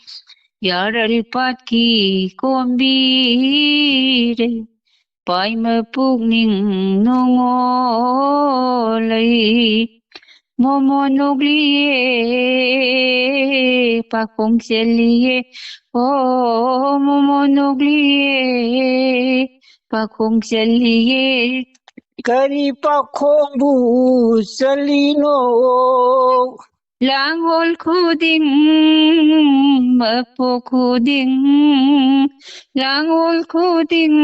ꯌꯥꯔꯜ ꯄꯥꯠꯀꯤ ꯀꯣꯝꯕꯤꯔꯩ, ꯄꯥꯏꯃ ꯄꯨꯛꯅꯤꯡ ꯅꯨꯡꯉꯣꯜꯂꯩ꯫ ꯃꯣꯃꯣ ꯅꯣꯛꯂꯤꯌꯦ, ꯄꯥꯈꯣꯡ ꯆꯦꯜꯂꯤꯌꯦ, ꯑꯣ ꯃꯣꯃꯣ ꯅꯣꯛꯂꯤꯌꯦ, ꯄꯥꯈꯣꯡ ꯆꯦꯜꯂꯤꯌꯦ꯫ ꯀꯔꯤ ꯄꯥꯈꯣꯡꯕꯨ ꯆꯜꯂꯤꯅꯣ? ꯂꯥꯡꯒꯣꯜ ꯈꯨꯗꯤꯡ, ꯃꯄꯣꯛ ꯈꯨꯗꯤꯡ, ꯂꯥꯡꯒꯣꯜ ꯈꯨꯗꯤꯡ,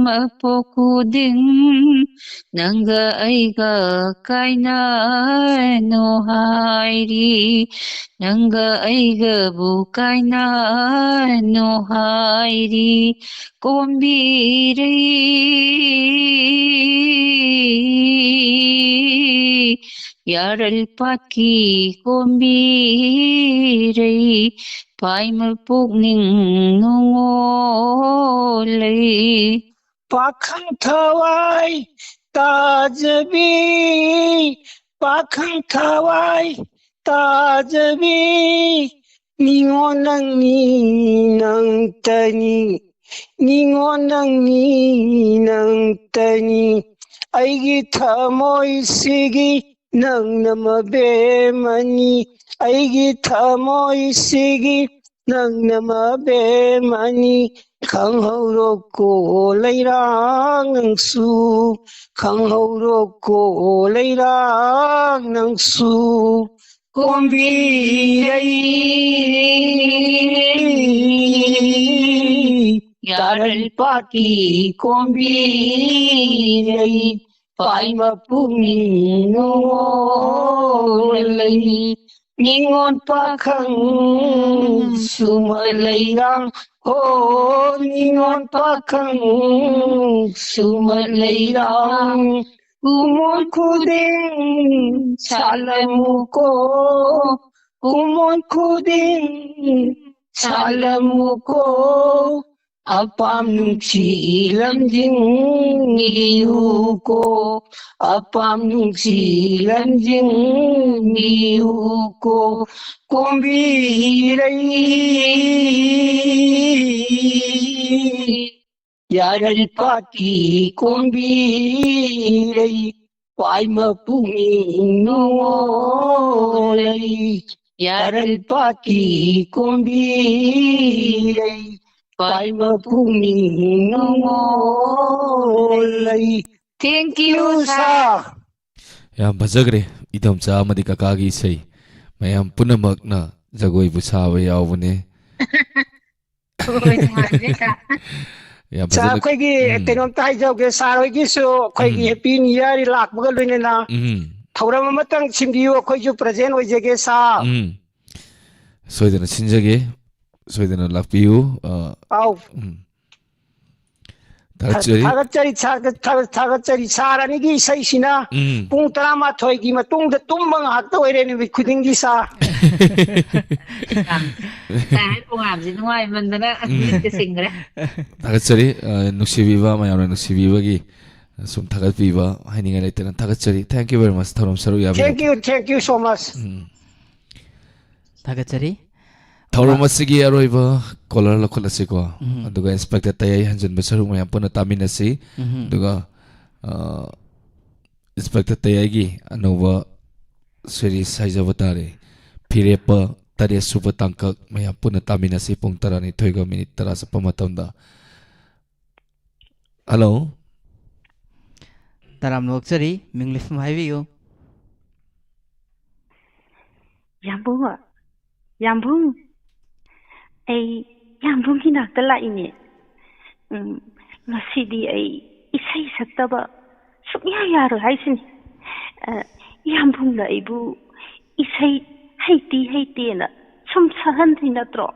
ꯃꯄꯣꯛ ꯈꯨꯗꯤꯡ, ꯅꯪꯒ ꯑꯩꯒ ꯀꯥꯏꯅꯅꯨ ꯍꯥꯏꯔꯤ, ꯅꯪꯒ ꯑꯩꯒꯕꯨ ꯀꯥꯏꯅꯅꯨ ꯍꯥꯏꯔꯤ꯫ ꯀꯣꯝꯕꯤꯔꯩ, ꯌꯥꯔꯜ ꯄꯥꯠꯀꯤ ꯀꯣꯝꯕꯤꯔꯩ, ꯄꯥꯏꯃ ꯄꯨꯛꯅꯤꯡ ꯅꯨꯡꯉꯣꯜꯂꯩ꯫ ꯄꯥꯈꯪ ꯊꯋꯥꯏ ꯇꯥꯖꯕꯤ, ꯄꯥꯈꯪ ꯊꯋꯥꯏ ꯇꯥꯖꯕꯤ, ꯅꯤꯉꯣꯜ ꯅꯪꯅꯤ, ꯅꯪꯇꯅꯤ꯫ ꯅꯤꯉꯣꯜ ꯅꯪꯅꯤ, ꯅꯪꯇꯅꯤ, ꯑꯩꯒꯤ ꯊꯃꯣꯏꯁꯤꯒꯤ ꯅꯪꯅ ꯃꯕꯦꯝꯃꯅꯤ, ꯑꯩꯒꯤ ꯊꯃꯣꯏꯁꯤꯒꯤ ꯅꯪꯅ ꯃꯕꯦꯝꯃꯅꯤ, ꯈꯪꯍꯧꯔꯣꯀꯣ ꯂꯩꯔꯥꯡ ꯅꯪꯁꯨ, ꯈꯪꯍꯧꯔꯣꯀꯣ ꯂꯩꯔꯥꯡ ꯅꯪꯁꯨ꯫ ꯀꯣꯝꯕꯤꯔꯩ, ꯌꯥꯔꯜ ꯄꯥꯠꯀꯤ ꯀꯣꯝꯕꯤꯔꯩ, ꯄꯥꯏ ꯃꯄꯨ ꯅꯤꯉꯣꯜ ꯂꯩ, ꯅꯤꯉꯣꯜ ꯄꯥꯈꯪ ꯁꯨꯃ ꯂꯩꯔꯥꯡ, ꯍꯣ, ꯅꯤꯉꯣꯜ ꯄꯥꯈꯪ ꯁꯨꯃ ꯂꯩꯔꯥꯡ, ꯀꯨꯃꯣꯟ ꯈꯨꯗꯤꯡ ꯁꯥꯠꯂꯝꯃꯨꯀꯣ, ꯀꯨꯃꯣꯟ ꯈꯨꯗꯤꯡ ꯁꯥꯠꯂꯝꯃꯨꯀꯣ, ꯑꯄꯥꯝ ꯅꯨꯡꯁꯤ ꯂꯝꯖꯤꯡꯕꯤꯌꯨꯀꯣ, ꯑꯄꯥꯝ ꯅꯨꯡꯁꯤ ꯂꯝꯖꯤꯡꯕꯤꯌꯨꯀꯣ, ꯀꯣꯝꯕꯤꯔꯩ, ꯌꯥꯔꯜ ꯄꯥꯠꯀꯤ ꯀꯣꯝꯕꯤꯔꯩ, ꯄꯥꯏ ꯃꯄꯨ ꯅꯤꯉꯣꯜ ꯂꯩ, ꯌꯥꯔꯜ ꯄꯥꯠꯀꯤ ꯀꯣꯝꯕꯤꯔꯩ, ꯄꯥꯏ ꯃꯄꯨ ꯅꯤꯉꯣꯜ ꯂꯩ꯫ Thank you, sir. ꯌꯥꯝ ꯐꯖꯈ꯭ꯔꯦ ꯏꯗꯣꯝꯆꯥ ꯑꯃꯗꯤ ꯀꯀꯥꯒꯤ ꯏꯁꯩ꯫ ꯃꯌꯥꯝ ꯄꯨꯝꯅꯃꯛꯅ ꯖꯒꯣꯏꯕꯨ ꯁꯥꯕ ꯌꯥꯎꯕꯅꯦ꯫ ꯍꯣꯏ, ꯅꯨꯡꯉꯥꯏꯕꯅꯦ, sir. ꯌꯥꯝ ꯁꯥꯔ, ꯐꯖꯅ ꯑꯩꯈꯣꯏꯒꯤ ꯎꯝ. ꯀꯩꯅꯣꯝꯇ ꯍꯥꯏꯖꯍꯧꯒꯦ, ꯁꯥꯔ ꯍꯣꯏꯒꯤꯁꯨ ꯑꯩꯈꯣꯏꯒꯤ ꯎꯝ. ꯍꯦꯄꯤ ꯅ꯭ꯌꯨ ꯏꯌꯥꯔ ꯂꯥꯛꯄꯒ ꯂꯣꯏꯅꯅ ꯎꯝ. ꯊꯧꯔꯝ ꯑꯃꯇꯪ ꯁꯤꯟꯕꯤꯌꯨ, ꯑꯩꯈꯣꯏꯁꯨ ꯄ꯭ꯔꯖꯦꯟ ꯑꯣꯏꯖꯒꯦ, ꯁꯥꯔ꯫ ꯎꯝ. ꯁꯣꯏꯗꯅ ꯁꯤꯟꯖꯒꯦ, ꯁꯣꯏꯗꯅ ꯂꯥꯛꯄꯤꯌꯨ꯫ ꯑ, ꯑꯥꯎ꯫ ꯎꯝ. ꯊꯥꯒꯠꯆꯔꯤ꯫ ꯊꯥꯒꯠꯆꯔꯤ, ꯊꯥꯒꯠ- ꯊꯥꯒꯠ- ꯊꯥꯒꯠꯆꯔꯤ, ꯁꯥꯔ ꯑꯅꯤꯒꯤ ꯏꯁꯩꯁꯤꯅ ꯎꯝ. ꯄꯨꯡ ꯇꯔꯥꯃꯥꯊꯣꯏꯒꯤ ꯃꯇꯨꯡꯗ ꯇꯨꯝꯕ ꯉꯥꯏꯍꯥꯛꯇ ꯑꯣꯏꯔꯦ ꯅꯨꯃꯤꯠ ꯈꯨꯗꯤꯡꯒꯤ, ꯁꯥꯔ꯫ ꯁꯥꯔ ꯄ꯭ꯔꯣꯒ꯭ꯔꯥꯝꯁꯦ ꯅꯨꯡꯉꯥꯏꯃꯟꯗꯅ ꯎꯝ. ꯃꯤꯠꯀ ꯁꯤꯡꯈ꯭ꯔꯦ꯫ ꯊꯥꯒꯠꯆꯔꯤ꯫ ꯑ, ꯅꯨꯡꯁꯤꯕꯤꯕ, ꯃꯌꯥꯝꯅ ꯅꯨꯡꯁꯤꯕꯤꯕꯒꯤ ꯁꯨꯝ ꯊꯥꯒꯠꯄꯤꯕ ꯍꯥꯏꯅꯤꯡꯉꯥꯏ ꯂꯩꯇꯅ ꯊꯥꯒꯠꯆꯔꯤ꯫ Thank you very much, ꯊꯧꯔꯝ ꯁꯔꯨꯛ ꯌꯥꯕꯤꯔꯕ꯫ Thank you, thank you so much. ꯎꯝ. ꯊꯥꯒꯠꯆꯔꯤ꯫ ꯊꯧꯔꯝ ꯑꯁꯤꯒꯤ ꯑꯔꯣꯏꯕ ꯀꯣꯂꯔ ꯂꯧꯈꯠꯂꯁꯤꯀꯣ꯫ ꯎꯝ꯫ ꯑꯗꯨꯒ ꯏꯟꯁꯄꯦꯛꯇꯔ ꯇꯌꯥꯏ ꯍꯟꯖꯤꯟꯕ ꯁꯔꯨꯛ ꯃꯌꯥꯝ ꯄꯨꯟꯅ ꯇꯥꯃꯤꯟꯅꯁꯤ꯫ ꯎꯝ꯫ ꯑꯗꯨꯒ, ꯑ, ꯏꯟꯁꯄꯦꯛꯇꯔ ꯇꯌꯥꯏꯒꯤ ꯑꯅꯧꯕ ꯁꯤꯔꯤꯁ ꯍꯥꯏꯖꯕ ꯇꯥꯔꯦ, ꯐꯤꯔꯦꯞꯄ ꯇꯔꯦꯠ ꯁꯨꯕ ꯇꯥꯡꯀꯛ ꯃꯌꯥꯝ ꯄꯨꯟꯅ ꯇꯥꯃꯤꯟꯅꯁꯤ ꯄꯨꯡ ꯇꯔꯥꯅꯤꯊꯣꯏꯒ ꯃꯤꯅꯤꯠ ꯇꯔꯥ ꯆꯠꯄ ꯃꯇꯝꯗ꯫ ꯍꯜꯂꯣ꯫ ꯇꯔꯥꯝꯅ ꯑꯣꯛꯆꯔꯤ, ꯃꯤꯡ ꯂꯩꯐꯝ ꯍꯥꯏꯕꯤꯌꯨ꯫ ꯌꯥꯝꯕꯨꯡ, ꯌꯥꯝꯕꯨꯡ, ꯑꯩ ꯌꯥꯝꯕꯨꯡꯒꯤ ꯅꯥꯛꯇ ꯂꯥꯛꯏꯅꯦ꯫ ꯎꯝ, ꯉꯁꯤꯗꯤ ꯑꯩ ꯏꯁꯩ ꯁꯛꯇꯕ ꯁꯨꯛꯌꯥ ꯌꯥꯔꯣꯏ ꯍꯥꯏꯁꯤꯅꯤ꯫ ꯑ, ꯌꯥꯝꯕꯨꯡꯅ ꯑꯩꯕꯨ ꯏꯁꯩ ꯍꯩꯇꯦ ꯍꯩꯇꯦꯅ ꯁꯨꯝ ꯁꯛꯍꯟꯗꯣꯏ ꯅꯠꯇ꯭ꯔꯣ?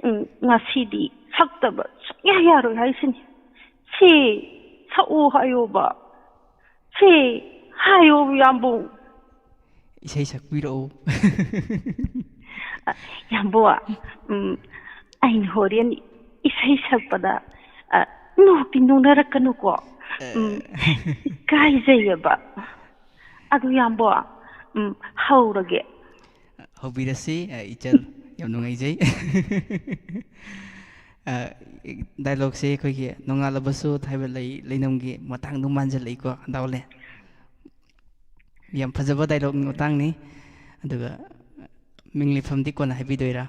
ꯎꯝ, ꯉꯁꯤꯗꯤ ꯁꯛꯇꯕ ꯁꯨꯛꯌꯥ ꯌꯥꯔꯣꯏ ꯍꯥꯏꯁꯤꯅꯤ꯫ ꯁꯤ ꯁꯛꯎ ꯍꯥꯏꯌꯣꯕ꯫ ꯁꯤ ꯍꯥꯏꯌꯣ, ꯌꯥꯝꯕꯨꯡ꯫ ꯏꯁꯩ ꯁꯛꯄꯤꯔꯛꯎ꯫ ꯑ, ꯌꯥꯝꯕꯨꯡ, ꯎꯝ, ꯑꯩꯅ ꯍꯣꯔꯦꯟ ꯏꯁꯩ ꯁꯛꯄꯗ, ꯑ, ꯅꯣꯛꯇꯤ ꯅꯣꯛꯅꯔꯛꯀꯅꯨꯀꯣ꯫ ꯎꯝ, ꯏꯀꯥꯏꯖꯩꯌꯦꯕ꯫ ꯑꯗꯨ ꯌꯥꯝꯕꯨꯡ, ꯎꯝ, ꯍꯧꯔꯒꯦ꯫ ꯍꯧꯕꯤꯔꯁꯤ, ꯑ, ꯏꯆꯜ꯫ ꯌꯥꯝ ꯅꯨꯡꯉꯥꯏꯖꯩ꯫ ꯑ, ꯗꯥꯏꯂꯣꯛꯁꯦ ꯑꯩꯈꯣꯏꯒꯤ ꯅꯣꯡꯉꯥꯜꯂꯕꯁꯨ ꯊꯥꯏꯕ ꯂꯩ, ꯂꯩꯅꯝꯒꯤ ꯃꯇꯥꯡꯗꯨ ꯃꯥꯟꯁꯤꯜꯂꯛꯏꯀꯣ, ꯗꯥꯎꯂꯦ꯫ ꯌꯥꯝ ꯐꯖꯕ ꯗꯥꯏꯂꯣꯛ ꯃꯇꯥꯡꯅꯤ꯫ ꯑꯗꯨꯒ ꯃꯤꯡ ꯂꯩꯐꯝꯗꯤ ꯀꯣꯟꯅ ꯍꯥꯏꯕꯤꯗꯣꯏꯔꯥ?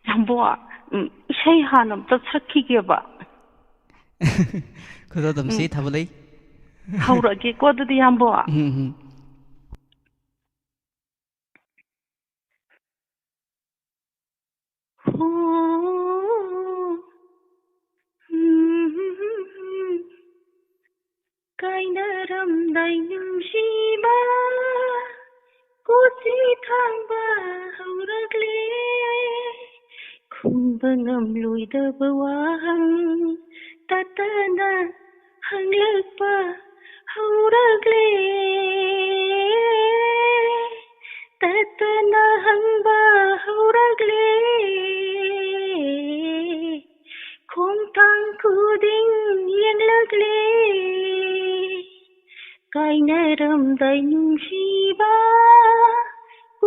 ꯌꯥꯝꯕꯨꯡ, ꯎꯝ, ꯏꯁꯩ ꯍꯥꯟꯅ ꯑꯝꯇ ꯁꯛꯈꯤꯒꯦꯕ꯫ ꯈꯨꯗꯣꯜ ꯑꯗꯨꯝ ꯎꯝ꯫ ꯁꯤ ꯊꯥꯕ ꯂꯩ꯫ ꯍꯧꯔꯛꯑꯒꯦꯀꯣ ꯑꯗꯨꯗꯤ, ꯌꯥꯝꯕꯨꯡ꯫ ꯎꯝ, ꯎꯝ꯫ ꯍꯣ, ꯎꯝ, ꯀꯥꯏꯅꯔꯝꯗꯥꯏ ꯅꯨꯡꯁꯤꯕ, ꯀꯣꯆꯤ ꯊꯥꯡꯕ ꯍꯧꯔꯛꯂꯦ꯫ ꯈꯨꯝꯕ ꯉꯝꯂꯣꯏꯗꯕ ꯋꯥꯍꯪ ꯇꯠꯇꯅ ꯍꯪꯂꯛꯄ ꯍꯧꯔꯛꯂꯦ꯫ ꯇꯠꯇꯅ ꯍꯪꯕ ꯍꯧꯔꯛꯂꯦ꯫ ꯈꯣꯡꯊꯥꯡ ꯈꯨꯗꯤꯡ ꯌꯦꯡꯂꯛꯂꯦ꯫ ꯀꯥꯏꯅꯔꯝꯗꯥꯏ ꯅꯨꯡꯁꯤꯕ,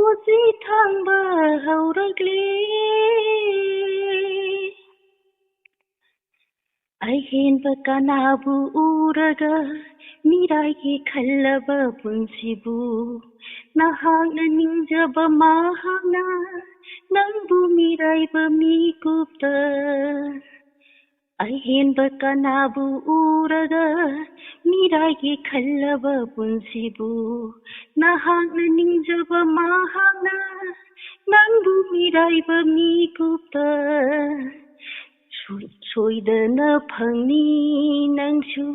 ꯀꯣꯆꯤ ꯊꯥꯡꯕ ꯍꯧꯔꯛꯂꯦ꯫ ꯑꯍꯦꯟꯕ ꯀꯅꯥꯕꯨ ꯎꯔꯒ ꯃꯤꯔꯥꯏꯒꯦ ꯈꯜꯂꯕ ꯄꯨꯟꯁꯤꯕꯨ? ꯅꯍꯥꯛꯅ ꯅꯤꯡꯖꯕ ꯃꯍꯥꯛꯅ ꯅꯪꯕꯨ ꯃꯤꯔꯥꯏꯕ ꯃꯤꯀꯨꯞꯇ꯫ ꯑꯍꯦꯟꯕ ꯀꯅꯥꯕꯨ ꯎꯔꯒ ꯃꯤꯔꯥꯏꯒꯦ ꯈꯜꯂꯕ ꯄꯨꯟꯁꯤꯕꯨ? ꯅꯍꯥꯛꯅ ꯅꯤꯡꯖꯕ ꯃꯍꯥꯛꯅ ꯅꯪꯕꯨ ꯃꯤꯔꯥꯏꯕ ꯃꯤꯀꯨꯞꯇ꯫ ꯁꯣꯏ-, ꯁꯣꯏꯗꯅ ꯐꯪꯅꯤ ꯅꯪꯁꯨ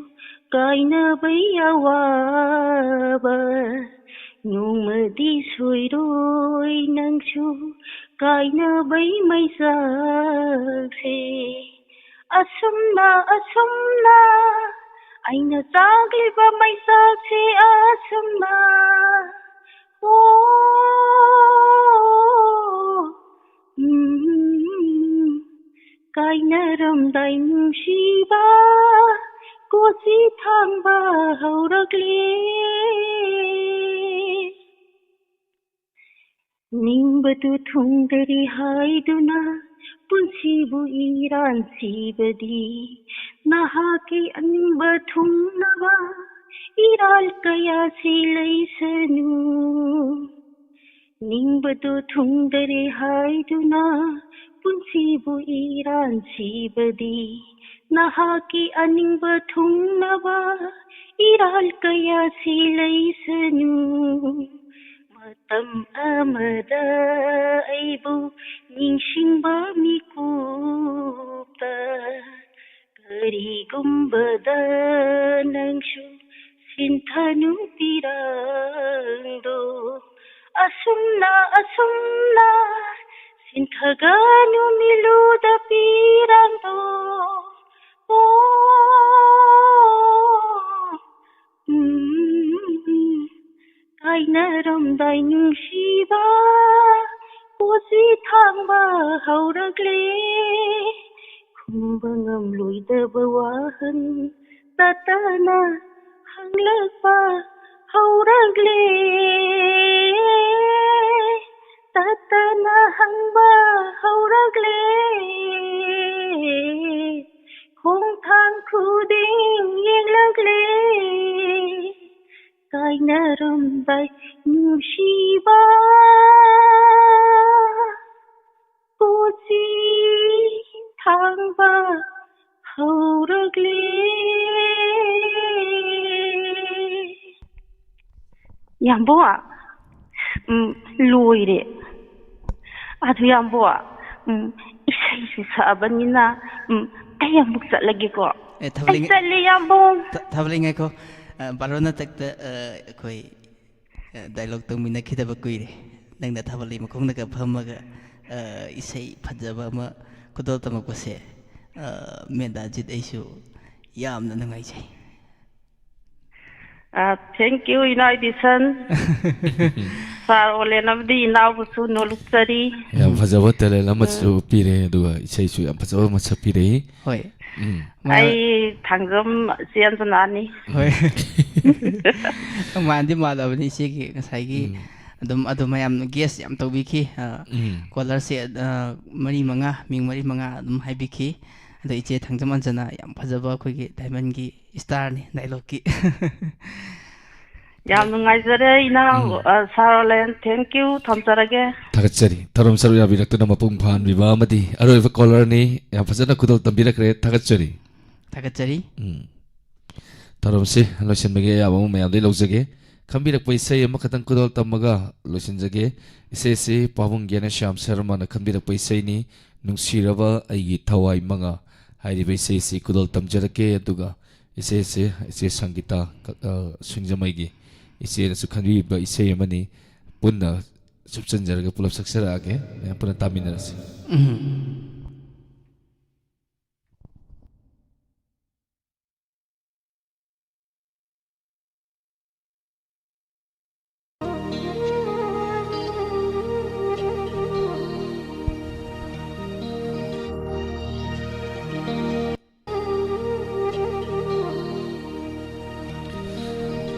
ꯀꯥꯏꯅꯕꯩ ꯑꯋꯥꯕ꯫ ꯅꯣꯡꯃꯗꯤ ꯁꯣꯏꯔꯣꯏ ꯅꯪꯁꯨ ꯀꯥꯏꯅꯕꯩ ꯃꯩꯆꯥꯛꯁꯦ꯫ ꯑꯁꯨꯝꯅ, ꯑꯁꯨꯝꯅ ꯑꯩꯅ ꯆꯥꯛꯂꯤꯕ ꯃꯩꯆꯥꯛꯁꯦ ꯑꯁꯨꯝꯅ꯫ ꯑꯣ, ꯎꯝ, ꯀꯥꯏꯅꯔꯝꯗꯥꯏ ꯅꯨꯡꯁꯤꯕ ꯀꯣꯆꯤ ꯊꯥꯡꯕ ꯍꯧꯔꯛꯂꯦ꯫ ꯅꯤꯡꯕꯗꯨ ꯊꯨꯡꯗꯔꯦ ꯍꯥꯏꯗꯨꯅ ꯄꯨꯟꯁꯤꯕꯨ ꯏꯔꯥꯟ ꯁꯤꯕꯗꯤ ꯅꯍꯥꯛꯀꯤ ꯑꯅꯤꯡꯕ ꯊꯨꯡꯅꯕ ꯏꯔꯥꯜ ꯀꯌꯥꯁꯤ ꯂꯩꯁꯅꯨ꯫ ꯅꯤꯡꯕꯗꯨ ꯊꯨꯡꯗꯔꯦ ꯍꯥꯏꯗꯨꯅ ꯄꯨꯟꯁꯤꯕꯨ ꯏꯔꯥꯟ ꯁꯤꯕꯗꯤ ꯅꯍꯥꯛꯀꯤ ꯑꯅꯤꯡꯕ ꯊꯨꯡꯅꯕ ꯏꯔꯥꯜ ꯀꯌꯥꯁꯤ ꯂꯩꯁꯅꯨ꯫ ꯃꯇꯝ ꯑꯃꯗ ꯑꯩꯕꯨ ꯅꯤꯡꯁꯤꯡꯕ ꯃꯤꯀꯨꯞꯇ ꯀꯔꯤꯒꯨꯝꯕꯗ ꯅꯪꯁꯨ ꯁꯤꯟꯊꯅꯨ ꯄꯤꯔꯥꯡꯗꯣ꯫ ꯑꯁꯨꯝꯅ, ꯑꯁꯨꯝꯅ ꯁꯤꯟꯊꯒꯅꯨ ꯃꯤꯂꯨꯗ ꯄꯤꯔꯥꯡꯗꯣ꯫ ꯑꯣ, ꯎꯝ, ꯀꯥꯏꯅꯔꯝꯗꯥꯏ ꯅꯨꯡꯁꯤꯕ ꯀꯣꯆꯤ ꯊꯥꯡꯕ ꯍꯧꯔꯛꯂꯦ꯫ ꯈꯨꯝꯕ ꯉꯝꯂꯣꯏꯗꯕ ꯋꯥꯍꯪ ꯇꯠꯇꯅ ꯍꯪꯂꯛꯄ ꯍꯧꯔꯛꯂꯦ꯫ ꯇꯠꯇꯅ ꯍꯪꯕ ꯍꯧꯔꯛꯂꯦ, ꯈꯣꯡꯊꯥꯡ ꯈꯨꯗꯤꯡ ꯌꯦꯡꯂꯛꯂꯦ, ꯀꯥꯏꯅꯔꯝꯕ ꯅꯨꯡꯁꯤꯕ ꯄꯨꯟꯁꯤ ꯊꯥꯡꯕ ꯍꯧꯔꯛꯂꯦ꯫ ꯌꯥꯝꯕꯣ, ꯎꯝ, ꯂꯣꯏꯔꯦ꯫ ꯑꯗꯨ ꯌꯥꯝꯕꯣ, ꯎꯝ, ꯏꯁꯩꯁꯨ ꯁꯛꯑꯕꯅꯤꯅ, ꯎꯝ, ꯑꯩ ꯑꯃꯨꯛ ꯆꯠꯂꯒꯦꯀꯣ꯫ ꯑꯦ, ꯊꯕꯛ ꯑꯩ ꯂꯩꯉꯩ-, ꯆꯠꯂꯤ, ꯌꯥꯝꯕꯣ꯫ ꯊ-, ꯊꯕꯛ ꯂꯩꯉꯩꯈꯣ꯫ ꯑ, ꯕꯥꯔꯣ ꯅꯇꯛꯇ, ꯑ, ꯑꯩꯈꯣꯏ, ꯑ, dialogue ꯇꯧꯃꯤꯟꯅꯈꯤꯗꯕ ꯀꯨꯏꯔꯦ꯫ ꯅꯪꯅ ꯊꯥꯕꯜꯂꯩ ꯃꯈꯣꯡꯗꯒ ꯐꯝꯃꯒ, ꯑ, ꯏꯁꯩ ꯐꯖꯕ ꯑꯃ ꯈꯨꯗꯣꯜ ꯇꯝꯃꯛꯄꯁꯦ, ꯑ, ꯃꯦꯗꯥꯖꯤꯠ, ꯑꯩꯁꯨ ꯌꯥꯝꯅ ꯅꯨꯡꯉꯥꯏꯖꯩ꯫ ꯑ, thank you, ꯏꯅꯥꯎ ꯏꯗꯤꯁꯟ꯫ Sir ꯑꯣꯂꯦꯟ ꯑꯃꯗꯤ ꯏꯅꯥꯎꯕꯨꯁꯨ ꯅꯣꯂꯨꯛꯆꯔꯤ꯫ ꯌꯥꯝ ꯐꯖꯕ talent ꯑꯃꯁꯨ ꯎꯝ꯫ ꯄꯤꯔꯦ, ꯑꯗꯨꯒ ꯏꯁꯩꯁꯨ ꯌꯥꯝ ꯐꯖꯕ ꯑꯃ ꯁꯛꯄꯤꯔꯛꯏ꯫ ꯍꯣꯏ꯫ ꯎꯝ꯫ ꯃꯌꯥꯝ ꯑꯩ ꯊꯥꯡꯖꯝ ꯆꯦ ꯑꯟꯖꯅꯥꯅꯤ꯫ ꯍꯣꯏ꯫ ꯃꯥꯟꯗꯤ ꯃꯥꯜꯂꯕꯅꯤ ꯏꯆꯦꯒꯤ ꯉꯁꯥꯏꯒꯤ ꯎꯝ꯫ ꯑꯗꯨꯝ, ꯑꯗꯨ ꯃꯌꯥꯝ guess ꯌꯥꯝ ꯇꯧꯕꯤꯈꯤ꯫ ꯑ, ꯎꯝ꯫ Callerꯁꯦ, ꯑ, ꯃꯔꯤ ꯃꯉꯥ, ꯃꯤꯡ ꯃꯔꯤ ꯃꯉꯥ ꯑꯗꯨꯝ ꯍꯥꯏꯕꯤꯈꯤ꯫ ꯑꯗꯣ ꯏꯆꯦ ꯊꯥꯡꯖꯝ ꯑꯟꯖꯅꯥ ꯌꯥꯝ ꯐꯖꯕ ꯑꯩꯈꯣꯏꯒꯤ Diamondꯒꯤ starꯅꯤ dialogueꯀꯤ꯫ ꯌꯥꯝ ꯅꯨꯡꯉꯥꯏꯖꯔꯦ, ꯏꯅꯥꯎ, ꯎꯝ꯫ ꯑ, Sir ꯑꯣꯂꯦꯟ, thank you, ꯊꯝꯖꯔꯒꯦ꯫ ꯊꯥꯒꯠꯆꯔꯤ꯫ ꯊꯧꯔꯝ ꯁꯔꯨꯛ ꯌꯥꯕꯤꯔꯛꯇꯨꯅ ꯃꯄꯨꯡ ꯐꯥꯍꯟꯕꯤꯕ ꯑꯃꯗꯤ ꯑꯔꯣꯏꯕ callerꯅꯤ꯫ ꯌꯥꯝ ꯐꯖꯅ ꯈꯨꯗꯣꯜ ꯇꯝꯕꯤꯔꯛꯈ꯭ꯔꯦ꯫ ꯊꯥꯒꯠꯆꯔꯤ꯫ ꯊꯥꯒꯠꯆꯔꯤ꯫ ꯎꯝ꯫ ꯊꯧꯔꯝꯁꯤ ꯂꯣꯏꯁꯤꯟꯕꯒꯤ ꯑꯌꯥꯕ ꯑꯃ ꯃꯌꯥꯝꯗꯒꯤ ꯂꯧꯖꯒꯦ꯫ ꯈꯟꯕꯤꯔꯛꯄ ꯏꯁꯩ ꯑꯃꯈꯛꯇꯪ ꯈꯨꯗꯣꯜ ꯇꯝꯃꯒ ꯂꯣꯏꯁꯤꯟꯖꯒꯦ꯫ ꯏꯁꯩꯁꯤ ꯄꯥꯕꯨꯡ ꯒ꯭ꯌꯥꯅꯦꯁ꯭ꯌꯥꯝ ꯁꯔꯃꯅ ꯈꯟꯕꯤꯔꯛꯄ ꯏꯁꯩꯅꯤ, ꯅꯨꯡꯁꯤꯔꯕ ꯑꯩꯒꯤ ꯊꯋꯥꯏ ꯃꯉꯥ ꯍꯥꯏꯔꯤꯕ ꯏꯁꯩꯁꯤ ꯈꯨꯗꯣꯜ ꯇꯝꯖꯔꯛꯀꯦ꯫ ꯑꯗꯨꯒ ꯏꯁꯩꯁꯦ ꯏꯆꯦ ꯁꯪꯒꯤꯇꯥ ꯀ-, ꯑ, ꯁꯤꯡꯖꯃꯩꯒꯤ ꯏꯆꯦꯅꯁꯨ ꯈꯟꯕꯤꯕ ꯏꯁꯩ ꯑꯃꯅꯤ꯫ ꯄꯨꯟꯅ ꯆꯨꯞꯆꯟꯖꯔꯒ ꯄꯨꯂꯞ ꯁꯛꯆꯔꯛꯑꯒꯦ꯫ ꯃꯌꯥꯝ ꯄꯨꯟꯅ ꯇꯥꯃꯤꯟꯅꯔꯁꯤ꯫ ꯎꯝ꯫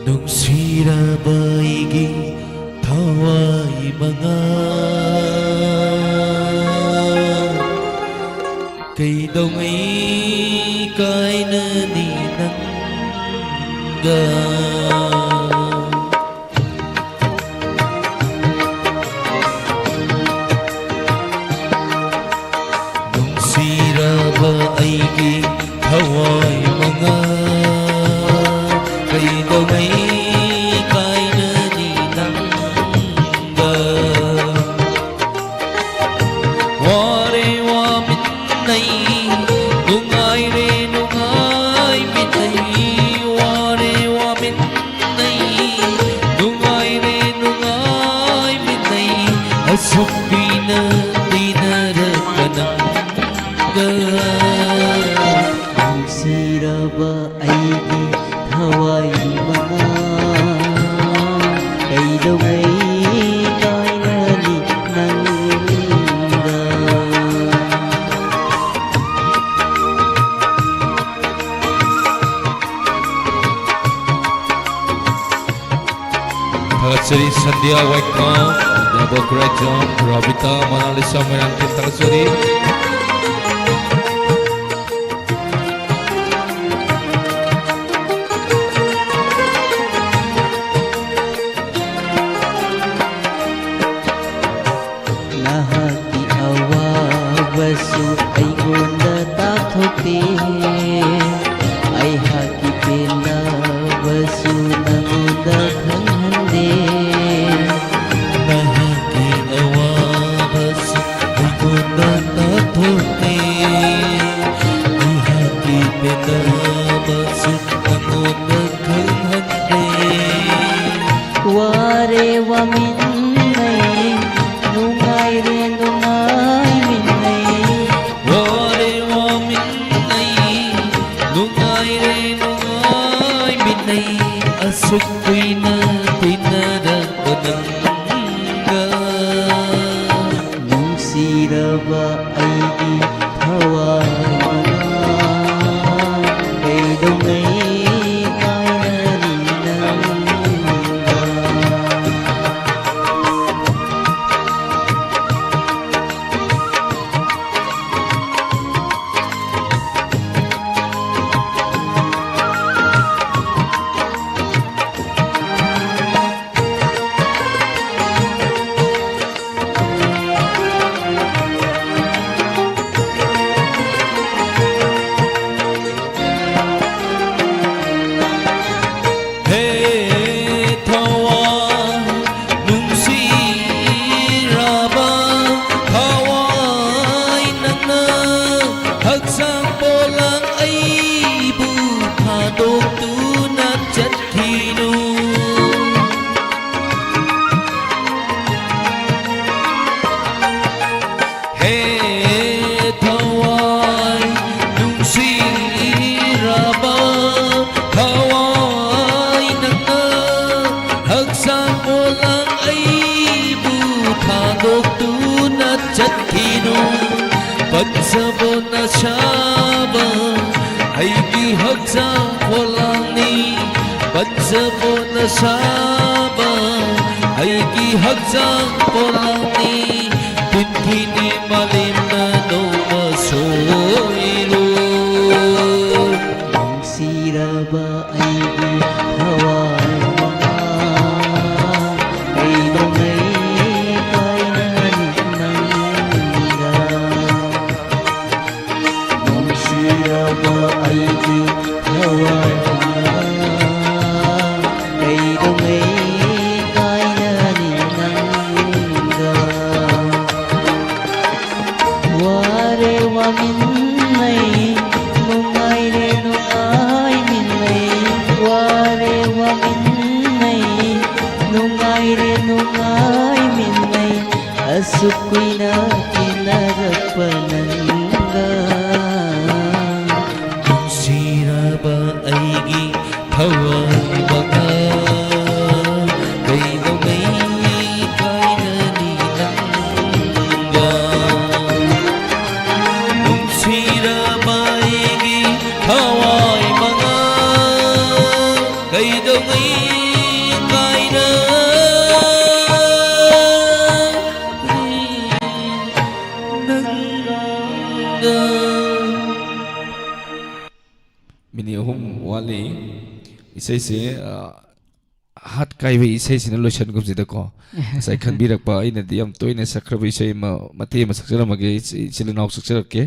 ꯅꯨꯡꯁꯤꯔꯕ ꯑꯩꯒꯤ ꯊꯋꯥꯏ ꯃꯉꯥ ꯀꯩꯗꯧꯉꯩ ꯀꯥꯏꯅꯅꯤ ꯅꯪꯒ? ꯅꯨꯡꯁꯤꯔꯕ ꯑꯩꯒꯤ ꯊꯋꯥꯏ ꯃꯉꯥ ꯀꯩꯗꯧꯉꯩ ꯀꯥꯏꯅꯅꯤ ꯅꯪꯒ? ꯋꯥꯔꯦ ꯋꯥꯃꯤꯟꯅꯩ, ꯅꯨꯡꯉꯥꯏꯔꯦ ꯅꯨꯡꯉꯥꯏꯃꯤꯟꯅꯩ, ꯋꯥꯔꯦ ꯋꯥꯃꯤꯟꯅꯩ, ꯅꯨꯡꯉꯥꯏꯔꯦ ꯅꯨꯡꯉꯥꯏꯃꯤꯟꯅꯩ, ꯑꯁꯨꯛ ꯀꯨꯏꯅ ꯇꯤꯟꯅꯔꯛꯄ ꯅꯪꯒ꯫ ꯅꯨꯡꯁꯤꯔꯕ ꯑꯩꯒꯤ ꯊꯋꯥꯏ ꯃꯉꯥ ꯀꯩꯗꯧꯉꯩ ꯀꯥꯏꯅꯅꯤ ꯅꯪꯒ? ꯊꯥꯒꯠꯆꯔꯤ ꯁꯟꯙ꯭ꯌꯥ ꯋꯥꯏꯈꯣꯝ, ꯗꯦꯕꯣꯀ꯭ꯔꯦꯖꯝ, ꯔꯣꯕꯤꯇꯥ, ꯃꯣꯅꯥꯂꯤꯁꯥ ꯃꯣꯏꯔꯥꯡꯊꯦꯝ, ꯊꯥꯒꯠꯆꯔꯤ꯫ ꯅꯍꯥꯛꯀꯤ ꯑꯋꯥꯕꯁꯨ ꯑꯩꯉꯣꯟꯗ ꯇꯥꯛꯊꯣꯛꯇꯦ, ꯑꯩꯍꯥꯛꯀꯤ ꯄꯦꯟꯗꯕꯁꯨ ꯅꯉꯣꯟꯗ ꯈꯪꯍꯟꯗꯦ꯫ ꯅꯍꯥꯛꯀꯤ ꯑꯋꯥꯕꯁꯨ ꯑꯩꯉꯣꯟꯗ ꯇꯥꯛꯊꯣꯛꯇꯦ, ꯑꯩꯍꯥꯛꯀꯤ ꯄꯦꯟꯗꯕꯁꯨ ꯅꯉꯣꯟꯗ ꯈꯪꯍꯟꯗꯦ꯫ ꯋꯥꯔꯦ ꯋꯥꯃꯤꯟꯅꯩ, ꯅꯨꯡꯉꯥꯏꯔꯦ ꯅꯨꯡꯉꯥꯏꯃꯤꯟꯅꯩ꯫ ꯋꯥꯔꯦ ꯋꯥꯃꯤꯟꯅꯩ, ꯅꯨꯡꯉꯥꯏꯔꯦ ꯅꯨꯡꯉꯥꯏꯃꯤꯟꯅꯩ, ꯑꯁꯨꯛ ꯀꯨꯏꯅ ꯇꯤꯟꯅꯔꯛꯄ ꯅꯪꯒ꯫ ꯅꯨꯡꯁꯤꯔꯕ ꯑꯩꯒꯤ ꯊꯋꯥꯏ ꯃꯉꯥ, ꯀꯩꯗꯧꯉꯩ ꯀꯥꯏꯅꯅꯤ ꯅꯪꯒ? ꯄꯟꯖꯕꯣꯠꯅ ꯁꯥꯕ ꯑꯩꯒꯤ ꯍꯛꯆꯥꯡ ꯄꯣꯂꯥꯡꯅꯤ꯫ ꯄꯟꯖꯕꯣꯠꯅ ꯁꯥꯕ ꯑꯩꯒꯤ ꯍꯛꯆꯥꯡ ꯄꯣꯂꯥꯡꯅꯤ꯫ ꯄꯤꯟꯊꯤꯅꯤ ꯃꯥꯂꯦꯝꯅ ꯅꯣꯡꯃ ꯁꯣꯏꯔꯣꯏ꯫ ꯅꯨꯡꯁꯤꯔꯕ ꯑꯩꯒꯤ ꯊꯋꯥꯏ ꯃꯉꯥ, ꯀꯩꯗꯧꯉꯩ ꯀꯥꯏꯅꯅꯤ ꯅꯪꯒ? ꯅꯨꯡꯁꯤꯔꯕ ꯑꯩꯒꯤ ꯊꯋꯥꯏ ꯃꯉꯥ, ꯀꯩꯗꯧꯉꯩ ꯀꯥꯏꯅꯅꯤ ꯅꯪꯒ? ꯋꯥꯔꯦ ꯋꯥꯃꯤꯟꯅꯩ, ꯅꯨꯡꯉꯥꯏꯔꯦ ꯅꯨꯡꯉꯥꯏꯃꯤꯟꯅꯩ, ꯋꯥꯔꯦ ꯋꯥꯃꯤꯟꯅꯩ, ꯅꯨꯡꯉꯥꯏꯔꯦ ꯅꯨꯡꯉꯥꯏꯃꯤꯟꯅꯩ, ꯑꯁꯨꯛ ꯀꯨꯏꯅ ꯇꯤꯟꯅꯔꯛꯄ ꯅꯪꯒ꯫ ꯅꯨꯡꯁꯤꯔꯕ ꯑꯩꯒꯤ ꯊꯋꯥꯏ ꯃꯉꯥ, ꯀꯩꯗꯧꯉꯩ ꯀꯥꯏꯅꯅꯤ ꯅꯪꯒ? ꯅꯨꯡꯁꯤꯔꯕ ꯑꯩꯒꯤ ꯊꯋꯥꯏ ꯃꯉꯥ, ꯀꯩꯗꯧꯉꯩ ꯀꯥꯏꯅꯅꯤ ꯅꯪꯒ? ꯃꯤꯅꯤꯠ ꯑꯍꯨꯝ ꯋꯥꯠꯂꯤ꯫ ꯏꯁꯩꯁꯦ, ꯑ, ꯍꯥꯠ ꯀꯥꯏꯕ ꯏꯁꯩꯁꯤꯅ ꯂꯣꯏꯁꯟꯒꯨꯝꯁꯤꯗꯀꯣ꯫ ꯉꯁꯥꯏ ꯈꯟꯕꯤꯔꯛꯄ, ꯑꯩꯅꯗꯤ ꯌꯥꯝ ꯇꯣꯏꯅ ꯁꯛꯈ꯭ꯔꯕ ꯏꯁꯩ ꯑꯃ, ꯃꯇꯦꯛ ꯑꯃ ꯁꯛꯆꯔꯝꯃꯒꯦ, ꯏꯆꯤ-, ꯏꯆꯤꯜ ꯏꯅꯥꯎ ꯁꯛꯆꯔꯛꯀꯦ꯫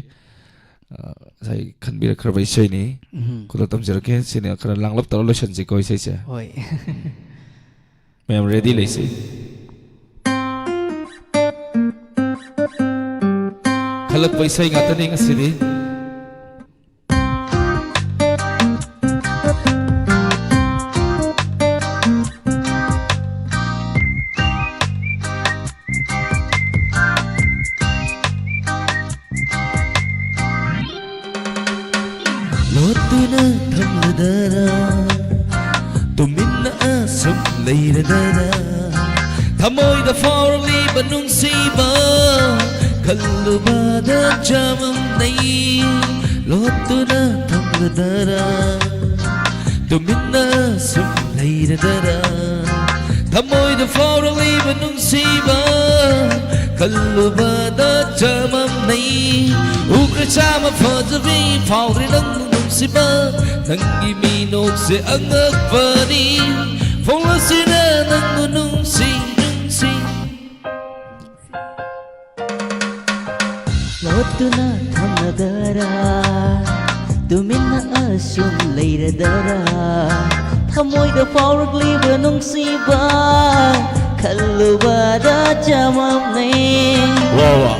ꯑ, ꯉꯁꯥꯏ ꯈꯟꯕꯤꯔꯛꯈ꯭ꯔꯕ ꯏꯁꯩꯅꯤ꯫ ꯎꯝ꯫ ꯈꯨꯗꯣꯜ ꯇꯝꯖꯔꯛꯀꯦ꯫ ꯁꯤꯅ ꯈꯔ ꯂꯥꯡꯂꯞ ꯇꯧꯔ ꯂꯣꯏꯁꯟꯁꯤꯀꯣ ꯏꯁꯩꯁꯦ꯫ ꯍꯣꯏ꯫ ꯃꯌꯥꯝ ꯔꯦꯗꯤ ꯂꯩꯁꯤ꯫ ꯈꯜꯂꯛꯄ ꯏꯁꯩ ꯉꯥꯛꯇꯅꯤ ꯉꯁꯤꯗꯤ꯫ ꯂꯣꯠꯇꯨꯅ ꯊꯝꯂꯗꯔ, ꯇꯨꯃꯤꯟꯅ ꯑꯁꯨꯝ ꯂꯩꯔꯗꯔ, ꯊꯃꯣꯏꯗ ꯐꯥꯎꯔꯛꯂꯤꯕ ꯅꯨꯡꯁꯤꯕ ꯈꯜꯂꯨꯕꯗ ꯆꯃꯝꯅꯩ꯫ ꯂꯣꯠꯇꯨꯅ ꯊꯝꯂꯗꯔꯥ? ꯇꯨꯃꯤꯟꯅ ꯁꯨꯝ ꯂꯩꯔꯗꯔꯥ? ꯊꯃꯣꯏꯗ ꯐꯥꯎꯔꯛꯂꯤꯕ ꯅꯨꯡꯁꯤꯕ ꯈꯜꯂꯨꯕꯗ ꯆꯃꯝꯅꯩ꯫ ꯎꯈ꯭ꯔꯦ ꯆꯥꯝꯃ ꯐꯖꯕꯤ, ꯐꯥꯎꯈ꯭ꯔꯦ ꯅꯪꯕꯨ ꯅꯨꯡꯁꯤꯕ꯫ ꯅꯪꯒꯤ ꯃꯤꯅꯣꯛꯁꯦ ꯑꯉꯛꯄꯅꯤ꯫ ꯐꯣꯡꯂꯁꯤꯔ ꯅꯪꯕꯨ ꯅꯨꯡꯁꯤ ꯅꯨꯡꯁꯤ꯫ ꯂꯣꯠꯇꯨꯅ ꯊꯝꯂꯗꯔꯥ? ꯇꯨꯃꯤꯟꯅ ꯑꯁꯨꯝ ꯂꯩꯔꯗꯔꯥ? ꯊꯃꯣꯏꯗ ꯐꯥꯎꯔꯛꯂꯤꯕ ꯅꯨꯡꯁꯤꯕ ꯈꯜꯂꯨꯕꯗ ꯆꯃꯝꯅꯩ꯫ ꯋꯥ ꯋꯥ꯫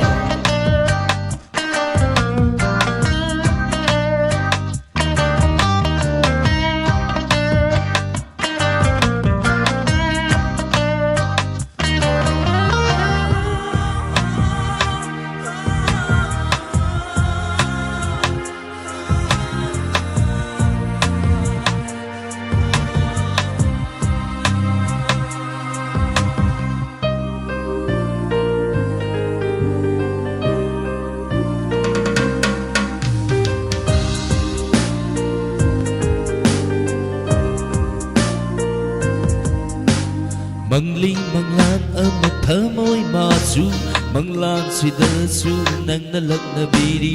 ꯃꯪꯂꯤ ꯃꯪꯂꯥꯟ ꯑꯃ ꯊꯃꯣꯏ ꯃꯆꯨ ꯃꯪꯂꯥꯟꯁꯤꯗꯁꯨ ꯅꯪꯅ ꯂꯛꯅꯕꯤꯔꯤ꯫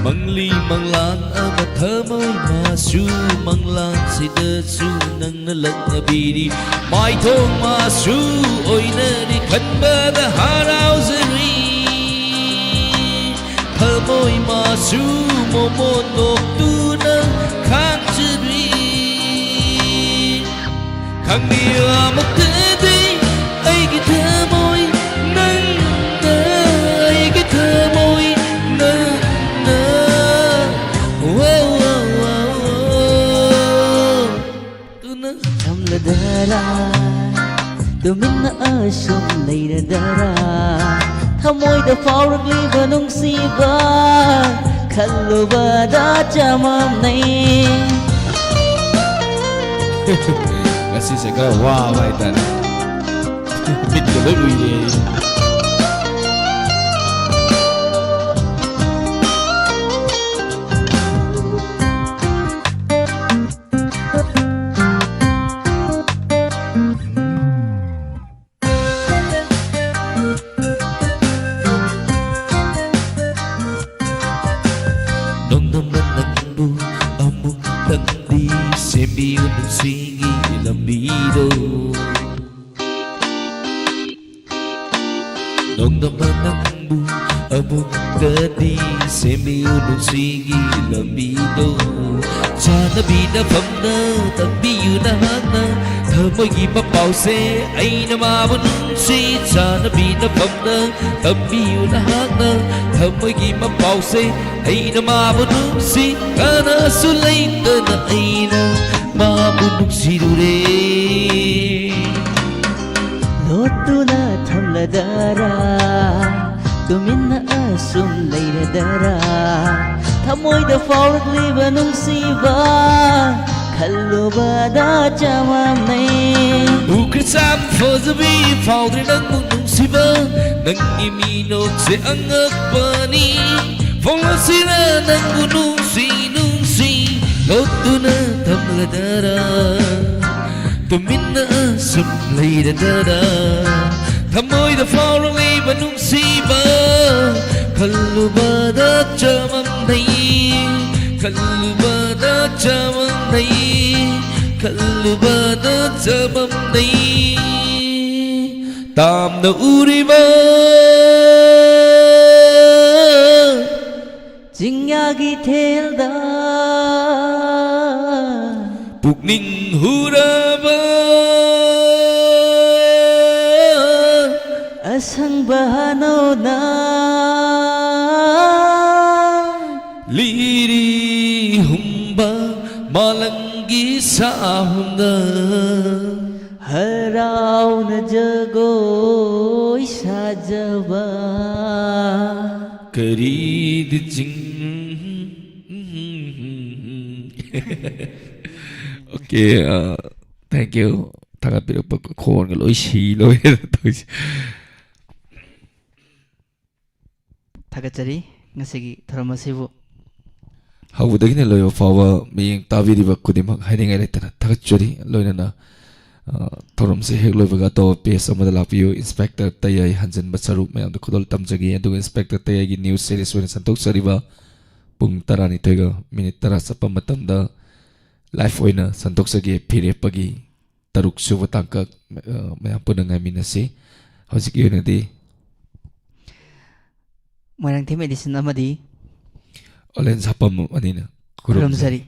ꯃꯪꯂꯤ ꯃꯪꯂꯥꯟ ꯑꯃ ꯊꯃꯣꯏ ꯃꯆꯨ ꯃꯪꯂꯥꯟꯁꯤꯗꯁꯨ ꯅꯪꯅ ꯂꯛꯅꯕꯤꯔꯤ꯫ ꯃꯥꯏꯊꯣꯡ ꯃꯆꯨ ꯑꯣꯏꯅꯔꯤ ꯈꯟꯕꯗ ꯍꯔꯥꯎꯖꯔꯤ꯫ ꯊꯃꯣꯏ ꯃꯆꯨ ꯃꯣꯃꯣꯟ ꯅꯣꯛꯇꯨꯅ ꯈꯥꯡꯖꯔꯤ꯫ ꯈꯪꯕꯤꯌꯨ ꯑꯃꯨꯛꯇꯗꯤ ꯑꯩꯒꯤ ꯊꯃꯣꯏ ꯅꯪꯅ, ꯑꯩꯒꯤ ꯊꯃꯣꯏ ꯅꯪꯅ꯫ ꯋꯥ, ꯋꯥ, ꯋꯥ, ꯋꯥ꯫ ꯇꯨꯅ ꯊꯝꯂꯗꯔꯥ? ꯇꯨꯃꯤꯟꯅ ꯑꯁꯨꯝ ꯂꯩꯔꯗꯔꯥ? ꯊꯃꯣꯏꯗ ꯐꯥꯎꯔꯛꯂꯤꯕ ꯅꯨꯡꯁꯤꯕ ꯈꯜꯂꯨꯕꯗ ꯆꯃꯝꯅꯩ꯫ ꯉꯁꯤꯁꯦ ꯈꯔ ꯋꯥꯕ ꯍꯥꯏꯇꯥꯔꯦ꯫ ꯃꯤꯠꯀ ꯂꯣꯏ ꯎꯏꯔꯦ꯫ ꯅꯣꯡꯗꯝꯕ ꯅꯪꯕꯨ ꯑꯃꯨꯛꯇꯪꯗꯤ ꯁꯦꯝꯕꯤꯌꯨ ꯅꯨꯡꯁꯤꯒꯤ ꯂꯝꯕꯤꯗꯣ꯫ ꯅꯣꯡꯗꯝꯕ ꯅꯪꯕꯨ ꯑꯃꯨꯛꯇꯗꯤ ꯁꯦꯝꯕꯤꯌꯨ ꯅꯨꯡꯁꯤꯒꯤ ꯂꯝꯕꯤꯗꯣ꯫ ꯆꯥꯟꯅꯕꯤꯅꯐꯝꯗ ꯇꯝꯕꯤꯌꯨ ꯅꯍꯥꯛꯅ ꯊꯃꯣꯏꯒꯤ ꯃꯄꯥꯎꯁꯦ꯫ ꯑꯩꯅ ꯃꯥꯕꯨ ꯅꯨꯡꯁꯤ꯫ ꯆꯥꯟꯅꯕꯤꯅꯐꯝꯗ ꯇꯝꯕꯤꯌꯨ ꯅꯍꯥꯛꯅ ꯊꯃꯣꯏꯒꯤ ꯃꯄꯥꯎꯁꯦ꯫ ꯑꯩꯅ ꯃꯥꯕꯨ ꯅꯨꯡꯁꯤ꯫ ꯀꯅꯥꯁꯨ ꯂꯩꯇꯅ ꯑꯩꯅ ꯃꯥꯕꯨ ꯅꯨꯡꯁꯤꯔꯨꯔꯦ꯫ ꯂꯣꯠꯇꯨꯅ ꯊꯝꯂꯗꯔꯥ, ꯇꯨꯃꯤꯟꯅ ꯑꯁꯨꯝ ꯂꯩꯔꯗꯔꯥ? ꯊꯃꯣꯏꯗ ꯐꯥꯎꯔꯛꯂꯤꯕ ꯅꯨꯡꯁꯤꯕ ꯈꯜꯂꯨꯕꯗ ꯆꯃꯝꯅꯩ꯫ ꯎꯈ꯭ꯔ ꯆꯥꯝ ꯐꯖꯕꯤ ꯐꯥꯎꯗ꯭ꯔꯦ ꯅꯪꯕꯨ ꯅꯨꯡꯁꯤꯕ, ꯅꯪꯒꯤ ꯃꯤꯅꯣꯛꯁꯦ ꯑꯉꯛꯄꯅꯤ꯫ ꯐꯣꯡꯂꯁꯤꯔ ꯅꯪꯕꯨ ꯅꯨꯡꯁꯤ ꯅꯨꯡꯁꯤ ꯂꯣꯠꯇꯨꯅ ꯊꯝꯂꯗꯔꯥ? ꯇꯨꯃꯤꯟꯅ ꯑꯁꯨꯝ ꯂꯩꯔꯗꯔꯥ? ꯊꯃꯣꯏꯗ ꯐꯥꯎꯔꯛꯂꯤꯕ ꯅꯨꯡꯁꯤꯕ ꯈꯜꯂꯨꯕꯗ ꯆꯃꯝꯅꯩ, ꯈꯜꯂꯨꯕꯗ ꯆꯃꯝꯅꯩ, ꯈꯜꯂꯨꯕꯗ ꯆꯃꯝꯅꯩ꯫ ꯇꯥꯝꯅ ꯎꯔꯤꯕ ꯆꯤꯡꯌꯥꯒꯤ ꯊꯦꯜꯗ ꯄꯨꯛꯅꯤꯡ ꯍꯨꯔꯕ ꯑꯁꯪꯕ ꯍꯅꯧꯅ ꯂꯤꯔꯤ ꯍꯨꯝꯕ ꯃꯥꯂꯪꯒꯤ ꯁꯥꯍꯨꯝꯗ ꯍꯔꯥꯎꯅ ꯖꯒꯣꯏ ꯁꯥꯖꯕ ꯀꯔꯤꯗ ꯆꯤꯡ Okay, uh, thank you. ꯊꯥꯒꯠꯄꯤꯔꯛꯄ ꯈꯣꯟꯒ ꯂꯣꯏ ꯁꯤ ꯂꯣꯏꯔꯦ ꯇꯧꯔꯤꯁꯦ꯫ ꯊꯥꯒꯠꯆꯔꯤ ꯉꯁꯤꯒꯤ ꯊꯧꯔꯝ ꯑꯁꯤꯕꯨ꯫ ꯍꯧꯕꯗꯒꯤꯅ ꯂꯣꯏꯕ ꯐꯥꯎꯕ ꯃꯤꯠꯌꯦꯡ ꯇꯥꯕꯤꯔꯤꯕ ꯈꯨꯗꯤꯡꯃꯛ ꯍꯥꯏꯅꯤꯡꯉꯥꯏ ꯂꯩꯇꯅ ꯊꯥꯒꯠꯆꯔꯤ꯫ ꯂꯣꯏꯅꯅ, ꯑ, ꯊꯧꯔꯝꯁꯤ ꯍꯦꯛ ꯂꯣꯏꯕꯒ ꯑꯇꯣꯞꯄ page ꯑꯃꯗ ꯂꯥꯛꯄꯤꯌꯨ꯫ Inspector ꯇꯌꯥꯏ ꯍꯟꯖꯤꯟꯕ ꯁꯔꯨꯛ ꯃꯌꯥꯝꯗ ꯈꯨꯗꯣꯜ ꯇꯝꯖꯒꯦ꯫ ꯑꯗꯨꯒ Inspector ꯇꯌꯥꯏꯒꯤ news series ꯑꯣꯏꯅ ꯁꯟꯗꯣꯛꯆꯔꯤꯕ ꯄꯨꯡ ꯇꯔꯥꯅꯤꯊꯣꯏꯒ minute ꯇꯔꯥ ꯆꯠꯄ ꯃꯇꯝꯗ live ꯑꯣꯏꯅ ꯁꯟꯗꯣꯛꯆꯒꯦ꯫ ꯐꯤꯔꯦꯞꯄꯒꯤ ꯇꯔꯨꯛ ꯁꯨꯕ ꯇꯥꯡꯀꯛ, ꯑ, ꯃꯌꯥꯝ ꯄꯨꯟꯅ ꯉꯥꯏꯃꯤꯟꯅꯁꯤ꯫ ꯍꯧꯖꯤꯛꯀꯤ ꯑꯣꯏꯅꯗꯤ ꯃꯣꯏꯔꯥꯡꯊꯦꯝ ꯑꯦꯗꯤꯁꯟ ꯑꯃꯗꯤ ꯑꯣꯂꯦꯟ ꯁꯥꯄꯝ ꯑꯅꯤꯅ ꯈꯨꯔꯨꯝꯖꯔꯤ꯫ ꯈꯨꯔꯨꯝꯖꯔꯤ꯫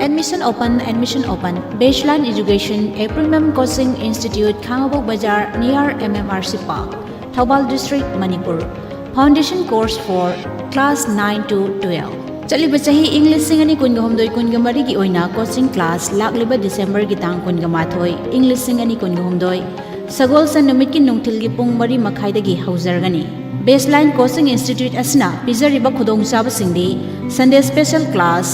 Admission open, admission open. Baseline Education, a premium coaching institute, Khangabok Bazar, near M M R C Park, Thoubal District, Manipur. Foundation course for class nine to twelve. ꯆꯠꯂꯤꯕ ꯆꯍꯤ ꯏꯪ ꯂꯤꯁꯤꯡ ꯑꯅꯤ ꯀꯨꯟꯒ ꯍꯨꯝꯗꯣꯏ ꯀꯨꯟꯒ ꯃꯔꯤꯒꯤ ꯑꯣꯏꯅ coaching class ꯂꯥꯛꯂꯤꯕ Decemberꯒꯤ ꯇꯥꯡ ꯀꯨꯟꯒ ꯃꯥꯊꯣꯏ, ꯏꯪ ꯂꯤꯁꯤꯡ ꯑꯅꯤ ꯀꯨꯟꯒ ꯍꯨꯝꯗꯣꯏ, ꯁꯒꯣꯜꯁꯦꯟ ꯅꯨꯃꯤꯠꯀꯤ ꯅꯨꯡꯊꯤꯜꯒꯤ ꯄꯨꯡ ꯃꯔꯤ ꯃꯈꯥꯏꯗꯒꯤ ꯍꯧꯖꯔꯒꯅꯤ꯫ Baseline Coaching Institute ꯑꯁꯤꯅ ꯄꯤꯖꯔꯤꯕ ꯈꯨꯗꯣꯡꯆꯥꯕꯁꯤꯡꯗꯤ Sunday special class,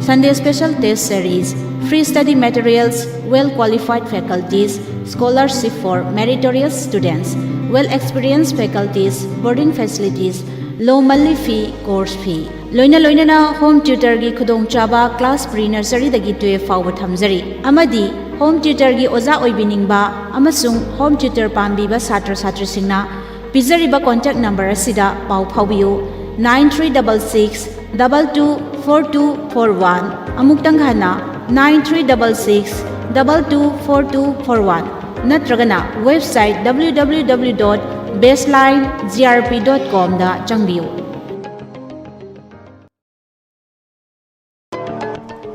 Sunday special test series, free study materials, well qualified faculties, scholarship for meritorious students, well experienced faculties, boarding facilities, low monthly fee, course fee꯫ ꯂꯣꯏꯅ ꯂꯣꯏꯅꯅ home tutorꯒꯤ ꯈꯨꯗꯣꯡꯆꯥꯕ class pre nurseryꯗꯒꯤ twelve ꯐꯥꯎꯕ ꯊꯝꯖꯔꯤ ꯑꯃꯗꯤ home tutorꯒꯤ ꯑꯣꯖꯥ ꯑꯣꯏꯕꯤꯅꯤꯡꯕ ꯑꯃꯁꯨꯡ home tutor ꯄꯥꯝꯕꯤꯕ ꯁꯥꯇ꯭ꯔ ꯁꯥꯇ꯭ꯔꯤꯁꯤꯡꯅ ꯄꯤꯖꯔꯤꯕ contact number ꯑꯁꯤꯗ ꯄꯥꯎ ꯐꯥꯎꯕꯤꯌꯨ, nine three double six double two four two four one, ꯑꯃꯨꯛꯇꯪ ꯍꯟꯅ, nine three double six double two four two four one, ꯅꯠꯇ꯭ꯔꯒꯅ website W W W dot baseline G R P dot comꯗ ꯆꯪꯕꯤꯌꯨ꯫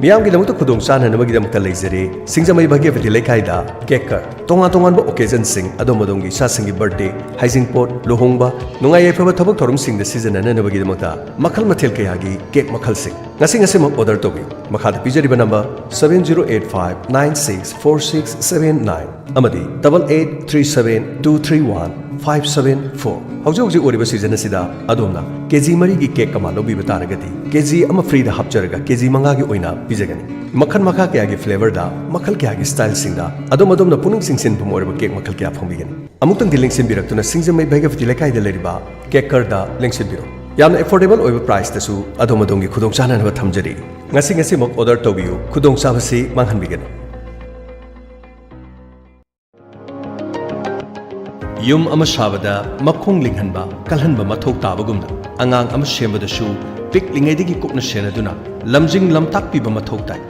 ꯃꯤꯌꯥꯝꯒꯤꯗꯃꯛꯇ ꯈꯨꯗꯣꯡ ꯆꯥꯍꯟꯅꯕꯒꯤꯗꯃꯛꯇ ꯂꯩꯖꯔꯦ ꯁꯤꯡꯖꯃꯩ ꯚꯥꯒ꯭ꯌꯕꯇꯤ ꯂꯩꯀꯥꯏꯗ ꯀꯦꯛꯀꯔ꯫ ꯇꯣꯉꯥꯟ ꯇꯣꯉꯥꯟꯕ ꯑꯣꯀꯦꯖꯟꯁꯤꯡ, ꯑꯗꯣꯝ ꯑꯗꯣꯝꯒꯤ ꯏꯆꯥꯁꯤꯡꯒꯤ ꯕꯔꯊꯗꯦ, ꯍꯩꯖꯤꯡꯄꯣꯠ, ꯂꯨꯍꯣꯡꯕ, ꯅꯨꯡꯉꯥꯏ ꯌꯥꯏꯐꯕ ꯊꯕꯛ ꯊꯧꯔꯝꯁꯤꯡꯗ ꯁꯤꯖꯤꯟꯅꯅꯕꯒꯤꯗꯃꯛꯇ ꯃꯈꯜ ꯃꯊꯦꯜ ꯀꯌꯥꯒꯤ ꯀꯦꯛ ꯃꯈꯜꯁꯤꯡ꯫ ꯉꯁꯤ ꯉꯁꯤꯃꯛ ꯑꯣꯔꯗꯔ ꯇꯧꯕꯤꯌꯨ꯫ ꯃꯈꯥꯗ ꯄꯤꯖꯔꯤꯕ number seven zero eight five nine six four six seven nine ꯑꯃꯗꯤ double eight three seven two three one five seven four꯫ ꯍꯧꯖꯤꯛ ꯍꯧꯖꯤꯛ ꯑꯣꯏꯔꯤꯕ ꯁꯤꯖꯟ ꯑꯁꯤꯗ ꯑꯗꯣꯝꯅ ꯀꯦꯖꯤ ꯃꯔꯤꯒꯤ ꯀꯦꯛ ꯑꯃ ꯂꯧꯕꯤꯕ ꯇꯥꯔꯒꯗꯤ, ꯀꯦꯖꯤ ꯑꯃ ꯐ꯭ꯔꯤꯗ ꯍꯥꯞꯆꯔꯒ ꯀꯦꯖꯤ ꯃꯉꯥꯒꯤ ꯑꯣꯏꯅ ꯄꯤꯖꯒꯅꯤ꯫ ꯃꯈꯜ ꯃꯈꯥ ꯀꯌꯥꯒꯤ ꯐ꯭ꯂꯦꯚꯔꯗ, ꯃꯈꯜ ꯀꯌꯥꯒꯤ ꯁ꯭ꯇꯥꯏꯜꯁꯤꯡꯗ ꯑꯗꯣꯝ ꯑꯗꯣꯝꯅ ꯄꯨꯛꯅꯤꯡ ꯆꯤꯡꯁꯤꯟꯐꯝ ꯑꯣꯏꯔꯕ ꯀꯦꯛ ꯃꯈꯜ ꯀꯌꯥ ꯐꯪꯕꯤꯒꯅꯤ꯫ ꯑꯃꯨꯛꯇꯪꯗꯤ ꯂꯦꯡꯁꯤꯟꯕꯤꯔꯛꯇꯨꯅ ꯁꯤꯡꯖꯃꯩ ꯚꯩꯒ꯭ꯌꯥꯕꯇꯤ ꯂꯩꯀꯥꯏꯗ ꯂꯩꯔꯤꯕ ꯀꯦꯛꯀꯔꯗ ꯂꯦꯡꯁꯤꯟꯕꯤꯔꯣ꯫ ꯌꯥꯝꯅ ꯑꯦꯐꯣꯔꯗꯦꯕꯜ ꯑꯣꯏꯕ ꯄ꯭ꯔꯥꯏꯁꯇꯁꯨ ꯑꯗꯣꯝ ꯑꯗꯣꯝꯒꯤ ꯈꯨꯗꯣꯡꯆꯥꯅꯅꯕ ꯊꯝꯖꯔꯤ꯫ ꯉꯁꯤ ꯉꯁꯤꯃꯛ ꯑꯣꯔꯗꯔ ꯇꯧꯕꯤꯌꯨ, ꯈꯨꯗꯣꯡꯆꯥꯕꯁꯤ ꯃꯥꯡꯍꯟꯕꯤꯒꯅꯨ꯫ ꯌꯨꯝ ꯑꯃ ꯁꯥꯕꯗ ꯃꯈꯣꯡ ꯂꯤꯡꯍꯟꯕ, ꯀꯜꯍꯟꯕ ꯃꯊꯧ ꯇꯥꯕꯒꯨꯝꯅ, ꯑꯉꯥꯡ ꯑꯃ ꯁꯦꯝꯕꯗꯁꯨ ꯄꯤꯛꯂꯤꯉꯩꯗꯒꯤ ꯀꯨꯞꯅ ꯁꯦꯟꯅꯗꯨꯅ ꯂꯝꯖꯤꯡ ꯂꯝꯇꯥꯛꯄꯤꯕ ꯃꯊꯧ ꯇꯥꯏ꯫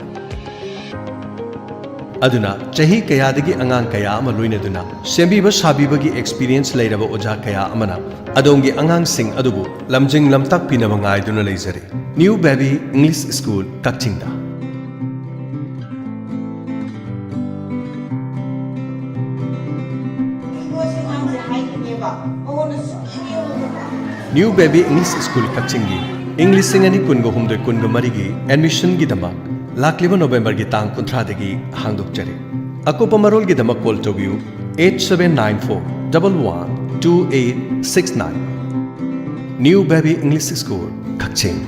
ꯑꯗꯨꯅ ꯆꯍꯤ ꯀꯌꯥꯗꯒꯤ ꯑꯉꯥꯡ ꯀꯌꯥ ꯑꯃ ꯂꯣꯏꯅꯗꯨꯅ ꯁꯦꯝꯕꯤꯕ ꯁꯥꯕꯤꯕꯒꯤ ꯑꯦꯛꯁꯄꯤꯔꯤꯌꯦꯟꯁ ꯂꯩꯔꯕ ꯑꯣꯖꯥ ꯀꯌꯥ ꯑꯃꯅ ꯑꯗꯣꯝꯒꯤ ꯑꯉꯥꯡꯁꯤꯡ ꯑꯗꯨꯕꯨ ꯂꯝꯖꯤꯡ ꯂꯝꯇꯥꯛꯄꯤꯅꯕ ꯉꯥꯏꯗꯨꯅ ꯂꯩꯖꯔꯤ꯫ New Baby English School, ꯀꯛꯆꯤꯡꯗ꯫ New Baby English School, ꯀꯛꯆꯤꯡꯒꯤ ꯏꯪ ꯂꯤꯁꯤꯡ ꯑꯅꯤ ꯀꯨꯟꯒ ꯍꯨꯝꯗꯣꯏ ꯀꯨꯟꯒ ꯃꯔꯤꯒꯤ ꯑꯦꯗꯃꯤꯁꯟꯒꯤꯗꯃꯛ ꯂꯥꯛꯂꯤꯕ ꯅꯣꯕꯦꯝꯕꯔꯒꯤ ꯇꯥꯡ ꯀꯨꯟꯊ꯭ꯔꯥꯗꯒꯤ ꯍꯥꯡꯗꯣꯛꯆꯔꯤ꯫ ꯑꯀꯨꯞꯄ ꯃꯔꯣꯜꯒꯤꯗꯃꯛ ꯀꯣꯜ ꯇꯧꯕꯤꯌꯨ, eight seven nine four double one two eight six nine꯫ New Baby English School, ꯀꯛꯆꯤꯡ꯫